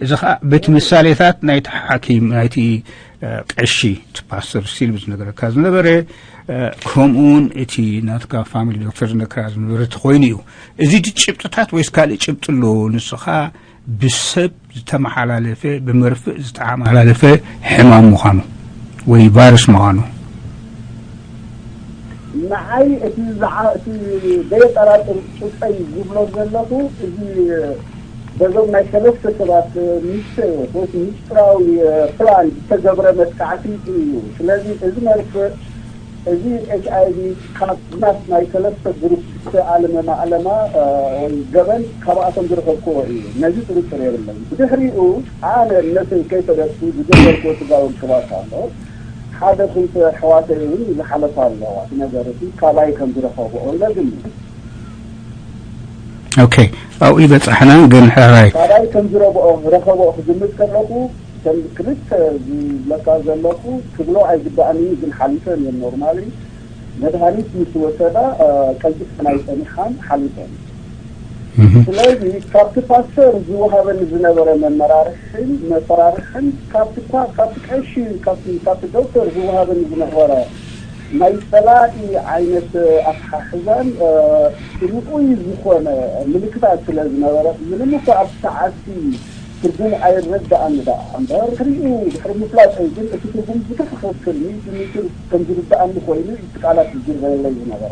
እዚ ኸዓ በቲ ምሳሌታት ናይቲ ሓኪም ናይቲ ቀሺ እቲ ፓስተር ሲልብ ዝነገረካ ዝነበረ ከምኡውን እቲ ናትካ ፋሚሊ ዶክተር ዝነገራ ዝነበረ ተኮይኑ እዩ። እዚ ጭብጥታት ወይስ ካልእ ጭብጢ ኣለዎ? ንስኻ ብሰብ ዝተመሓላለፈ ብመርፍእ ዝተመሓላለፈ ሕማም ምዃኑ ወይ ቫይረስ ምዃኑ ንዓይ እቲ ዝዓ- እቲ ዘየጠራጥር ጭብጠይ ዝብሎ ዘለኹ እዚ በዞም ናይ ሰለስተ ሰባት ሚስጥር ወይ ሚስጥራዊ ፕላን ዝተገብረ መጥቃዕቲ እዩ። ስለዚ እዚ መርፍእ እዚ ኤች ኣይ ቪ ካብ ናት ናይ ሰለስተ ግሩፕ ዝተኣለመ ማእለማ ወይ ገበን ካብኣቶም ዝረኸብክዎ እዩ። ነዚ ጥርጥር የብለን። ብድሕሪኡ ኣነ ነተይ ከይፈለጥኩ ዝገበርክዎ ስጋዊ ክባት ኣሎ። ሓደ ክልተ ኣሕዋተይ እውን ዝሓለፋ ኣለዋ እቲ ነገር እቲ ካባይ ከም ዝረኸብኦ ለግኒ ኦኬ ኣብኡ ይበጻሕና ግን ሕራይ ካባይ ከም ዝረብኦ ረኸብኦ ክግምት ከለኹ ከም ክልተ ዝብለካ ዘለኹ ክብሎ ኣይግባእን እዩ ግን ሓሊፈን እየን ኖርማሊ መድሃኒት ምስ ወሰዳ ቀልጢፈን ኣይጸኒሓን ሓሊፈን ስለዚ ካብቲ ፓስተር ዝወሃበኒ ዝነበረ መመራርሕን መፈራርሕን ካብቲ ኳ ካብቲ ቀሺ ካብቲ ካብቲ ዶክተር ዝወሃበኒ ዝነበረ ናይ ጸላኢ ዓይነት ኣተሓሕዛን ርኡይ ዝኾነ ምልክታት ስለ ዝነበረ ምንም እኳ ኣብቲ ሰዓትቲ ትርጉም ኣይረዳእን ደኣ እምበር ድሕሪኡ ድሕሪ ምፍላጠይ ግን እቲ ትርጉም ብትኽኽል ሚእቲ ሚእቲ ከም ዝርዳእኒ ኮይኑ እቲ ቃላት ዝዝርበየለይ ዝነበረ።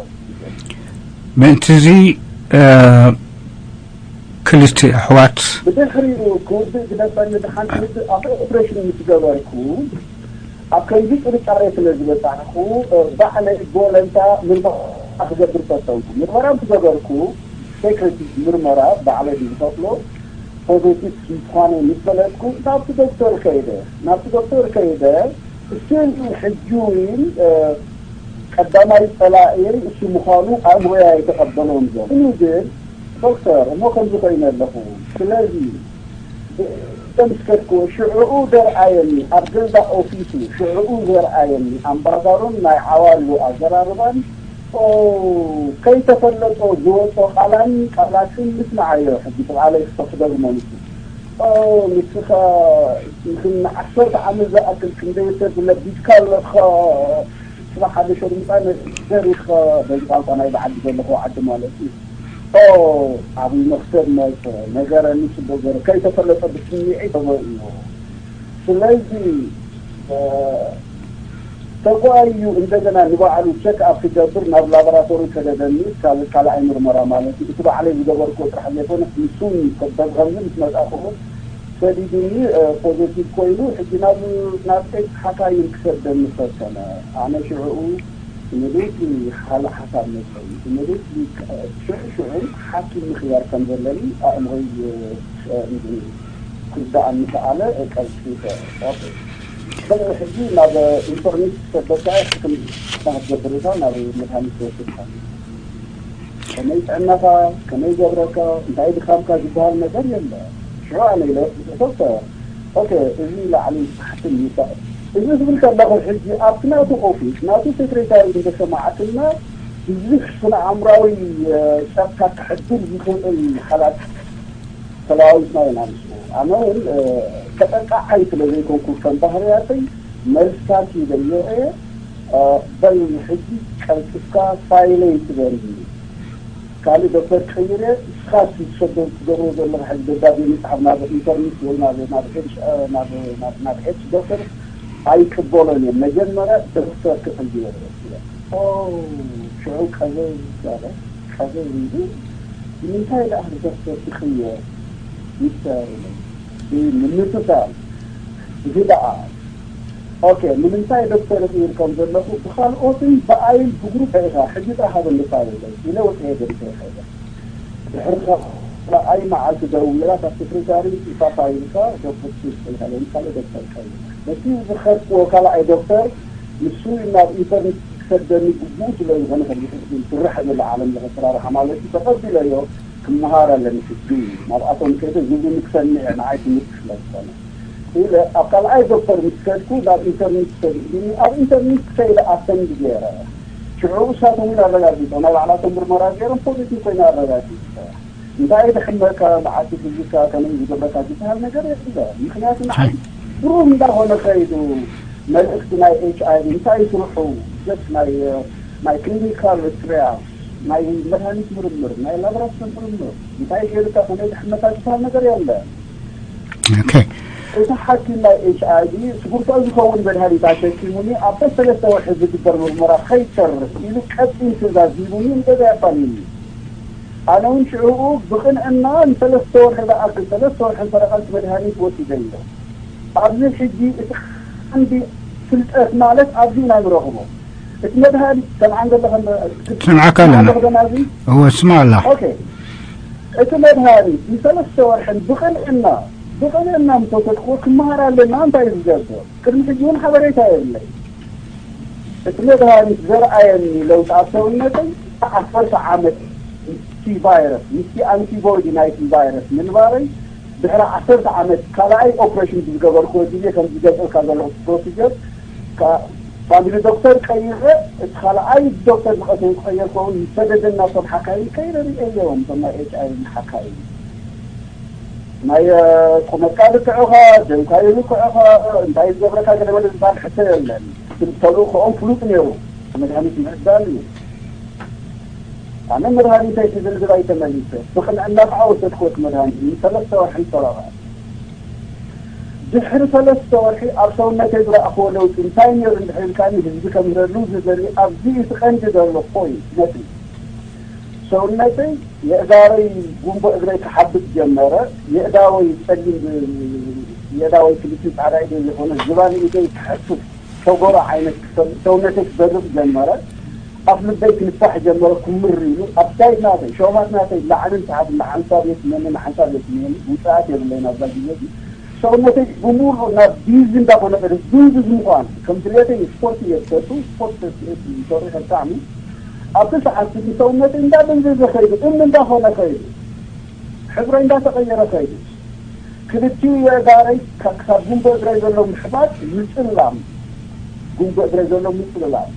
ምእንቲ እዚ ክልተ ኣሕዋት ብድሕሪኡ ክውድእ ግደፈኒ ድሓን ክልተ ኣብ ኦፕሬሽን ምስ ገበርኩ ኣብ ከምዚ ጥርጣሬ ስለ ዝበጻሕኩ ባዕለይ ቦለንታ ምርመራ ክገብር ፈተንኩ። ምርመራ ምስ ገበርኩ ሴክሬቲቭ ምርመራ ባዕለይ ዝኸፍሎ ፖዘቲቭ ምዃነይ ምስ ፈለጥኩ ናብቲ ዶክተር ከይደ ናብቲ ዶክተር ከይደ ስቲል ሕጂ እውን ቀዳማይ ጸላእየይ እሱ ምዃኑ ኣእምሮይ ኣይተቐበሎን ዘሎ ግን ዶክተር እሞ ከምዚ ኮይነ ኣለኹ ስለዚ ተምስከትኩ ሽዕኡ ዘርኣየኒ ኣብ ገዛ ኦፊሱ ሽዕኡ ዘርኣየኒ ኣምባጋሩን ናይ ዓዋሉ ኣዘራርባን ከይተፈለጦ ዝወፆ ቃላን ቃላትን ምስማዓዮ ሕጂ ብቃለይ ክደግሞ ንሱ ንስኻ ንዓሰርተ ዓመት ዝኣክል ክንደይ ሰብ ለቢድካ ኣለኻ ስለ ሓደ ሸርሙጣ ነገር ኢኻ በዚ ቋንቋ ናይ ብዓዲ ዘለኹ ዓዲ ማለት እዩ ኦ ዓብዪ መኽሰብ መፀ ነገረኒ ፅቡቅ ገይሩ ከይተፈለጠ ብስምዒት ተበእዮ ስለዚ ተጓዩ እንደገና ንባዕሉ ቸክ ኣፕ ክገብር ናብ ላቦራቶሪ ከደደኒ ካብ ካልኣይ ምርመራ ማለት እዩ እቲ ባዕለይ ዝገበርኩ ጥራሕ ዘይኮነ ንሱን ከምዚ ምስ መፃእኩ ሰዲዱኒ ፖዘቲቭ ኮይኑ ሕጂ ናብ ናብ ኤች ሓካይም ክሰደኒ ፈተነ። ኣነ ሽዕኡ ኢሚዲየትሊ ሓደ ሓሳብ መፅኡ። ኢሚዲየትሊ ሽዑ ሽዑ ሓኪም ምኽያር ከም ዘለኒ ኣእምሮይ ክርዳኣኒ ከኣለ። ቀልጢፈ ሕጂ ናብ ኢንተርኔት ክሰደካ ሕክምና ክትገብር ኢኻ ናብ መድሃኒት ትወስድ። ከመይ ጥዕናኻ ከመይ ገብረካ እንታይ ድኻምካ ዝበሃል ነገር የለ። ሽዑ ኣነ ኢለ ዶክተር ኦኬ፣ እዚ ላዕሊ ታሕቲ ይባል። እዚ ዝብል ከለኹ ሕጂ ኣብቲ ናቱ ኦፊስ ናቱ ሴክሬታሪ እንተሰማዕትና ብዙሕ ስነ ኣእምራዊ ጸብካ ክሕድር ዝኽእል ሓላት ተለዋዊጥና ኢና ምስኡ። ኣነ እውን ተጠቃዓይ ስለ ዘይኮንኩ ከም ባህርያተይ መልስታት ይደልዮ እየ። በል ሕጂ ቀልጢፍካ ፋይለይ ትበልኒ ካልእ ዶክተር ቀይረ እስኻ ትሰዶ ትገብሮ ዘለኻ ሕጂ ደብዳቤ ምፅሓፍ ናብ ኢንተርኔት ወይ ናብ ናብ ኤች ናብ ናብ ናብ ኤች ዶክተር ኣይቅበሎን እየ። መጀመርያ ዶክተር ክቕይር እየ። ሽዑ ቀዘዝ ኣለ። ቀዘዝ ኢሉ ንምንታይ ደኣ ዶክተር ትቕየር? ይሰር ንምትሳል እዚ ደኣ ኦኬ፣ ንምንታይ ዶክተር እቕይር ከም ዘለኹ ብኻልኦትን ብኣይን ብግሩፕ ኢኻ ሕጂ ጥራሕ ሃበኒ ፋይል ኢለ ወፅየ ገዲፈ ይኸይደ። ድሕሪ ካልኣይ መዓልቲ ደዊላ ካብ ሴክሬታሪ ኢፋ ፋይልካ ዶክተር ስዊስ ኢልካ ለምሳሌ ዶክተር ቀይር ነቲ ዝኸድክዎ ካልኣይ ዶክተር ንሱ ናብ ኢንተርኔት ክሰደኒ ግቡእ ስለ ዝኾነ ከም ዝሕዝን ስራሕ ዘሎ ዓለም ለኸ ኣሰራርሓ ማለት እዩ ተቐቢለዮ። ክመሃር ኣለኒ ሕጂ ናብኣቶም ከይደ ዝብሉኒ ክሰምዕ እየ ንዓይ ትምህርቲ ስለ ዝኾነ ኢለ ኣብ ካልኣይ ዶክተር ምስ ከድኩ ናብ ኢንተርኔት ሰዲድኒ። ኣብ ኢንተርኔት ከይደ ኣተንድ ገይረ ሽዑ እሳቶም እውን ኣረጋጊፆም ናይ ባዕላቶም ምርመራ ገይሮም ፖዚቲቭ ኮይነ ኣረጋጊፀ። እንታይ ድሕመካ መዓልቲ ፊዚካ ከመይ ዝገብረካ ዝበሃል ነገር የለ። ምክንያቱ ንዓይ ብሩህ እንዳኾነ ከይዱ መልእክቲ ናይ ኤች ኣይ ቪ እንታይ ስርሑ ጀስት ናይ ናይ ክሊኒካል ትሪያል ናይ መድሃኒት ምርምር ናይ ላብራቶሪ ምርምር እንታይ ገይሩካ ከመይ ድሕመካ ዝበሃል ነገር የለ። ኦኬ እቲ ሓኪም ናይ ኤች ኣይ ቪ ስጉርቶ ዝኸውን መድሃኒት ኣሸኪሙኒ ኣብታ ሰለስተ ወርሒ ዝግበር ምርመራ ከይሰርሕ ኢሉ ቀጢን ትእዛዝ ሂቡኒ ንገዛ ያፋንዩኒ። ኣነ እውን ሽዕኡ ብቕንዕና ንሰለስተ ወርሒ ዝኣክል ሰለስተ ወርሒ ፈረቓ እቲ መድሃኒት ወሲደ እየ። ኣብዚ ሕጂ እቲ ሓንዲ ፍልጠት ማለት ኣብዚ ኢና ንረኽቦ። እቲ መድሃኒት ሰምዓን ዘለኸ ስምዓካ ኣለና ደናዚ እወ ስማ ኣላ ኦኬ እቲ መድሃኒት ንሰለስተ ወርሕን ብቕንዕና ብቕንዕና ምስ ወሰድክዎ ክመሃር ኣለና እንታይ እዩ ዝገብር ቅድሚ ሕጂ እውን ሓበሬታ የብለይ እቲ መድሃኒት ዘርኣየኒ ለውጢ ኣብ ሰውነተይ ዓሰርተ ዓመት ምስቲ ቫይረስ ምስቲ ኣንቲቦዲ ናይቲ ቫይረስ ምንባረይ ድሕሪ ዓሰርተ ዓመት ካልኣይ ኦፕሬሽን ብዝገበርክዎ ግዜ ከም ዝገልፀልካ ዘለኹ ፕሮሲጀር ፋሚሊ ዶክተር ቀይረ እቲ ካልኣይ ዶክተር ዝቀተዩ ዝቀየር ከውን ሰደደን ናብቶም ሓካይም ከይረ ርእየዮም እቶም ናይ ኤች ኣይ ሓካይም ናይ ቁመትካ ልክዕኻ ደምካ ይልክዕኻ እንታይ ዝገብረካ ገለመለ ዝበሃል ሕቶ የለን ተልእኮኦም ፍሉጥ ነይሩ መድሃኒት ምዕዳል እዩ ኣነ መድሃኒተይ ክዝርዝር ኣይተመሊሰ ብቅንዕና ከዓ ወሰድክዎ እቲ መድሃኒት ንሰለስተ ወርሒ ዝሰረቐ ድሕሪ ሰለስተ ወርሒ ኣብ ሰውነተይ ዝረኣኽዎ ለውጢ እንታይ ነይሩ እንድሕር ኢልካኒ ህዝቢ ከምህረሉ ዝደሊ ኣብዚ እቲ ቀንዲ ዘሎ ፖይንት ነጥቢ ሰውነተይ የእጋረይ ጉንቦ እግረይ ክሓብጥ ጀመረ። የእዳወይ ጸሊም የእዳወይ ክልቲኡ ጻዕዳ ኢደይ ዝኾነ ዝባን ኢደይ ክሕፍፍ ሸጎሮ ዓይነት ሰውነተይ ክደርፍ ጀመረ። ኣፍ ልበይ ክንፋሕ ጀመረ። ኩምር ኢሉ ኣፕታይት ናተይ ሸውሃት ናተይ ላዕልን ታሕትን ንሓንሳብ የትመኒ ንሓንሳብ የትመኒ ውጽኣት የብለይን ኣብዛ ግዜ እዚ ሰውነተይ ብሙሉእ ናብ ቢዚ እንዳኾነ ከደ ድንዙዝ ምዃን ከም ድሌተይ ስፖርት እየ ዝፈቱ ስፖርት ይሰርሕ ብጣዕሚ ኣብቲ ሰዓት እዚ ሰውነተይ እንዳደንዘዘ ከይዱ እምኒ እንዳኾነ ከይዱ ሕብረይ እንዳተቐየረ ከይዱ ክልቲኡ የእጋረይ ክሳብ ጉንበ እግረይ ዘሎ ምሕባጥ ምጽላም ጉንበ እግረይ ዘሎ ምጽላም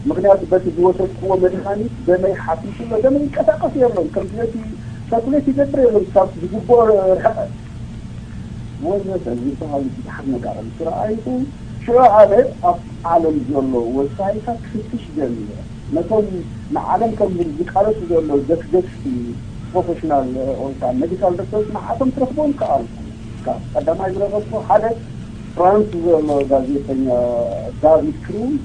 ምክንያቱ በቲ ዝወሰድክዎ መድሃኒት ደመይ ሓፊሱ ኣሎ ደመይ ይንቀሳቀስ የብሎን ከም ድሌቲ ሰርኩሌት ይገብር የብሎን ክሳብ ዝግብኦ ርሕቀት ወዘተ ዝበሃሉ ብዙሓት መጋረምቲ ረኣይኹ። ሽዑ ኣነ ኣብ ዓለም ዘሎ ወብሳይታት ክፍትሽ ጀሚረ። ነቶም ንዓለም ከምህሩ ዝቃለሱ ዘለዉ ደስደስቲ ፕሮፌሽናል ወይ ከዓ ሜዲካል ዶክተርስ ንዓቶም ክረኽቦም ከኣልኩ። ካብ ቀዳማይ ዝረኸብኩ ሓደ ፍራንስ ዘሎ ጋዜጠኛ ዳቪድ ክሩዝ፣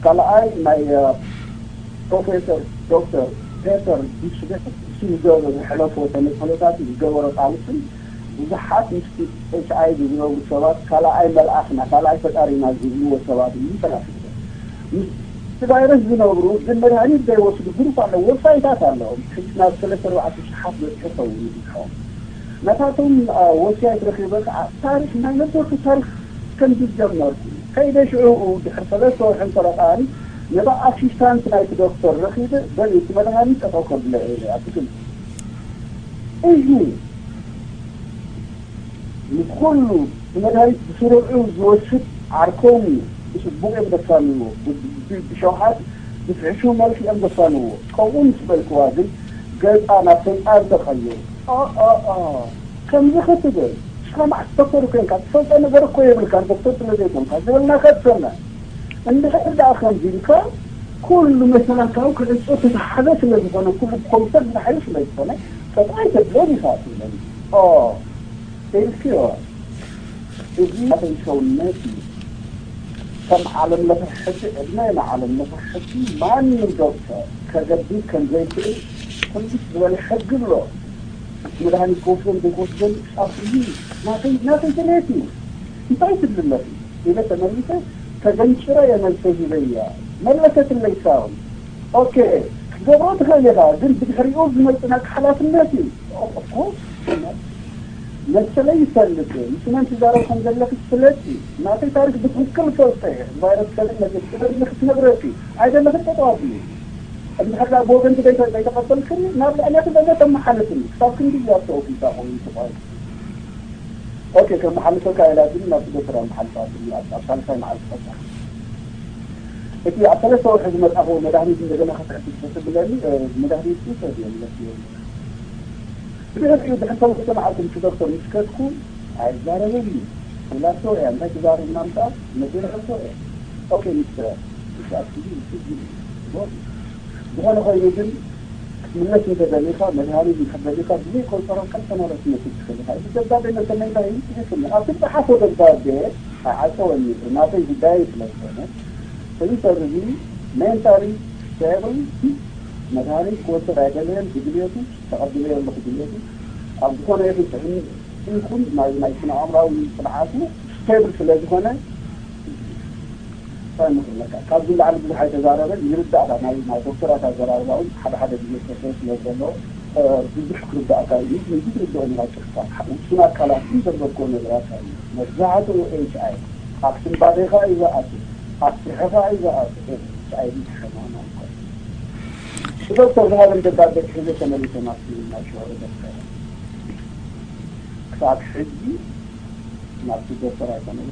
ካልኣይ ናይ ፕሮፌሰር ዶክተር ፔተር ዲስቤክ እሱ ዝገበሮ ዝሕለፎ ተነፅሎታት ዝገበሮ ቃልስን ብዙሓት ምስቲ ኤች ኣይ ቪ ዝነብሩ ሰባት ካልኣይ መልኣኽና፣ ካልኣይ ፈጣሪና ዝብልዎ ሰባት እዩ ተራፊ። ምስቲ ቫይረስ ዝነብሩ ግን መድሃኒት ዘይወስዱ ግሩፕ ኣለዉ፣ ወሳይታት ኣለዎም። ሕጂ ናብ ሰለስተ ኣርባዕተ ሽሓት በፂሑ ይኸውን ይብልሖም። ናታቶም ወሲያይት ረኺበ ከዓ ታሪክ ናይ ነበርኩ ታሪክ ከም ዝጀመርኩ ከይደ ሽዑ ድሕሪ ሰለስተ ወርሕን ፈረቓን ነባ ኣሲስታንት ናይቲ ዶክተር ረኺበ በል እቲ መድሃኒት ጠጠው ከብለ እየ ኣብቲ ክልተ እዚ ንኩሉ ብመድሃኒት ብስሩዑ ዝወስድ ዓርኮም እዩ። ብፅቡቕ እዮም ዘፋንዎ፣ ብሸውሓት ብፍሕሹ መልክ እዮም ዘፋንዎ። ከምኡ ምስ በልክዋ ግን ገፃ ናብ ሰይጣን ተቐይሩ። ከምዚ ክትብል ንስኻ ማዕስ ዶክተር ኮይንካ ትፈልጦ ነገር እኮ የብልካ ዶክተር ስለ ዘይኮንካ ዝበልና ከትሰምዕ እንድሕር ደኣ ከምዚ ኢልካ ኩሉ መሰላትካ ክዕጾ ተተሓዘ ስለ ዝኾነ ኩሉ ብኮምፒተር ዝሓዩ ስለ ዝኾነ ጠጣይ ተድሎ ኢኻ ትብለኒ ኢልክዮ። እዚ ናተይ ሰውነት እዩ። ከም ዓለም ለኸ ሕጊ ዕድመ ንዓለም ለኸ ሕጊ ማንም ዶክተር ከገድድ ከም ዘይክእል ሕልፍ ዝበለ ሕጊ ኣሎ። መድሃኒት ክወስዶን ዘይክወስዶን ጻፍ እዩ። ናተይ ናተይ ድሌት እዩ። እንታይ ትብል ኣለኺ? ኢለ ተመሊሰ ተገንጭረ እየ መልሰ ሂበያ። መለሰትለይ ሳውን ኦኬ ክትገብሮ ትኽእል ኢኻ፣ ግን ብድሕሪኡ ዝመፅእ ናቂ ሓላፍነት እዩ። ኦፍኮርስ መሰለይ ይፈልጥ ምስ መን ትዛረብ ከም ዘለኺ ስለቲ ናተይ ታሪክ ብትክክል ፈልጠ እየ። ቫይረስ ከደ መዘክረኒ ክትነግረኪ ኣይደለኽን ጠጠዋት እዩ። እንድሕር ዳ ብወገን ትደይ ዘይተቐበልክኒ ናብ ልዕለቲ ደለ ተመሓልፍኒ ክሳብ ክንዲ እያ ተወፊታ ቆይቱ ቆይ ኦኬ ከመሓልፈካ ኢላ ግን ናብ ስደት ተራ መሓልፋ ኣብ ሳልሳይ መዓልቲ ፈታ እቲ ኣብ ሰለስተ ወርሒ ዝመጣኹ መድሃኒት እንደገና ከስዕብ ተትብለኒ መድሃኒት ውሰድ እዮም ይመስለኒ። ብድሕሪኡ ድሕሪ ሰለስተ መዓልቲ ምስ ዶክተር ምስ ከድኩ ኣይዛረበኒ። ውላቶ እያ እንታይ ትዛረብ ምናምን ከዓ ነጊረቶ እያ። ኦኬ ሚስተር ትሻት ጊዜ ይስጅ ይቦ ዝኾነ ኮይኑ ግን ክትምለስ እንተደሊኻ መድሃኒት እንተደሊኻ ብዘይ ቆልቆሮ ቀጥታ ማለት ትመስል ትኽእል ኢኻ። እዚ ደብዳቤ መሰለይ እንታይ እዩ ትሕስኒ ኣብቲ ዝፀሓፎ ደብዳቤ ኣይዓፀወኒ ናተይ ጉዳይ ስለዝኾነ እዚ ሰብ እዚ ሜንታሊ ስቴብል መድሃኒት ክወስድ ኣይደለየን ብድልየቱ ተቐቢለዮ ኣለኹ ድልየቱ ኣብ ዝኾነ ይኹን ጥዕኒ ይኹን ናይ ናይ ስነ ኣእምራዊ ስርዓቱ ስቴብል ስለ ዝኾነ እንታይ ምኽለካ ካብዚ ላዕሊ ብዙሕ ኣይተዛረበን ይርዳእካ ናይ ናይ ዶክተራት ኣዘራርባ እውን ሓደ ሓደ ግዜ ተሰ ስለ ዘሎ ብዙሕ ክርዳእካ እዩ ብዙ ትርድኦ ንካ ጭፍታ ውሱን ኣካላት ግን ዘንበብኮ ነገራት እዩ መብዛሕትኡ ኤች ኣይ ኣብ ስንባዴኻ እዩ ዝኣቱ ኣብ ስርሕኻ እዩ ዝኣቱ ኤች ኣይ ቪ ተሸማማ እኮ ብዶክተር ዝሃበን ደብዳቤ ክሕዘ ተመሊሰ ናብቲ ናይ ሽወሩ ዶክተር ክሳብ ሕጂ ናብቲ ዶክተር ኣይኮነን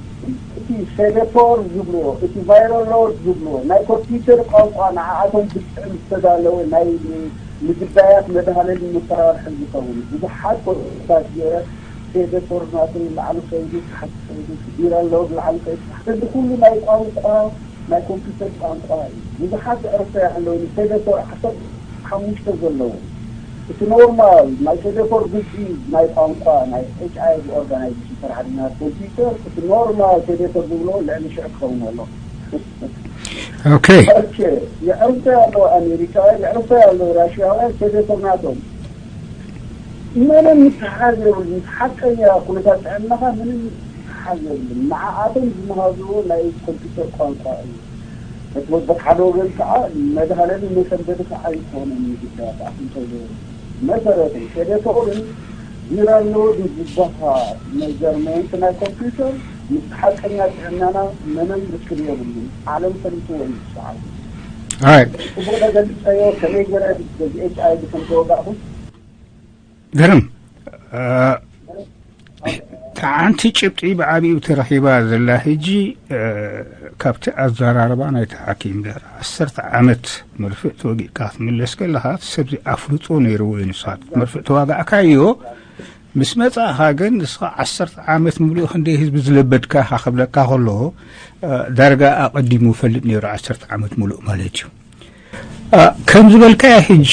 እቲ ሴደፎር ዝብልዎ እቲ ቫይሮሎድ ዝብልዎ ናይ ኮምፒውተር ቋንቋ ንዓኣቶም ብጥዕም ዝተዳለወ ናይ ንግዳያት መድሃለሊ መፈራርሒ ዝኸውን ብዙሓት ኮርታት ገይረ ሴደፎር ናተይ ላዕሊ ከይዱ ታሕቲ ከይዱ ቢራ ኣለዎ ብላዕሊ ከይዱ ታሕቲ እዚ ኩሉ ናይ ቋንቋ ናይ ኮምፒውተር ቋንቋ እዩ። ብዙሓት ኣዕሩኽቲ ኣለዉ ንሰደፎር ዓሰርተ ሓሙሽተ ዘለዉ። እቲ ኖርማል ናይ ሰደፎር ግዲ ናይ ቋንቋ ናይ ኤች ኣይ ቪ ኦርጋናይዜሽን ሰራሕተኛ ኮምፒውተር እቲ ኖርማል ሰደፎር ዝብሎ ልዕሊ ሽዑ ክኸውን ኣሎ። ኦኬ ኦኬ የዕሩኽቲ ኣለዉ ኣሜሪካ የዕሩኽቲ ኣለዉ ራሽያውያን ሰደፎር ናቶም ምንም ምትሓዝ የብሉን። ምስ ሓቀኛ ኩነታት ጥዕናኻ ምንም ምትሓዝ የብሉን። ንዓኣቶም ዝመሃዝዎ ናይ ኮምፒውተር ቋንቋ እዩ። በቲ ወገን ሓደ ወገን ከዓ መድሃለሊ መሰንበዲ ከዓ ኣይኮነን ንጉዳያት ኣፍንቶ ዝብል መሰረቱ ሸደፈኦልን ቪራሎድ ዝበሃል ሜጀርመንት ናይ ኮምፒውተር ምስ ሓቀኛ ጥዕናና ምንም ርክብ የብሉን። ዓለም ፈሊጥዎ እዩ ሰዓቱ። ኣይ ጽቡቕ ተገሊጸዮ ከመይ ገይረ በዚ ኤች ኣይ ቪ ከም ተወጋእኹ ግርም እ፣ ሓንቲ ጭብጢ ብዓቢኡ ተረኺባ ዘላ ሕጂ እ፣ ካብቲ ኣዘራርባ ናይቲ ሓኪም ድሕሪ ዓሰርተ ዓመት መርፍእ ተወጊእካ ክትምለስ ከለኻ እቲ ሰብዚ ኣፍልጦ ነይርዎ እዩ ንስኻ መርፍእ ተዋጋእካዮ ምስ መጻእኻ ግን ንስኻ ዓሰርተ ዓመት ምሉእ ክንደይ ህዝቢ ዝለበድካ ኢኻ ክብለካ ከሎ እ፣ ዳርጋ ኣቐዲሙ ፈልጥ ነይሩ ዓሰርተ ዓመት ምሉእ ማለት እዩ ከም ዝበልካያ ሕጂ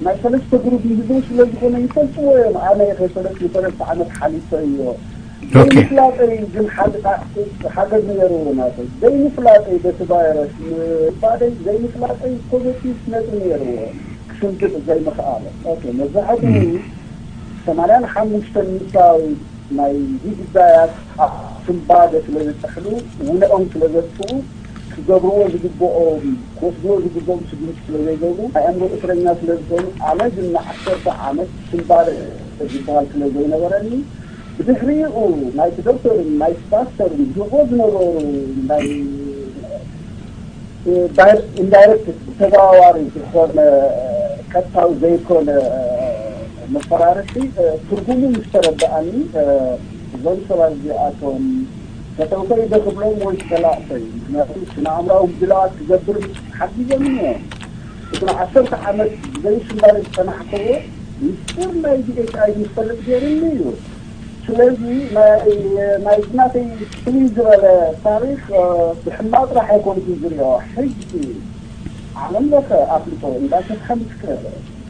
ናይ ሰለስተ ግሩፕ ምህዞ ስለ ዝኾነ ይፈልጥዎ እዮም። ኣነ ከሰለስተ ሰለስተ ዓመት ሓሊፈ እዮ ዘይምፍላጠይ ግን ሓገዝ ነይርዎ ናተይ ዘይምፍላጠይ በቲ ቫይረስ ምባደይ ዘይምፍላጠይ ፖዘቲቭ ነጥቢ ነይርዎ ክስንድቕ ዘይምኽኣለ መብዛሕትኡ ሰማንያን ሓሙሽተን ሚእታዊ ናይዚ ጉዳያት ኣብ ስንባደ ስለ ዝጥሕሉ፣ ውለኦም ስለ ዘጥፍኡ፣ ክገብርዎ ዝግብኦም፣ ክወስድዎ ዝግብኦም ስጉምቲ ስለ ዘይገብሩ፣ ናይ ኣእምሮ እስረኛ ስለ ዝኾኑ፣ ኣነ ግን ንዓሰርተ ዓመት ስንባደ ዝበሃል ስለ ዘይነበረኒ፣ ብድሕሪኡ ናይቲ ዶክተርን ናይቲ ፓስተርን ዝህቦ ዝነበሩ ናይ ኢንዳይረክት፣ ተዘዋዋሪ ዝኾነ፣ ቀጥታዊ ዘይኮነ መፈራርሒ ትርጉሙ ምስ ተረድኣኒ፣ እዞም ሰባት እዚኣቶም ፈተውተይ ዶ ክብሎም ወይ ተላእሰይ? ምክንያቱ ስነ ኣእምራዊ ምድላዋት ክገብር ሓጊዞምኒ እዮም። እቲ ንዓሰርተ ዓመት ብዘይ ስንባደ ዝጸናሕክዎ ምስጢር ናይዚ ኤች ኣይ ቪ ዝፈልጥ ገይሩኒ እዩ። ስለዚ ናይ ናይዚ ናተይ ፍልይ ዝበለ ታሪኽ ብሕማቕ ጥራሕ ኣይኮንኩን ዝሪኦ። ሕጂ ዓለም ለኸ ኣፍልጦ እንዳሰፍሐ ምስ ከደ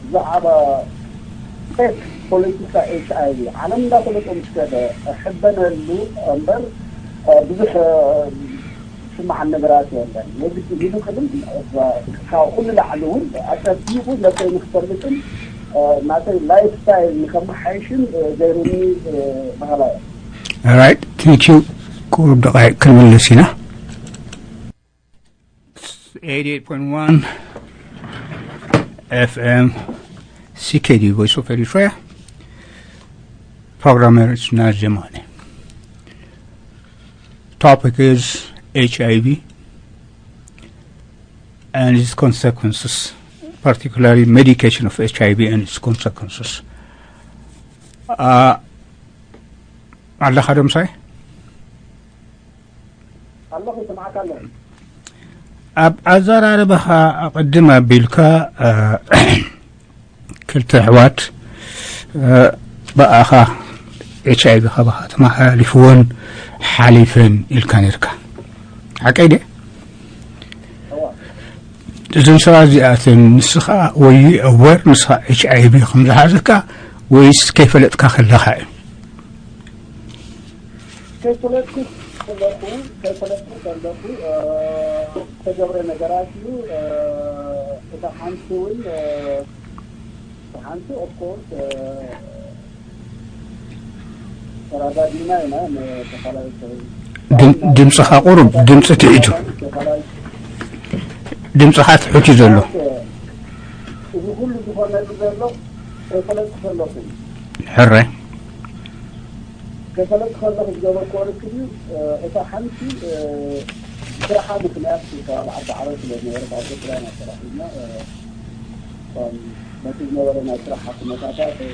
ብዛዕባ ፌክ ፖለቲካ ኤች ኣይ ቪ ዓለም እንዳፈለጦ ምስ ከደ እሕበነሉ እምበር ብዙሕ ዝስማዓን ነገራት የለን። የግድ ኢሉ ቅድም ካብ ኩሉ ላዕሊ እውን ኣጸቢቑ ነተይ ንክፈልጥን ናተይ ላይፍ ስታይል ንከመሓይሽን ገይሩኒ በሃላ እየ። Alright, thank you። ቁሩብ ደቃይቅ ክንምልስ ኢና። Eighty-eight point one F M C K D Voice of Eritrea. Programmer is Nazemane. Topic is H I V and its consequences, particularly medication of H I V and its consequences. Uh, ኣለኻ ዶ ምሳይ? ኣለኹ፣ ይስምዓካ ኣለኹ። ኣብ ኣዘራርባኻ ኣቐድም ኣቢልካ፣ እ፣ ክልተ ኣሕዋት፣ እ፣ ብኣኻ ኤች ኣይ ቪ ካባኻ ተመሓላሊፍወን ሓሊፈን ኢልካ ነርካ። ሓቀይ ድየ? እዋ። እዘን ሰባት እዚኣተን ንስኻ ወይ ኣወር ንስኻ ኤች ኣይ ቪ ከም ዝሓዘካ ወይስ ከይፈለጥካ ከለኻ እዩ? ከይፈለጥኩ ከለኹ፣ ከይፈለጥኩ ከለኹ፣ እ፣ ዝተገብረ ነገራት እዩ። እ፣ እታ ሓንቲ እውን፣ እ፣ እታ ሓንቲ ኦፍኮርስ፣ እ፣ ተረዳዲና ኢና፣ ንተፈላለዩ ሰብ ድም-፣ ድምፅኻ ቁሩብ፣ ድምፂ ትሒቱ። ተፈላለዩ ድምፅኻ ትሑት እዩ ዘሎ። እዚ ኩሉ ዝኾነሉ ዘሎ ከይፈለጥኩ ከለኹ እዩ። ሕራይ። ከይፈለጥኩ ከለኹ ዝገበርክዎ ርክብ እዩ። እ፣ እታ ሓንቲ፣ እ፣ ብስራሓ ምኽንያት ካብ ዓዲ ዓረብ ስለ ዝነበረ ካብ ኤርትራ ኢና ተራኺብና። እ፣ እቶም ነቲ ዝነበረ ናይ ስራሕ ኩነታታት፣ እ፣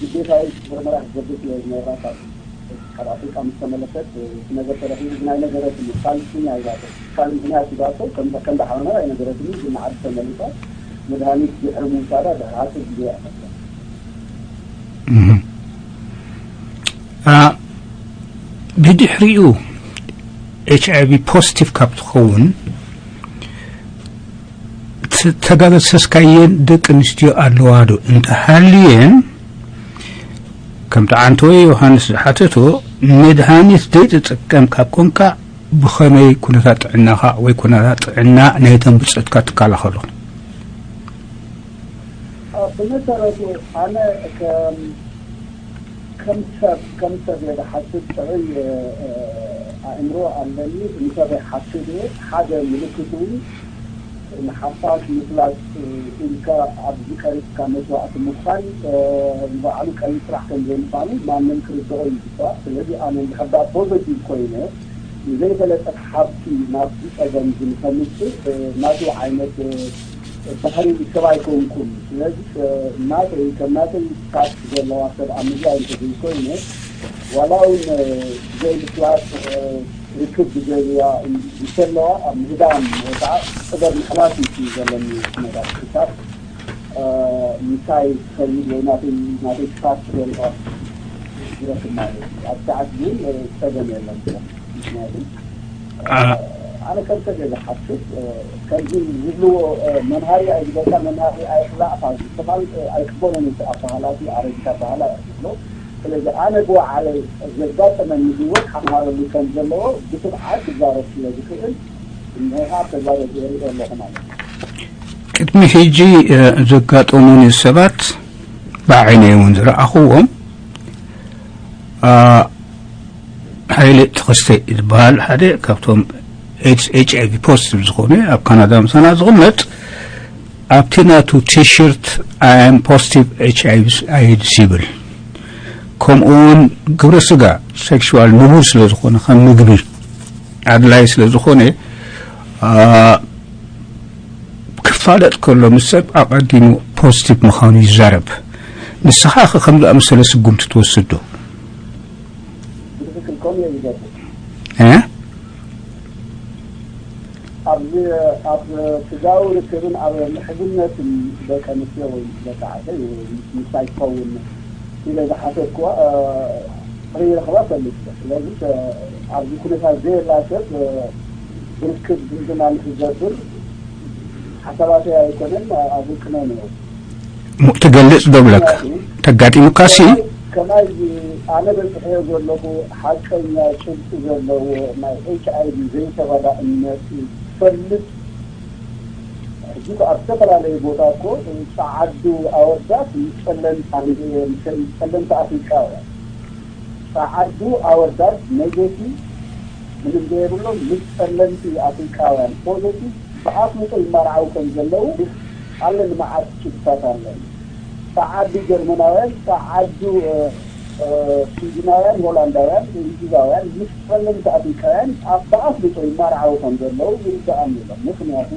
ግዴታዊ ምርመራ ክትገብር ስለ ዝነበራ ካብ ካብ ኣፍሪቃ ምስ ተመለሰት፣ እ፣ እቲ ነገር ተረኺቡ ብናይ ነገረት እዩ። ካልእ ስም ኣይዛቶ። ካልእ ምኽንያት ይዛቶ። ከም፣ ከም ዝሓመመት ኣይነገረትኒ፣ ግን ንዓዲ ተመሊሳ መድሃኒት ድሕሪ ምውሳዳ ድሕሪ ሓፂር ግዜ እያ ሞይታ። እህ። አ፣ ብድሕሪኡ ኤች ኣይ ቪ ፖዚቲቭ ካብ ትኸውን፣ ተ-፣ ተጋገሰስካየን ደቂ ኣንስትዮ ኣለዋ ዶ? እንተሃልየን፣ ከምቲ ዓንተወይ ዮሃንስ ዝሓተቶ፣ መድሃኒት ዘይትጥቀም ካብ ኮንካ፣ ብኸመይ ኩነታት ጥዕናኻ ወይ ኩነታት ጥዕና ናይተን ብጾትካ ትከላኸሎ? አ፣ ብመሰረቱ ኣነ ከም፣ ከም ሰብ፣ ከም ሰብ እየ ዝሓስብ። ጥዑይ፣ እ፣ እ፣ ኣእምሮ ኣለኒ። ንሰበይ ሓስብ እየ። ሓደ ምልክቱ እውን ንሓፋሽ ምፍላጥ ኢልካ ኣብዚ ቀሪብካ መስዋእቲ ምዃን፣ እ፣ ንባዕሉ ቀሊል ስራሕ ከም ዘይምዃኑ ማንም ክርድኦ ይግባእ። ስለዚ ኣነ እንድሕር ደኣ ፖዘቲቭ ኮይነ ንዘይፈለጠት ሓብቲ ናብቲ ጸገም ግን ከምጽእ፣ እ፣ ናቱ ዓይነት፣ እ፣ ባህሪ ሰብ ኣይኮንኩን። ስለዚ፣ እ፣ ናተይ፣ ከም ናተይ ስታትስ ዘለዋ ሰብ ኣብ ምድላይ እንተዘይኮይነ፣ ዋላ እውን፣ እ፣ ብዘይምፍላጥ፣ እ፣ ርክብ ብዘይብያ እንተለዋ፣ ኣብ ምህዳም ወይ ከዓ ጥበብ ምሕላፍ እዩ ዘለኒ ኩነታት ክሳብ፣ እ፣ ምሳይ ትኸይድ ወይ ናተይ፣ ናተይ ክሳብ ትደልዋ ዝረክብ ማለት እዩ። ኣብ ሰዓት ግን፣ እ፣ ጸገም የለን። ምክንያቱ፣ እ፣ አ- ኣነ ከም ሰብ እየ ዝሓስብ፣ እ፣ ከምዚ ዝብልዎ፣ እ፣ መምሃሪ ኣይግበርካ፣ መምሃሪ ኣይኽላእካ፣ ዝተባል፣ እ፣ ኣይቅበሎን እዩ። ኣባህላት ኣረጊት ኣባህላ እየ ዝብሎ። ስለዚ ኣነ ብባዕለይ ዘጋጠመኒ ህይወት ክመሃረሉ ከም ዘለዎ ብትብዓት ክዛረብ ስለ ዝኽእል፣ እንሆ ኣብ ተግባር እሪኦ ኣለኹ ማለት እዩ። ቅድሚ ሕጂ፣ እ፣ ዘጋጠሙኒ ሰባት ብዓይነይ እውን ዝረኣኽዎም፣ አ፣ ሃይለ ተኸስተ ዝበሃል ሓደ ካብቶም ኤድስ ኤች ኣይ ቪ ፖዚቲቭ ዝኾነ ኣብ ካናዳ ምሳና ዝቕመጥ፣ ኣብቲ ናቱ ቲሸርት "I am positive ኤች ኣይ ቪ ኤድስ" ይብል። ከምኡ እውን ግብረ ስጋ፣ ሴክሹዋል፣ ንቡር ስለ ዝኾነ፣ ከም ምግቢ ኣድላይ ስለ ዝኾነ፣ አ፣ ክፋለጥ ከሎ ምስ ሰብ ኣቐዲሙ ፖዚቲቭ ምዃኑ ይዛረብ። ንስኻ ከ ከም ዝኣመሰለ ስጉምቲ ትወስድ ዶ? ብትኽክል ከምኡ እየ ዝገብር። እ? ኣብዚ፣ ኣብ ስጋዊ ርክብን ኣብ ምሕዝነትን ደቂ ኣንስትዮ ወይ ደቂ ዓደይ ወይ ምስ ምሳይ ትኸውን ኢለ ዝሓሰብክዋ፣ እ፣ ከይረኽባ ፈሊጠ። ስለዚ፣ እ፣ ኣብዚ ኩነታት ዘየላ ሰብ፣ እ፣ ርክብ ዝምድና ንክገብር ሓሳባተይ ኣይኮነን፣ እ፣ ኣዝቅነ ነይሩ። ሙ-፣ ትገልጽ ዶ ብለካ? ምኽንያቱ ተጋጢሙካሲ? ከማይ፣ ከማይ ኣነ በጽሐዮ ዘለኹ ሓቀኛ ጭብጢ ዘለዎ ናይ ኤች ኣይ ቪ ዘይተቐዳእነት ዝፈልጥ ሕጂ እኮ ኣብ ዝተፈላለዩ ቦታ እኮ ጸዓዱ ኣወዳት ምስ ጸለምቲ ኣንድ-፣ ምስ ጸለምቲ ኣፍሪቃውያን፣ ጸዓዱ ኣወዳት ኔጌቲቭ ምንም ዘይብሎም ምስ ጸለምቲ ኣፍሪቃውያን ፖዘቲቭ ብኣፍልጦ ይመርዓው ከም ዘለዉ ኣለኒ። መዓት ጭብጥታት ኣለኒ። ጸዓዱ ጀርመናውያን፣ ጸዓዱ፣ እ፣ እ፣ ስዊድናውያን፣ ሆላንዳውያን፣ እንግሊዛውያን ምስ ጸለምቲ ኣፍሪቃውያን ኣብ ብኣፍልጦ ይመርዓው ከም ዘለዉ ይርድኣኒ ኣሎ። ምኽንያቱ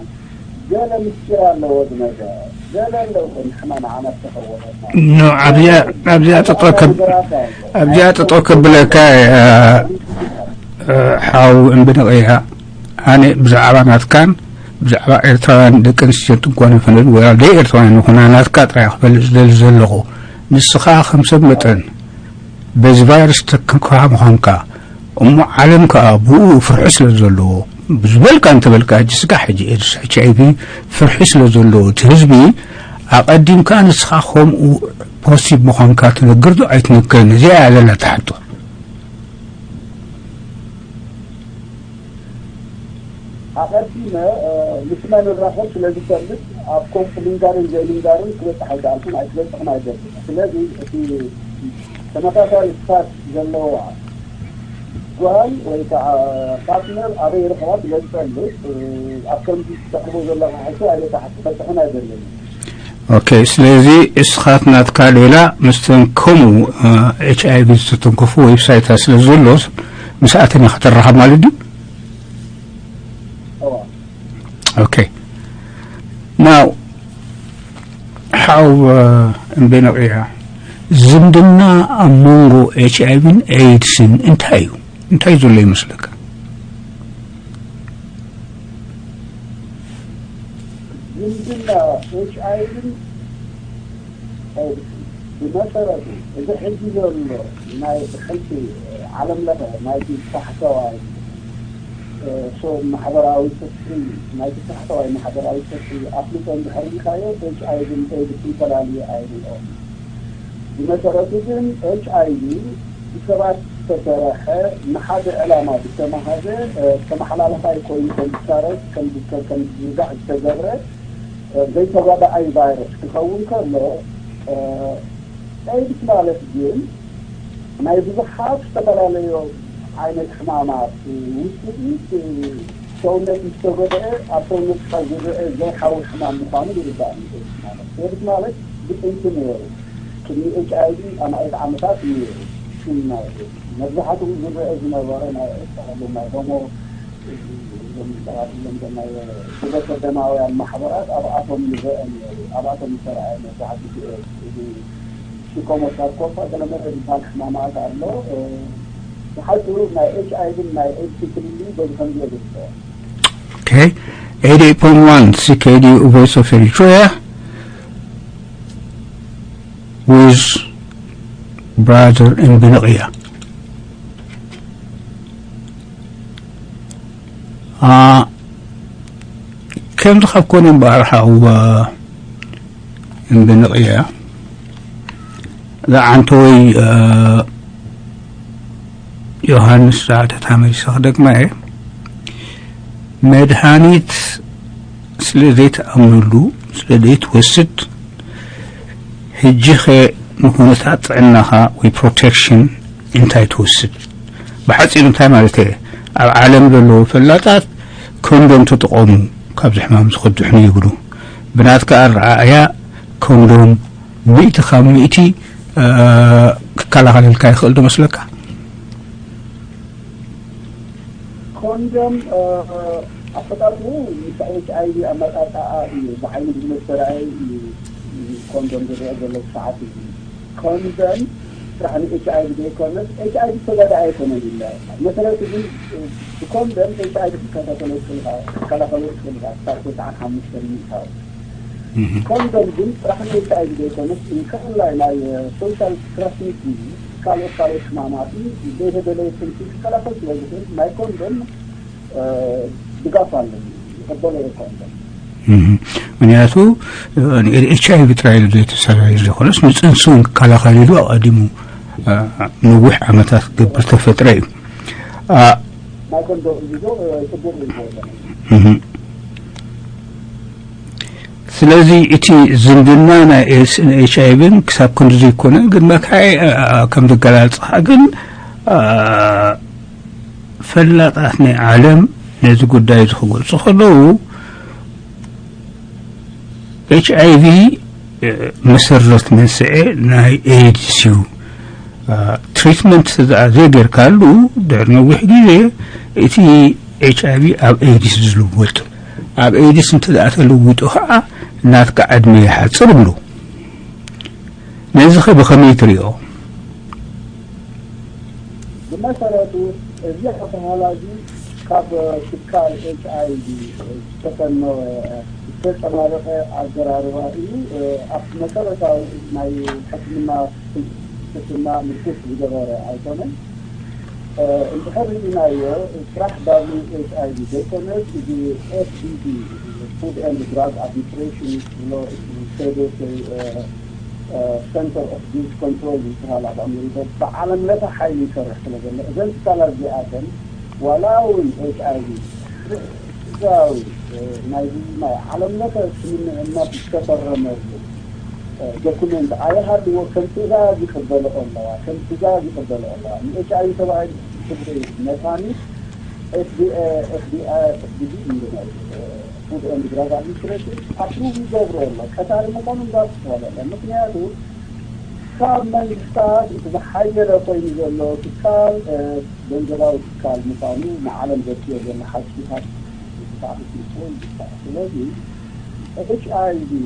ገለ ምስጢር ኣለዎ እዚ ነገር። ገለ ኣለዎ ንሕና ንዓና ዝተኸወለና። ኖ፣ ኣብዚኣ፣ ኣብዚኣ ጠጠው ከብ-፣ ነገራት ኣሎ። ኣብዚኣ ጠጠው ከብለካ፣ እ፣ እ፣ ሓው እምብንቕያ፣ ኣነ ብዛዕባ ናትካን ብዛዕባ ኤርትራውያን ደቂ ኣንስትዮ ጥንቆነ ፈለጥ ወይ ደይ ኤርትራውያን ይኹና ናትካ ጥራይ ክፈልጥ ዝደሊ ዘለኹ። ንስኻ ከም ሰብ መጠን በዚ ቫይረስ ተክምካ ምዃንካ፣ እሞ ዓለም ከኣ ብኡ ፍርሒ ስለ ዘለዎ፣ ዝበልካ እንተበልካ፣ ሕጂ ስጋዕ ሕጂ ኤድስ፣ ኤች ኣይ ቪ ፍርሒ ስለ ዘለዎ፣ እቲ ህዝቢ ኣቐዲምካ ንስኻ ከምኡ ፖዚቲቭ ምዃንካ ትነግር ዶ ኣይትነግርን? እዚኣ እያ ዘላ ትሓቶ። ኣቐዲመ፣ እ፣ ምስ መን እራኸብ ስለ ዝፈልጥ፣ ኣብ ኮንፍ ምንጋርን ዘይምንጋርን ክበጽሕ ኣይከኣልኩን፣ ኣይክበጽሕን ኣይደልን። ስለዚ እቲ ተመሳሳሊ ስታት ዘለዋ ጓል ወይ ከዓ ፓርትነር ኣበይ ይረኽባ ስለ ዝፈልጥ፣ እ፣ ኣብ ከምዚ ትጠቕሞ ዘለኻ ሕቶ ኣይበጻሕ-፣ ክበጽሕን ኣይደልን። ኦኬ፣ ስለዚ እስኻት ናትካ ሌላ ምስተን ከምኡ፣ እ፣ ኤች ኣይ ቪ ዝተተንከፉ ዌብሳይታት ስለ ዘሎ ምስኣተን ኢኻ ተራኸብ ማለት ድዩ? እዋ። ኦኬ። ናው፣ ሓው፣ እ፣ እምቤነቕያ፣ ዝምድና ኣብ መንጎ ኤች ኣይ ቪን ኤድስን እንታይ እዩ? እንታይ ዘሎ ይመስለካ? ዝምድና ኤች ኣይ ቪን ኤድስን ብመሰረቱ እዚ ሕጂ ዘሎ ናይ ብሕልፊ ዓለም ለኸ ናይቲ ታሕተዋይ፣ እ፣ ሶ-፣ ማሕበራዊ ፍትሒ፣ ናይቲ ታሕተዋይ ማሕበራዊ ፍትሒ ኣፍልጦ እንድሕር ኢልካዮ፣ ኤች ኣይ ቪን ኤድስን ፈላልዩ ኣይርእዮን። ብመሰረቱ ግን ኤች ኣይ ቪ ብሰባት ዝተሰርሐ ንሓደ ዕላማ ዝተማሃዘ፣ እ፣ ተመሓላላፋይ ኮይኑ ከም ዝሳረግ፣ ከም ዝከ-፣ ከም ዝዝርጋሕ ዝተገብረ፣ እ፣ ዘይተጓዳኣይ ቫይረስ ክኸውን ከሎ፣ እ፣ ኤድስ ማለት ግን ናይ ብዙሓት ዝተፈላለዩ ዓይነት ሕማማት ውፅኢት፣ እ፣ ሰውነት ምስ ተጎድአ ኣብ ሰውነትካ ዝረአ ዘይሓዊ ሕማም ምዃኑ ይርዳእ። ኤድስ ማለት፣ ኤድስ ማለት ብጥንቲ ነይሩ። ቅድሚ ኤች ኣይ ቪ ኣማኢት ዓመታት እዩ ሽም ናይ ኤድስ። መብዛሕትኡ ዝረአ ዝነበረ ናይ ኤድስ ተባሂሉ ናይ ሆሞ፣ እዞም ሰባት እዞም ናይ ግብረ ሰዶማውያን ማሕበራት ኣብኣቶም ይረአ ነይሩ። ኣብኣቶም ዝተረኣየ መብዛሕትኡ ኤድስ። እዚ ሲኮሞሳርኮፋ ገለመለ ዝበሃል ሕማማት ኣሎ። እ፣ ብሓፂሩ ናይ ኤች ኣይ ቪ ን ናይ ኤድስ ፍልልዩ በዚ ከምዚ እየ ዝርድኦ። Okay, eighty-eight point one C K D U Voice of Eritrea with Brother Mbinaqia. አ፣ ከምዚ ካብ ኮነ እምበኣር ሓው፣ አ፣ እምብንቕያ፣ ዝዓንተወይ፣ አ፣ ዮሃንስ ዛዕተታ መሊሰ ክደግማ እየ። መድሃኒት ስለ ዘይትኣምነሉ፣ ስለ ዘይትወስድ፣ ሕጂኸ ንኩነታት ጥዕናኻ ወይ ፕሮቴክሽን እንታይ ትወስድ? ብሓጺሩ እንታይ ማለት እየ? ኣብ ዓለም ዘለዉ ፈላጣት ኮንዶም ተጠቐሙ ካብዚ ሕማም ዝኽድሕኑ ይብሉ። ብናትካ ኣረኣእያ ኮንዶም ሚእቲ ካብ ሚእቲ ክከላኸለልካ ይኽእል ዶ መስለካ? ኮንዶም ኣፈጣጥሩ ምስ ኤች ኣይ ቪ ኣመጣጣኣ እዩ ብዓይኒ ብዝመሰራየ እዩ። ኮንዶም ዝረአ ዘሎ ሰዓት እዩ። ኮንዶም ስራሕ ንኤች ኣይ ቪ ዘይኮነስ ኤች ኣይ ቪ ተጋዳኢ ኣይኮነን ኢለ መሰረቱ ግን ብኮንዶም ኤች ኣይ ቪ ክትከታተሎ ትኽእልካ ክትከላኸሎ ትኽእልካ ክሳብ ተስዓን ሓሙሽተን ምእታው። ኮንዶም ግን ጥራሕ ንኤች ኣይ ቪ ዘይኮነስ እንከላይ ናይ ሶሻል ትራንስሚት ካልኦት ካልኦት ሕማማት ዘይተደለየ ክንሲ ክከላኸል ስለ ዝኽእል ናይ ኮንዶም ድጋፍ ኣለኒ ይቀበሎ እየ ኮንዶም። ምክንያቱ ኤች ኣይ ቪ ጥራይ ዘይተሰራዩ ዘይኮነስ ንፅንሲ እውን ክከላኸል ኢሉ ኣቐዲሙ ነዊሕ ዓመታት ክገብር ተፈጥረ እዩ። ናይ ኮንዶም ሒዞ ፅቡቅ እዩ ዝወሰነ። ስለዚ እቲ ዝምድና ናይ ኤድስን ኤች ኣይ ቪን ክሳብ ክንዲ ዘይኮነ ግን መካይ ከም ዝገላልፅኻ ግን ፈላጣት ናይ ዓለም ነዚ ጉዳይ እዚ ክገልፁ ከለዉ ኤች ኣይ ቪ መሰረት መንስኤ ናይ ኤድስ እዩ። ትሪትመንት ደኣ ዘይገርካሉ ድሕሪ ነዊሕ ግዜ እቲ ኤች ኣይ ቪ ኣብ ኤድስ ዝልወጥ ኣብ ኤድስ እንተ ደኣ ተለዊጡ ከዓ ናትካ ዕድመ ይሓፅር ይብሉ። ነዚ ኸ ብኸመይ ትሪኦ? ብመሰረቱ እዚ ኣበሃህላ እዚ ካብ ትካል ኤች ኣይ ቪ ዝተፈነወ ዝተፀባረቐ ኣዘራርባ እዩ። ኣብ መሰረታዊ ናይ ሕክምና ፍልስፍና ምርኩስ ዝገበረ ኣይኮነን። እንድሕር ርኢናዮ ጥራሕ ዳብሊው ኤች ኣይ ቪ ዘይኮነስ እዚ ኤፍ ዲ ዲ ፉድ ኤንድ ድራግ ኣድሚኒስትሬሽን ዝብሎ ሴደስ ወይ ሰንተር ኦፍ ዲዝ ኮንትሮል ዝበሃል ኣብ ኣሜሪካ ብዓለም ለኸ ሓይሊ ይሰርሕ ስለ ዘሎ እዘን ትካላት እዚኣተን ዋላ እውን ኤች ኣይ ቪ ህዝባዊ ናይዚ ናይ ዓለም ለኸ ስምምዕነት ዝተፈረመሉ ዶኩመንት ኣይሃልዎ ከም ትእዛዝ ይቅበልኦ ኣለዋ ከም ትእዛዝ ይቅበልኦ ኣለዋ ንኤች ኣይ ቪ ተባሂሉ ክብሪ መድሃኒት ኤፍ ዲ ኤ ኤፍ ዲ ኤ ኤፍ ዲ ዲ ምንድነው ፉድ ኤንድ ድራግ ኣድሚኒስትሬሽን ኣፕሩቭ ይገብሮ ኣሎ ቀታሊ ምኳኑ እንዳስተዋለ ኣሎ ምክንያቱ ካብ መንግስታት እቲ ዝሓየለ ኮይኑ ዘሎ ትካል ገንዘባዊ ትካል ምዃኑ ንዓለም ዘትዮ ዘሎ ሓቂታት ብጣዕሚ ክልጥፎ ይግባእ። ስለዚ ኤች ኣይ ቪ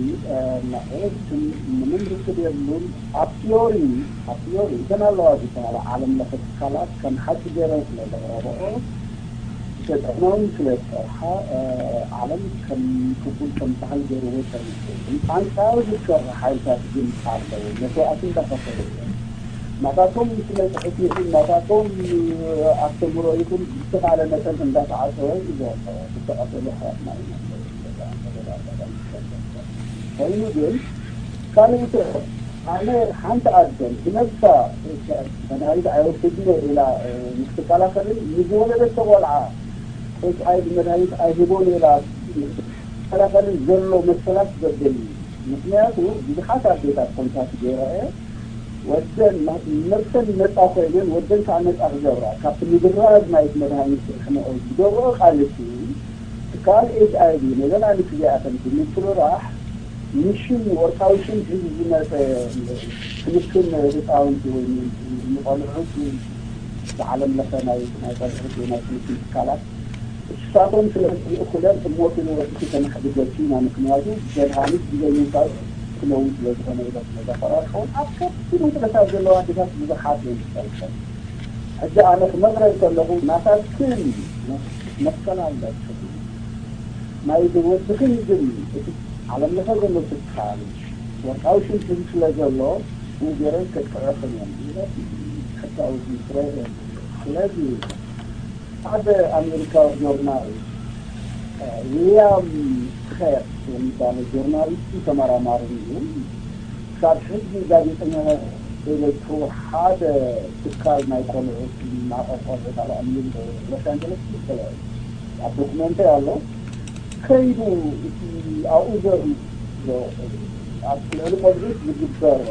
እና ኤድስን ምንም ርክብ የብሉን። ኣብ ቲዮሪ ኣብ ቲዮሪ እተን ኣለዋ ዝበሃላ ዓለም ለኸ ትካላት ከም ሓቂ ገይረን ስለ ዘቕረበኦ ተጠቕመውን ስለ ዝሰርሓ ዓለም ከም ክቡል ከም ባህል ገይርዎ ጸኒሑ። ኣንጻሩ ዝሰርሑ ሓይልታት ግን ኣለዉ። መስዋእቲ እንዳኸፈሉ እዮም። ናታቶም ስነ ጽሑፍ ይኹን ናታቶም ኣስተምህሮ ይኹን ብዝተኻለ መጠን እንዳተዓጸወ እዩ ዘሎ። ዝተቐተሉ ኣሕዋትና ኢና። ኮይኑ ግን ካልእ ኣነ ሓንቲ ኣደን ብነብሳ መድሃኒት ኣይወስድን እየ ኢላ ንክትከላኸልን ንዝወለደቶ ቆልዓ ኤች ኣይ ቪ መድሃኒት ኣይህቦን ኢላ ንክትከላኸልን ዘሎ መሰላት ዘበል እዩ። ምክንያቱ ብዙሓት ኣዴታት ኮንታክት ገይረ እየ ወደን ነብሰን ነፃ ኮይነን ወደን ከዓ ነፃ ክገብራ ካብቲ ምድራዝ ናይቲ መድሃኒት ሕመኦ ዝገብርኦ ቃልሲ ትካል ኤች ኣይ ቪ ነዘን ኣንስቲ እዚኣተን ብምፍርራሕ ንሽም ወርቃዊ ሽም ሒዙ ዝመፀ ክንክን ህፃውንቲ ወይ ንቆልዑት ብዓለም ለኸ ናይ ናይ ቆልዑት ወይ ናይ ክንክን ትካላት እሳቶም ስለ ዝልእኩለን እሞ እቲ ንወርቂ ከነሕግዘኪ ኢና ምክንያቱ መድሃኒት ብዘይምውሳድ ክመውት ስለ ዝኾነ ኢሎም ስለ ዘፈራርሑን ኣብ ከቢድ ውጥረታት ዘለዋ ኣዴታት ብዙሓት እየን ዝፈልጠን። ሕጂ ኣነ ክመኽረን ከለኹ ናታትክን መትከል ኣለክን ናይ ወድኽን ግን እቲ ዓለም ለኸ ዘሎ ትካል ወርቃዊ ሽም ሒዙ ስለ ዘሎ ብኡ ገይረን ከጥቅዕኽን እየን ኢለ ሕታዊ ምኽረ እየን። ስለዚ ሓደ ኣሜሪካዊ ጆርናል ዊልያም ስኸር የሚባለው ጆርናሊስትን ተመራማርን እዩ። ካብ ሕጂ ጋዜጠኛታት ዘይበዝሑ ሓደ ትካል ናይ ቆልዑት ማዕቀብ ቆልዑት ኣብ ኣሜሪካ ሎስ ኣንጀለስ ይፈለጥ ኣብ ዶክመንተሪ ኣሎ። ከይዱ እቲ ኣብኡ ዘርኢ ኣብ ልዕሊ ቆልዑት ዝግበር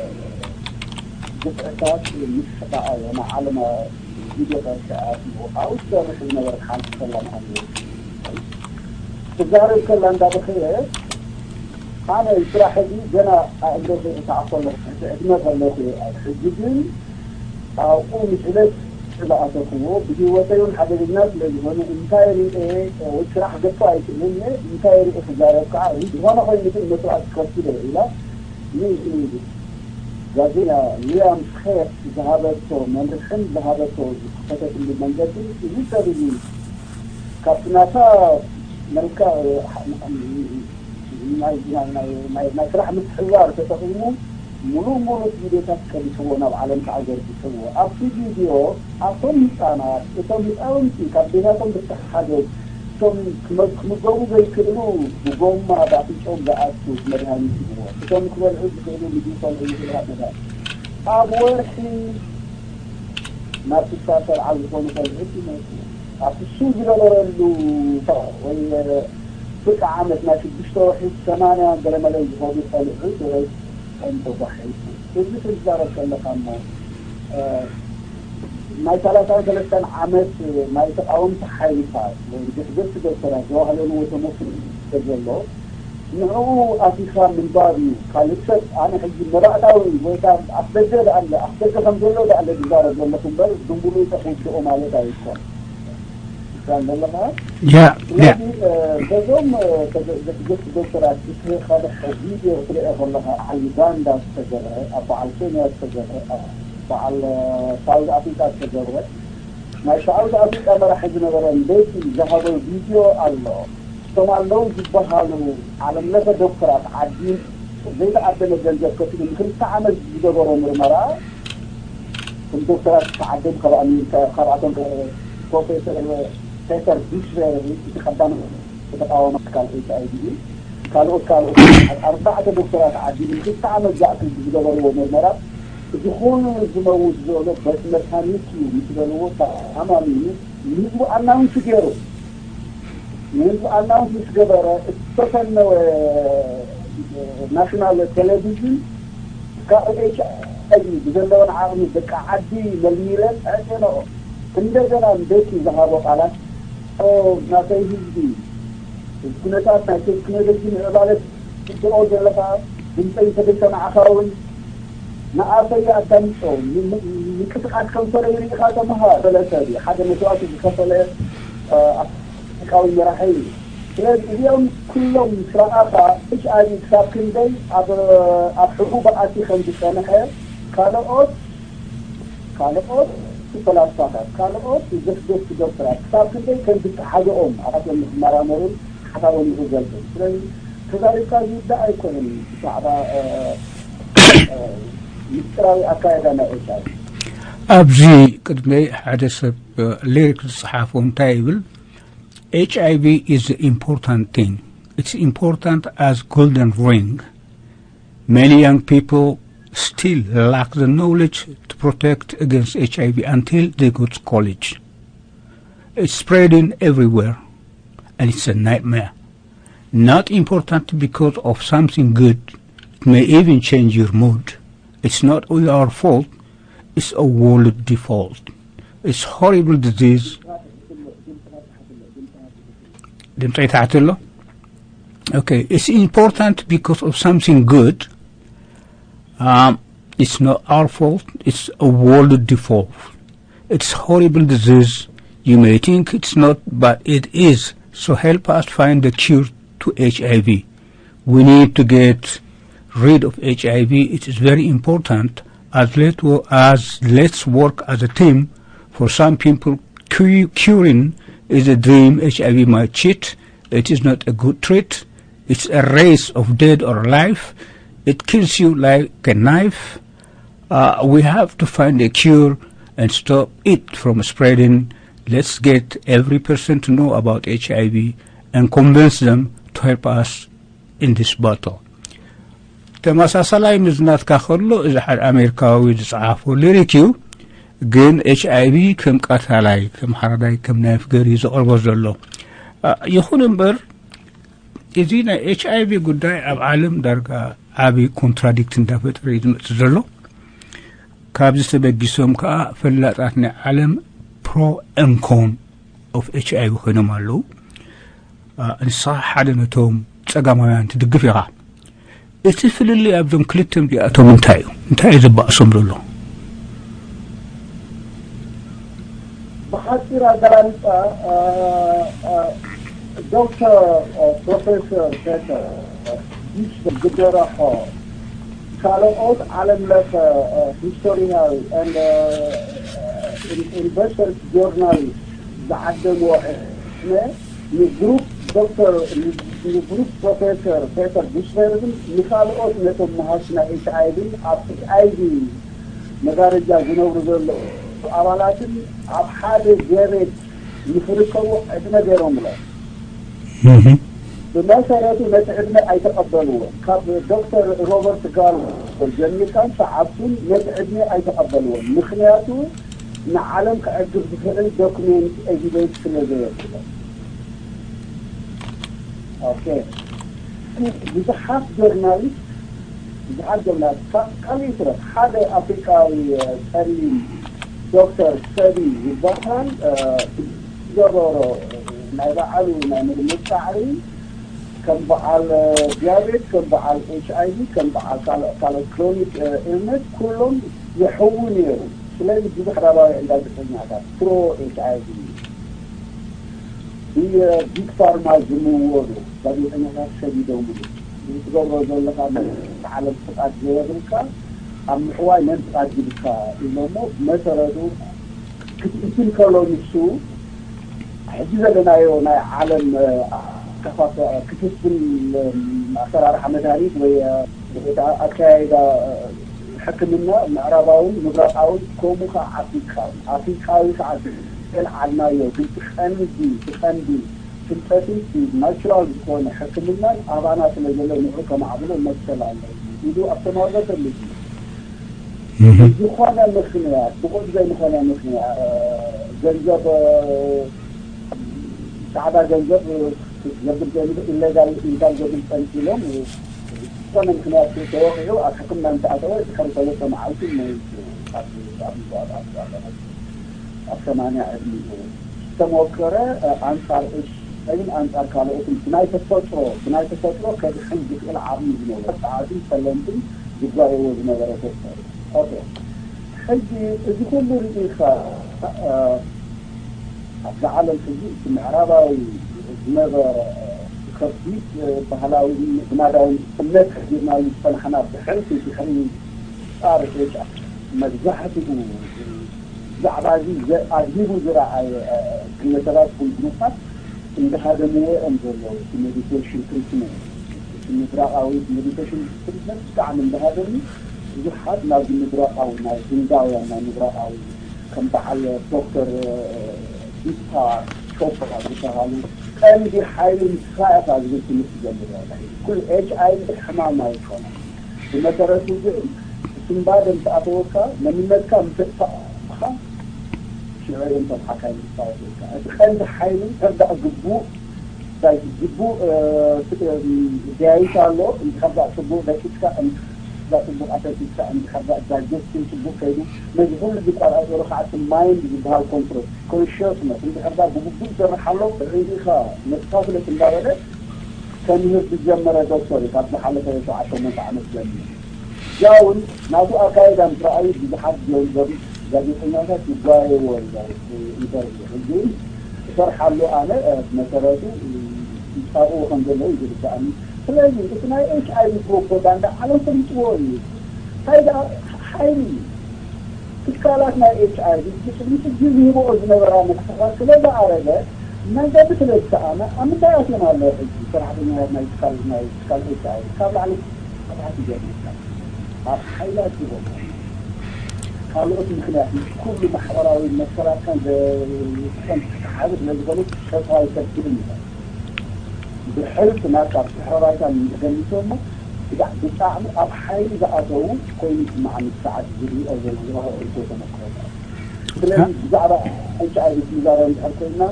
ግፍዕታት ምስ ረኣዮ ንዓለም ቪድዮታት ከኣትዎ ኣብኡ ዝሰርሕ ዝነበረ ሓንቲ ሰላም ኣለ ትዛረብ ከላ እንዳበኸየ ኣነ ስራሕ እዚ ገና ኣእምሮ ከይተዓኮለ ዕድመ ከለኹ ሕጂ ግን ኣብኡ ምስ ዕለት ስለኣተኽዎ ብህይወተይ እውን ሓደገኛ ስለ ዝኾነ እንታይ ርኤ ወይ ስራሕ ገፋ ኣይክእልን እየ እንታይ ርኤ ክዛረብ ከዓ ዝኾነ ኮይኑ ግን መስዋእቲ ከፍለ ኢላ ንእንግሊዝ ጋዜጠኛ ዊልያም ስኬት ዝሃበቶ መምርሕን ዝሃበቶ ዝኸፈተትሉ መንገዲ እዚ ሰብ እዚ ካብቲ ናታ መልካ ናይ ስራሕ ምትሕብባር ተጠቒሙ ሙሉእ ሙሉእ ቪድዮታት ቀዲሕዎ ናብ ዓለም ከዓ ዘርጊሕዎ ኣብቲ ቪድዮ ኣብቶም ህፃናት እቶም ህፃውንቲ ካብ ቤታቶም ብተሓገዝ እቶም ክመ- ክምገቡ ዘይክእሉ ብጎማ ብኣፍንጭኦም ዝኣቱ መድሃኒት ይህብዎ እቶም ክበልዑ ዝኽእሉ ምግቢ ከልዑ ይኽእሉ መድሃኒት ኣብ ወርሒ ናብ ስልሳ ሰብዓ ዝኾኑ ቆልዑት ይመፁ ኣብቲ እሱ ዝነበረሉ ወይ ፍርቂ ዓመት ናይ ሽዱሽተ ወርሒ ሰማንያ ገለመለ ዝኾኑ ቆልዑት ወይ ተጓሒፉ እዚ ትዛረብ ከለካ እሞ ናይ ሰላሳን ሰለስተን ዓመት ናይ ተቃወምቲ ሓይልታት ወይ ድሕደት ትገብተራ ዘዋህለልዎ ተመክሮ ዘሎ ንዕኡ ኣቲኻ ምንባብ እዩ ካልእ ሰብ ኣነ ሕጂ መባእታዊ ወይ ከዓ ኣፍደገ ደኣለ ኣፍደገ ከም ዘሎ ደኣለ ዝዛረብ ዘለኹ እምበር ዝንብሉ ተኽውድኦ ማለት ኣይኮን ይካን ዘለኻ ያ ያ ስለዚ በዞም ሕደት ትገብተራ ዝትኸደ ቪድዮ ትርአ ከለኻ ኣብ ዩጋንዳ ዝተገብረ ኣብ በዓል ኬንያ ዝተገብረ በዓል ሳውዝ ኣፍሪካ ዝተገብረ ናይ ሳውዝ ኣፍሪካ መራሒ ዝነበረ ቤቲ ዝሃቦ ቪድዮ ኣሎ እቶም ኣለዉ ዝበሃሉ ዓለም ለኸ ዶክተራት ዓዲ ዘይተዓደመ ገንዘብ ከፊሉ ንክልተ ዓመት ዝገበሮ ምርመራ እቶም ዶክተራት ተዓደም ካብ ኣሜሪካ ካብኣቶም ፕሮፌሰር ፔተር ቢስለር እቲ ቀዳም ተቃወማ ኣካል ኤች ኣይ ቪ ካልኦት ካልኦት ኣርባዕተ ዶክተራት ዓዲ ንክልተ ዓመት ዝኣክል ዝገበርዎ ምርመራ እዚ ኩሉ ዝመውት ዘሎ በቲ መድሃኒት እዩ ምስ በልዎ ተኣማሚኑ ንህዝቡ ኣናውንስ ገይሩ ንህዝቡ ኣናውንስ ምስ ገበረ ዝተፈነወ ናሽናል ቴሌቪዥን ካብ ኤች ኣይ ቪ ብዘለወን ዓቕሚ ደቂ ዓዲ መልሚለን ኣዕጢነኦ እንደገና ንቤቲ ዝሃቦ ቃላት ናተይ ህዝቢ ኩነታት ናይ ቴክኖሎጂ ምዕባለ ትፅኦ ዘለኻ ድምፀይ እንተደይሰማዕኻ እውን ንኣፈይ ኣዳምፆ ምንቅስቃስ ከንፈረይ ርኢኻ ተምሃር በለ ሰብ ሓደ መስዋእቲ ዝኸፈለ ኣፍሪቃዊ መራሒ እዩ ስለዚ እዚኦም ኩሎም ምስ ረኣኻ ኤች ኣይ ቪ ክሳብ ክንደይ ኣብ ኣብ ሕቡእ ኣትዩ ከም ዝፀንሐ ካልኦት ካልኦት ፈላስፋታት ካልኦት ዘፍደፍቲ ዶክተራት ክሳብ ክንደይ ከም ዝተሓዘኦም ኣባቶም ንክመራመሩን ሓሳቦም ንክገልፁ ስለዚ ተዛሪብካ ዝውዳእ ኣይኮነን ብዛዕባ ምስጢራዊ ኣካየዳ ናይ ኤች ኣይ ቪ ኣብዚ ቅድመይ ሓደ ሰብ ሊሪክ ዝፀሓፎ እንታይ ይብል H I V is an important thing. It's important as golden ring. Many young people still lack the knowledge to protect against H I V until they go to college. It's spreading everywhere, and it's a nightmare. Not important because of something good, it may even change your mood. It's not your fault, it's a world default. It's horrible disease. ድምፀይ ታሕቲ ኣሎ Okay, it's important because of something good. Um, it's not our fault, it's a world default. It's horrible disease. You may think it's not, but it is. So help us find the cure to H I V. We need to get rid of H I V. It is very important. As let as let's work as a team. For some people, cu- curing is a dream. H I V might cheat. It is not a good treat. It's a race of death or life. It kills you like a knife. Uh, we have to find a cure and stop it from spreading. Let's get every person to know about H I V and convince them to help us in this battle. ተመሳሳላይ ምዝናትካ ከሎ እዚ ሓደ ኣሜሪካዊ ዝፀሓፎ ሊሪክ እዩ ግን ኤች ኣይ ቪ ከም ቀታላይ ከም ሓረዳይ ከም ናይፍ ገር እዩ ዘቕርቦ ዘሎ ይኹን እምበር እዚ ናይ ኤች ኣይ ቪ ጉዳይ ኣብ ዓለም ዳርጋ ዓብዪ ኮንትራዲክት እንዳፈጠረ እዩ ዝመፅእ ዘሎ ካብዚ ተበጊሶም ከኣ ፈላጣት ናይ ዓለም ፕሮ ኤንኮን ኦፍ ኤች ኣይ ቪ ኮይኖም ኣለዉ። ንሳ ሓደ ነቶም ጸጋማውያን ትድግፍ ኢኻ። እቲ ፍልልይ ኣብዞም ክልተ እዚኣቶም እንታይ እዩ? እንታይ እዩ ዘባእሶም ዘሎ? ብሓፂር ኣገላልፃ ዶክተር ፕሮፌሰር ፔተር ጊሽ ዝደረሖ ካልኦት ዓለም ለኸ ሂስቶሪካል ኢንቨስተርስ ጆርናሊስት ዝዓደምዎ ዕድመ ንግሩፕ ዶክተር ንግሩፕ ፕሮፌሰር ፔተር ዱስበርግን ንካልኦት ነቶም መሃዝቲ ናይ ኤች ኣይ ቪ ኣብ ኤች ኣይ ቪ መጋረጃ ዝነብሩ ዘለዉ ኣባላትን ኣብ ሓደ ገሬድ ንክርከቡ ዕድመ ገይሮምሎም። ብመሰረቱ ነቲ ዕድመ ኣይተቐበልዎን። ካብ ዶክተር ሮበርት ጋል ጀሚርካን ሰዓብቱን ነቲ ዕድመ ኣይተቐበልዎን። ምኽንያቱ ንዓለም ከዕግብ ዝኽእል ዶክሜንት ኤቪደንስ ስለ ዘየብሎም። ኦኬ ብዙሓት ጆርናሊስት ብዙሓት ጆርናሊስት ካልእ ይትረፍ ሓደ ኣፍሪቃዊ ጸሊም ዶክተር ሰቢ ይበሃል ዝገበሮ ናይ ባዕሉ ናይ ምድምር ጻዕሪ ከም በዓል ዲያቤት ከም በዓል ኤች ኣይ ቪ ከም በዓል ካልኦት ክሮኒክ ኢልነስ ኩሎም ይሕዉ ነይሩ። ስለዚ ብዙሕ ራባዊ ጋዜጠኛታት ፕሮ ኤች ኣይ ቪ ብቢግ ፋርማ ዝምወሉ ጋዜጠኛታት ሰዲዶምሉ። እዚ ትገብሮ ዘለኻ ንዓለም ፍቓድ ዘየብልካ ኣብ ምሕዋይ መን ፍቓድ ሂብካ ኢሎሞ ብመሰረቱ ክትእንትን ከሎ ንሱ ሕጂ ዘለናዮ ናይ ዓለም ክፍፍል ኣሰራርሓ መድሃኒት ወይ ኣካያይዳ ሕክምና ምዕራባውን ምብራቓውን ከምኡ ከዓ ኣፍሪቃ ኣፍሪቃዊ ከዓ ዝልዓልናዮ ግን እቲ ቀንዲ እቲ ቀንዲ ፍልጠትን እቲ ናቹራል ዝኾነ ሕክምናን ኣባና ስለ ዘሎ ንዑ ከማዕብሎ መሰል ኣለዎ ኢሉ ኣስተማርሎ ተልዩ ዝኾነ ምኽንያት ብቑዕ ዘይምኾነ ምኽንያት ገንዘብ ፃዕዳ ገንዘብ ክትገብር ዘሚሉ ኢሌጋል ኢንካም ዘብል ፀንፂሎም ዝኾነ ምክንያት ተወቂዑ ኣብ ሕክምና እንተኣተወ ድሕሪ ሰለስተ መዓልቲ ሞይቱ ኣብ ኣብ ኣብ ሰማንያ ዕድሚኡ ዝተሞከረ ኣንፃር እሽን ኣንፃር ካልኦትን ብናይ ተፈጥሮ ብናይ ተፈጥሮ ከድሕን ዝክእል ዓቕሚ ዝነበሮ ሰዓትን ፈለምትን ዝጓየዎ ዝነበረ ዶክተር እዩ። ኦኬ ሕጂ እዚ ኩሉ ርኢኻ ኣብዚ ዓለም ሕጂ እቲ ምዕራባዊ ዝነበረ ከቢድ ባህላዊ ልማዳዊ እምነት ከቢርናሉ ዝፀናሕና ብሕልፊ ድሕሪ ፃር ኤች መብዛሕትኡ ብዛዕባ እዚ ኣድሂቡ ዝረኣየ ግለሰባት ወይ ግሩፓት እንዳሃደምዎ እዮም ዘለዉ። እቲ ሜዲቴሽን ትሪትመንት እቲ ምብራቓዊ ሜዲቴሽን ትሪትመንት ብጣዕሚ እንዳሃደሙ ብዙሓት ናብዚ ምብራቓዊ ናይ ህንዳውያን ናይ ምብራቓዊ ከም በዓል ዶክተር ዲፓ ቾፕራ ዝበሃሉ ቀንዲ ሓይሊ ንስኻ ኢኻ ዝብል ትምህርቲ ዘምር ኩሉ ኤች ኣይ ቪ ሕማም ኣይኮነን። ብመሰረቱ ግን ስንባደ ምስ ኣተወካ መንነትካ ምስ ኣጥፋእካ ሽዑ እዮም ተብሓካይ ዝፃወቱልካ። እቲ ቀንዲ ሓይሊ ተርዳእ ግቡእ ዳይ ግቡእ ዳያይት ኣሎ እንድሕር ዳ ፅቡቅ ደቂስካ እንድሕር ዳ ፅቡቅ ኣሰቲትካ እንድሕር ዳ ዳይጀስቲን ፅቡቅ ከይዱ ነዚ ኩሉ ዝቆፃፀሩ ከዓ እቲ ማይንድ ዝበሃል ኮንትሮል ኮንሽስነስ እንድሕር ዳ ብግቡእ ይሰርሕ ኣሎ ርኢኻ ነብስኻ ፍለጥ እንዳበለ ከምህር ዝጀመረ ዶክተር እዩ ካብ ዝሓለፈ ሸውዓተ ሸሞንተ ዓመት ጀሚሩ። ያውን ናቱ ኣካይዳ ምስ ረኣዩ ብዙሓት ገንዘብ ጋዜጠኛታት ይጓየዎ ኢንተርቪው ሕጂ እሰርሓሉ ኣነ መሰረቱ ይፃብኡ ከም ዘለዉ እዩ ዝርዳእኒ። ስለዚ እቲ ናይ ኤች ኣይ ቪ ፕሮፓጋንዳ ዓለም ፈሊጥዎ እዩ። እንታይ ደኣ ሓይሊ እዩ። ትካላት ናይ ኤች ኣይ ቪ ብፅድሚ ሕጂ ዝህብኦ ዝነበራ መክሰባት ስለ ዝኣረገ መንገዲ ስለ ዝሰኣነ ኣብ ምንታይ ኣትዮም ኣለዉ ሕጂ ሰራሕተኛታት ናይ ትካል ናይ ትካል ኤች ኣይ ቪ ካብ ላዕሊ ታሕቲ ጀሚርካ ኣብ ሓይሊ ኣድሂቦም ካልኦት ምክንያት ምስ ኩሉ ማሕበራዊ መሰላትካን ዘ- ክሓዝ ስለ ዝኾነ ተስፋ ኣይሰብድን ይኸ ብሕልፊ ናካ ብድሕረ ባይታ ገሊሶሞ ብጣዕ- ብጣዕሚ ኣብ ሓይሊ ዝኣተዉ ኮይኑ ይስምዓኒ እቲ ሰዓት ዝሪኦ ዘለኹ ርእይቶ ተመክሮታት። ስለዚ ብዛዕባ ኤች ኣይ ቪ ክንዛረብ እንድሕር ኮይንና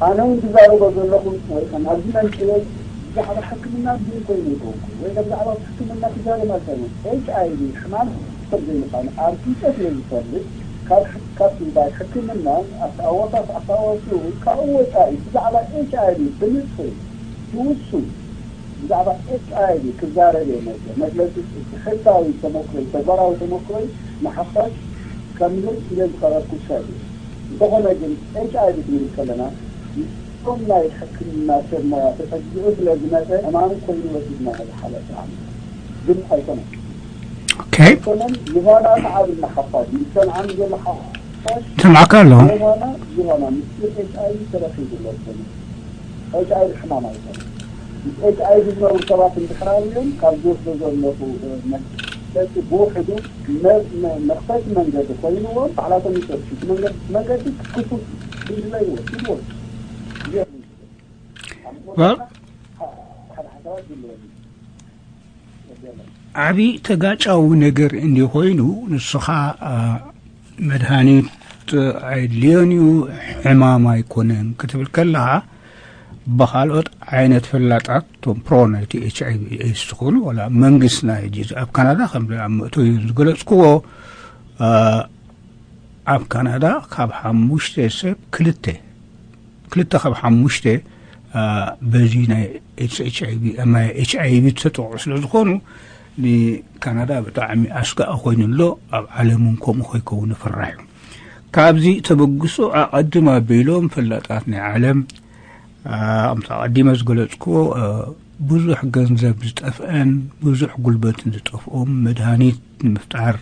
ኣነ እውን ዝዛረቦ ዘለኹ ወይ ከ ናብዚ መንፅየ ብዛዕባ ሕክምና ድን ኮይኑ ይከውኩ ወይ ከ ብዛዕባ ሕክምና ክዛረብ ኣይኮነን። ኤች ኣይ ቪ ሕማም ዘይምዃኑ ኣርጊጸ ስለ ዝፈልጥ፣ ካብ ሕ-፣ ካብ ትንባይ ሕክምናን ኣተኣዋሳስ ኣተኣዋስኡ ካብኡ ወጻኢ ብዛዕባ ኤች ኣይ ቪ ብንጽሪ ብውሱን ብዛዕባ ኤች ኣይ ቪ ክዛረብ እየ መጸ። መግለጺ ሕሳዊ ተመክሮይ፣ ተግባራዊ ተመክሮይ ንሓፋሽ ከምዝር ኢለ ዝቐረብኩ ሰብ እየ። እንተኾነ ግን ኤች ኣይ ቪ ክንብል ከለና ምስቶም ናይ ሕክምና ሰብ ሞያ ተጸጊዑ ስለ ዝመጸ ሕማም ኮይኑ ወሲድናዮ ዝሓለፈ ዓመት። ግን ኣይኮነን። ኦኬ። ኣይኮነን። ዮሃና ተዓብልና ሓፋሽ፣ ምስ ሰምዓኒ ዘሎ ሓፋሽ ሰምዓካ ኣለኹ። ዮሃና፣ ዮሃና ምስ ኤች ኣይ ቪ ተረኺቡ ኣሎ ኣይኮነን። ኤች ኣይ ቪ ሕማም ኣይኮነን። ምስ ኤች ኣይ ቪ ዝነብሩ ሰባት እንድሕር እዮም ካብ ዝወስዶ ዘለኹ፣ እ፣ መግለጺ ብውሕዱ መ-፣ መ-፣ መኽፈቲ መንገዲ ኮይንዎም ባዕላቶም ይፈትሹ። እቲ መንገዲ፣ መንገዲ ክፉት፣ ብድላይ ይወስድዎ። Well፣ ሓደ ሓሳባት ዝብለኒ። ዓብዪ ተጋጫዊ ነገር እንዲ ኮይኑ፣ ንስኻ፣ አ፣ መድሃኒት ኣየድልዮን እዩ፣ ሕማም ኣይኮነን ክትብል ከለኻ፣ ብኻልኦት ዓይነት ፈላጣት፣ እቶም ፕሮ ናይቲ ኤች ኣይ ቪ ኤድስ ዝኾኑ፣ ዋላ መንግስትና ሕጂ ኣብ ካናዳ ከም ኣብ መእተዊ ዝገለጽክዎ፣ አ፣ ኣብ ካናዳ ካብ ሓሙሽተ ሰብ ክልተ፣ ክልተ ካብ ሓሙሽተ፣ አ፣ በዚ ናይ ኤች ኣይ ቪ፣ ናይ ኤች ኣይ ቪ ተጠቕዑ ስለ ዝኾኑ፣ ንካናዳ ብጣዕሚ ኣስጋኢ ኮይኑ ኣሎ። ኣብ ዓለም እውን ከምኡ ከይከውን ይፍራሕ እዩ። ካብዚ ተበግሶ ኣቐድም ኣቢሎም ፈላጣት ናይ ዓለም፣ አ፣ ከምቲ ኣቐዲመ ዝገለጽክዎ፣ አ፣ ብዙሕ ገንዘብ ዝጠፍአን ብዙሕ ጉልበትን ዝጠፍኦም መድሃኒት ንምፍጣር፣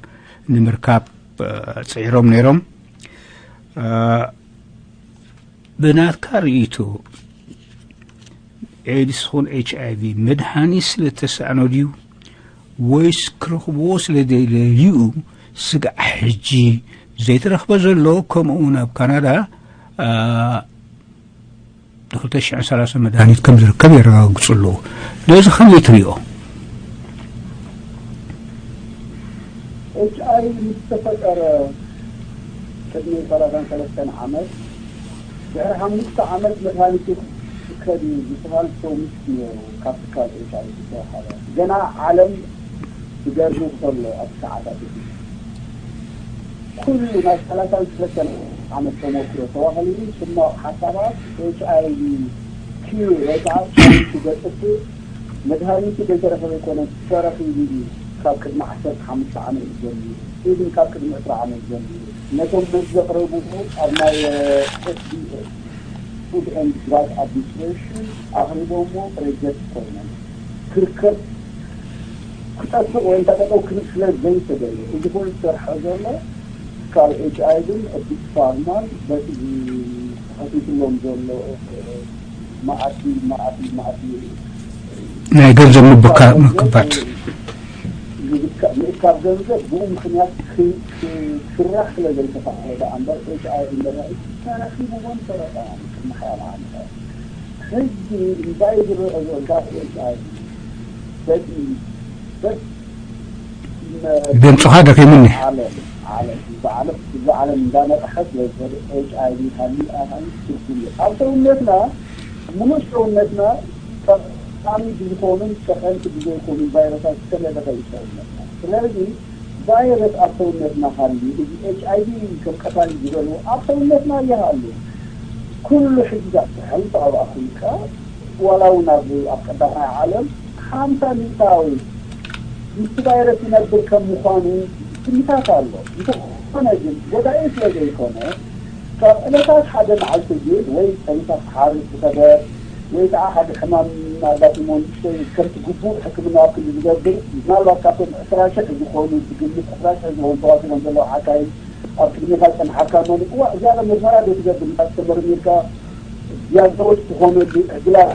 ንምርካብ፣ አ፣ ጽዒሮም ነይሮም። አ፣ ብናትካ ርእይቶ፣ ኤድስ ይኹን ኤች ኣይ ቪ መድሃኒት ስለ ተሳእኖ ድዩ ወይስ ክረኽብዎ ስለ ዘይደልዩ ስጋዕ ሕጂ ዘይተረኽበ ዘሎ? ከምኡ እውን ኣብ ካናዳ፣ አ፣ ብ ክልተ ሽሕን ሰላሳን መድሃኒት ከም ዝርከብ የረጋግጹ ኣለዉ። ነዚ ከመይ ትሪኦ? ኤች ኣይ ቪ ምስ ተፈጠረ ቅድሚ ሰላሳን ሰለስተን ዓመት፣ ድሕሪ ሓሙሽተ ዓመት መድሃኒቱ ክርከብ እዩ ዝበሃል ፕሮሚስ ነይሩ ካብ ትካል ኤች ኣይ ቪ ዝተዋሃበ። ገና ዓለም ትገርሙ ከሎ፣ ኣብ ሰዓታት እቲ ኩሉ ናይ ሰላሳን ሰለስተን ዓመት ተመክሮ ተዋህሊሉ፣ ጽማቕ ሓሳባት ኤች ኣይ ቪ ኪዩር ወይ ከዓ ቻንስ ዘጥፍእ መድሃኒቱ ዘይተረኸበ ኣይኮነን፣ ተረኺቡ እዩ። ካብ ቅድሚ ዓሰርተ ሓሙሽተ ዓመት እዩ ጀሚሩ፣ ኢቭን ካብ ቅድሚ ዕስራ ዓመት ጀሚሩ። ነቶም ነዚ ዘቕረብዎ ኣብ ናይ ኤፍ ዲ ኤ፣ ፉድ ኤንድ ድራግ ኣድሚኒስትሬሽን፣ ኣቕሪቦሞ ሪጀክት ኮይኖም። ክርከብ፣ ክጠፍእ ወይ እንተጠጠው ክብል ስለ ዘይተደልየ፣ እዚ ኩሉ ዝሰርሖ ዘሎ ካብ ኤች ኣይ ቪን ቢግ ፋርማን በቲ ተኸፊትሎም ዘሎ መኣዲ፣ መኣዲ፣ መኣዲ ናይ ገንዘብ ምብካ-፣ ምክባት። ምእካብ ገንዘብ ብኡ ምኽንያት ክ-፣ ክ-፣ ክስራሕ ስለ ዘይተኻእለ ደኣ እምበር፣ ኤች ኣይ ቪ መድሃኒት ተረኺቡ እውን ተረፈ ቅድሚ ሓያሎ ዓመታት። ሕጂ እንታይ ዝረአ ዘሎ ካብ ኤች ኣይ ቪ በቲ፣ በቲ ድምፅኻ ደኺሙኒ። ዓለም፣ ዓለም፣ እዛ ዓለም፣ እዛ ዓለም እንዳነቕሐት ስለ ዝኸደ ኤች ኣይ ቪ ሃልዩ ኣይሃልዩ ትርጉም የብሉን። ኣብ ሰውነትና፣ ሙሉእ ሰውነትና ጠቓሚ ብዝኾኑን ጠቐምቲ ብዘይኮኑን ቫይረሳት ዝተመለኸ እዩ ሰውነትና። ስለዚ ቫይረስ ኣብ ሰውነትና ሃልዩ፣ እዚ ኤች ኣይ ቪ ከም ቀታሊ ዝበልዎ ኣብ ሰውነትና ይሃሉ። ኩሉ ሕጂ ዛሕልፍ ኣብ ኣፍሪቃ፣ ዋላ እውን ኣብ፣ ኣብ ቀዳማይ ዓለም፣ ሓምሳ ሚእታዊ ምስቲ ቫይረስ ይነብር ከም ምዃኑ ትንቢታት ኣሎ። እንተኾነ ግን፣ ጎዳኢ ስለ ዘይኮነ፣ ካብ ዕለታት ሓደ መዓልቲ ግን ወይ ጸኒሳ ክትሓርስ ዝኸደ፣ ወይ ከዓ ሓደ ሕማም ኣጋጢሞ ንእሽተይ ከምቲ ግቡእ ሕክምና ኣብ ክንዲ ዝገብር፣ ምናልባት ካብቶም ዕስራ ሽሕ ዝኾኑ፣ ብግምት ዕስራ ሽሕ ዝኾኑ ተዋሲኖም ዘለዉ ሓካይም ኣብ ቅድሜኻ ዝጸንሓካ እሞ፣ እዋ፣ እዚኣ ምርመራ ዶ ትገብር ኢልካ ተመርሚርካ ዲያግኖስ ትኾነሉ ዕድላት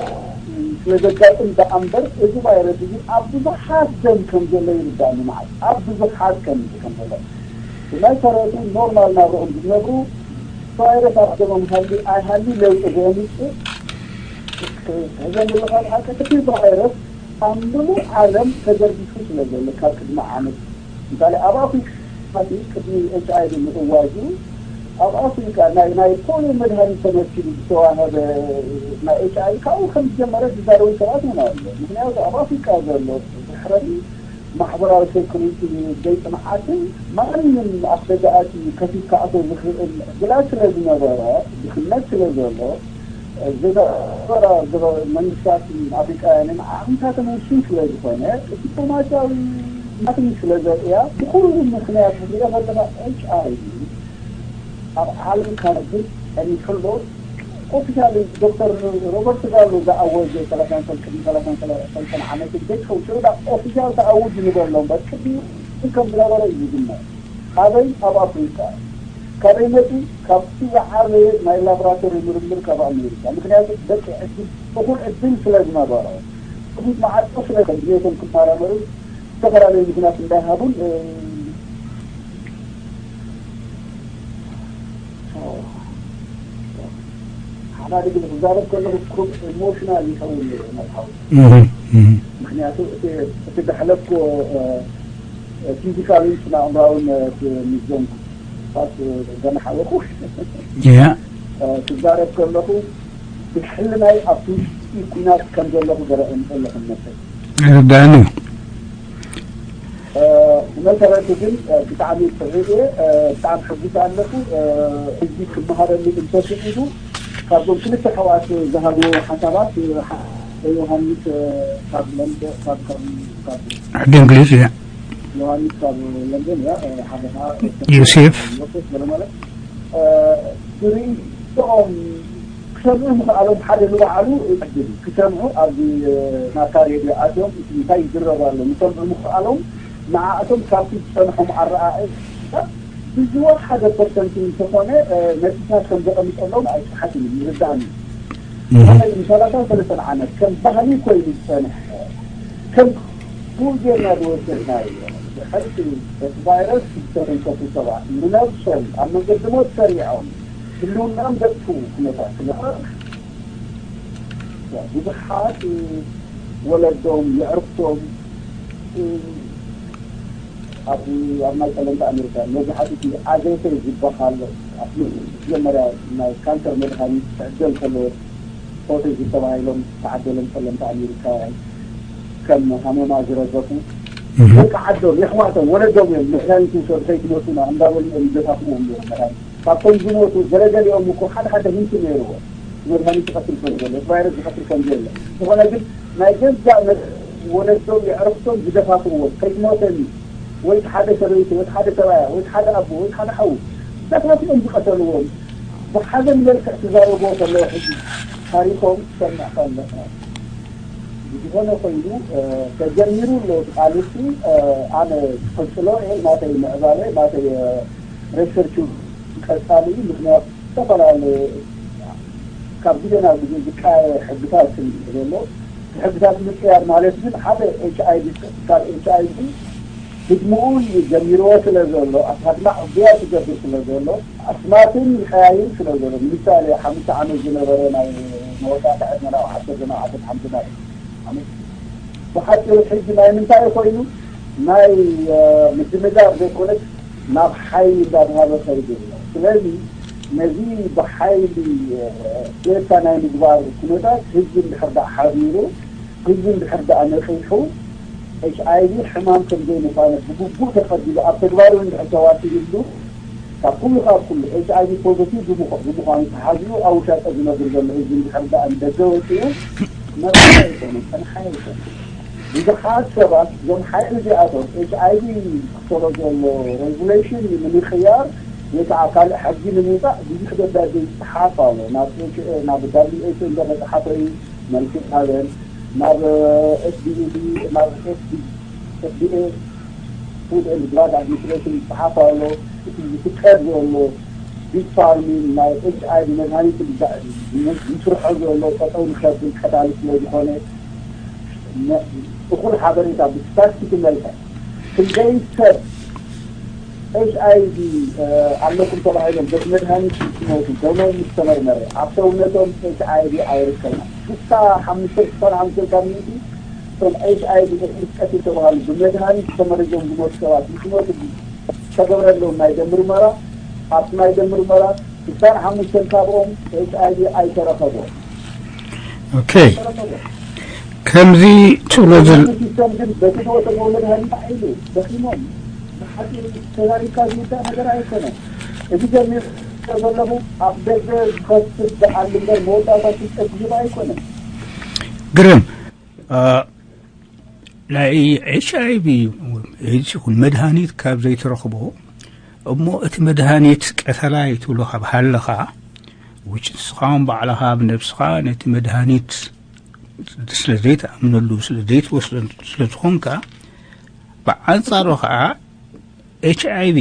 ስለ ዘጋጥም ደኣ እምበር፣ እዚ ቫይረስ እዚ ኣብ ብዙሓት ደም ከም ዘሎ ይርዳእኒ መዓት። ኣብ ብዙሓት ከም፣ ከም ዘሎ። ብመሰረቱ ኖርማል ናብርኦም ዝነብሩ ቫይረስ ኣብ ደሞም ሃልዩ ኣይሃልዩ ለውጢ ዘየምጽእ ክትሕዞም ዘለኻ ሓቂ፣ እቲ ቫይረስ ኣብ ምሉእ ዓለም ተዘርጊሑ ስለ ዘሎ ካብ ቅድሚ ዓመት፣ ምሳሌ ኣብ ኣፍሪቃ ቅድሚ ኤች ኣይ ቪ ምእዋጁ ኣብ ኣፍሪቃ ናይ፣ ናይ ፖሊዮ መድሃኒት ተመሲሉ ዝተዋህበ ናይ ኤች ኣይ ቪ ካብኡ ከም ዝጀመረ ዝዛረቡ ሰባት እውን ኣለዉ። ምኽንያቱ ኣብ ኣፍሪቃ ዘሎ ብሕረዲ ማሕበራዊ ሴኩሪቲ ዘይፅንዓትን ማንም ኣፍደገኣት ከፊት ክኣቶ ዝኽእል ዕድላት ስለ ዝነበረ፣ ድኽነት ስለ ዘሎ፣ ዝነበራ መንግስታት ኣፍሪቃውያንን ዓቕምታትን ውሱን ስለ ዝኾነ፣ ዲፕሎማሲያዊ ናትን ስለ ዘርእያ፣ ብኩሉ ምኽንያት ክትሪኦ ከለኻ ኤች ኣይ ቪ ኣብ ዓለም ካብ ዝጸኒሕሎ ኦፊሻሊ ዶክተር ሮበርት ጋሎ ዝኣወጀ ሰላሳን ሰለስተን ቅድሚ ሰላሳን ሰለስተን ዓመት ዘይከው ሽዑ ዳ ኦፊሻል ተኣውጅ ንበሎ እምበር ቅድሚ ከም ዝነበረ እዩ ዝግመት። ካበይ? ካብ ኣፍሪቃ። ካበይ መጺ? ካብቲ ዝዓበየ ናይ ላቦራቶሪ ምርምር ካብ ኣሜሪካ። ምክንያቱ በቂ ዕድል፣ እኹል ዕድል ስለ ዝነበሮ፣ ክፉት መዓጾ ስለ ከም ድሌቶም ክመራመሩ ዝተፈላለዩ ምኽንያት እንዳሃቡን፣ እ፣ ሓዳሪ ግን ክዛረብ ከለኹ ክብ ኢሞሽናል ይኸውን ነይሩ መርሃዊ። እህ፣ እህ። ምክንያቱ እቲ፣ እቲ ዘሕለፍኩ፣ እ፣ ፊዚካልን ስነ ኣእምራውን፣ እ፣ ሚዞን ፋስ ገና ሓወኹ። ያ። እ፣ ክዛረብ ከለኹ ብሕልናይ ኣብቲ ውሽጢ ኲናት ከም ዘለኹ ዘረእን ዘለኹ መስል። ይርዳእኒ እዩ። እ፣ ብመሰረቱ ግን፣ እ፣ ብጣዕሚ ጽቡቕ እየ። እ፣ ብጣዕሚ ሕጉስ ኣለኹ። እ፣ ህዝቢ ክመሃረኒ እንተኽኢሉ፣ ካብዞም ክልተ ኣሕዋት ዝሃብዎ ሓሳባት፣ እ፣ ሓ-፣ ዮሃንስ፣ እ፣ ካብ ለንደ-፣ ካብ፣ ካብ፣ ካብ ሕጊ እንግሊዝ እያ። ዮሃንስ ካብ ለንደን እያ። እ፣ ሓደ ኸዓ ዮሴፍ። ዮሴፍ ገለ ማለት፣ እ፣ ብርእይቶኦም ክሰምዑ ምኽኣሎም ሓደ ንባዕሉ ዕድል እዩ። ክሰምዑ ኣብዚ ናታ ሬድዮ ኣትዮም እቲ እንታይ ይዝረብ ኣሎ ምሰምዑ ምኽኣሎም ንዓእቶም ካብቲ ዝጸንሖም ኣረኣእያ ብዝወሓደ ፐርሰንት እንተኾነ፣ እ፣ ነጥብታት ከም ዘቐምጠሎም ኣይስሓትን እዩ፣ ይርዳእኒ እዩ። እህ። ብፍላይ ንሰላሳን ሰለስተን ዓመት ከም ባህሊ ኮይኑ ዝጸንሐ፣ ከም ቡዜና ዝወሰድናዮ፣ ብሕልፊ እቲ ቫይረስ ዝተተንከፉ ሰባት ንነብሶም ኣብ መንገዲ ሞት ሰሪዖም ህልውናኦም ዘጥፍኡ ኩነታት ክነቕርብ፣ ብዙሓት ወለዶም፣ የዕርክቶም፣ ኣብ፣ ኣብ ናይ ጸለምቲ ኣሜሪካ መብዛሕትኡ እቲ ኣዘይተ ዝበሃል ኣብ መጀመርያ ናይ ካንሰር መድሃኒት ክዕደል ከሎ ፎቶ ዝተባሂሎም ተዓደሎም ጸለምቲ ኣሜሪካውያን ከም ሃመማ ዝረገፉ፣ እህ። ደቂ ዓዶም፣ የሕዋቶም፣ ወለዶም እዮም መድሃኒት ውሰዱ ከይትሞቱና እንዳበሉ እዮም ይገፋፍዎም ነይሮም መድሃኒት። ካብቶም ዝሞቱ ገለገሊኦም እኮ ሓደ ሓደ ህንቲ ነይርዎ። መድሃኒት ዝቐትል ከም ዘሎ፣ እቲ ቫይረስ ዝቐትል ከም ዘሎ። ዝኾነ ግን ናይ ገዛእ መ-፣ ወለዶም የዕርኽቶም ዝደፋፍእዎም፣ ከይትሞተኒ፣ ወይ እቲ ሓደ ሰበይቲ፣ ወይ እቲ ሓደ ሰብኣያ፣ ወይ እቲ ሓደ ኣቦ፣ ወይ እቲ ሓደ ሓዉ፣ ደፋፊኦም ዝቐተልዎም፣ ብሓዘን መልክዕ ክዛረብዎ ከለዉ ሕጂ ታሪኾም ክሰምዕ ከለኻ። ብዝኾነ ኮይኑ፣ እ፣ ተጀሚሩ ኣሎ እቲ ቃልሲ፣ እ፣ ኣነ ክቕጽሎ እየ፣ ናተይ ምዕባለ፣ ናተይ፣ እ፣ ሪሰርች ቀጻሊ እዩ። ምኽንያቱ ዝተፈላለዩ ካብ ግዜ ናብ ግዜ ዝቀያየር ሕግታት ስለ ዘሎ፣ እቲ ሕግታት ምቅያር ማለት ግን ሓደ ኤች ኣይ ቪ ካብ ኤች ኣይ ቪ ህድምኡ እዩ ጀሚርዎ ስለ ዘሎ፣ ኣካድና ዕቡያት ይገብር ስለ ዘሎ፣ ኣስማትን ይቀያይር ስለ ዘሎ፣ ንምሳሌ ሓሙሽተ ዓመት ዝነበረ ናይ መወዳእታ ዕድመ ናብ ዓሰርተ ናብ ዓሰርተ ሓሙሽተ ዓመት ብሓፂሩ ሕጂ ናይ ምንታይ ኮይኑ ናይ፣ እ፣ ምድንጋር ዘይኮነስ ናብ ሓይሊ እንዳተሃበ ከይዱ ኣሎ። ስለዚ ነዚ ብሓይሊ፣ እ፣ ጌርካ ናይ ምግባር ኩነታት ህዝቢ እንድሕር ደኣ ሓቢሩ፣ ህዝቢ እንድሕር ደኣ ነቒሑ፣ ኤች ኣይ ቪ ሕማም ከም ዘይምዃነ ብግቡእ ተቐቢሉ ኣብ ተግባር እውን እንድሕር ተዋሲድሉ፣ ካብ ኩሉ ካብ ኩሉ ኤች ኣይ ቪ ፖዘቲቭ ብምዃ-፣ ብምዃኑ ተሓዚኡ ኣብ ውሻጠ ዝነብር ዘሎ ህዝቢ እንድሕር ደኣ ንደገ ወፂኡ መርሓ ኣይኮነን፣ ጸንሓ ኣይኮነን። ብዙሓት ሰባት እዞም ሓይሊ እዚኣቶም ኤች ኣይ ቪ ክተሎ ዘሎ ሬጉሌሽን ንምንቅያር ወይ ከዓ ካልእ ሕጊ ንምውፃእ ብዙሕ ደብዳቤ ይፅሓፍ ኣሎ። ናብ ኤች-፣ ናብ ዳብሊው ኤች ኦ እንዳተፅሓፈ እዩ መልሲ ይሃበን። ናብ ኤፍ ዲ ኢ፣ ናብ ኤፍ ዲ ኤ፣ ፉድ ኤንድ ድራግ ኣድሚኒስትሬሽን ይፅሓፍ ኣሎ። እቲ ዝፍቀድ ዘሎ ቢግ ፋርሚን ናይ ኤች ኣይ ቪ መድሃኒት ዝስርሖ ዘሎ ጠጠው ንከብል ቀታሊ ስለ ዝኾነ፣ እኹል ሓበሬታ ብስታትስቲክ መልክዕ ክንደይ ሰብ ኤች ኣይ ቪ ኣለኩም ተባሂሎም በቲ መድሃኒት ዝሞቱ ደሞም ምስ ተመርመረ ኣብ ሰውነቶም ኤች ኣይ ቪ ኣይርከብን። ስሳ ሓሙሽተ፣ ስሳን ሓሙሽተን ካብ ሚእቲ እቶም ኤች ኣይ ቪ ኤድስ ቀትሪ ተባሃሉ ብመድሃኒት ተመሪዞም ዝሞቱ ሰባት ምስ ሞቱ ዝተገብረሎም ናይ ደም ምርመራ፣ ኣብቲ ናይ ደም ምርመራ ስሳን ሓሙሽተን ካብኦም ኤች ኣይ ቪ ኣይተረኸቦም። ኦኬ። ተረኸቦም። ከምዚ ትብሎ ዘል ሲስተም ግን በቲ ዝወሰድዎ መድሃኒት ኢሉ ደኺሞም ብሓፂሩ ተዛሪብካ ዝውዳእ ነገር ኣይኮነን። እዚ ጀሚሩ ዘለኹ ኣብ ደገ ዝኸፍት በዓል እምበር መወዳእታ ፍልጠት ዝህብ ኣይኮነን። ግርም አ፣ ናይ ኤች ኣይ ቪ ኤድስ ይኹን መድሃኒት ካብ ዘይትረኽቦ እሞ እቲ መድሃኒት ቀተላይ ትብሎ ካብ ሃለኻ ውጭ ንስኻ እውን ባዕልኻ ብነብስኻ ነቲ መድሃኒት ስለ ዘይትኣምነሉ ስለ ዘይትወስዶ ስለ ዝኾንካ ብኣንጻሩ ከዓ ኤች ኣይ ቪ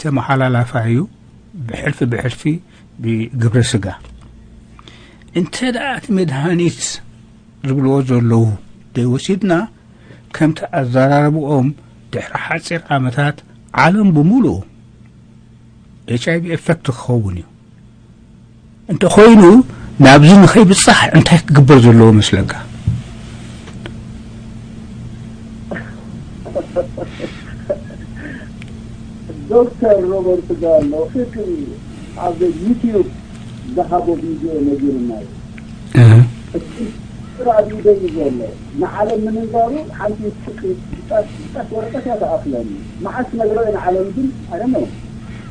ተመሓላላፋ እዩ ብሕልፊ ብሕልፊ ብግብረ ስጋ። እንተ ደኣ እቲ መድሃኒት ዝብልዎ ዘለዉ ዘይወሲድና ከምቲ ኣዘራርብኦም ድሕሪ ሓፂር ዓመታት ዓለም ብምሉኡ ኤች ኣይ ቪ ኤፈክት ክኸውን እዩ። እንተኾይኑ ናብዚ ንኸይብፃሕ እንታይ ክግበር ዘለዎ መስለካ? ዶክተር ሮበርት ጋሎ ፍቅሪ ኣብ ዩቲዩብ ዝሃቦ ቪድዮ ነጊሩና እዩ። እቲ ራዲዮ ደዩ ዘሎ ንዓለም ምንጋሩ ሓንቲ ፍቅሪ ብጣት ብጣት ወረቀት እያ ተኣክለኒ። መዓስ ነግሮ እየ ንዓለም ግን ኣይደነው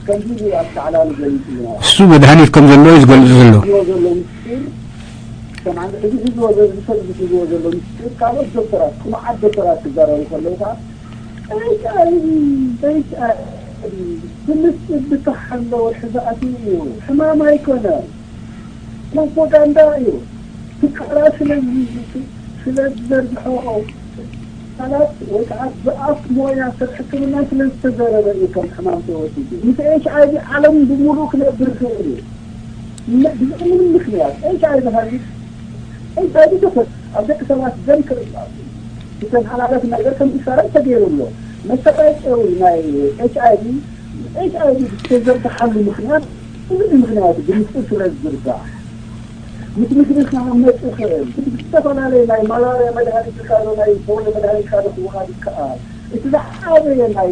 ከምዚ ኢሉ ኣብቲ ዓላሉ ገሊጹ ዝነበረ። እሱ መድሃኒት ከም ዘሎ እዩ ዝገልጽ ዘሎ። ሒዝዎ ዘሎ ምስጢር ከም ዓንዲ ሕዚ ሒዝዎ ዘሎ ዝፈልጥ ሒዝዎ ዘሎ ምስጢር ካልኦት ዶክተራት ቅኑዓት ዶክተራት ክዛረቡ ከለዉ ከዓ ኤች ኣይ ቪ ኤች ኣይ ቪ ብምስጢር ዝተሓለወ ሕዛእቲ እዩ፣ ሕማም ኣይኮነን፣ ፕሮፓጋንዳ እዩ። ትካላት ስለ ስለ ዝዘርግሐኦ ትካላት ወይ ከዓ ብኣፍ ሞያ ሰብ ሕክምና ስለ ዝተዘረበ እዩ ከም ሕማም ተወሲዱ። ምስ ኤች ኣይ ቪ ዓለም ብምሉእ ክነብር ይኽእል እዩ። ብዘይ ምንም ምክንያት ኤች ኣይ ቪ ሃሊት ኤች ኣይ ቪ ተፈት ኣብ ደቂ ሰባት ደም ዝተመሓላለፍ ነገር ከም ኢሳራ ተገይሩ ኣሎ። መሰረታዊ ናይ ኤች ኣይ ቪ ኤች ኣይ ቪ ዝተዘርግሓሉ ምክንያት ብዙሕ ምክንያት ብምስጢር ስለ ዝዝርጋሕ ምስ ምግቢ ክመጽእ ይኽእል። ዝተፈላለዩ ናይ ማላርያ መድሃኒት ኢልካ ዶ ናይ ፖሊዮ መድሃኒት ኢልካ ዶ ክወሃብ ይከኣል። እቲ ዝዓበየ ናይ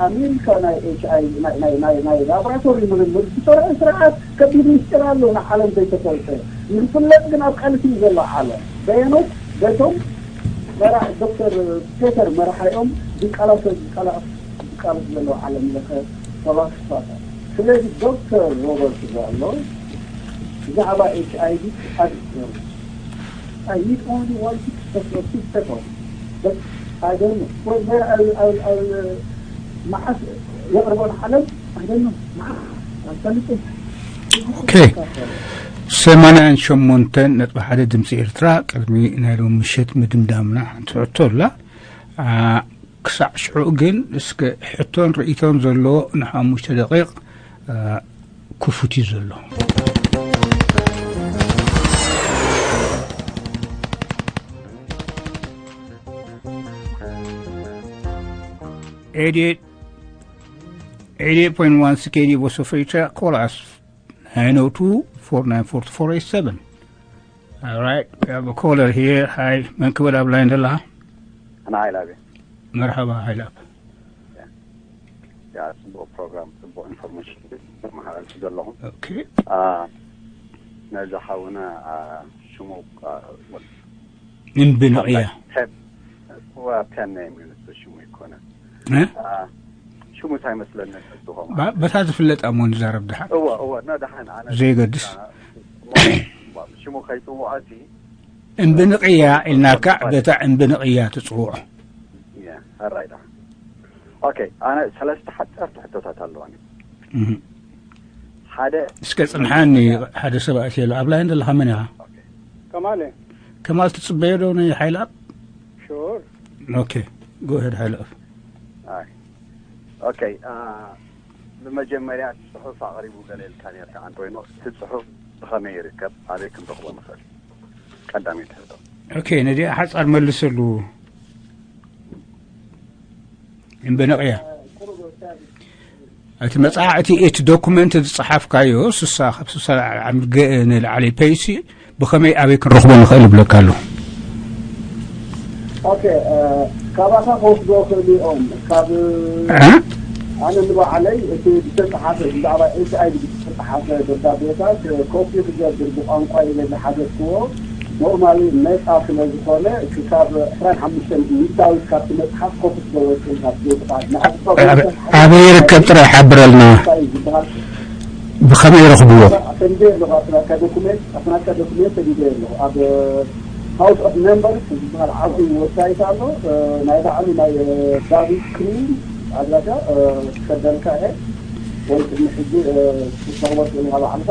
ኣሜሪካ ናይ ኤች ኣይ ናይ ናይ ናይ ላቦራቶሪ ምርምር ዝሰርሑ ስርዓት ከቢድ ምስጢር ኣሎ ንዓለም ዘይተፈልጠ ንክፍለጥ ግን ኣብ ቃልሲ እዩ ዘሎ ዓለም በየኖት በቶም መራሕ ዶክተር ፔተር መራሓኦም ዝቃላሰ ዝቃላ ዝቃለስ ዘሎ ዓለም ለኸ ፈላስፋታት ስለዚ ዶክተር ሮበርት ዘሎ ብዛዕባ ኤች ኣይ ቪ ኣድርገው I need only one picture for six seconds. But I don't know. Well, there I will, I will, I will uh, መዓስ የቕርቦ ንዓለም I don't know. መዓስ ኣይፈልጥን። ኦኬ ሰማንያን ሸሞንተን ነጥቢ ሓደ ድምፂ ኤርትራ ቅድሚ ናይ ሎም ምሸት ምድምዳምና ሓንቲ ሕቶ ኣላ። ክሳዕ ሽዑ ግን እስከ ሕቶን ርእይቶን ዘሎ ንሓሙሽተ ደቂቕ ክፉት እዩ ዘሎ። Eighty-eight point one C K D Voice of Asia, call us nine oh two, four nine four, four eight seven. All right, we have a caller here. Hi, መን ክብል ኣብ ላይን ደላ? ኣና ሓይላብ እየ። መርሓባ ሓይላብ። ያ ጽቡቕ ፕሮግራም፣ ጽቡቕ ኢንፎርሜሽን መሓላልፊ ዘለኹም። ኦኬ። አ፣ ነዚ ሓውና፣ አ፣ ሽሙ፣ አ፣ ወል- እምቢ ንቕያ። ፔን፣ ወ-፣ ፔን ኔም እዩ ንሱ ሽሙ ይኮነ። እ? አ፣ ሽሙ እንታይ መስለኒ ንሱ ኸማ። ባ-፣ በታ ዝፍለጥ እሞ ንዛረብ ድሓን። እወ፣ እወ፣ ና ደሓን ኣነ ዘይገድስ። አ፣ ሽሙ ከይጽውዖ እቲ እምቢ ንቕያ ኢልናካ በታ እምቢ ንቕያ ትጽውዖ። ያ፣ ኣራይ ደሓን። ኦኬ፣ ኣነ ሰለስተ ሓጸርቲ ሕቶታት ኣለዋኒ። እህ። ሓደ እስከ ጽንሓኒ ሓደ ሰብ ኣትየሉ ኣብ ላይን ዘለኻ መን ኢኻ? ኦኬ። ከማለ ከማል ትጽበዮ ዶ ንሓይልኣብ? ሹር ኦኬ ጎ ሄድ ሓይልኣብ። ኣይ። ኦኬ፣ አ፣ ብመጀመርያ ጽሑፍ ኣቕሪቡ ገለ ኢልካ ነርካ ኣንቶይኖ፣ እቲ ጽሑፍ ብኸመይ ይርከብ? ኣበይ ክንረኽቦ ንኽእል? ቀዳመይቲ ሕቶ። ኦኬ ነዚኣ ሓጻር መልሰሉ። እምበነቕያ እቲ መጽሓዕቲ እቲ ዶኩመንት ዝጸሓፍካዮ ስሳ ካብ ስሳ ንላዕሊ ፔይሲ ብኸመይ ኣበይ ክንረኽቦ ንኽእል እብለካ ኣለኹ። ኦኬ፣ እ፣ ካባኻ ክወስዶ ክእሉ እዮም። ካብ እ? ኣነ ንባዕለይ እቲ ዝተጻሓፈ ብዛዕባ ኤች ኣይ ቪ ዝተጻሓፈ ደብዳቤታት ኮፒ ክገብር ብቋንቋ ኢለ ዝሓዘትክዎ ኖርማሊ ነፃ ስለ ዝኾነ ክሳብ ዕስራን ሓሙሽተን ሚእታዊት ካብቲ መፅሓፍ ኮፒ ስለ ወፅእን ካብ ዘይጥፋት ንኣስፋ ኣበይ ይርከብ ጥራይ ሓብረልና። እንታይ ዝበሃል ብኸመይ ይረኽብዎ? ሰዲደ ኣለኹ ኣብቲ ናትካ ዶኩሜንት ኣብቲ ናትካ ዶኩሜንት ሰዲደ ኣለኹ ኣብ ሃውስ ኦፍ ሜምበርስ ዝበሃል ዓብዪ ወብሳይት ኣሎ። ናይ ባዕሉ ናይ ዳቪድ ክሪን ኣድራሻ ክሰደልካ እየ። ወይ ቅድሚ ሕጂ ክትረኽቦ ትኽእል ኢኻ ባዕልኻ።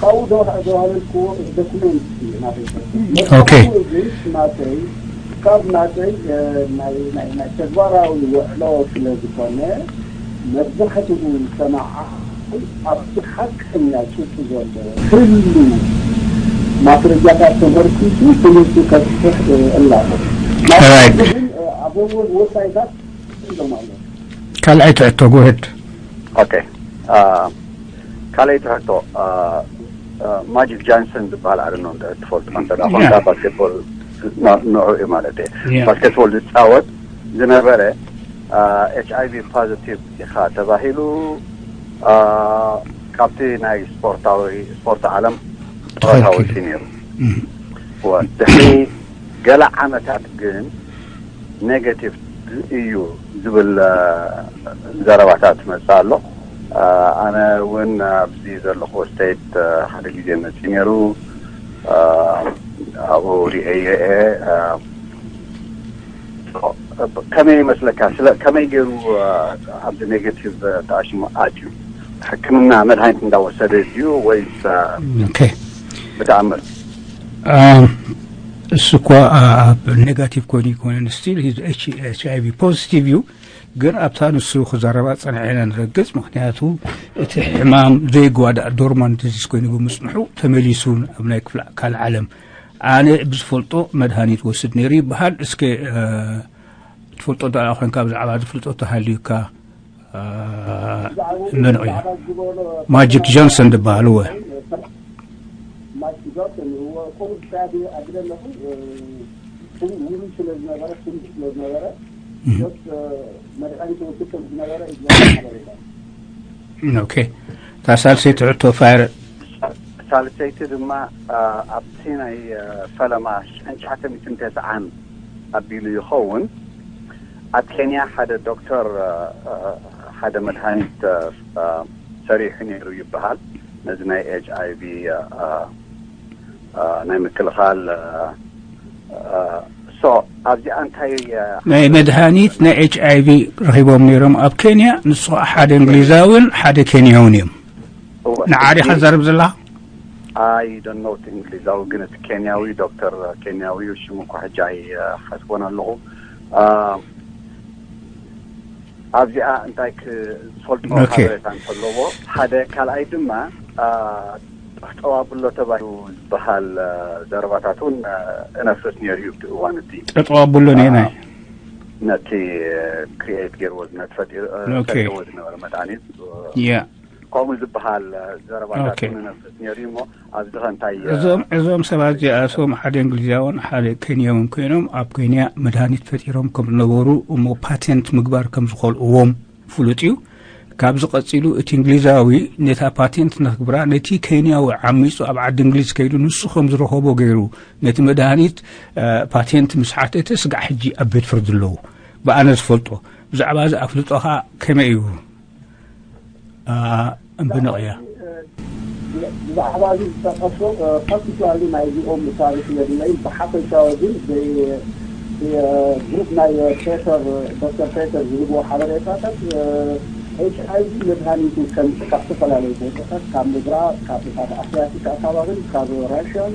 ካብኡ ዘውሃለልክዎ ዶኩሜንት እዩ ናተይ። ኦኬ። ግን ናተይ ካብ ናተይ ናይ ናይ ናይ ተግባራዊ ውዕሎ ስለ ዝኾነ መብዛሕትኡ ሰማዓ ኣብቲ ሓቀኛ ጭብጢ ዘሎ ህሉ ማስረጃታት ተመርኪሱ ትምህርቲ ከስፍሕ እላቦ። Alright. ግን ኣብ ወብሳይታት እዮም ኣለዉ። ካልኣይ ትሕቶ ጎሄድ ኦኬ ካልኣይቲ ሕቶ ማጂክ ጃንሰን ዝበሃል ኣርኖ ትፈልጡ እንተ Yeah. ኳንካ ባስኬትቦል ንዑ እዩ ማለት እዩ Yeah. ባስኬትቦል ዝፃወት ዝነበረ ኤች ኣይ ቪ ፖዚቲቭ ኢኻ ተባሂሉ ካብቲ ናይ ስፖርታዊ ስፖርት ዓለም ጥረታ ተኸልኪሉ። ወፂ ነይሩ ድሕሪ ገለ ዓመታት ግን ኔጋቲቭ እዩ ዝብል ዘረባታት መፅእ ኣሎ። ኣነ እውን ኣብዚ ዘለኹ ስቴት ሓደ ግዜ መፅእ ነይሩ ኣብኡ ሪኤዮ እየ። ከመይ ይመስለካ? ስለ ከመይ ገይሩ ኣብዚ ኔጋቲቭ ተኣሽሙ ኣትዩ? ሕክምና መድሃኒት እንዳወሰደ ድዩ ወይስ ኦኬ ብተኣምር? እሱ እኳ ኣብ ኔጋቲቭ ኮይኑ ይኮነን ስቲል ኤች ኣይ ቪ ፖዚቲቭ እዩ። ግን ኣብታ ንሱ ክዛረባ ፀንዐ ኢና ንረግፅ። ምክንያቱ እቲ ሕማም ዘይጓዳእ ዶርማንት ዲዚዝ ኮይኑ ብምፅንሑ ተመሊሱ ኣብ ናይ ክፍለ ኣካል ዓለም ኣነ ብዝፈልጦ መድሃኒት ወስድ ነይሩ ይበሃል። እስከ ትፈልጦ ዳ ኮንካ ብዛዕባ ዝፍልጦ ተሃልዩካ መን እዩ? ማጂክ ጆንሰን ዝበሃል እወ። ማይክ ጆንሰን እወ ቁሩብ ሳያዲ ኣግደለኹ ውሉ ስለ ዝነበረ ስምሽ ስለ ዝነበረ ስ መድሓኒት ወስድ ከም ዝነበረ እዩ። ኦኬ እታ ሳልሰይቲ ሕቶ ፋይረ ሳልሰይቲ ድማ ኣብቲ ናይ ፈለማ ሽሕን ትሽዓተ ሚእትን ተስዓን ኣቢሉ ይኸውን ኣብ ኬንያ ሓደ ዶክተር ሓደ መድሃኒት ሰሪሑ ነይሩ ይበሃል ነዚ ናይ ኤች ኣይ ቪ ናይ ምክልኻል ሶ ኣብዚኣ እንታይ ናይ መድሃኒት ናይ ኤች ኣይ ቪ ረኺቦም ነይሮም ኣብ ኬንያ። ንሱ ከዓ ሓደ እንግሊዛውን ሓደ ኬንያውን እዮም። ንዓዲኻ ዘርብ ዘላ ኣይ ዶኖት እንግሊዛዊ ግን እቲ ኬንያዊ ዶክተር ኬንያዊ እዩ። ሽሙ እኳ ሕጂ ኣይሓስቦን ኣለኹ። ኣብዚኣ እንታይ ክዝፈልጦ ሓበሬታ እንተለዎ ሓደ ካልኣይ ድማ ጠጠው ኣብሎ ተባሂሉ ዝበሃል ዘረባታት እውን እነፍርስ ነይሩ እዩ ኣብቲ እዋን እቲ ጠጠው ኣብሎ ነየናይ ነቲ ክሪኤት ገይርዎ ዝነጥፈ ኦኬ። ፈጢርዎ ዝነበረ መድሃኒት ያ ከምኡ ዝበሃል ዘረባታት ኦኬ። እውን እነፍርስ ነይሩ እዩ እሞ ኣብዚ ከ እንታይ እዞም እዞም ሰባት እዚኣቶም ሓደ እንግሊዛውን ሓደ ኬንያውን ኮይኖም ኣብ ኬንያ መድሃኒት ፈጢሮም ከም ዝነበሩ እሞ ፓቴንት ምግባር ከም ዝኸልእዎም ፍሉጥ እዩ። ካብዚ ቀፂሉ እቲ እንግሊዛዊ ነታ ፓቴንት ነክብራ ነቲ ኬንያዊ ዓሚፁ ኣብ ዓዲ እንግሊዝ ከይዱ ንሱ ከም ዝረኸቦ ገይሩ ነቲ መድሃኒት ፓቴንት ምስ ሓተተ ስጋዕ ሕጂ ኣብ ቤት ፍርዲ ኣለዉ። ብኣነ ዝፈልጦ ብዛዕባ እዚ ኣፍልጦኻ ከመይ እዩ? ብንቕያ ብዛዕባ እዚ ዝጠቀሶ ፓርቲኩላርሊ ናይዚኦም ምሳሌ ስለድለዩ ብሓፈሻዊ ግን ግሩፕ ናይ ፔተር ዶክተር ፔተር ዝህብዎ ሓበሬታታት ኤች ኣይ ቪ መድሃኒቱ ከም ካብ ዝተፈላለዩ ቦታታት ካብ ምብራቅ ካብ ካብ ኣስያቲክ ኣካባብን ካብ ራሽያን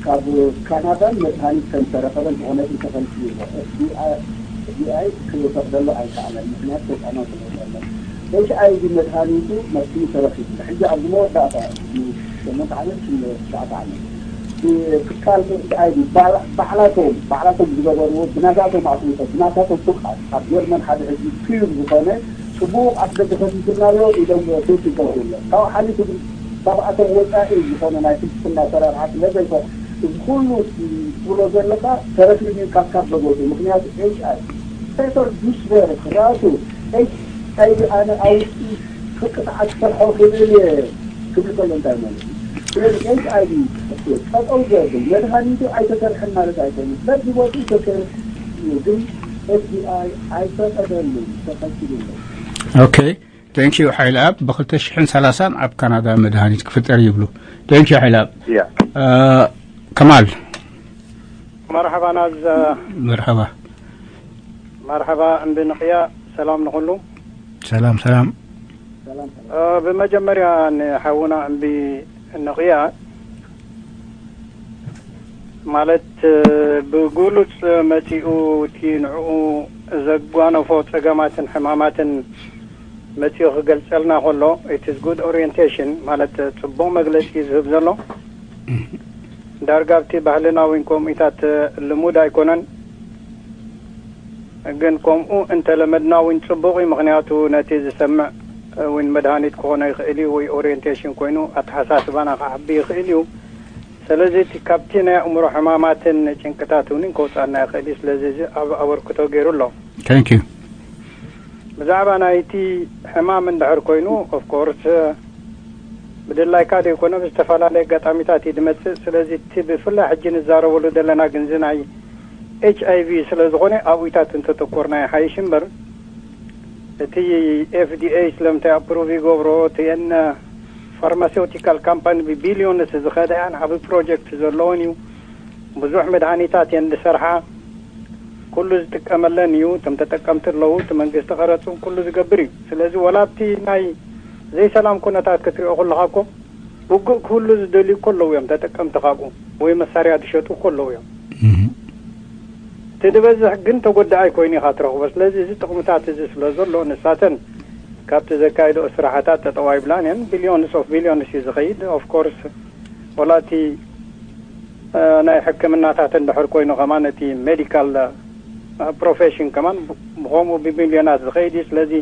ካብ ካናዳን መድሃኒት ከም ዝተረኸበን ብእውነት ተፈልጡ እዩ። ኤፍ ቢ ኣይ ክፈቅደሉ ኣይከኣለን ምክንያት ተፃዕኖ ስለ ዘሎ ኤች ኣይ ቪ መድሃኒቱ መፍትሒ ተረኺቡ ሕጂ ኣብዚ መወዳእታ ሸሞንተ ዓመት ትሽዓተ ዓመት ትካል ኤች ኣይ ቪ ባዕላቶም ባዕላቶም ዝገበርዎ ብናታቶም ኣፍልጦ ብናታቶም ፍቃድ ኣብ ጀርመን ሓደ ህዝቢ ፒዩር ዝኾነ ፅቡቅ ኣፍ ደገ ከፊቱልና ኣሎ ኢሎም ሴት ይገብሩ እዮም። ካብኡ ሓሊፉ ግን ካብኣቶም ወፃኢ ዝኾነ ናይ ፍልስፍና ኣሰራርሓ ስለ ዘይኮነ እዚ ኩሉ ትብሎ ዘለካ ተረፊ ካብካ በጎቱ ምክንያቱ ኤች ኣይ ፔተር ዱስበርግ ራሱ ኤች ኣይ ኣነ ኣብ ውሽጢ ፍቅጣዓት ክሰርሖ ክብል እየ ክብል ከሎ እንታይ ማለት እዩ? ኤች ኣይ ቪ ጠጠው ዘብል መድሃኒቱ ኣይተሰርሐን ማለት ኣይኮነን። በብቦትኡ ተሰርሑ እዩ፣ ግን ኤፍ ዲ ኣይ ኣይፈቀደሉን፣ ተኸልኪሉ ኣሎ። ኦኬ፣ ቴንክ ዩ ሓይለ ኣብ ብክልተ ሽሕን ሰላሳን ኣብ ካናዳ መድሃኒት ክፍጠር ይብሉ። ቴንክ ዩ ሓይለ ኣብ ያ ከማል። መርሓባ ናዝ መርሓባ። መርሓባ እንቢ ንቅያ። ሰላም ንኩሉ። ሰላም ሰላም። ብመጀመርያ ንሓውና እንቢ ንቅያ ማለት ብጉሉጽ መጺኡ እቲ ንዕኡ ዘጓነፎ ጸገማትን ሕማማትን መጺኡ ክገልጸልና ከሎ፣ it is good orientation ማለት ጽቡቕ መግለጺ ዝህብ ዘሎ። ዳርጋ ኣብቲ ባህልና እውን ከምኡታት ልሙድ ኣይኮነን። ግን ከምኡ እንተለመድና እውን ጽቡቕ እዩ። ምኽንያቱ ነቲ ዝሰምዕ እውን መድሃኒት ክኾኖ ይኽእል እዩ፣ ወይ ኦሪየንቴሽን ኮይኑ ኣተሓሳስባና ክዓቢ ይኽእል እዩ። ስለዚ እቲ ካብቲ ናይ ኣእምሮ ሕማማትን ጭንቅታት እውን ከውፃና ይኽእል እዩ። ስለዚ እዚ ኣብ ኣበርክቶ ገይሩ ኣሎ። Thank you። ብዛዕባ ናይቲ ሕማም እንድሕር ኮይኑ፣ ኦፍኮርስ ብድላይካ ዘይኮነ ብዝተፈላለየ ኣጋጣሚታት እዩ ዝመፅእ። ስለዚ እቲ ብፍላይ ሕጂ ንዛረበሉ ዘለና ግን እዚ ናይ ኤች ኣይ ቪ ስለ ዝኾነ ኣብኡታት እንተተኮርና ይሓይሽ እምበር፣ እቲ ኤፍ ዲ ኤ ስለምንታይ ኣፕሩቭ ይገብሮ፣ እቲ ን ፋርማሴውቲካል ካምፓኒ ብቢልዮንስ ዝኸዳ እያን፣ ዓብዪ ፕሮጀክት ዘለዎን እዩ። ብዙሕ መድሃኒታት እየን ዝሰርሓ፣ ኩሉ ዝጥቀመለን እዩ። እቶም ተጠቀምቲ ኣለዉ፣ እቲ መንግስቲ ቀረፁ ኩሉ ዝገብር እዩ። ስለዚ ወላ ኣብቲ ናይ ዘይሰላም ኩነታት ክትሪኦ ከለኻ እኮ ውግእ ክህሉ ዝደልዩ እኮ ኣለዉ እዮም፣ ተጠቀምቲ ካብኡ ወይ መሳርያ ዝሸጡ እኮ ኣለዉ እዮም። እቲ ዝበዝሕ ግን ተጎዳኣይ ኮይኑ ኢኻ ትረኽቦ። ስለዚ እዚ ጥቕምታት እዚ ስለ ዘሎ ንሳተን ካብቲ ዘካየድኦ ስራሕታት ጠጠው ኣይብላን እየን። ቢልዮንስ ኦፍ ቢልዮንስ እዩ ዝኸይድ። ኦፍ ኮርስ ወላ እቲ ናይ ሕክምናታት እንድሕር ኮይኑ ከማን እቲ ሜዲካል ፕሮፌሽን ከማን ብኸምኡ ብሚልዮናት ዝኸይድ እዩ። ስለዚ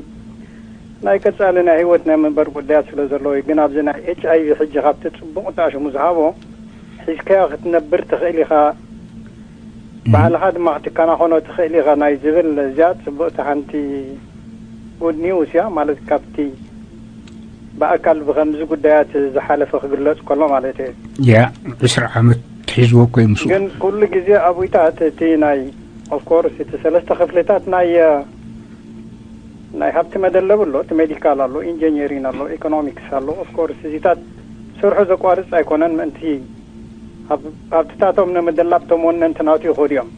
ናይ ቀፃሊ ናይ ህይወት ናይ መንበር ጉዳያት ስለ ዘለዎ እዩ። ግን ኣብዚ ናይ ኤች ኣይ ቪ ሕጂ ካብቲ ፅቡቕ ተኣሽሙ ዝሃቦ ሒዝካዮ ክትነብር ትኽእል ኢኻ፣ ባዕልኻ ድማ ክትከናኸኖ ትኽእል ኢኻ ናይ ዝብል እዚኣ ፅብቕቲ ሓንቲ ጉድ ኒውስ እያ። ማለት ካብቲ ብኣካል ብከምዚ ጉዳያት ዝሓለፈ ክግለፅ ከሎ ማለት እየ። ያ ዕስራ ዓመት ሒዝዎ እኮ እዩ ምስኡ። ግን ኩሉ ግዜ ኣብኡታት እቲ ናይ ኦፍኮርስ እቲ ሰለስተ ክፍልታት ናይ ናይ ሃብቲ መደለብ ኣሎ፣ እቲ ሜዲካል ኣሎ፣ ኢንጂኒሪን ኣሎ፣ ኢኮኖሚክስ ኣሎ። ኦፍኮርስ እዚታት ስርሑ ዘቋርፅ ኣይኮነን፣ ምእንቲ ሃብትታቶም ንምድላብ ቶም ወነንቲ ናቱ ይኸዱ እዮም።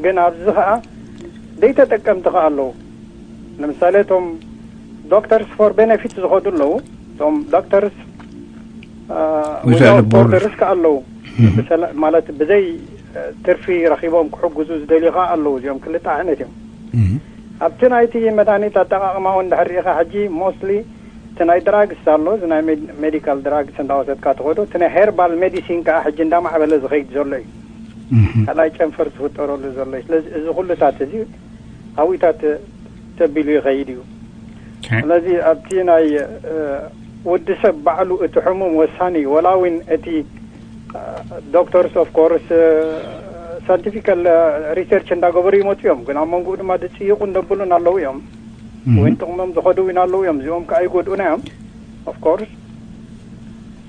ግን ኣብዚ ከዓ ዘይተጠቀምቲ ከዓ ኣለዉ። ንምሳሌ እቶም ዶክተርስ ፎር ቤነፊት ዝኸዱ ኣለዉ። እቶም ዶክተርስ Without borders. ቦርደርስ ከዓ ኣለዉ። ማለት ብዘይ ትርፊ ረኺቦም ክሕግዙ ዝደልዩ ከዓ ኣለዉ። እዚኦም ክልተ ዓይነት እዮም። ኣብቲ ናይቲ መድሃኒት ኣጠቃቕማ እውን እንድሕር ርኢኻ ሕጂ ሞስትሊ እቲ ናይ ድራግስ ኣሎ፣ እዚ ናይ ሜድ- ሜዲካል ድራግስ እንዳወሰድካ ትኸዶ፣ እቲ ናይ ሄርባል ሜዲሲን ከዓ ሕጂ እንዳማዕበለ ዝኸይድ ዘሎ እዩ። ካልኣይ ጨንፈር ዝፍጠረሉ ዘሎ እዩ። ስለዚ እዚ ኩሉታት እዚ ኣብኡታት ተቢሉ ይኸይድ እዩ። ስለዚ ኣብቲ ናይ ወዲ ሰብ ባዕሉ እቲ ሕሙም ወሳኒ እዩ። ወላ እውን እቲ ዶክተርስ ኦፍ ኮርስ ሳይንቲፊካል ሪሰርች እንዳገበሩ ይመፁ እዮም፣ ግን ኣብ መንጎኡ ድማ ዝፅይቁን ዘብሉን ኣለዉ እዮም። ወይን ጥቕሞም ዝኸዱ እውን ኣለዉ እዮም። እዚኦም ከዓ ይጎድኡና እዮም ኦፍ ኮርስ።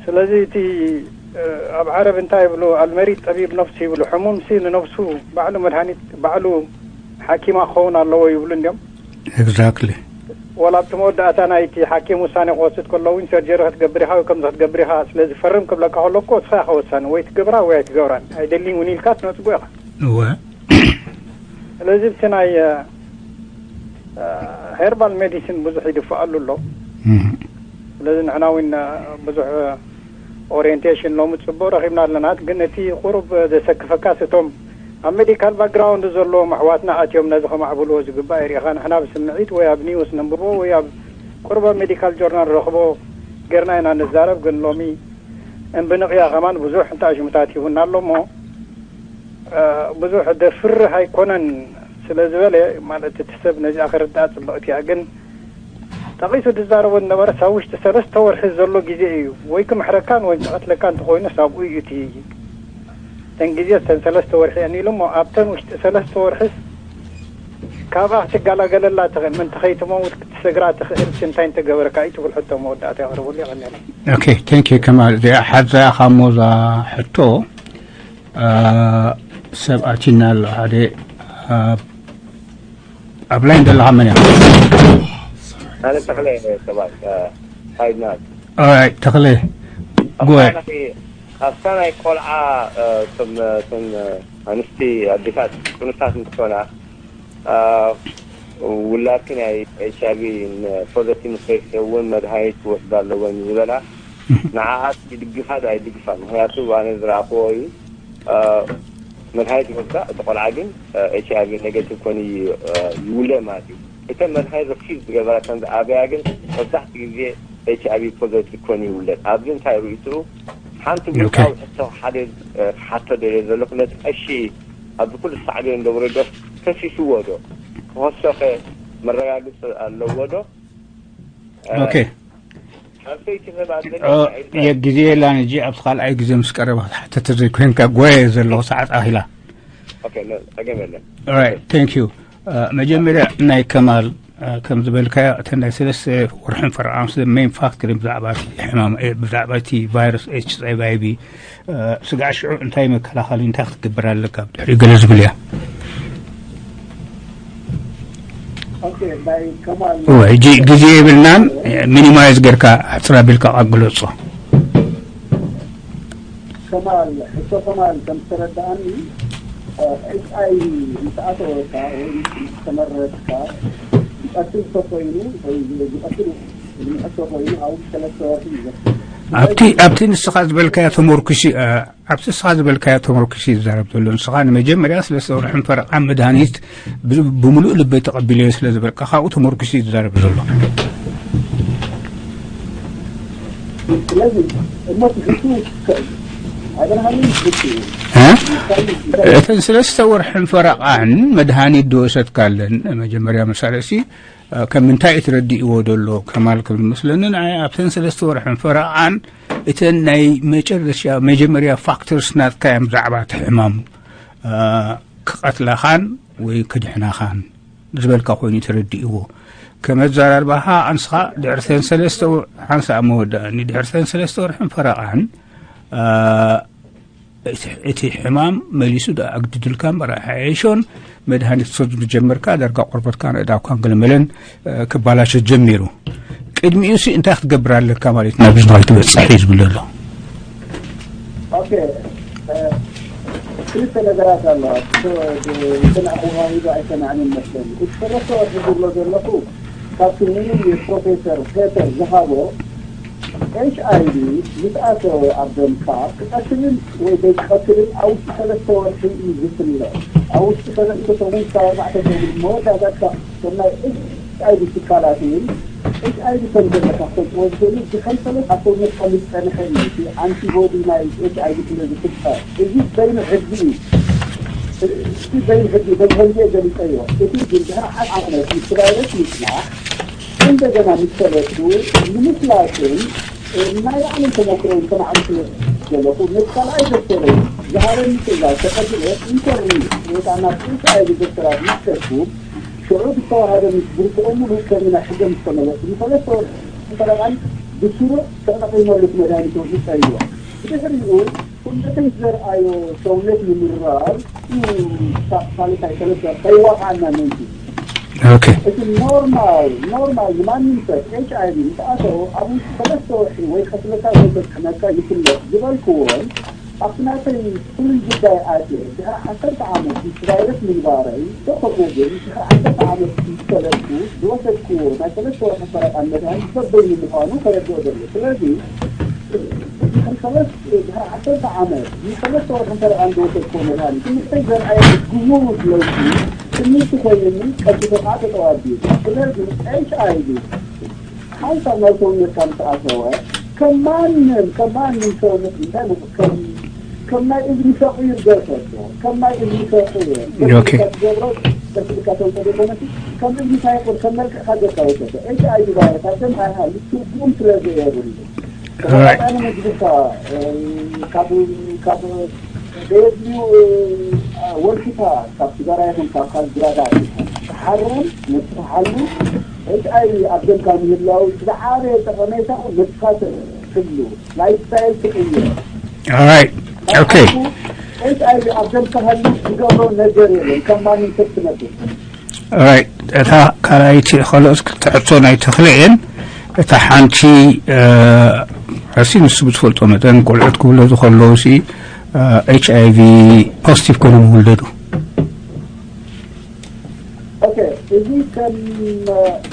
ስለዚ እቲ ኣብ ዓረብ እንታይ ይብሉ፣ ኣልመሪድ ጠቢብ ነፍሱ ይብሉ። ሕሙም ሲ ንነፍሱ ባዕሉ መድሃኒት ባዕሉ ሓኪማ ክኸውን ኣለዎ ይብሉ እንዲዮም። ኤግዛክትሊ። ወላ ኣብቲ መወዳእታ ናይቲ ሓኪም ውሳኔ ክወስድ ከሎ እውን ሰርጀሪ ክትገብር ኢኻ ወይ ከምዚ ክትገብር ኢኻ፣ ስለዚ ፈርም ክብለካ ከሎ እኮ እስኻ ኢኻ ወሳኒ፣ ወይ ትገብራ ወይ ኣይትገብራን፣ ኣይደሊን እውን ኢልካ ትነፅጎ ኢኻ። እወ። ስለዚ ብቲ ናይ ሄርባል ሜዲሲን ብዙሕ ይድፍኣሉ ኣሎ። ስለዚ ንሕና እውን ብዙሕ ኦሪየንቴሽን ሎሚ ፅቡቅ ረኺብና ኣለና። ግን እቲ ቁሩብ ዘሰክፈካስ እቶም ኣብ ሜዲካል ባክግራውንድ ዘለዎም ኣሕዋትና ኣትዮም ነዚ ከማዕብልዎ ዝግባእ ይሪኢኻ። ንሕና ብስምዒት ወይ ኣብ ኒውስ ነንብቦ ወይ ኣብ ቁሩብ ኣብ ሜዲካል ጆርናል ረኽቦ ጌርና ኢና ንዛረብ። ግን ሎሚ እምብንቕያ ከማን ብዙሕ እንታይ ሽሙታት ሂቡና ኣሎ እሞ ብዙሕ ደፍርህ ኣይኮነን ስለ ዝበለ ማለት እቲ ሰብ ነዚኣ ክርዳእ ፅብቕቲ እያ። ግን ጠቒሱ ዝዛረቦ ዝነበረ ሳብ ውሽጢ ሰለስተ ወርሒ ዘሎ ግዜ እዩ። ወይ ክምሕረካን ወይ ክቐትለካ እንተኾይኑ ሳብኡ እዩ እቲ ተን ግዜ ተን ሰለስተ ወርሒ እየን ኢሉ እሞ ኣብተን ውሽጢ ሰለስተ ወርሒስ ካባኻ ክትገላገለላ ትኽእል፣ ምእንቲ ከይትመውት ክትሰግራ ትኽእል፣ እንታይ እንተገበረካ እዩ ትብል ሕቶ መወዳእታ የቕርበሉ። የቐንየለይ። ኦኬ፣ ቴንክ ዩ ከማል። እዚኣ ሓዛ ኢኻ እሞ እዛ ሕቶ፣ አ፣ ሰብ ኣቲና ኣሎ ሓደ፣ አ፣ ኣብ ላይን ዘለኻ መን ኢኻ? ኣነ ተኽለ ሰባት ሓይድናት ኦራይት፣ ተኽለ፣ ጎ ኣሄድ። ኣብታ ናይ ቆልዓ እቶም እቶም ኣንስቲ ኣዴታት ጥኑሳት እንትኾና ውላድኪ ናይ ኤች ኣይ ቪ ፖዘቲቭ ንከይስዕብ እውን መድሃኒት ክወስዳ ኣለወን ዝበላ ንዓኣት ይድግፋ ዶ ኣይድግፋ? ምክንያቱ ኣነ ዝረኣክዎ እዩ። መድሃኒት ይወስዳ፣ እቲ ቆልዓ ግን ኤች ኣይ ቪ ኔጋቲቭ ኮን ይውለ ማለት እዩ። እተን መድሃኒት ሪፊዝ ዝገበራ ከም ዝኣበያ ግን መብዛሕትኡ ግዜ ኤች ኣይ ቪ ፖዘቲቭ ኮን ይውለድ። ኣብዚ እንታይ ርእይትኡ ሓንቲ ውልቃዊ ሕቶ ሓደ ክሓቶ ደልየ ዘለኹ፣ ነቲ ቀሺ ኣብዚ ኩሉ ሳዕቤን ዶ ውረዶ ከሲስዎ ዶ ክኸሶኸ መረጋግፂ ኣለዎ ዶ? ኦኬ። የግዜ የላን እጂ ኣብቲ ካልኣይ ግዜ ምስ ቀረበ ክትሓተተ ዘይኮይንካ ጓየ ዘለኹ ሰዓት ኣኺላ። ኦኬ፣ ጸገም የለን። ኦራይት፣ ቴንክ ዩ። መጀመርያ ናይ ከማል ከም ዝበልካዮ እተን ናይ ሰለስተ ወርሕን ፈረቓን ስለ ሜን ፋክተር ብዛዕባ እቲ ሕማም ብዛዕባ እቲ ቫይረስ ኤች ኣይ ቪ ስጋዕ ሽዑ እንታይ መከላኸሊ እንታይ ክትገብር ኣለካ ብድሕሪኡ ገለ ዝብል እያ። ሕጂ ግዜ የብልናን። ሚኒማይዝ ገርካ ሕፅር ኣቢልካ ግለፆ። ከማል ሕቶ ከማል ከም ዝተረዳኣኒ ኤች ኣይ ቪ ምስ ኣተወካ ወይ ምስ ተመረዝካ ዝቀትል ተኮይኑ ወይ ዝቀትል ዝምሕቶ ኮይኑ ኣብ ሰለስተ ወርሒ እዩ ዘብል። ኣብቲ ኣብቲ ንስኻ ዝበልካዮ ተመርኩሲ ኣብቲ ንስኻ ዝበልካዮ ተመርኩሲ ይዛረብ ዘሎ። ንስኻ ንመጀመርያ ስለ ሰውርሕን ፈረቓን መድሃኒት ብሙሉእ ልበይ ተቐቢለዮ ስለ ዝበልካ ካብኡ ተመርኩሲ ይዛረብ ዘሎ። እተን ስለስተ ወርሕን ፈረቓን መድሃኒት ድወሰድካለን መጀመርያ መሳለሲ ከም ምንታይ እዩ ትረድእዎ ዘሎ ከማል ከም ዝመስለኒ ንዓይ ኣብተን ሰለስተ ወርሕን ፈረቓን እተን ናይ መጨረሻ መጀመርያ ፋክተርስ ናትካ እዮም ብዛዕባ እቲ ሕማም ክቐትላኻን ወይ ክድሕናኻን ዝበልካ ኮይኑ ተረድእዎ። ከመ ኣዘራርባኻ ኣንስኻ ድሕርተን ሰለስተ ሓንሳእ መወዳእኒ ድሕርተን ሰለስተ ወርሕን ፈረቓን እቲ ሕማም መሊሱ ዶ ኣግድድልካ እምበር ኣይሓየሾን። መድሃኒት ክትወስድ ዝጀመርካ ዳርጋ ቆርበትካን ኣእዳውካን ገለመለን ክባላሸ ጀሚሩ። ቅድሚኡ ሲ እንታይ ክትገብር ኣለካ ማለት ናብ ዝናይ ትበፅሕ እዩ ዝብል ዘሎ። ኦኬ፣ ክልተ ነገራት ኣለዋ። እተን ኣወሃሂዱ ኣይሰማዕንን መስለኒ። እቲ ሰለስተ ወርሒ ዝብሎ ዘለኹ ካብቲ ምንም ፕሮፌሰር ፔተር ዝሃቦ ኤች ኣይ ቪ ምስ ኣተወ ኣብ ደምካ ክቐትልን ወይ ዘይክቐትልን ኣብ ውሽጢ ሰለስተ ወርሒ እዩ ዝፍለጥ። ኣብ ውሽጢ ሰለስተ ሰሙን ክሳብ ኣርባዕተ ሰሙን መወዳእታትካ ከም ናይ ኤች ኣይ ቪ ትካላት እውን ኤች ኣይ ቪ ከም ዘለካ ክፈልጥዎ ዝኽእሉ ብኸይፈለጥ ኣብ ሰውነትካ ምስ ጸንሐ እዩ። እቲ ኣንቲቦዲ ናይ ኤች ኣይ ቪ ስለ ዝፍጠር እዚ በይኑ ሕጊ እዩ። እቲ በይኑ ሕጊ በዚ ከምዚ እየ ገሊጸዮ። እቲ ግን ድሕሪ ዓመት ምስ ቫይረስ ምጽናሕ እንደገና ምስ ፈለጥኩ ንምፍላጥን ናይ ባዕለይ ተመክሮ እውን ከማዕብል ስለ ዝደለኹ ነቲ ካልኣይ ዶክተረይ ዝሃበኒ ትእዛዝ ተቐቢለ ኢንተርኒ ወይ ከዓ ናብ ኤች ኣይ ቪ ዶክተራት ምስ ከድኩ ሽዑ ዝተዋሃበኒ ብርትኦ ሙሉእ ከም ናይ ሕገ ምስ ተመለስኩ ንሰለስተ ወርሒ ፈረቓን ብስሩዕ ተጠቒመሉ እቲ መድሃኒት ወሲድ ጸኒሕዎ። ብድሕሪኡ ኩነተይ ዘርኣዮ ሰውነት ንምርራብ ሳልሳይ ሰለስተ ከይዋቕዓና ምእንቲ ኦኬ እቲ ኖርማል ኖርማል ንማንም ሰብ ኤች ኣይ ቪ ምስ ኣተወ ኣብ ውሽጢ ሰለስተ ወርሒ ወይ ከስለካ ወይ ከድሕነካ ይፍለጥ ዝበልክዎን ኣብቲ ናተይ ፍሉይ ጉዳይ ኣትየ ድሕሪ ዓሰርተ ዓመት ምስ ቫይረስ ምንባረይ ዝኾነ ግን ድሕሪ ዓሰርተ ዓመት ምስ ፈለጥኩ ዝወሰድክዎ ናይ ሰለስተ ወርሒ ፈረቓ መድሃኒት በበይኑ ምዃኑ ከረድኦ ደልየ። ስለዚ ድሕሪ ሰለስተ ድሕሪ ዓሰርተ ዓመት ንሰለስተ ወርሒ ፈረቓ ዝወሰድክዎ መድሃኒት ንእሽተይ ዘርኣየ ግሙሩት ለውጢ ስምርቲ ኮይኑኒ ቀልጢፈ ከዓ ተጠዋቢየ። ስለዚ ኤች ኣይ ቪ ሓንሳብ ናብ ሰውነትካ ምስ ኣተወ ከም ማንም ከም ማንም ሰውነት እንታይ ከም ከም ናይ እዝኒ ፈቒር ገሰዶ ከም ናይ እዝኒ ፈቒር ኦኬ። ትገብሮ ቀስልካ ተውሰደ ኮነሲ ከም እዝኒ ሳይቆን ከም መልክዕካ ገርካ ወሰዶ ኤች ኣይ ቪ ቫይረስ ኣብ ደምካ ይሃሉ ትርጉም ስለ ዘየብሉ Alright. ተቆጣጣሪ መግብካ ካብ ካብ ቤዝሊው ወልፊታ ካብ ሲጋራ ይኹን ካብ ካልድ ድራጋት ሓራም ነቲ ሓሉ ኤች ኣይ ቪ ኣብ ደምካ ምህላው ዝዓበየ ጠቐሜታ ነብስኻ ትሕሉ፣ ላይፍ ስታይል ትቕይር። Alright. Okay. ኤች ኣይ ቪ ኣብ ደምካ ሃሉ ዝገብሮ ነገር የለን። ከም ማንም ሰብ ትነብር። Alright. እታ ካልኣይቲ ከልኦት ክትሕቶ ናይ ተኽለ እየን። እታ ሓንቲ ረሲ ንሱ ብትፈልጦ መጠን ቆልዑት ክውለዱ ከለዉ ሲ ኤች ኣይ ቪ ፖዚቲቭ ኮይኖም ይውለዱ። ኦኬ፣ እዚ ከም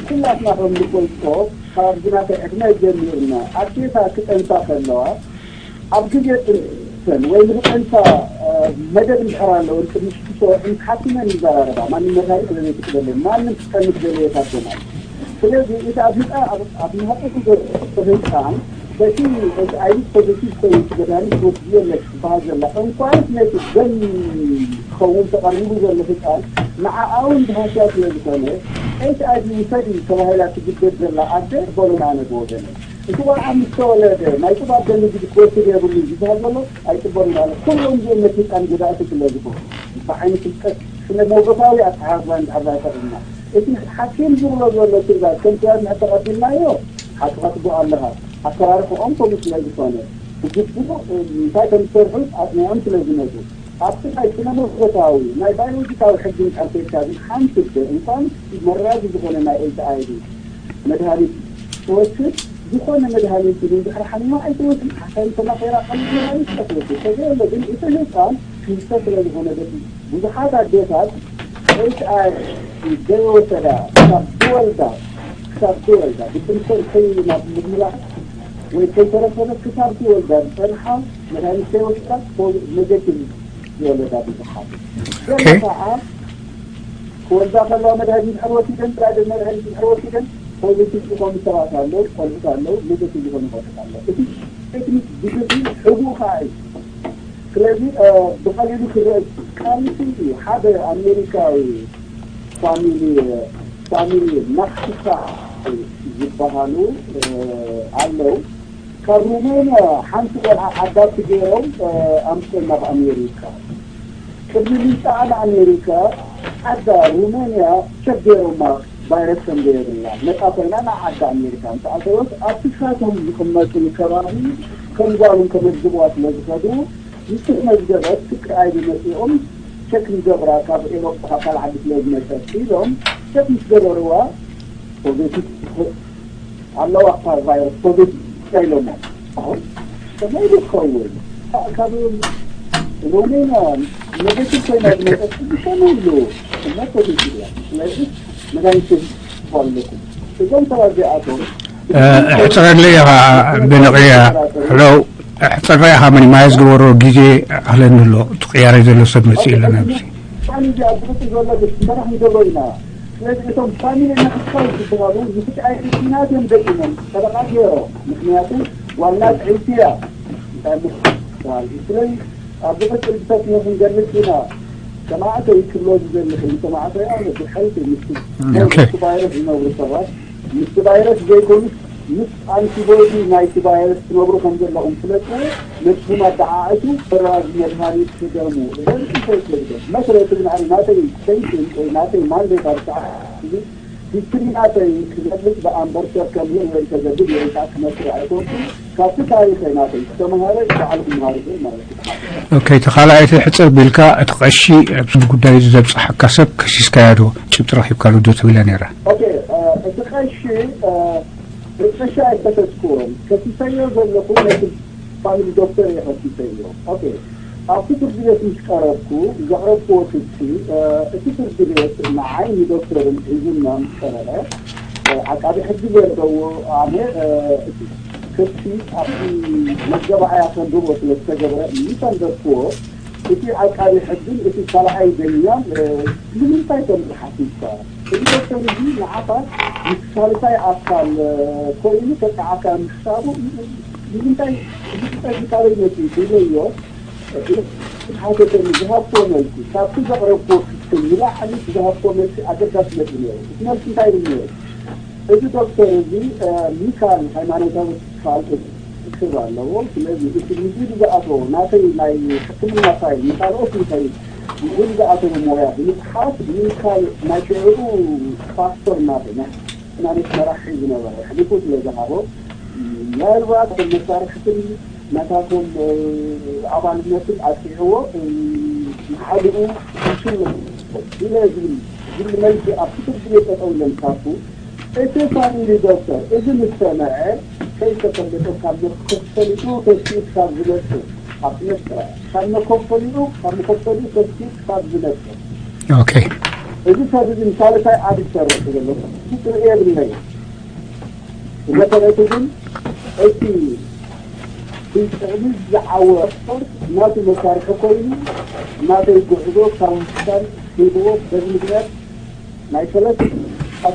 ኩላትና ከም ንፈልጦ ካብ ዝናተ ዕድመ ጀሚርና ኣዴታት ክጠንሳ ከለዋ ኣብ ግዜ ጥንሰን ወይ ንክጠንሳ መደብ እንድሕር ኣለወን ቅድሚ ሽዱሽተ ወርሒ ምስ ሓኪመን ይዘራረባ። ማንም መድሃኒት ስለ ዘይትቅበለን ማንም ክጠንስ ደለየት ኣዶ ማለት። ስለዚ እቲ ኣብ ህፃ ኣብ ማህፀን ዘሎ ህፃን በቲ ኤች ኣይ ቪ ፖዘቲቭ ኮይኑ መድሃኒት ትወስድዮ ኣለኪ ትበሃል ዘላ እንኳንስ ነቲ ደም ክኸውን ተቐሪቡ ዘሎ ህፃን ንዓኣ እውን ብሃስያ ስለ ዝኾነ ኤች ኣይ ቪ ውሰዲ ተባሂላ ትግደድ ዘላ ኣደ በሉን ኣነ ብወገነይ እቲ ቆልዓ ምስ ተወለደ ናይ ጥባብ ደም ግዲ ክወስድ የብሉን ዝበሃል ዘሎ ኣይቅበሉን ኣነ። ኩሎም እዚኦም ነቲ ህፃን ጎዳእቲ ስለ ዝኾኑ ብዓይኒ ፍልጠት ስነ ሞጎታዊ ኣተሓሳስባ እንድሕር ዳኣ ተቐምና እቲ ሓኪም ዝብሎ ዘሎ ትእዛዝ ከም ትእዛዝ እንድሕር ተቐቢልናዮ ሓቅኻ ትቡእ ኣለኻ። ኣሰራርሕኦም ከምኡ ስለ ዝኾነ ብግቡእ እንታይ ከም ዝሰርሑ ኣፅኒዖም ስለ ዝመፁ ኣብቲ ናይ ስነ መለኮታዊ ናይ ባዮሎጂካዊ ሕጊ እንድሕር ከይድካ ግን ሓንቲ ኣደ እንኳን መራዚ ዝኾነ ናይ ኤች ኣይ ቪ መድሃኒት ትወስድ ዝኾነ መድሃኒት ግን እንድሕር ሓሚማ ኣይትወስድ ሓሳብ ተማኺራ ቀሊል መድሃኒት ትወስድ ተዘየለ ግን እቲ ህፃን ክልተ ስለ ዝኾነ በቲ ብዙሓት ኣዴታት ኤች ኣይ ቪ ዘይወሰዳ ክሳብ ዝወልዳ ክሳብ ዝወልዳ ብጥንሰን ከይ ናብ ምምላእ ወይ ከይተረፈበት ክሳብ ዝወልዳ ዝፀንሓ መድሃኒት ከይወስዳ ኔጌቲቭ ዝወለዳ ብዙሓት ገለ Okay. ከዓ ክወልዳ ከለዋ መድሃኒት ድሕር ወሲደን ጥራይ መድሃኒት ድሕር ወሲደን ፖዚቲቭ ዝኾኑ ሰባት ኣለዉ ቆልዑት ኣለዉ ኔጌቲቭ ዝኾኑ ቆልዑት ኣለዉ እቲ ቴክኒክ ብግዲ ሕቡእ ከዓ እዩ ስለዚ ብቐሊሉ ክረአ ቃሊቲ እዩ ሓደ ኣሜሪካዊ ፋሚሊ ፋሚሊ ናክቲካ ዝበሃሉ ኣለዉ ካብ ሩሜንያ ሓንቲ ቆልዓ ዓዳፕት ገይሮም ኣምፅኦም ናብ ኣሜሪካ ቅድሚ ምምፃኣ ንኣሜሪካ ዓዳ ሩሜንያ ቸክ ገይሮማ ቫይረስ ከም ዘየብላ ነፃ ኮይና ናብ ዓዲ ኣሜሪካ ምስ ኣተወት ኣብቲ ሳቶም ዝቕመጥሉ ከባቢ ከም ጓሎም ከመዝግብዋ ስለ ዝኸዱ ምስተመዝገበት ትግራይ ዝመፅኦም ቸክ ዝገብራ ካብ ኤሮጳ ካብ ካልእ ዓዲ ስለ ዝመፀት ኢሎም ቸክ ምስ ገበርዋ ፖዘቲቭ ኣለዋ እኳ ቫይረስ ፖዘቲቭ ኢሎሞ ኣሁን ከመይ ኢሉ ክኸውን ካብ ሮሜና ኔጌቲቭ ኮይና ዝመፀት ከመይ ኢሉ እሞ ፖዘቲቭ እያ ስለዚ መድሃኒት ኣለኩም እዞም ሰባት እዚኣቶም እሕፅረለይ ኢኻ ብንቕያ ለው እሕፅረለይ ኢኻ ምኒማይዝ ግበሮ ግዜ ኣኽለኒ ኣሎ እቲ ቅያሬ ዘሎ ሰብ መፅእ ኣለና ኣብዚ ፋሚሊ ኣብዚ ቅፅል ዘሎ መራሕ ንገብሮ ኢና ስለዚ እቶም ፋሚሊ ናክስካል ዝበሃሉ ንክልተ ዓይነት ኩናት እዮም ገጢሞም ሰደቃ ገይሮ ምክንያቱ ዋና ጥዕይቲ እያ እንታይ ምክትባል ስለዚ ኣብ ዝቅፅል ብሰፊሑ ክንገልፅ ኢና ሰማዕተይ ክብሎ ዝደሊ ከይሰማዕተይ ኣነ ብሕልፊ ምስ Okay. ቫይረስ ዝነብሩ ሰባት ምስቲ ቫይረስ ዘይኮኑስ ምስ ኣንቲቦዲ ናይቲ ቫይረስ ትነብሩ ከም ዘለኹም ፍለጡ ነብስኹም ኣደዓዕቱ ተራዚ መድሃኒት ክደሙ እዘን እንታይ ትለግደ መስረቲ ናሪ ናተይ ሰይትን ወይ ናተይ ማንዴት ኣብ ሰዓት እዚ ሂስትሪ ናተይ ክገልጽ ብኣንበር ሰብ ከም ይእወይ ተገድድ ወይ ከዓ ክመስል ኣይኮንኩን ካብቲ ታሪኸይ ናተይ ዝተምሃረ ባዕሉ ክምሃር ይኽእል ማለት እዩ ኦኬ እቲ ካልኣይቲ ሕፅር ቢልካ እቲ ቀሺ ኣብዚ ጉዳይ እዚ ዘብፅሓካ ሰብ ከሲስካዮ ዶ ጭብጢ ረኪብካሉ ዶ ትብለ ነይራ ኦኬ እቲ ቀሺ እቲ ቀሺ ኣይከሰስክዎን ከሲሰዮ ዘለኹ ነቲ ፋሚሊ ዶክተር እየ ከሲሰዮ ኦኬ ኣብቲ ፍርዲ ቤት ምስ ቀረብኩ ዘቕረብክዎ ክሲ እቲ ፍርዲ ቤት ንዓይ ንዶክተርን ሒዙና ምስ ቀረበ ዓቃቢ ሕጊ ዘለዎ ኣነ እቲ ክሲ ኣብቲ መገባእያ ከንብቦ ስለ ዝተገብረ ምስ ኣንበብክዎ እቲ ዓቃቢ ሕግን እቲ ካልኣይ ዳኛን ንምንታይ ከም ዝሓቲትካ እዚ ዶክተር እዚ ንዓኻ ምስ ሳልሳይ ኣካል ኮይኑ ከቃዓካ ምሕሳቡ ንምንታይ እዚ ጠፊካበይ መፂኡ ክብለዮ ሓተተኒ ዝሃብክዎ መልሲ ካብቲ ዘቕረብክዎ ክሲ ንላዕሊ ዝሃብክዎ መልሲ ኣገዳሲ ነጥቢ ነይሩ እቲ መልሲ እንታይ ይብል ነይሩ እዚ ዶክተር እዚ ሚካል ሃይማኖታዊ ትካል ክብ ኣለዎ ስለዚ እቲ ንግዲ ዝኣተዎ ናተይ ናይ ሕክምና ፋይል ንካልኦት እንታይ ብኡ ዝኣተወ ሞያ ብምጽሓፍ፣ ምንካይ ናይ ሽዑኡ ፓስቶር ናተይ ናይ ሃይማኖት መራሒ ዝነበረ ኣሕሊፉ ስለ ዝሃቦ፣ ምናልባት ከም መሳርሕትን ናታቶም ኣባልነትን ኣጥፊዕዎ፣ ንሓድኡ ይሽልም ኢለ ዝብል ዝብል መልሲ ኣብቲ ፍርዲ ቤት ጠጠው ኢለ ምስኣቱ፣ እቲ ፋሚሊ ዶክተር እዚ ምስ ሰምዐ፣ ከይተፈለጠ ካብ መኮፈሊኡ ተሲኡ ክሳብ ዝመጽእ፣ ኣብቲ መስቀል ካብ መኮፈሊኡ ካብ መኮፈሊኡ ተሲኡ ክሳብ ዝመጽእ፣ ኦኬ። እዚ ሰብ እዚ ንሳልሳይ ዓዲ ዝሰርሕ ዘሎ ትርኢ የብለይ። ብመሰረቱ ግን እቲ ብጥዕሚ ዝዓወ ስፖርት ናቱ መሳርሒ ኮይኑ፣ ናተይ ጉዕዞ ካብ ሆስፒታል ሂብዎ። በዚ ምክንያት ናይ ሰለስተ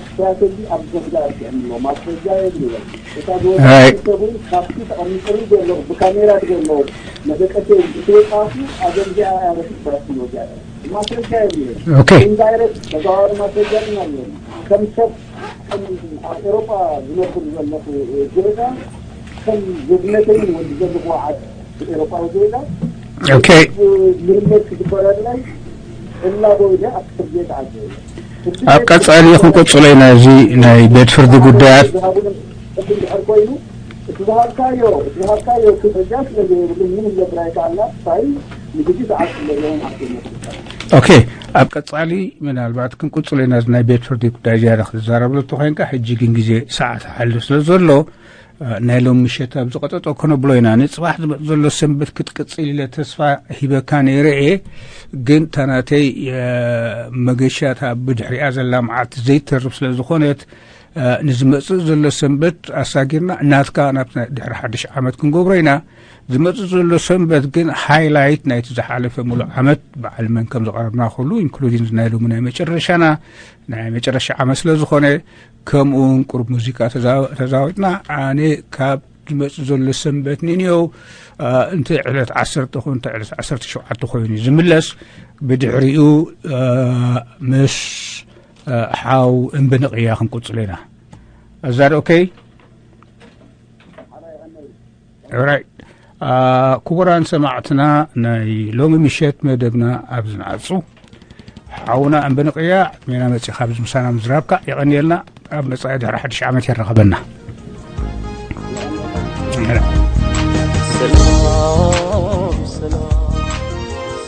ስትራተጂ ኣብ ዘግዳ ኣርኪዕም ኣሎ። ማስረጃ የብለይ። እታ ኣይ። ዝወሰዱ ሰብን ካብቲ ተቐሚጥሉ ዘሎ ብካሜራ ዘሎ መደቀሴ ብትወጣፉ ኣዘንዚኣ ያረፊት ባስቲ ወዚያ። ማስረጃ የብለይ። ኦኬ። ኢንዳይሬክት ተዘዋዋሪ ማስረጃ ግን ኣለኒ። ከም ሰብ፣ ከም ኣብ ኤሮጳ ዝነብር ዘለኹ ዜጋ፣ ከም ዜግነተይን ወዲ ዘለኹ ዓዲ ኤሮጳዊ ዜጋ፣ ኦኬ። ምርመር ክግበረለይ እላቦ ኢለ ኣብ ፍርድ ቤት ኣትየ። ፍርድ ኣብ ቤት ቀጻሊ ክንቅጽሎ ኢና እዚ ናይ ቤት ፍርዲ ጉዳያት። ዝሃቡኒ ቅድም ድሕር ኮይኑ፣ እቲ ዝሃብካዮ፣ እቲ ዝሃብካዮ ክሕጃ ስለ ዘይብሉ፣ ምንም ለብራይ ከኣላ ፋይል ንግዲ ሰዓት ስለ ዘይሆን ኣትየ። ኦኬ፣ ኣብ ቀጻሊ ምናልባት ክንቅጽሎ ኢና እዚ ናይ ቤት ፍርዲ ጉዳይ ዝያዳ ክትዛረብሉ እንተኾይንካ፣ ሕጂ ግን ግዜ ሰዓት ሓልፍ ስለ ዘሎ፣ እ፣ ናይ ሎም ምሸት ኣብ ዝቐጠጦ ከነብሎ ኢና። ንጽባሕ ዝመጽእ ዘሎ ሰንበት ክትቅጽል ኢለ ተስፋ ሂበካ ነይረ እየ፣ ግን እታ ናተይ፣ እ፣ መገሻ እታ ብድሕሪኣ ዘላ መዓልቲ ዘይተርፍ ስለ ዝኾነት፣ እ፣ ንዝመጽእ ዘሎ ሰንበት ኣሳጊርና ናትካ ናብቲ ናይ ድሕሪ ሓድሽ ዓመት ክንገብሮ ኢና። ዝመጽእ ዘሎ ሰንበት ግን ሃይላይት ናይቲ ዝሓለፈ ሙሉእ ዓመት በዓል መን ከም ዝቐረብና ኩሉ፣ ኢንክሉዲንግ ናይ ሎሚ ናይ መጨረሻና፣ ናይ መጨረሻ ዓመት ስለ ዝኾነ፣ ከምኡ እውን ቁሩብ ሙዚቃ ተዛ-፣ ተዛዊጥና፣ ኣነ ካብ ዝመጽእ ዘሎ ሰንበት ንንየው፣ እ፣ እንተ ዕለት ዓሰርተ ኾን፣ እንተ ዕለት ዓሰርተ ሸውዓተ ኮይኑ ዝምለስ፣ ብድሕሪኡ፣ እ፣ ምስ፣ እ፣ ሓው እምብንቕያ ክንቅጽሎ ኢና። እዛ ዶ ኦኬ? ኦራይት። እ፣ ክቡራን ሰማዕትና፣ ናይ ሎሚ ምሸት መደብና ኣብ ዝንዓጹ። ሓውና እምብንቕያ፣ ዕድሜና መጺኻ ኣብዚ ምሳና ምዝራብካ የቐንየልና። ኣብ መጻኢ ድሕሪ ሓድሽ ዓመት የራኸበና። ሰላም ሰላም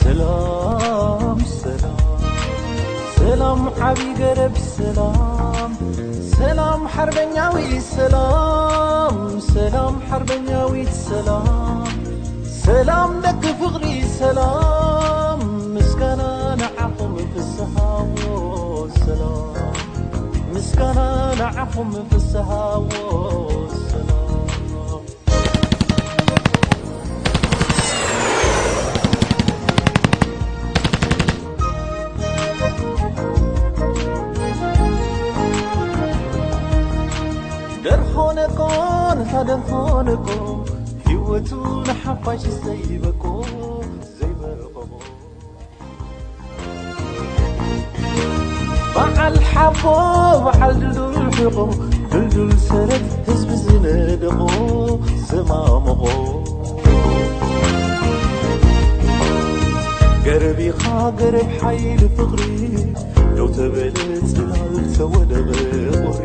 ሰላም ሰላም ሰላም ዓቢ ገረብ ሰላም ሰላም ሓርበኛዊ ሰላም ሰላም ሓርበኛዊት ሰላም ሰላም ደቂ ፍቕሪ ሰላም ምስጋና ንዓኹም ፍስሃዎ ሰላም ምስጋና ንዓኹም ፍስሃዎ ሰላም ደርሆነቆ ነታ ደርሆነቆ ህይወቱ ንሓፋሽ ዘይበቆ ዘይበቆ በዓል ሓቦ በዓል ድልዱል ሕቖ ድልዱል ሰረት ህዝቢ ዝነደቖ ዘማመቖ ገረብ ኢኻ ገረብ ሓይሊ ፍቕሪ ደው ተበለ ጽላል ተወደቐ ቁሪ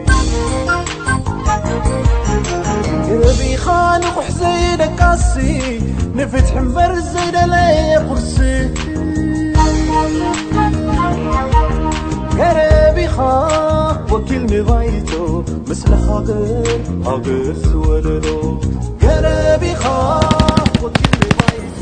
ገረብ ኢኻ ንቑሕ ዘይደቃሲ ንፍትሒ እምበር ዘይደለየ ቁርሲ ገረብ ኢኻ ወኪል ንባይቶ ምስለ ሃገር ሃገር ዝወለዶ ገረብ ኢኻ ወኪል ንባይቶ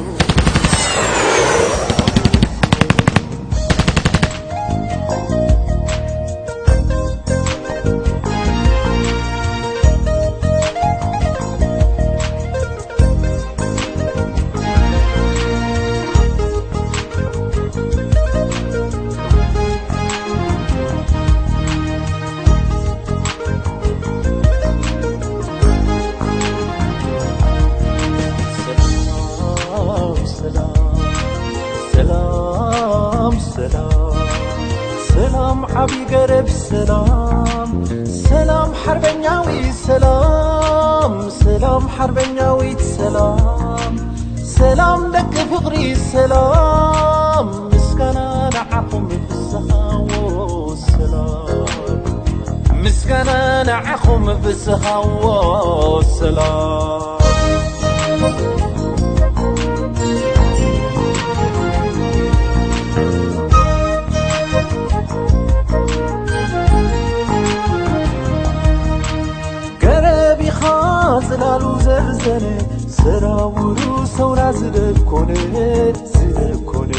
ሰላም ሰላም ሰላም ሰላም ሰላም ዓቢ ገረብ ሰላም ሰላም ሓርበኛዊ ሰላም ሰላም ሓርበኛዊት ሰላም ሰላም ደቂ ፍቕሪ ሰላም ምስጋና ንዓኹም ፍስሃዎ ሰላም። ምስጋና ንዓኹም ፍስሃዎ ሰላም። ገረብ ኢኻ ጽላሉ ዘርዘነ፣ ሰራውሩ ሰውራ ዝደኮነ፣ ዝደኮነ።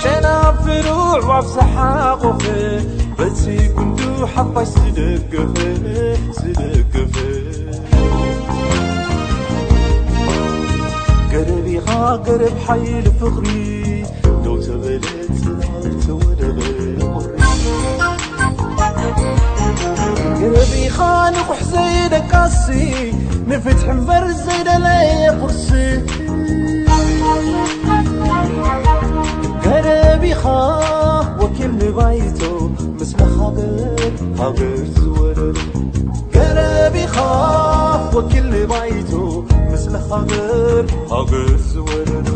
ጨናፍሩ ኣዕዋፍ ዝሓቖፈ፣ በቲ ጉንዱ ሓፋሽ ዝደገፈ፣ ዝደገፈ። ገረብ ኢኻ ገረብ ሓይሊ ፍቕሪ፣ ደው ተበለ ጽላል ተወደበ ቁሪ። ገረብ ኢኻ ንቑሕ ዘይደቃሲ፣ ንፍትሒ እምበር ዘይደለየ ቁርሲ። ገረብ ኢኻ ወኪል ንባይቶ፣ ምስለ ሃገር ሃገር ዝወረረ። ገረብ ኢኻ ወኪል ንባይቶ፣ ምስለ ሃገር ሃገር ዝወረረ።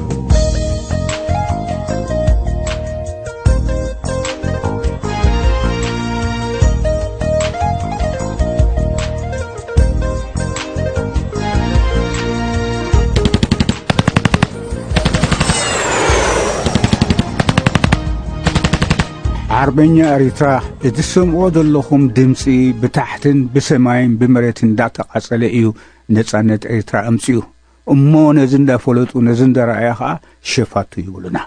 ዓርበኛ ኤሪትራ፣ እትሰምዕዎ ዘለኹም ድምጺ ብታሕትን ብሰማይን ብመሬትን እንዳተቓጸለ እዩ ነጻነት ኤሪትራ ኣምጺኡ። እሞ ነዚ እንዳፈለጡ፣ ነዚ እንዳረኣያ ኸኣ ሸፋቱ ይብሉና።